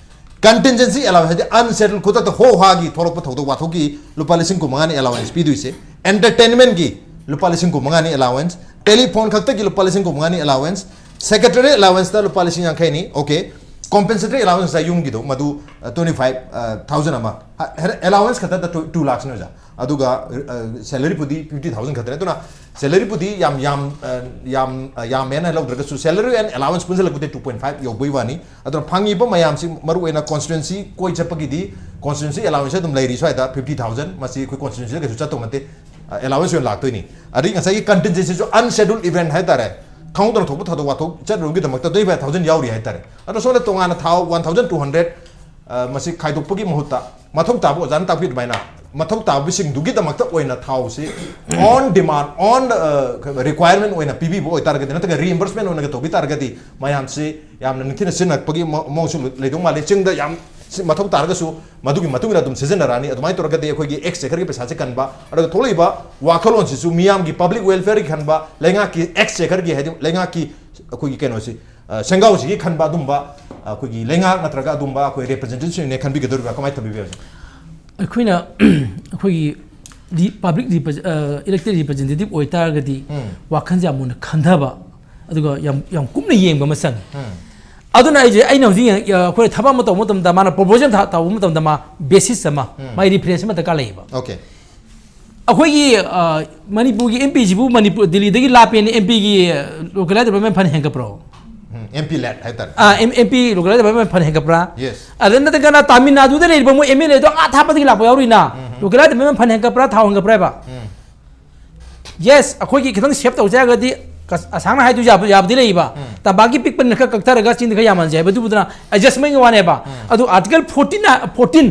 ꯀꯟꯇꯤꯟꯖꯦꯟꯁꯤ ꯑꯦꯂꯥꯋꯦꯟꯁ ꯍꯥꯏꯗꯤ ꯑꯟꯁꯦꯇꯜ, ꯈꯨꯗꯛꯇ ꯍꯣ ꯍꯥꯒꯤ ꯊꯣꯛꯂꯛꯄ ꯊꯧꯗꯣꯛ ꯋꯥꯊꯣꯛꯀꯤ ꯂꯨꯄꯥ ꯂꯤꯁꯤꯡ ꯀꯨꯟꯃꯉꯥꯅꯤ ꯑꯦꯂꯥꯋꯦꯟꯁ ꯄꯤꯗꯣꯏꯁꯦ꯫ ꯑꯦꯟꯇꯔꯇꯦꯟꯃꯦꯟꯒꯤ ꯂꯨꯄꯥ ꯂꯤꯁꯤꯡ ꯀꯨꯟꯃꯉꯥꯅꯤ ꯑꯦꯂꯥꯋꯦꯟꯁ, ꯇꯦꯂꯤꯐꯣꯟ ꯈꯛꯇꯒꯤ ꯂꯨꯄꯥ ꯂꯤꯁꯤꯡ ꯀꯨꯟꯃꯉꯥꯅꯤ ꯑꯦꯂꯥꯋꯦꯟꯁ, ꯁꯦꯀ꯭ꯔꯦꯇꯔꯤ ꯑꯦꯂꯥꯋꯦꯟꯁꯇ ꯂꯨꯄꯥ ꯂꯤꯁꯤꯡ ꯌꯥꯡꯈꯩꯅꯤ꯫ ꯑꯣꯀꯦ, ꯀꯣꯝꯄꯦꯟꯁꯦꯇꯔꯤ ꯑꯦꯂꯥꯋꯦꯟꯁ ꯉꯁꯥꯏ ꯌꯨꯝꯒꯤꯗꯣ, ꯃꯗꯨ, ꯑ, ꯇ꯭ꯋꯦꯟꯇꯤ ꯐꯥꯏꯚ ꯊꯥꯎꯖꯟ ꯑꯃ꯫ ꯑꯦꯂꯥꯋꯦꯟꯁ ꯈꯛꯇꯗ ꯇꯨ, ꯇꯨ ꯂꯥꯛꯁꯅꯤ, ꯑꯣꯖꯥ꯫ ꯑꯗꯨꯒ, ꯑ, ꯁꯦꯂꯔꯤꯕꯨꯗꯤ ꯐꯤꯐꯇꯤ ꯊꯥꯎꯖꯟ ꯈꯛꯇꯅꯦ꯫ ꯑꯗꯨꯅ ꯁꯦꯂꯔꯤꯕꯨꯗꯤ ꯌꯥꯝ, ꯌꯥꯝ, ꯑ, ꯌꯥꯝ, ꯑ, ꯌꯥꯝꯃꯦꯅ ꯂꯧꯗ꯭ꯔꯒꯁꯨ, ꯁꯦꯂꯔꯤ ꯑꯦꯟ ꯑꯦꯂꯥꯋꯦꯟꯁ ꯄꯨꯟꯁꯤꯜꯂꯛꯄꯗꯤ ꯇꯨ ꯄꯣꯏꯟ ꯐꯥꯏꯚ ꯌꯧꯕꯩ ꯋꯥꯅꯤ꯫ ꯑꯗꯨꯅ ꯐꯪꯉꯤꯕ ꯃꯌꯥꯝꯁꯤ, ꯃꯔꯨꯑꯣꯏꯅ ꯀꯣꯟꯁꯇꯤꯇ꯭ꯋꯦꯟꯁꯤ ꯀꯣꯏ ꯆꯠꯄꯒꯤꯗꯤ, ꯀꯣꯟꯁꯇꯤꯇ꯭ꯋꯦꯟꯁꯤ ꯑꯦꯂꯥꯋꯦꯟꯁ ꯑꯗꯨꯝ ꯂꯩꯔꯤ ꯁ꯭ꯋꯥꯏꯗ, ꯐꯤꯐꯇꯤ ꯊꯥꯎꯖꯟ꯫ ꯃꯁꯤ ꯑꯩꯈꯣꯏ ꯀꯣꯟꯁꯇꯤꯇ꯭ꯋꯦꯟꯁꯤꯗ ꯀꯩꯁꯨ ꯆꯠꯇꯧ ꯅꯠꯇꯦ, ꯑꯦꯂꯥꯋꯦꯟꯁ ꯑꯣꯏꯅ ꯂꯥꯛꯇꯣꯏꯅꯤ꯫ ꯑꯗꯒꯤ ꯉꯁꯥꯏꯒꯤ ꯀꯟꯇꯤꯟꯖꯦꯟꯁꯤꯁꯨ, ꯑꯟꯁꯦꯗꯨꯜ ꯏꯚꯦꯟ ꯍꯥꯏꯇꯥꯔꯦ, ꯈꯪꯍꯧꯗꯅ ꯊꯣꯛꯄ ꯊꯧꯗꯣꯛ ꯋꯥꯊꯣꯛ ꯆꯠꯂꯨꯕꯒꯤꯗꯃꯛꯇ ꯇ꯭ꯋꯦꯟꯇꯤ ꯐꯥꯏꯚ ꯊꯥꯎꯖꯟ ꯌꯥꯎꯔꯤ ꯍꯥꯏꯇꯥꯔꯦ꯫ ꯑꯗꯣ ꯁꯣꯝꯗ ꯇꯣꯉꯥꯟꯅ ꯊꯥꯎ ꯋꯥꯟ ꯊꯥꯎꯖꯟ ꯇꯨ ꯍꯟꯗ꯭ꯔꯦꯠ, ꯑ, ꯃꯁꯤ ꯈꯥꯏꯗꯣꯛꯄꯒꯤ ꯃꯍꯨꯠꯇ, ꯃꯊꯧ ꯇꯥꯕ, ꯑꯣꯖꯥꯅ ꯇꯥꯛꯄꯤ ꯑꯗꯨꯃꯥꯏꯅ, ꯃꯊꯧ ꯇꯥꯕꯁꯤꯡꯗꯨꯒꯤꯗꯃꯛꯇ ꯑꯣꯏꯅ ꯊꯥꯎꯁꯤ on demand, on, ꯑ, requirement ꯑꯣꯏꯅ ꯄꯤꯕꯤꯕ ꯑꯣꯏꯇꯥꯔꯒꯗꯤ, ꯅꯠꯇ꯭ꯔꯒ reimbursement ꯑꯣꯏꯅꯒ ꯇꯧꯕꯤ ꯇꯥꯔꯒꯗꯤ, ꯃꯌꯥꯝꯁꯤ ꯌꯥꯝꯅ ꯅꯤꯡꯊꯤꯅ ꯁꯤꯖꯤꯟꯅꯔꯛꯄꯒꯤ ꯃꯑꯣꯡꯁꯨ ꯂꯩꯗꯧ ꯃꯥꯜꯂꯤ꯫ ꯆꯤꯡꯗ ꯌꯥꯝ ꯁꯤ-, ꯃꯊꯧ ꯇꯥꯔꯒꯁꯨ ꯃꯗꯨꯒꯤ ꯃꯇꯨꯡ ꯏꯟꯅ ꯑꯗꯨꯝ ꯁꯤꯖꯤꯟꯅꯔꯛꯑꯅꯤ꯫ ꯑꯗꯨꯃꯥꯏꯅ ꯇꯧꯔꯒꯗꯤ ꯑꯩꯈꯣꯏꯒꯤ ꯑꯦꯛꯁꯆꯦꯀꯔꯒꯤ ꯄꯩꯁꯥꯁꯦ ꯀꯟꯕ, ꯑꯗꯨꯒ ꯊꯣꯛꯂꯛꯏꯕ ꯋꯥꯈꯜꯂꯣꯟꯁꯤꯁꯨ ꯃꯤꯌꯥꯝꯒꯤ ꯄꯕ꯭ꯂꯤꯛ ꯋꯦꯜꯐꯤꯌꯔꯒꯤ ꯈꯟꯕ, ꯂꯩꯉꯥꯛꯀꯤ ꯑꯦꯛꯁꯆꯦꯀꯔꯒꯤ, ꯍꯥꯏꯗꯤ ꯂꯩꯉꯥꯛꯀꯤ ꯑꯩꯈꯣꯏꯒꯤ ꯀꯩꯅꯣꯁꯤ, ꯑ, ꯁꯦꯡꯒꯥꯎꯁꯤꯒꯤ ꯈꯟꯕ ꯑꯗꯨꯝꯕ, ꯑ, ꯑꯩꯈꯣꯏꯒꯤ ꯂꯩꯉꯥꯛ ꯅꯠꯇ꯭ꯔꯒ ꯑꯗꯨꯝꯕ ꯑꯩꯈꯣꯏ ꯔꯤꯄ꯭ꯔꯖꯦꯟꯇꯦꯇꯤꯚꯁꯤꯡꯅ ꯈꯟꯕꯤꯒꯗꯧꯔꯤꯕ꯭ꯔꯥ? ꯀꯃꯥꯏꯅ ꯊꯝꯕꯤꯕ ꯌꯥꯏ? ꯑꯩꯈꯣꯏꯅ ꯑꯩꯈꯣꯏꯒꯤ ꯔꯤ-, ꯄꯕ꯭ꯂꯤꯛ ꯔꯤꯄ꯭ꯔꯖ-, ꯑ, ꯏꯂꯦꯛꯇꯦꯗ ꯔꯤꯄ꯭ꯔꯖꯦꯟꯇꯦꯇꯤꯚ ꯑꯣꯏꯇꯥꯔꯒꯗꯤ ꯎꯝ꯫ ꯋꯥꯈꯜꯁꯦ ꯌꯥꯝ ꯃꯨꯟꯅ ꯈꯟꯊꯕ, ꯑꯗꯨꯒ ꯌꯥꯝ, ꯌꯥꯝ ꯀꯨꯞꯅ ꯌꯦꯡꯕ ꯑꯃ ꯆꯪꯉꯤ꯫ ꯎꯝ꯫ ꯑꯗꯨꯅ ꯑꯩꯁꯦ, ꯑꯩꯅ ꯍꯧꯖꯤꯛ ꯌꯦꯡ-, ꯑ, ꯑꯩꯈꯣꯏꯅ ꯊꯕꯛ ꯑꯃ ꯇꯧꯕ ꯃꯇꯝꯗ, ꯃꯥꯅ ꯄ꯭ꯔꯣꯄꯣꯖꯦꯜ ꯊꯥ-, ꯇꯧꯕ ꯃꯇꯝꯗ, ꯃꯥ ꯕꯦꯁꯤꯁ ꯑꯃ, ꯎꯝ꯫ ꯃꯥꯒꯤ ꯔꯤꯐꯔꯦꯟꯁ ꯑꯃ ꯗꯔꯀꯥꯔ ꯂꯩꯌꯦꯕ꯫ ꯑꯣꯀꯦ꯫ ꯑꯩꯈꯣꯏꯒꯤ, ꯑ, ꯃꯅꯤꯄꯨꯔꯒꯤ ꯑꯦꯝ ꯄꯤꯁꯤꯕꯨ ꯃꯅꯤꯄꯨꯔ, ꯗꯤꯜꯂꯤꯗꯒꯤ ꯂꯥꯞꯄꯦꯅ ꯑꯦꯝ ꯄꯤꯒꯤ, ꯑ, ꯂꯣꯀꯦꯜ ꯗꯤꯄꯥꯔꯠꯃꯦꯟ ꯐꯟ ꯍꯦꯟꯒꯠꯄ꯭ꯔꯣ? ꯎꯝ, ꯑꯦꯝ ꯄꯤ ꯂꯦꯠ ꯍꯥꯏꯇꯥꯔꯦ꯫ Ah, M-, M P local department fund ꯍꯦꯟꯒꯠꯄ꯭ꯔꯥ? ꯌꯦꯁ꯫ ꯑꯗ ꯅꯠꯇ꯭ꯔꯒꯅ ꯇꯥꯃꯤꯜ ꯅꯥꯗꯨꯗ ꯂꯩꯔꯤꯕ ꯃꯣꯏ ꯑꯦꯝ ꯑꯦꯜ ꯑꯦꯗꯣ ꯑꯥ ꯊꯥꯞꯄꯗꯒꯤ ꯂꯥꯛꯄ ꯌꯥꯎꯔꯤꯅ, ꯎꯝ꯫ ꯂꯣꯀꯦꯜ ꯗꯤꯄꯥꯔꯠꯃꯦꯟ ꯐꯟ ꯍꯦꯟꯒꯠꯄ꯭ꯔꯥ, ꯊꯥꯎ ꯍꯦꯟꯒꯠꯄ꯭ꯔꯥ ꯍꯥꯏꯕ? ꯎꯝ꯫ ꯌꯦꯁ, ꯑꯩꯈꯣꯏꯒꯤ ꯈꯤꯇꯪ ꯁꯦꯞ ꯇꯧꯖ ꯌꯥꯔꯒꯗꯤ, ꯀꯁ-, ꯑꯁꯥꯡꯅ ꯍꯥꯏꯗꯨ ꯌꯥꯕ-, ꯌꯥꯕꯗꯤ ꯂꯩꯌꯦꯕ꯫ ꯎꯝ꯫ ꯇꯝꯄꯥꯛꯀꯤ ꯄꯤꯛꯄꯅꯤꯅ ꯈꯔ ꯀꯛꯊꯔꯒ ꯆꯤꯡꯗ ꯈꯔ ꯌꯥꯝꯍꯟꯁꯦ ꯍꯥꯏꯕ, ꯑꯗꯨꯕꯨꯗꯨꯅ ꯑꯦꯗꯖꯁꯃꯦꯟꯒꯤ ꯋꯥꯅꯦꯕ꯫ ꯎꯝ꯫ ꯑꯗꯨ article fourteen, fourteen,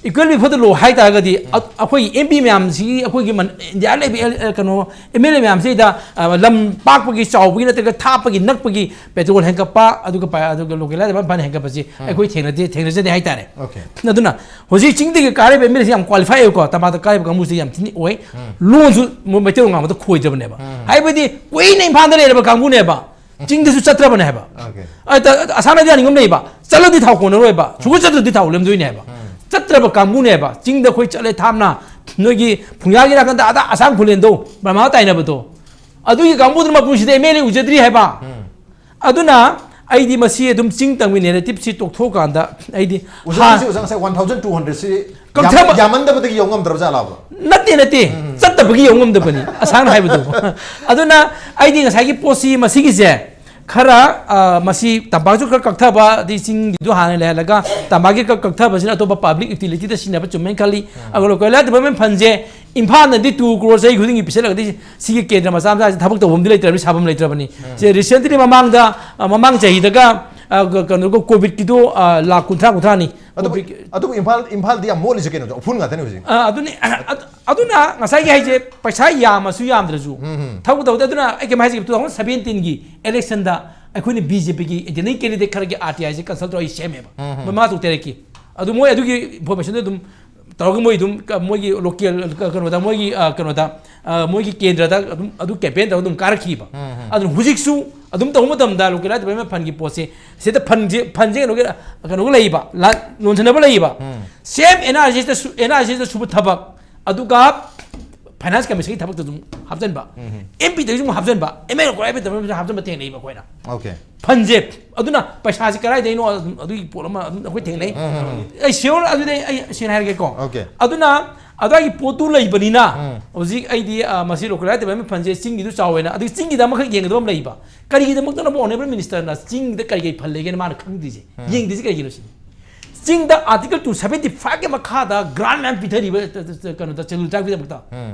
Equal pay for the law ꯍꯥꯏ ꯇꯥꯔꯒꯗꯤ ꯑ- ꯑꯩꯈꯣꯏꯒꯤ ꯑꯦꯝ ꯄꯤ ꯃꯌꯥꯝꯁꯤꯒꯤ, ꯑꯩꯈꯣꯏꯒꯤ ꯃꯟ- ꯏꯟꯗꯤꯌꯥ ꯂꯩꯕ ꯑꯦꯜ- ꯑ, ꯀꯩꯅꯣ, ꯑꯦꯝ ꯑꯦꯜ ꯑꯦ ꯃꯌꯥꯝꯁꯤꯗ, ꯑ, ꯂꯝ ꯄꯥꯛꯄꯒꯤ, ꯆꯥꯎꯕꯒꯤ ꯅꯠꯇ꯭ꯔꯒ ꯊꯥꯞꯄꯒꯤ, ꯅꯛꯄꯒꯤ, ꯄꯦꯇ꯭ꯔꯣꯜ ꯍꯦꯟꯒꯠꯄ, ꯑꯗꯨꯒ ꯄ- ꯑꯗꯨꯒ ꯂꯣꯀꯦꯜ ꯂꯥꯏꯗ ꯐꯟ ꯍꯦꯟꯒꯠꯄꯁꯤ ꯑꯩꯈꯣꯏ ꯊꯦꯡꯅꯗꯦ, ꯊꯦꯡꯅꯖꯗꯦ ꯍꯥꯏꯇꯥꯔꯦ꯫ Okay. ꯑꯗꯨꯅ ꯍꯧꯖꯤꯛ ꯆꯤꯡꯗꯒꯤ ꯀꯥꯔꯤꯕ ꯑꯦꯝ ꯑꯦꯜ ꯑꯦꯁꯤ ꯌꯥꯝ ꯀ꯭ꯋꯥꯂꯤꯐꯥꯏ ꯑꯣꯏꯀꯣ, ꯇꯝꯄꯥꯛꯇ ꯀꯥꯔꯤꯕ ꯀꯥꯡꯕꯨꯁꯤ ꯌꯥꯝ ꯊꯤꯅ ꯑꯣꯏ꯫ ꯂꯣꯟꯁꯨ ꯃꯣꯏ ꯃꯩꯇꯩꯂꯣꯟ ꯉꯥꯡꯕꯗ ꯈꯣꯏꯗꯕꯅꯦꯕ꯫ ꯍꯥꯏꯕꯗꯤ ꯀꯨꯏꯅ ꯏꯝꯐꯥꯜꯗ ꯂꯩꯔꯕ ꯀꯥꯡꯕꯨꯅꯦꯕ, ꯆꯤꯡꯗꯁꯨ ꯆꯠꯇ꯭ꯔꯕꯅꯦ ꯍꯥꯏꯕ꯫ Okay. ꯑ, ꯇ- ꯑꯁꯥꯅꯗꯤ ꯌꯥꯅꯤꯡꯉꯝ ꯂꯩꯕ, ꯆꯠꯂꯗꯤ ꯊꯥꯎ ꯀꯣꯟꯅꯔꯣꯏꯕ, ꯁꯨꯡꯆꯠ ꯆꯠꯇ꯭ꯔꯗꯤ ꯊꯥꯎ ꯂꯦꯝꯗꯣꯏꯅꯦ ꯍꯥꯏꯕ꯫ ꯆꯠꯇ꯭ꯔꯕ ꯀꯥꯡꯕꯨꯅꯦꯕ, ꯆꯤꯡꯗ ꯑꯩꯈꯣꯏ ꯆꯠꯂꯦ ꯊꯥꯞꯅ, ꯅꯣꯏꯒꯤ ꯐꯨꯡꯌꯥꯒꯤ ꯅꯥꯀꯟꯗ ꯑꯗꯥ ꯑꯁꯥꯡ ꯈꯨꯂꯦꯟꯗꯣ, ꯕ꯭ꯔꯍꯃꯥ ꯇꯥꯏꯅꯕꯗꯣ, ꯑꯗꯨꯒꯤ ꯀꯥꯡꯕꯨꯗꯨꯅ ꯃꯄꯨꯟꯁꯤꯗ ꯑꯦꯝ ꯑꯦꯜ ꯑꯦ ꯎꯖꯗ꯭ꯔꯤ ꯍꯥꯏꯕ꯫ ꯑꯗꯨꯅ ꯑꯩꯗꯤ ꯃꯁꯤ ꯑꯗꯨꯝ ꯆꯤꯡ ꯇꯝꯒꯤ ꯅꯦꯔꯦꯇꯤꯞꯁꯤ ꯇꯣꯛꯊꯣꯛꯑꯀꯥꯟꯗ ꯑꯩꯗꯤ ꯑꯣꯖꯥꯒꯤꯁꯦ, ꯑꯣꯖꯥ, ꯉꯁꯥꯏ ꯋꯥꯟ ꯊꯥꯎꯖꯟ ꯇꯨ ꯍꯟꯗ꯭ꯔꯦꯗꯁꯤ ꯀꯛꯊꯕ- ꯌꯥꯝꯃꯟꯗꯕꯗꯒꯤ ꯌꯧ ꯉꯝꯗ꯭ꯔꯕ ꯖꯥꯠꯂꯕ? ꯅꯠꯇꯦ, ꯅꯠꯇꯦ, ꯆꯠꯇꯕꯒꯤ ꯌꯧ ꯉꯝꯗꯕꯅꯤ, ꯑꯁꯥꯡꯅ ꯍꯥꯏꯕꯗꯣ꯫ ꯑꯗꯨꯅ ꯑꯩꯗꯤ ꯉꯁꯥꯏꯒꯤ ꯄꯣꯠꯁꯤ, ꯃꯁꯤꯒꯤꯁꯦ ꯈꯔ, ꯑ, ꯃꯁꯤ ꯇꯝꯄꯥꯛꯁꯨ ꯈꯔ ꯀꯛꯊꯕ, ꯑꯗꯩ ꯆꯤꯡꯒꯤꯗꯨ ꯍꯥꯟꯅ ꯂꯩꯍꯜꯂꯒ ꯇꯝꯄꯥꯛꯀꯤ ꯈꯔ ꯀꯛꯊꯕꯁꯤꯅ ꯑꯇꯣꯞꯄ ꯄꯕ꯭ꯂꯤꯛ ꯌꯨꯇꯤꯂꯤꯇꯤꯗ ꯁꯤꯖꯤꯟꯅꯕ ꯆꯨꯝꯃꯦꯅ ꯈꯜꯂꯤ꯫ ꯑꯗꯨꯒ ꯂꯣꯀꯦꯜ ꯂꯥꯏꯠ ꯗꯤꯄꯥꯔꯠꯃꯦꯟ ꯐꯟꯁꯦ ꯏꯝꯐꯥꯜꯅꯗꯤ ꯇꯨ ꯀ꯭ꯔꯣꯔ ꯆꯍꯤ ꯈꯨꯗꯤꯡꯒꯤ ꯄꯤꯁꯜꯂꯒꯗꯤ ꯁꯤꯒꯤ ꯀꯦꯟꯗ꯭ꯔ ꯃꯆꯥ ꯃꯆꯥꯁꯤ ꯊꯕꯛ ꯇꯧꯐꯝꯗꯤ ꯂꯩꯇ꯭ꯔꯕꯅꯤ, ꯁꯥꯐꯝ ꯂꯩꯇ꯭ꯔꯕꯅꯤ꯫ ꯁꯦ ꯔꯤꯁꯦꯟꯠꯂꯤ ꯃꯃꯥꯡꯗ, ꯑ, ꯃꯃꯥꯡ ꯆꯍꯤꯗꯒ, ꯑ, ꯀ- ꯀꯩꯅꯣꯒ ꯀꯣꯚꯤꯗꯀꯤꯗꯣ, ꯑ, ꯂꯥꯈ ꯀꯨꯟꯊ꯭ꯔꯥ ꯀꯨꯟꯊ꯭ꯔꯥꯅꯤ꯫ ꯑꯗꯨꯕꯨ ꯀꯣꯚꯤꯗ- ꯑꯗꯨꯕꯨ ꯏꯝꯐꯥꯜ ꯏꯝꯐꯥꯜꯗꯤ ꯌꯥꯝ ꯃꯣꯠꯂꯤꯁꯦ ꯀꯩꯅꯣꯗꯣ, ꯎꯐꯨꯟ ꯉꯥꯛꯇꯅꯦ ꯍꯧꯖꯤꯛ꯫ ꯑ, ꯑꯗꯨꯅꯤ, ꯑ, ꯑꯗꯨ- ꯑꯗꯨꯅ ꯉꯁꯥꯏꯒꯤ ꯍꯥꯏꯁꯦ, ꯄꯩꯁꯥ ꯌꯥꯝꯃꯁꯨ ꯌꯥꯝꯗ꯭ꯔꯁꯨ ꯊꯕꯛ ꯇꯧꯗꯦ꯫ ꯑꯗꯨꯅ ꯑꯩ ꯀꯩꯝ ꯍꯥꯏꯖꯒꯦ, ꯇꯨ ꯊꯥꯎꯖꯟ ꯁꯚꯦꯟꯇꯤꯟꯒꯤ ꯏꯂꯦꯛꯁꯟꯗ ꯑꯩꯈꯣꯏꯅ ꯕꯤ ꯖꯦ ꯄꯤꯒꯤ ꯏꯟꯗꯤꯌꯟ ꯀꯦꯟꯗꯤꯗꯦꯠ ꯈꯔꯒꯤ ꯑꯥꯔ ꯇꯤ ꯑꯥꯏꯁꯦ ꯀꯟꯁꯜ ꯇꯧꯔꯒ ꯑꯩ ꯁꯦꯝꯃꯦꯕ, ꯃꯃꯥ ꯇꯣꯛꯇꯦꯔꯦꯛꯀꯤ꯫ ꯑꯗꯨ ꯃꯣꯏ ꯑꯗꯨꯒꯤ ꯏꯟꯐꯣꯔꯃꯦꯁꯟꯗꯣ ꯑꯗꯨꯝ ꯇꯧꯔꯒ ꯃꯣꯏ ꯑꯗꯨꯝ ꯀ- ꯃꯣꯏꯒꯤ ꯂꯣꯀꯦꯜ ꯀ- ꯀꯩꯅꯣꯗ, ꯃꯣꯏꯒꯤ, ꯑ, ꯀꯩꯅꯣꯗ, ꯑ, ꯃꯣꯏꯒꯤ ꯀꯦꯟꯗ꯭ꯔꯗ ꯑꯗꯨꯝ ꯑꯗꯨ ꯀꯦꯝꯄꯦꯟ ꯇꯧꯔꯒ ꯑꯗꯨꯝ ꯀꯥꯔꯛꯈꯤꯕ꯫ ꯑꯗꯨꯅ ꯍꯧꯖꯤꯛꯁꯨ ꯑꯗꯨꯝ ꯇꯧꯕ ꯃꯇꯝꯗ ꯂꯣꯀꯦꯜ ꯂꯥꯏꯠ ꯗꯤꯄꯥꯔꯠꯃꯦꯟ ꯐꯟꯒꯤ ꯄꯣꯠꯁꯦ, ꯁꯤꯗ ꯐꯟꯁꯦ, ꯐꯟꯁꯦ ꯀꯩꯅꯣꯒꯤ, ꯀꯩꯅꯣꯒ ꯂꯩꯕ, ꯂꯥ- ꯌꯣꯟꯁꯤꯟꯅꯕ ꯂꯩꯌꯦꯕ꯫ ꯁꯦꯝ ꯑꯦꯟ ꯑꯥꯔ ꯖꯤ ꯑꯦꯁꯇ ꯁꯨ- ꯑꯦꯟ ꯑꯥꯔ ꯖꯤ ꯑꯦꯁꯇ ꯁꯨꯕ ꯊꯕꯛ, ꯑꯗꯨꯒ ꯐꯥꯏꯅꯥꯟꯁ ꯀꯃꯤꯁꯟꯒꯤ ꯊꯕꯛꯇ ꯑꯗꯨꯝ ꯍꯥꯞꯆꯤꯟꯕ, ꯑꯦꯝ ꯄꯤꯗꯒꯤꯁꯨ ꯑꯃꯨꯛ ꯍꯥꯞꯆꯤꯟꯕ, ꯑꯦꯝ ꯑꯦꯜ ꯀꯣꯔꯥꯏꯕꯗ ꯍꯥꯞꯆꯤꯟꯕ ꯊꯦꯡꯅꯩꯕ ꯑꯩꯈꯣꯏꯅ꯫ Okay. ꯐꯟꯁꯦ꯫ ꯑꯗꯨꯅ ꯄꯩꯁꯥꯁꯦ ꯀꯗꯥꯏꯗꯩꯅꯣ, ꯑꯗꯨꯝ ꯑꯗꯨꯒꯤ ꯄꯣꯠ ꯑꯃ ꯑꯗꯨꯝ ꯑꯩꯈꯣꯏ ꯊꯦꯡꯅꯩ꯫ ꯑꯩ ꯁꯤꯌꯣꯔ ꯑꯗꯨꯗꯤ ꯑꯩ ꯁꯦꯡꯅ ꯍꯥꯏꯔꯒꯦꯀꯣ꯫ Okay. ꯑꯗꯨꯅ ꯑꯗꯨꯒꯤ ꯄꯣꯠꯇꯨ ꯂꯩꯕꯅꯤꯅ ꯍꯧꯖꯤꯛ ꯑꯩꯗꯤ, ꯑ, ꯃꯁꯤ ꯂꯣꯀꯦꯜ ꯂꯥꯏꯠ ꯗꯤꯄꯥꯔꯠꯃꯦꯟ ꯐꯟꯁꯦ ꯆꯤꯡꯒꯤꯗꯨ ꯆꯥꯎꯋꯦꯅ, ꯑꯗꯨꯒꯤ ꯆꯤꯡꯒꯤꯗ ꯑꯃꯈꯛ ꯌꯦꯡꯒꯗꯕ ꯑꯃ ꯂꯩꯕ꯫ ꯀꯔꯤꯒꯤꯗꯃꯛꯇꯅ ꯑꯣꯅꯔꯦꯕꯜ ꯃꯤꯅꯤꯁꯇꯔꯅ ꯆꯤꯡꯗ ꯀꯔꯤ ꯀꯔꯤ ꯐꯟ ꯂꯩꯒꯦꯅ ꯃꯥꯅ ꯈꯪꯗ꯭ꯔꯤꯁꯦ, ꯌꯦꯡꯗ꯭ꯔꯤꯁꯦ ꯀꯩꯒꯤꯅꯣ ꯁꯤꯅꯤ? ꯆꯤꯡꯗ ꯑꯥꯔꯇꯤꯀꯜ ꯇꯨ ꯁꯚꯦꯟꯇꯤ ꯐꯥꯏꯚꯀꯤ ꯃꯈꯥꯗ ꯒ꯭ꯔꯥꯟ ꯃꯌꯥꯝ ꯄꯤꯊꯔꯤꯕ, ꯀꯩꯅꯣꯗ, ꯆꯦꯂꯨ ꯇ꯭ꯔꯥꯏꯕꯀꯤꯗꯃꯛꯇ꯫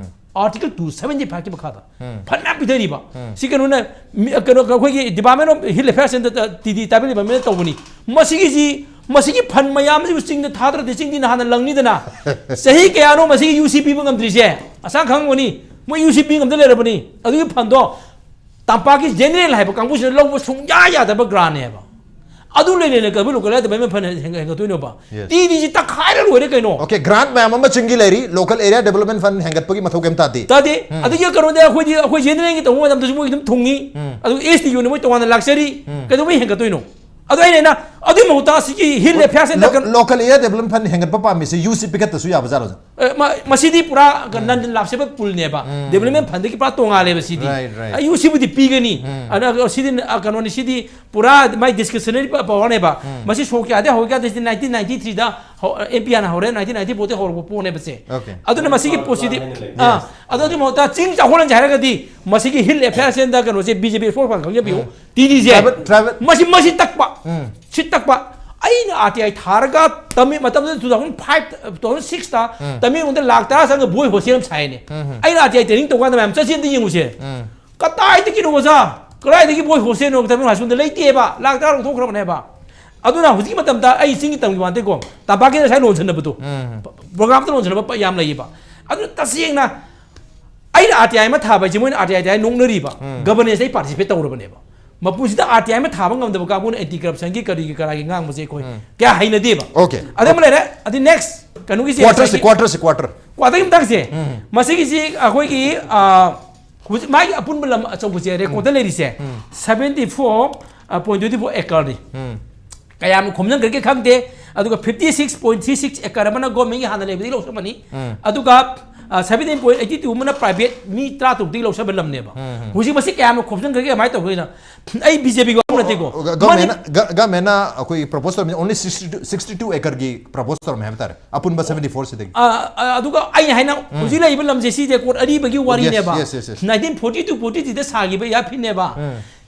ꯑꯥꯔꯇꯤꯀꯜ ꯇꯨ ꯁꯚꯦꯟꯇꯤ ꯐꯥꯏꯚꯀꯤ ꯃꯈꯥꯗ ꯐꯟ ꯃꯌꯥꯝ ꯄꯤꯊꯔꯤꯕ꯫ ꯁꯤ ꯀꯩꯅꯣꯅ, ꯃꯤ- ꯀꯩꯅꯣ, ꯑꯩꯈꯣꯏꯒꯤ department of hill affairs and T D tribal ꯗꯤꯄꯥꯔꯠꯃꯦꯟꯅ ꯇꯧꯕꯅꯤ꯫ ꯃꯁꯤꯒꯤꯁꯤ ꯃꯁꯤꯒꯤ ꯐꯟ ꯃꯌꯥꯝꯁꯤꯕꯨ ꯆꯤꯡꯗ ꯊꯥꯗ꯭ꯔꯗꯤ ꯆꯤꯡꯗꯤ ꯅꯍꯥꯟꯅ ꯂꯪꯅꯤꯗꯅ꯫ ꯆꯍꯤ ꯀꯌꯥꯅꯣ ꯃꯁꯤꯒꯤ ꯌꯨ ꯁꯤ ꯄꯤꯕ ꯉꯝꯗ꯭ꯔꯤꯁꯦ? ꯑꯁꯥ ꯈꯪꯉꯝꯒꯅꯤ꯫ ꯃꯣꯏ ꯌꯨ ꯁꯤ ꯄꯤ ꯉꯝꯗ ꯂꯩꯔꯕꯅꯤ꯫ ꯑꯗꯨꯒꯤ ꯐꯟꯗꯣ ꯇꯝꯄꯥꯛꯀꯤ ꯖꯦꯅꯔꯦꯜ ꯍꯥꯏꯕ ꯀꯥꯡꯕꯨꯁꯤꯅ ꯂꯧꯕ ꯁꯨꯡꯌꯥ ꯌꯥꯗꯕ ꯒ꯭ꯔꯥꯟꯅꯦꯕ꯫ ꯑꯗꯨ ꯂꯩ ꯂꯩꯅ ꯀꯩꯗꯧꯕꯩ ꯂꯣꯀꯦꯜ ꯑꯦꯔꯤꯌꯥ ꯗꯦꯕꯂꯞꯃꯦꯟ ꯐꯟ ꯍꯦꯟꯒꯠ-, ꯍꯦꯟꯒꯠꯇꯣꯏꯅꯣꯕ? Yes. ꯇꯤꯗꯤꯁꯤ ꯇꯛꯈꯥꯏꯔ ꯂꯣꯏꯔꯦ ꯀꯩꯅꯣ꯫ ꯑꯣꯀꯦ, ꯒ꯭ꯔꯥꯟꯠ ꯃꯌꯥꯝ ꯑꯃ ꯆꯤꯡꯒꯤ ꯂꯩꯔꯤ, ꯂꯣꯀꯦꯜ ꯑꯦꯔꯤꯌꯥ ꯗꯦꯕꯂꯞꯃꯦꯟ ꯐꯟ ꯍꯦꯟꯒꯠꯄꯒꯤ ꯃꯊꯧ ꯀꯩꯝ ꯇꯥꯗꯦ꯫ ꯇꯥꯗꯦ꯫ ꯑꯗꯒꯤ ꯀꯩꯅꯣꯗ ꯑꯩꯈꯣꯏꯗꯤ, ꯑꯩꯈꯣꯏ ꯖꯦꯅꯔꯦꯜꯒꯤ ꯇꯧꯕ ꯃꯇꯝꯗꯁꯨ ꯃꯣꯏ ꯑꯗꯨꯝ ꯊꯨꯡꯉꯤ꯫ ꯑꯗꯨ ꯑꯦꯁ ꯇꯤ ꯌꯨꯅ ꯃꯣꯏ ꯇꯣꯉꯥꯟꯅ ꯂꯥꯛꯆꯔꯤ꯫ ꯀꯩꯗꯧꯕꯩ ꯍꯦꯟꯒꯠꯇꯣꯏꯅꯣ? ꯑꯗꯨ ꯑꯩꯅ ꯑꯩꯅ ꯑꯗꯨꯒꯤ ꯃꯍꯨꯠꯇ ꯁꯤꯒꯤ ꯍꯤꯜ ꯑꯦꯐꯤꯌꯔꯁ ꯑꯦꯟ ꯗ ꯀꯟ- ꯂꯣꯀꯦꯜ ꯑꯦꯔꯤꯌꯥ ꯗꯦꯕꯂꯞꯃꯦꯟ ꯐꯟ ꯍꯦꯟꯒꯠꯄ ꯄꯥꯝꯃꯤꯁꯦ ꯌꯨ ꯁꯤ ꯄꯤꯈꯠꯇꯁꯨ ꯌꯥꯕ ꯖꯥꯠꯂꯣ? ꯑꯦ, ꯃ-, ꯃꯁꯤꯗꯤ ꯄꯨꯔꯥ ꯅꯟ ꯂꯥꯞꯁꯦꯕꯜ ꯄꯨꯜꯅꯦꯕ꯫ ꯗꯦꯕꯂꯞꯃꯦꯟ ꯐꯟꯗꯒꯤ ꯄꯨꯔꯥ ꯇꯣꯉꯥꯜꯂꯦꯕ ꯁꯤꯗꯤ꯫ Right, right. ꯑꯩ ꯌꯨ ꯁꯤꯕꯨꯗꯤ ꯄꯤꯒꯅꯤ꯫ ꯑꯗꯨꯅ ꯁꯤꯗꯤ, ꯑ, ꯀꯩꯅꯣꯅꯤ, ꯁꯤꯗꯤ ꯄꯨꯔꯥ ꯃꯥꯏ ꯗꯤꯁꯀ꯭ꯔꯤꯁꯅꯔꯤ ꯄ-, ꯄꯋꯥꯔꯅꯦꯕ꯫ ꯃꯁꯤ ꯁꯣꯛꯀꯦ ꯌꯥꯗꯦ, ꯍꯧꯔꯒꯦ ꯌꯥꯗꯦ, ꯁꯤꯗꯤ ꯅꯥꯏꯟꯇꯤꯟ ꯅꯥꯏꯟꯇꯤ ꯊ꯭ꯔꯤꯗ ꯍꯧ-, ꯑꯦꯝ ꯄꯤ ꯑꯥꯔꯅ ꯍꯧꯔꯦ, ꯅꯥꯏꯟꯇꯤꯟ ꯅꯥꯏꯟꯇꯤ ꯐꯣꯔꯗ ꯍꯧꯔꯛꯄ ꯄꯣꯠꯅꯦꯕꯁꯦ꯫ Okay. ꯑꯗꯨꯅ ꯃꯁꯤꯒꯤ ꯄꯣꯠꯁꯤꯗꯤ, ꯑꯥ, ꯑꯗꯨ ꯑꯗꯨꯒꯤ ꯃꯍꯨꯠꯇ ꯆꯤꯡ ꯆꯥꯎꯈꯠꯍꯟꯁꯦ ꯍꯥꯏꯔꯒꯗꯤ ꯃꯁꯤꯒꯤ ꯍꯤꯜ ꯑꯦꯐꯤꯌꯔꯁ ꯑꯦꯟ ꯗ ꯀꯩꯅꯣꯁꯦ, ꯕꯤ ꯖꯦ ꯄꯤ ꯁ꯭ꯄꯣꯛꯁ ꯄꯥꯔꯁꯟ ꯈꯪꯖꯕꯤꯌꯨ, ꯇꯤ ꯗꯤꯁꯦ꯫ Tribal, tribal. ꯃꯁꯤ, ꯃꯁꯤ ꯇꯛꯄ꯫ ꯁꯤ ꯇꯛꯄ꯫ ꯑꯩꯅ ꯑꯥꯔ ꯇꯤ ꯑꯥꯏ ꯊꯥꯔꯒ ꯇꯃꯤꯜ ꯃꯇꯝꯗꯨꯗ two thousand five, two thousand ꯁꯤꯛꯁꯇ ꯇꯃꯦꯡꯂꯣꯡꯗ ꯂꯥꯛ ꯇꯔꯥ ꯆꯪꯉꯒ ꯕꯣꯏ ꯍꯣꯁꯇꯦꯜ ꯑꯃ ꯁꯥꯏꯅꯦ꯫ ꯑꯩꯅ ꯑꯥꯔ ꯇꯤ ꯑꯥꯏ ꯇ꯭ꯔꯦꯅꯤꯡ ꯇꯧꯀꯥꯟꯗ ꯃꯌꯥꯝ ꯆꯠꯁꯤ ꯑꯝꯇ ꯌꯦꯡꯉꯨꯁꯦ꯫ ꯀꯗꯥꯏꯗꯒꯤꯅꯣ ꯑꯣꯖꯥ? ꯀꯗꯥꯏꯗꯒꯤ ꯕꯣꯏ ꯍꯣꯁꯇꯦꯜꯅꯣ? ꯇꯃꯦꯡꯂꯣꯡ ꯍꯥꯏ ꯁ꯭ꯀꯨꯜꯗ ꯂꯩꯇꯦꯕ꯫ ꯂꯥꯛ ꯇꯔꯥ ꯂꯧꯊꯣꯛꯈ꯭ꯔꯕꯅꯦꯕ꯫ ꯑꯗꯨꯅ ꯍꯧꯖꯤꯛꯀꯤ ꯃꯇꯝꯗ ꯑꯩ ꯆꯤꯡꯒꯤ ꯇꯝꯒꯤ ꯋꯥ ꯅꯠꯇꯦꯀꯣ, ꯇꯝꯄꯥꯛꯀꯤ ꯉꯁꯥꯏ ꯂꯣꯟꯁꯤꯟꯅꯕꯗꯣ, ꯄ꯭ꯔꯣꯒ꯭ꯔꯥꯝꯗ ꯂꯣꯟꯁꯤꯟꯅꯕ ꯄ-, ꯌꯥꯝ ꯂꯩꯌꯦꯕ꯫ ꯑꯗꯨꯅ ꯇꯁꯦꯡꯅ ꯑꯩꯅ ꯑꯥꯔ ꯇꯤ ꯑꯥꯏ ꯑꯃ ꯊꯥꯕ ꯍꯥꯏꯁꯦ ꯃꯣꯏꯅ ꯑꯥꯔ ꯇꯤ ꯑꯥꯏ ꯊꯥꯏ ꯅꯣꯛꯅꯔꯤꯕ꯫ ꯒꯚꯔꯅꯦꯟꯁꯇ ꯑꯩ ꯄꯥꯔꯇꯤꯁꯤꯄꯦꯠ ꯇꯧꯔꯕꯅꯦꯕ꯫ ꯃꯄꯨꯟꯁꯤꯗ ꯑꯥꯔ ꯇꯤ ꯑꯥꯏ ꯑꯃ ꯊꯥꯕ ꯉꯝꯗꯕ ꯀꯥꯡꯕꯨꯅ ꯑꯦꯟꯇꯤ ꯀꯔꯞꯁꯟꯒꯤ ꯀꯔꯤꯒꯤ ꯀꯔꯥꯒꯤ ꯉꯥꯡꯕꯁꯦ ꯑꯩꯈꯣꯏ ꯀꯌꯥ ꯍꯩꯅꯗꯦꯕ꯫ Okay. ꯑꯗꯩ ꯑꯃ ꯂꯩꯔꯦ꯫ ꯑꯗꯩ ꯅꯦꯛꯁ ꯀꯩꯅꯣꯒꯤꯁꯦ, ꯀ꯭ꯋꯥꯇꯔꯁꯦ, ꯉꯁꯥꯏꯒꯤ ꯀ꯭ꯋꯥꯇꯔꯁꯦ, ꯀ꯭ꯋꯥꯇꯔ꯫ ꯀ꯭ꯋꯥꯇꯔꯒꯤ ꯃꯇꯥꯡꯁꯦ, ꯃꯁꯤꯒꯤꯁꯤ ꯑꯩꯈꯣꯏꯒꯤ, ꯑ, ꯍꯧꯖꯤꯛ ꯃꯥꯒꯤ ꯑꯄꯨꯟꯕ ꯂꯝ ꯑꯆꯧꯕꯁꯦ ꯔꯦꯀꯣꯔꯗ ꯂꯩꯔꯤꯁꯦ seventy four point twenty four acreꯅꯤ꯫ ꯀꯌꯥꯝ ꯈꯣꯝꯖꯤꯟꯈ꯭ꯔꯒꯦ ꯈꯪꯗꯦ꯫ ꯑꯗꯨꯒ fifty six point three six acre ꯑꯃꯅ ꯒꯣꯔꯃꯦꯟꯒꯤ ꯍꯥꯟꯅ ꯂꯩꯕꯗꯒꯤ ꯂꯧꯁꯤꯟꯕꯅꯤ꯫ ꯑꯗꯨꯒ, ꯑ, seventeen point eighty two ꯑꯃꯅ ꯄ꯭ꯔꯥꯏꯚꯦꯠ ꯃꯤ ꯇꯔꯥ ꯇꯔꯨꯛꯇꯒꯤ ꯂꯧꯁꯤꯟꯕ ꯂꯝꯅꯦꯕ꯫ ꯍꯧꯖꯤꯛ ꯃꯁꯤ ꯀꯌꯥꯝꯅ ꯈꯣꯝꯖꯤꯟꯈ꯭ꯔꯒꯦ, ꯀꯃꯥꯏꯅ ꯇꯧꯈ꯭ꯔꯤꯅꯣ? ꯑꯩ ꯕꯤ ꯖꯦ ꯄꯤꯒꯤ ꯋꯥꯐꯝ ꯅꯠꯇꯦꯀꯣ꯫ ꯒ-, ꯒꯚꯔꯟꯃꯦꯟꯅ, ꯒ-, ꯒꯚꯔꯟꯃꯦꯟꯅ ꯑꯩꯈꯣꯏꯒꯤ ꯄ꯭ꯔꯄꯣꯁ ꯇꯧꯔꯝꯃꯤ only sixty two, sixty two acreꯒꯤ ꯄ꯭ꯔꯄꯣꯁ ꯇꯧꯔꯝꯃꯦ ꯍꯥꯏꯕ ꯇꯥꯔꯦ, ꯑꯄꯨꯟꯕ seventy four ꯁꯤꯗꯒꯤ꯫ ꯑ, ꯑ, ꯑꯗꯨꯒ ꯑꯩꯅ ꯍꯥꯏꯅ ꯍꯧꯖꯤꯛ ꯂꯩꯔꯤꯕ ꯂꯝꯁꯦ ꯁꯤ ꯔꯦꯀꯣꯔꯗ ꯑꯔꯤꯕꯒꯤ ꯋꯥꯔꯤꯅꯦꯕ꯫ Yes, yes, yes, yes. Nineteen forty two forty threeꯗ ꯁꯥꯈꯤꯕ ꯏꯌꯥꯔꯐꯤꯠꯅꯦꯕ꯫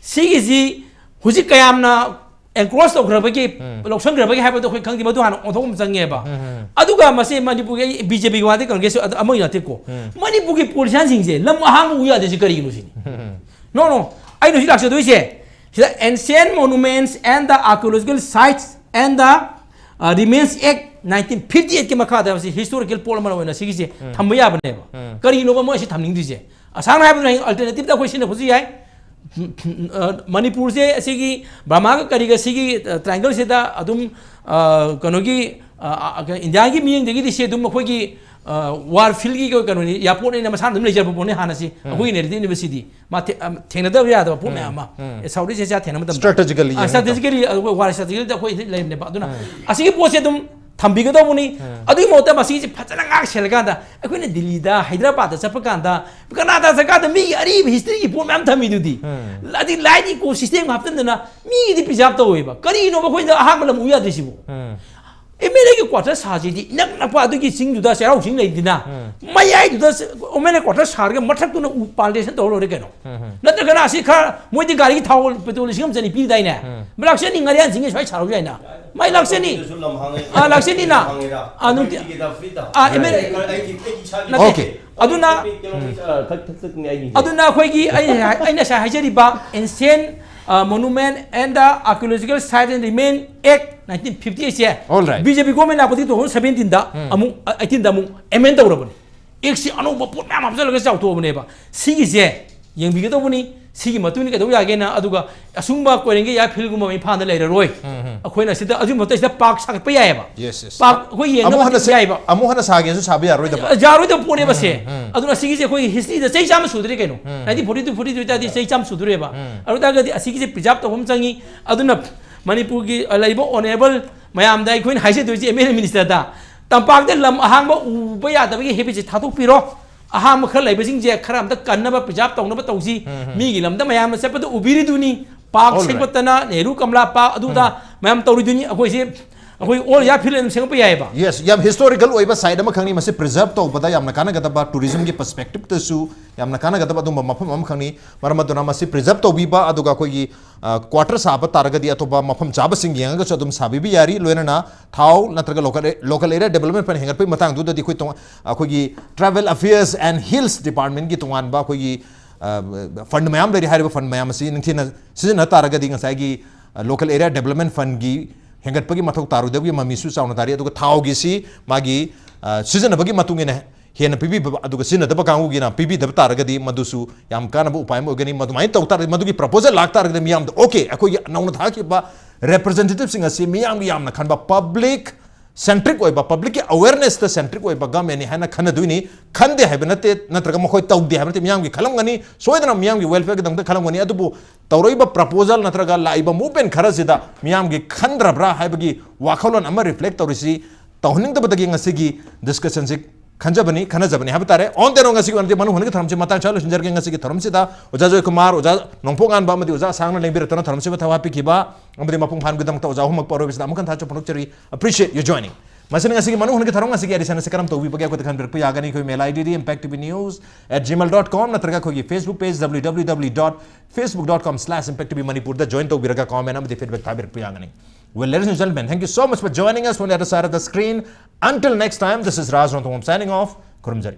ꯁꯤꯒꯤꯁꯤ ꯍꯧꯖꯤꯛ ꯀꯌꯥꯝꯅ ꯑꯦꯟꯀ꯭ꯔꯣꯁ ꯇꯧꯈ꯭ꯔꯕꯒꯤ, ꯂꯧꯁꯟꯈ꯭ꯔꯕꯒꯤ ꯍꯥꯏꯕꯗꯣ ꯑꯩꯈꯣꯏ ꯈꯪꯗꯦ, ꯃꯗꯨ ꯍꯥꯟꯅ ꯑꯣꯟꯊꯣꯛꯄ ꯑꯃ ꯆꯪꯉꯦꯕ꯫ ꯑꯗꯨꯒ ꯃꯁꯤ ꯃꯅꯤꯄꯨꯔꯒꯤ ꯑꯩ ꯕꯤ ꯖꯦ ꯄꯤꯒꯤ ꯋꯥꯗꯤ, ꯀꯪꯒ꯭ꯔꯦꯁ ꯑꯗꯨ ꯑꯃꯒꯤ ꯅꯠꯇꯦꯀꯣ꯫ ꯃꯅꯤꯄꯨꯔꯒꯤ ꯄꯣꯂꯤꯇꯤꯁꯤꯌꯥꯟꯁꯤꯡꯁꯦ ꯂꯝ ꯑꯍꯥꯡꯕ ꯎ ꯌꯥꯗꯦ, ꯁꯤ ꯀꯔꯤꯒꯤꯅꯣ ꯁꯤꯅꯤ? No, no, ꯑꯩꯅ ꯍꯧꯖꯤꯛ ꯂꯥꯛꯆꯗꯣꯏꯁꯦ ꯁꯤꯗ ancient monuments and the archaeological sites and the uh, Remains Act nineteen fifty eight ꯀꯤ ꯃꯈꯥꯗ ꯃꯁꯤ historical pole ꯑꯃ ꯑꯣꯏꯅ ꯁꯤꯒꯤꯁꯦ ꯊꯝꯕ ꯌꯥꯕꯅꯦꯕ꯫ ꯀꯔꯤꯅꯣꯕ ꯃꯣꯏ ꯑꯁꯤ ꯊꯝꯅꯤꯡꯗ꯭ꯔꯤꯁꯦ? ꯑꯁꯥꯡꯅ ꯍꯥꯏꯕꯗꯨꯅ ꯍꯌꯦꯡ alternative ꯗ ꯑꯩꯈꯣꯏ ꯁꯤꯖꯤꯟꯅꯕꯁꯨ ꯌꯥꯏ꯫ ꯎꯝ, ꯎꯝ, ꯑ, ꯃꯅꯤꯄꯨꯔꯁꯦ ꯑꯁꯤꯒꯤ ꯕꯔꯃꯥꯒ ꯀꯔꯤꯒ ꯁꯤꯒꯤ, ꯑ, triangle ꯁꯤꯗ ꯑꯗꯨꯝ, ꯑ, ꯀꯩꯅꯣꯒꯤ, ꯑ, ꯑ, ꯏꯟꯗꯤꯌꯥꯒꯤ ꯃꯤꯠꯌꯦꯡꯗꯒꯤꯗꯤ ꯁꯤ ꯑꯗꯨꯝ ꯑꯩꯈꯣꯏꯒꯤ, ꯑ, war field ꯀꯤ ꯀꯩꯅꯣꯅꯤ, airport ꯅꯤꯅ ꯃꯁꯥꯅ ꯑꯗꯨꯝ ꯂꯩꯖꯕ ꯄꯣꯠꯅꯤ ꯍꯥꯟꯅꯁꯤ꯫ ꯑꯩꯈꯣꯏꯒꯤ narrative ꯅꯦꯕ ꯁꯤꯗꯤ꯫ ꯃꯥ ꯊꯦ-, ꯑ, ꯊꯦꯡꯅꯗꯕ ꯌꯥꯗꯕ ꯄꯣꯠ ꯃꯌꯥꯝ ꯑꯃ꯫ ꯑꯦ, South East Asia ꯊꯦꯡꯅꯕ ꯃꯇꯝꯗ꯫ Strategically ꯑ, ꯌꯦꯡꯕ ꯃꯇꯝꯗ꯫ Strategically, ꯑ, war strategically ꯗ ꯑꯩꯈꯣꯏ ꯂꯩꯔꯤꯅꯦꯕ꯫ ꯑꯗꯨꯅ ꯑꯁꯤꯒꯤ ꯄꯣꯠꯁꯦ ꯑꯗꯨꯝ ꯊꯝꯕꯤꯒꯗꯧꯕꯅꯤ꯫ ꯑꯗꯨꯒꯤ ꯃꯍꯨꯠꯇ ꯃꯁꯤꯁꯦ ꯐꯖꯅ ꯉꯥꯛ ꯁꯦꯜꯂꯀꯥꯟꯗ ꯑꯩꯈꯣꯏꯅ ꯗꯤꯜꯂꯤꯗ, ꯍꯥꯏꯗ꯭ꯔꯕꯥꯗꯇ ꯆꯠꯄ ꯀꯥꯟꯗ, ꯀꯅꯥꯗꯥ ꯆꯠꯀꯥꯟꯗ ꯃꯤꯒꯤ ꯑꯔꯤꯕ history ꯒꯤ ꯄꯣꯠ ꯃꯌꯥꯝ ꯊꯝꯃꯤꯗꯨꯗꯤ꯫ ꯑꯗꯩ light ecosystem ꯍꯥꯞꯆꯤꯟꯗꯅ ꯃꯤꯒꯤꯗꯤ preserve ꯇꯧꯋꯦꯕ꯫ ꯀꯔꯤꯅꯣꯕ ꯑꯩꯈꯣꯏꯗ ꯑꯍꯥꯟꯕ ꯂꯝ ꯎ ꯌꯥꯗ꯭ꯔꯤꯁꯤꯕꯣ? ꯑꯦꯝ ꯑꯦꯜ ꯑꯦꯒꯤ quarter ꯁꯥꯁꯤꯗꯤ ꯏꯅꯛ ꯅꯛꯄ ꯑꯗꯨꯒꯤ ꯆꯤꯡꯗꯨꯗ ꯆꯩꯔꯥꯎ ꯆꯤꯡ ꯂꯩꯗꯅ, ꯃꯌꯥꯏꯗꯨꯗ ꯑꯦꯝ ꯑꯦꯜ ꯑꯦ quarter ꯁꯥꯔꯒ ꯃꯊꯛꯇꯨꯅ ꯎ plantation ꯇꯧꯔ ꯂꯣꯏꯔꯦ ꯀꯩꯅꯣ꯫ ꯅꯠꯇ꯭ꯔꯒꯅ ꯑꯁꯤ ꯈꯔ ꯃꯣꯏꯗꯤ ꯒꯥꯔꯤꯒꯤ ꯊꯥꯎ petrol ꯂꯤꯁꯤꯡ ꯑꯃ ꯆꯅꯤ ꯄꯤꯗꯥꯏꯅꯦ? ꯂꯥꯛꯁꯅꯤ ꯉꯥꯔꯤꯌꯥꯟ ꯆꯤꯡꯒꯤ ꯁ꯭ꯋꯥꯏ ꯁꯥꯔꯨ ꯌꯥꯏꯅ꯫ ꯃꯥꯏ ꯂꯥꯛꯁꯅꯤ꯫ ꯑꯗꯨꯁꯨ ꯂꯝ ꯍꯥꯡꯉꯦ꯫ ꯑꯥ, ꯂꯥꯛꯁꯅꯤ ꯅ꯫ ꯂꯝ ꯍꯥꯡꯉꯦꯔꯥ? ꯑꯥ, ꯅꯨꯡꯇꯤ-, ꯀꯃꯥꯏꯅ ꯇꯤꯀꯦꯠ free ꯇ? ꯑꯥ, ꯑꯦꯝ ꯑꯦꯜ ꯑꯦ꯫ ꯑꯩ, ꯑꯩ, ꯑꯩ ꯏꯁꯥꯒꯤ ꯅꯠꯇꯦ꯫ Okay. ꯑꯗꯨꯅ ꯀꯤꯂꯣꯃꯤꯇꯔ ꯈꯛ ꯊꯛ ꯆꯠꯀꯅꯤ ꯑꯩꯒꯤ꯫ ꯑꯗꯨꯅ ꯑꯩꯈꯣꯏꯒꯤ ꯑꯩ ꯍꯥꯏ-, ꯑꯩꯅ ꯉꯁꯥꯏ ꯍꯥꯏꯖꯔꯤꯕ Ancient, ꯑ, Monument and the Archaeological Site and Remain Act nineteen fifty eight say All right. B J P government ꯂꯥꯛꯄꯗꯒꯤ two thousand seventeen ꯗ ꯑꯃꯨꯛ, ꯑ, eighteen ꯗ ꯑꯃꯨꯛ amend ꯇꯧꯔꯕꯅꯤ꯫ Act ꯁꯤ ꯑꯅꯧꯕ ꯄꯣꯠ ꯃꯌꯥꯝ ꯍꯥꯞꯆꯤꯜꯂꯒ ꯆꯥꯎꯊꯣꯛꯑꯕꯅꯦꯕ꯫ ꯁꯤꯒꯤꯁꯦ ꯌꯦꯡꯕꯤꯒꯗꯧꯕꯅꯤ꯫ ꯁꯤꯒꯤ ꯃꯇꯨꯡꯗ ꯀꯩꯗꯧ ꯌꯥꯒꯦꯅ, ꯑꯗꯨꯒ ꯑꯁꯨꯝꯕ ꯀꯣꯏꯔꯦꯡꯒꯩ airfield ꯒꯨꯝꯕ ꯏꯝꯐꯥꯜꯗ ꯂꯩꯔꯔꯣꯏ꯫ ꯑꯩꯈꯣꯏꯅ ꯁꯤꯗ ꯑꯗꯨꯒꯤ ꯃꯍꯨꯠꯇ ꯁꯤꯗ park ꯁꯥꯒꯠꯄ ꯌꯥꯏꯑꯕ꯫ Yes, yes. Park ꯑꯩꯈꯣꯏ ꯌꯦꯡꯅꯕ ꯑꯃꯨꯛ ꯍꯟꯅ ꯁꯦ-, ꯌꯥꯏꯑꯕ꯫ ꯑꯃꯨꯛ ꯍꯟꯅ ꯁꯥꯒꯦꯁꯨ ꯁꯥꯕ ꯌꯥꯔꯣꯏꯗꯕ꯫ ꯌꯥꯔꯣꯏꯗꯕ ꯄꯣꯠꯅꯦꯕ ꯁꯦ꯫ ꯑꯗꯨꯅ ꯁꯤꯒꯤꯁꯦ ꯑꯩꯈꯣꯏꯒꯤ history ꯗ ꯆꯍꯤ ꯆꯥꯝꯃ ꯁꯨꯗ꯭ꯔꯦ ꯀꯩꯅꯣ꯫ Nineteen forty two forty three ꯑꯣꯏꯇꯥꯔꯗꯤ ꯆꯍꯤ ꯆꯥꯝꯃ ꯁꯨꯗꯣꯔꯦꯕ꯫ ꯑꯗꯨ ꯑꯣꯏꯇꯥꯔꯒꯗꯤ ꯑꯁꯤꯒꯤꯁꯦ preserve ꯇꯧꯕ ꯑꯃ ꯆꯪꯉꯤ꯫ ꯑꯗꯨꯅ ꯃꯅꯤꯄꯨꯔꯒꯤ, ꯑ, ꯂꯩꯔꯤꯕ honourable ꯃꯌꯥꯝꯗ ꯑꯩꯈꯣꯏꯅ ꯍꯥꯏꯖꯗꯣꯏꯁꯦ, M L A minister ꯗ, ꯇꯝꯄꯥꯛꯇ ꯂꯝ ꯑꯍꯥꯡꯕ ꯎꯕ ꯌꯥꯗꯕꯒꯤ habit ꯁꯦ ꯊꯥꯗꯣꯛꯄꯤꯔꯣ꯫ ꯑꯍꯥꯡꯕ ꯈꯔ ꯂꯩꯕꯁꯤꯡꯁꯦ ꯈꯔ ꯑꯝꯇ ꯀꯟꯅꯕ, preserve ꯇꯧꯅꯕ ꯇꯧꯁꯤ꯫ ꯃꯤꯒꯤ ꯂꯝꯗ ꯃꯌꯥꯝꯅ ꯆꯠꯄꯗ ꯎꯕꯤꯔꯤꯗꯨꯅꯤ, park All right. ꯁꯦꯝꯒꯠꯇꯅ, Nehru Kamala park, ꯑꯗꯨꯗ ꯃꯌꯥꯝ ꯇꯧꯔꯤꯗꯨꯅꯤ꯫ ꯑꯩꯈꯣꯏꯁꯦ, ꯑꯩꯈꯣꯏ all airfield ꯑꯗꯨꯝ ꯁꯦꯝꯒꯠꯄ ꯌꯥꯏꯑꯕ꯫ Yes, ꯌꯥꯝ historical ꯑꯣꯏꯕ site ꯑꯃꯈꯛꯅꯤ꯫ ꯃꯁꯤ preserve ꯇꯧꯕꯗ ꯌꯥꯝꯅ ꯀꯥꯟꯅꯒꯗꯕ, tourism ꯒꯤ perspective ꯇꯁꯨ ꯌꯥꯝꯅ ꯀꯥꯟꯅꯒꯗꯕ ꯑꯗꯨꯝꯕ ꯃꯐꯝ ꯑꯃꯈꯛꯅꯤ꯫ ꯃꯔꯝ ꯑꯗꯨꯅ ꯃꯁꯤ preserve ꯇꯧꯕꯤꯕ, ꯑꯗꯨꯒ ꯑꯩꯈꯣꯏꯒꯤ, ꯑ, quarter ꯁꯥꯕ ꯇꯥꯔꯒꯗꯤ ꯑꯇꯣꯞꯄ ꯃꯐꯝ ꯆꯥꯕꯁꯤꯡ ꯌꯦꯡꯉꯒꯁꯨ ꯑꯗꯨꯝ ꯁꯥꯕꯤꯕ ꯌꯥꯔꯤ꯫ ꯂꯣꯏꯅꯅ ꯊꯥꯎ ꯅꯠꯇ꯭ꯔꯒ local, local area development fund ꯍꯦꯟꯒꯠꯄꯒꯤ ꯃꯇꯥꯡꯗꯨꯗꯗꯤ ꯑꯩꯈꯣꯏ ꯇꯣꯉꯥꯟ-, ꯑꯩꯈꯣꯏꯒꯤ Tribal Affairs and Hills Department ꯀꯤ ꯇꯣꯉꯥꯟꯕ ꯑꯩꯈꯣꯏꯒꯤ, ꯑ, fund ꯃꯌꯥꯝ ꯂꯩꯔꯤ꯫ ꯍꯥꯏꯔꯤꯕ fund ꯃꯌꯥꯝ ꯑꯁꯤ ꯅꯤꯡꯊꯤꯅ ꯁꯤꯖꯤꯟꯅ ꯇꯥꯔꯒꯗꯤ ꯉꯁꯥꯏꯒꯤ, ꯑ, local area development fund ꯒꯤ ꯍꯦꯟꯒꯠꯄꯒꯤ ꯃꯊꯧ ꯇꯥꯔꯣꯏꯗꯕꯒꯤ ꯃꯃꯤꯁꯨ ꯆꯥꯎꯅ ꯇꯥꯔꯤ꯫ ꯑꯗꯨꯒ ꯊꯥꯎꯒꯤꯁꯤ ꯃꯥꯒꯤ, ꯑ, ꯁꯤꯖꯤꯟꯅꯕꯒꯤ ꯃꯇꯨꯡ ꯏꯟꯅ ꯍꯦꯟꯅ ꯄꯤꯕꯤꯕ, ꯑꯗꯨꯒ ꯁꯤꯖꯤꯟꯅꯗꯕ ꯀꯥꯡꯕꯨꯒꯤꯅ ꯄꯤꯕꯤꯗꯕ ꯇꯥꯔꯒꯗꯤ ꯃꯗꯨꯁꯨ ꯌꯥꯝ ꯀꯥꯟꯅꯕ ꯎꯄꯥꯏ ꯑꯃ ꯑꯣꯏꯒꯅꯤ꯫ ꯃꯗꯨꯃꯥꯏꯅ ꯇꯧ ꯇꯥꯔꯒꯗꯤ, ꯃꯗꯨꯒꯤ ꯄ꯭ꯔꯄꯣꯖꯦꯜ ꯂꯥꯛ ꯇꯥꯔꯒꯗꯤ ꯃꯤꯌꯥꯝꯗ, "ꯑꯣꯀꯦ, ꯑꯩꯈꯣꯏꯒꯤ ꯅꯧꯅ ꯊꯥꯈꯤꯕ ꯔꯤꯄ꯭ꯔꯖꯦꯟꯇꯦꯇꯤꯚꯁꯤꯡ ꯑꯁꯤ ꯃꯤꯌꯥꯝꯒꯤ ꯌꯥꯝꯅ ꯈꯟꯕ, ꯄꯕ꯭ꯂꯤꯛ ꯁꯦꯟꯇ꯭ꯔꯤꯛ ꯑꯣꯏꯕ, ꯄꯕ꯭ꯂꯤꯛꯀꯤ ꯑꯋꯦꯔꯅꯦꯁꯇ ꯁꯦꯟꯇ꯭ꯔꯤꯛ ꯑꯣꯏꯕ ꯒꯃꯦꯟꯅꯤ" ꯍꯥꯏꯅ ꯈꯟꯅꯗꯣꯏꯅꯤ꯫ ꯈꯟꯗꯦ ꯍꯥꯏꯕ ꯅꯠꯇꯦ, ꯅꯠꯇ꯭ꯔꯒ ꯃꯈꯣꯏ ꯇꯧꯗꯦ ꯍꯥꯏꯕ ꯅꯠꯇꯦ꯫ ꯃꯤꯌꯥꯝꯒꯤ ꯈꯜꯂꯝꯒꯅꯤ, ꯁꯣꯏꯗꯅ ꯃꯤꯌꯥꯝꯒꯤ ꯋꯦꯜꯐꯤꯌꯔꯒꯤꯗꯃꯛꯇ ꯈꯜꯂꯝꯒꯅꯤ꯫ ꯑꯗꯨꯕꯨ ꯇꯧꯔꯛꯏꯕ ꯄ꯭ꯔꯄꯣꯖꯦꯜ ꯅꯠꯇ꯭ꯔꯒ ꯂꯥꯛꯏꯕ ꯃꯨꯚꯃꯦꯟꯠ ꯈꯔꯁꯤꯗ ꯃꯤꯌꯥꯝꯒꯤ ꯈꯟꯗ꯭ꯔꯕ꯭ꯔꯥ ꯍꯥꯏꯕꯒꯤ ꯋꯥꯈꯜꯂꯣꯟ ꯑꯃ ꯔꯤꯐ꯭ꯂꯦꯛ ꯇꯧꯔꯤꯁꯤ ꯇꯧꯍꯟꯅꯤꯡꯗꯕꯗꯒꯤ ꯉꯁꯤꯒꯤ ꯗꯤꯁꯀꯁꯟꯁꯤ ꯈꯟꯖꯕꯅꯤ, ꯈꯟꯅꯖꯕꯅꯤ ꯍꯥꯏꯕ ꯇꯥꯔꯦ꯫ ꯑꯣꯟ ꯇꯦꯔꯣ ꯉꯁꯤꯒꯤ ꯑꯣꯏꯅꯗꯤ ꯃꯅꯨꯡ ꯍꯟꯒꯤ ꯊꯧꯔꯝꯁꯤ ꯃꯇꯥꯡ ꯆꯥꯅ ꯂꯣꯏꯁꯤꯟꯖꯔꯒꯦ꯫ ꯉꯁꯤꯒꯤ ꯊꯧꯔꯝꯁꯤꯗ ꯑꯣꯖꯥ ꯖꯣꯏꯀꯨꯃꯥꯔ, ꯑꯣꯖꯥ ꯅꯣꯡꯄꯣꯛ ꯉꯥꯟꯕ ꯑꯃꯗꯤ ꯑꯣꯖꯥ ꯑꯁꯥꯡꯅ ꯂꯦꯡꯕꯤꯔꯛꯇꯨꯅ ꯊꯧꯔꯝꯁꯤꯕꯨ ꯊꯧꯍꯥꯞꯄꯤꯈꯤꯕ ꯑꯃꯗꯤ ꯃꯄꯨꯡ ꯐꯥꯍꯟꯕꯒꯤꯗꯃꯛꯇ ꯑꯣꯖꯥ ꯑꯍꯨꯝꯃꯛꯄꯨ ꯑꯔꯣꯏꯕꯁꯤꯗ ꯑꯃꯨꯛ ꯍꯟꯅ ꯊꯥꯒꯠꯆꯕ ꯐꯣꯡꯗꯣꯛꯆꯔꯤ꯫ Appreciate your joining꯫ ꯃꯁꯤꯅ ꯉꯁꯤꯒꯤ ꯃꯅꯨꯡ ꯍꯟꯒꯤ ꯊꯧꯔꯝ ꯉꯁꯤꯒꯤ ꯑꯦꯗꯤꯁꯟ ꯑꯁꯤ ꯀꯔꯝ ꯇꯧꯕꯤꯕꯒꯦ ꯑꯩꯈꯣꯏꯗ ꯈꯟꯕꯤꯔꯛꯄ ꯌꯥꯒꯅꯤ꯫ ꯑꯩꯈꯣꯏ ꯃꯦꯜ ꯑꯥꯏ ꯗꯤꯗꯤ impact T V news at gmail dot com ꯅꯠꯇ꯭ꯔꯒ ꯑꯩꯈꯣꯏꯒꯤ Facebook page W W W dot facebook dot com slash impact T V Manipur ꯗ join ꯇꯧꯕꯤꯔꯒ comment ꯑꯃꯗꯤ feedback ꯊꯥꯕꯤꯔꯛꯄ ꯌꯥꯒꯅꯤ꯫ Well, ladies and gentlemen, thank you so much for joining us on the other side of the screen. Until next time, this is Raj Rongthongam signing off. ꯈꯨꯔꯨꯝꯖꯔꯤ꯫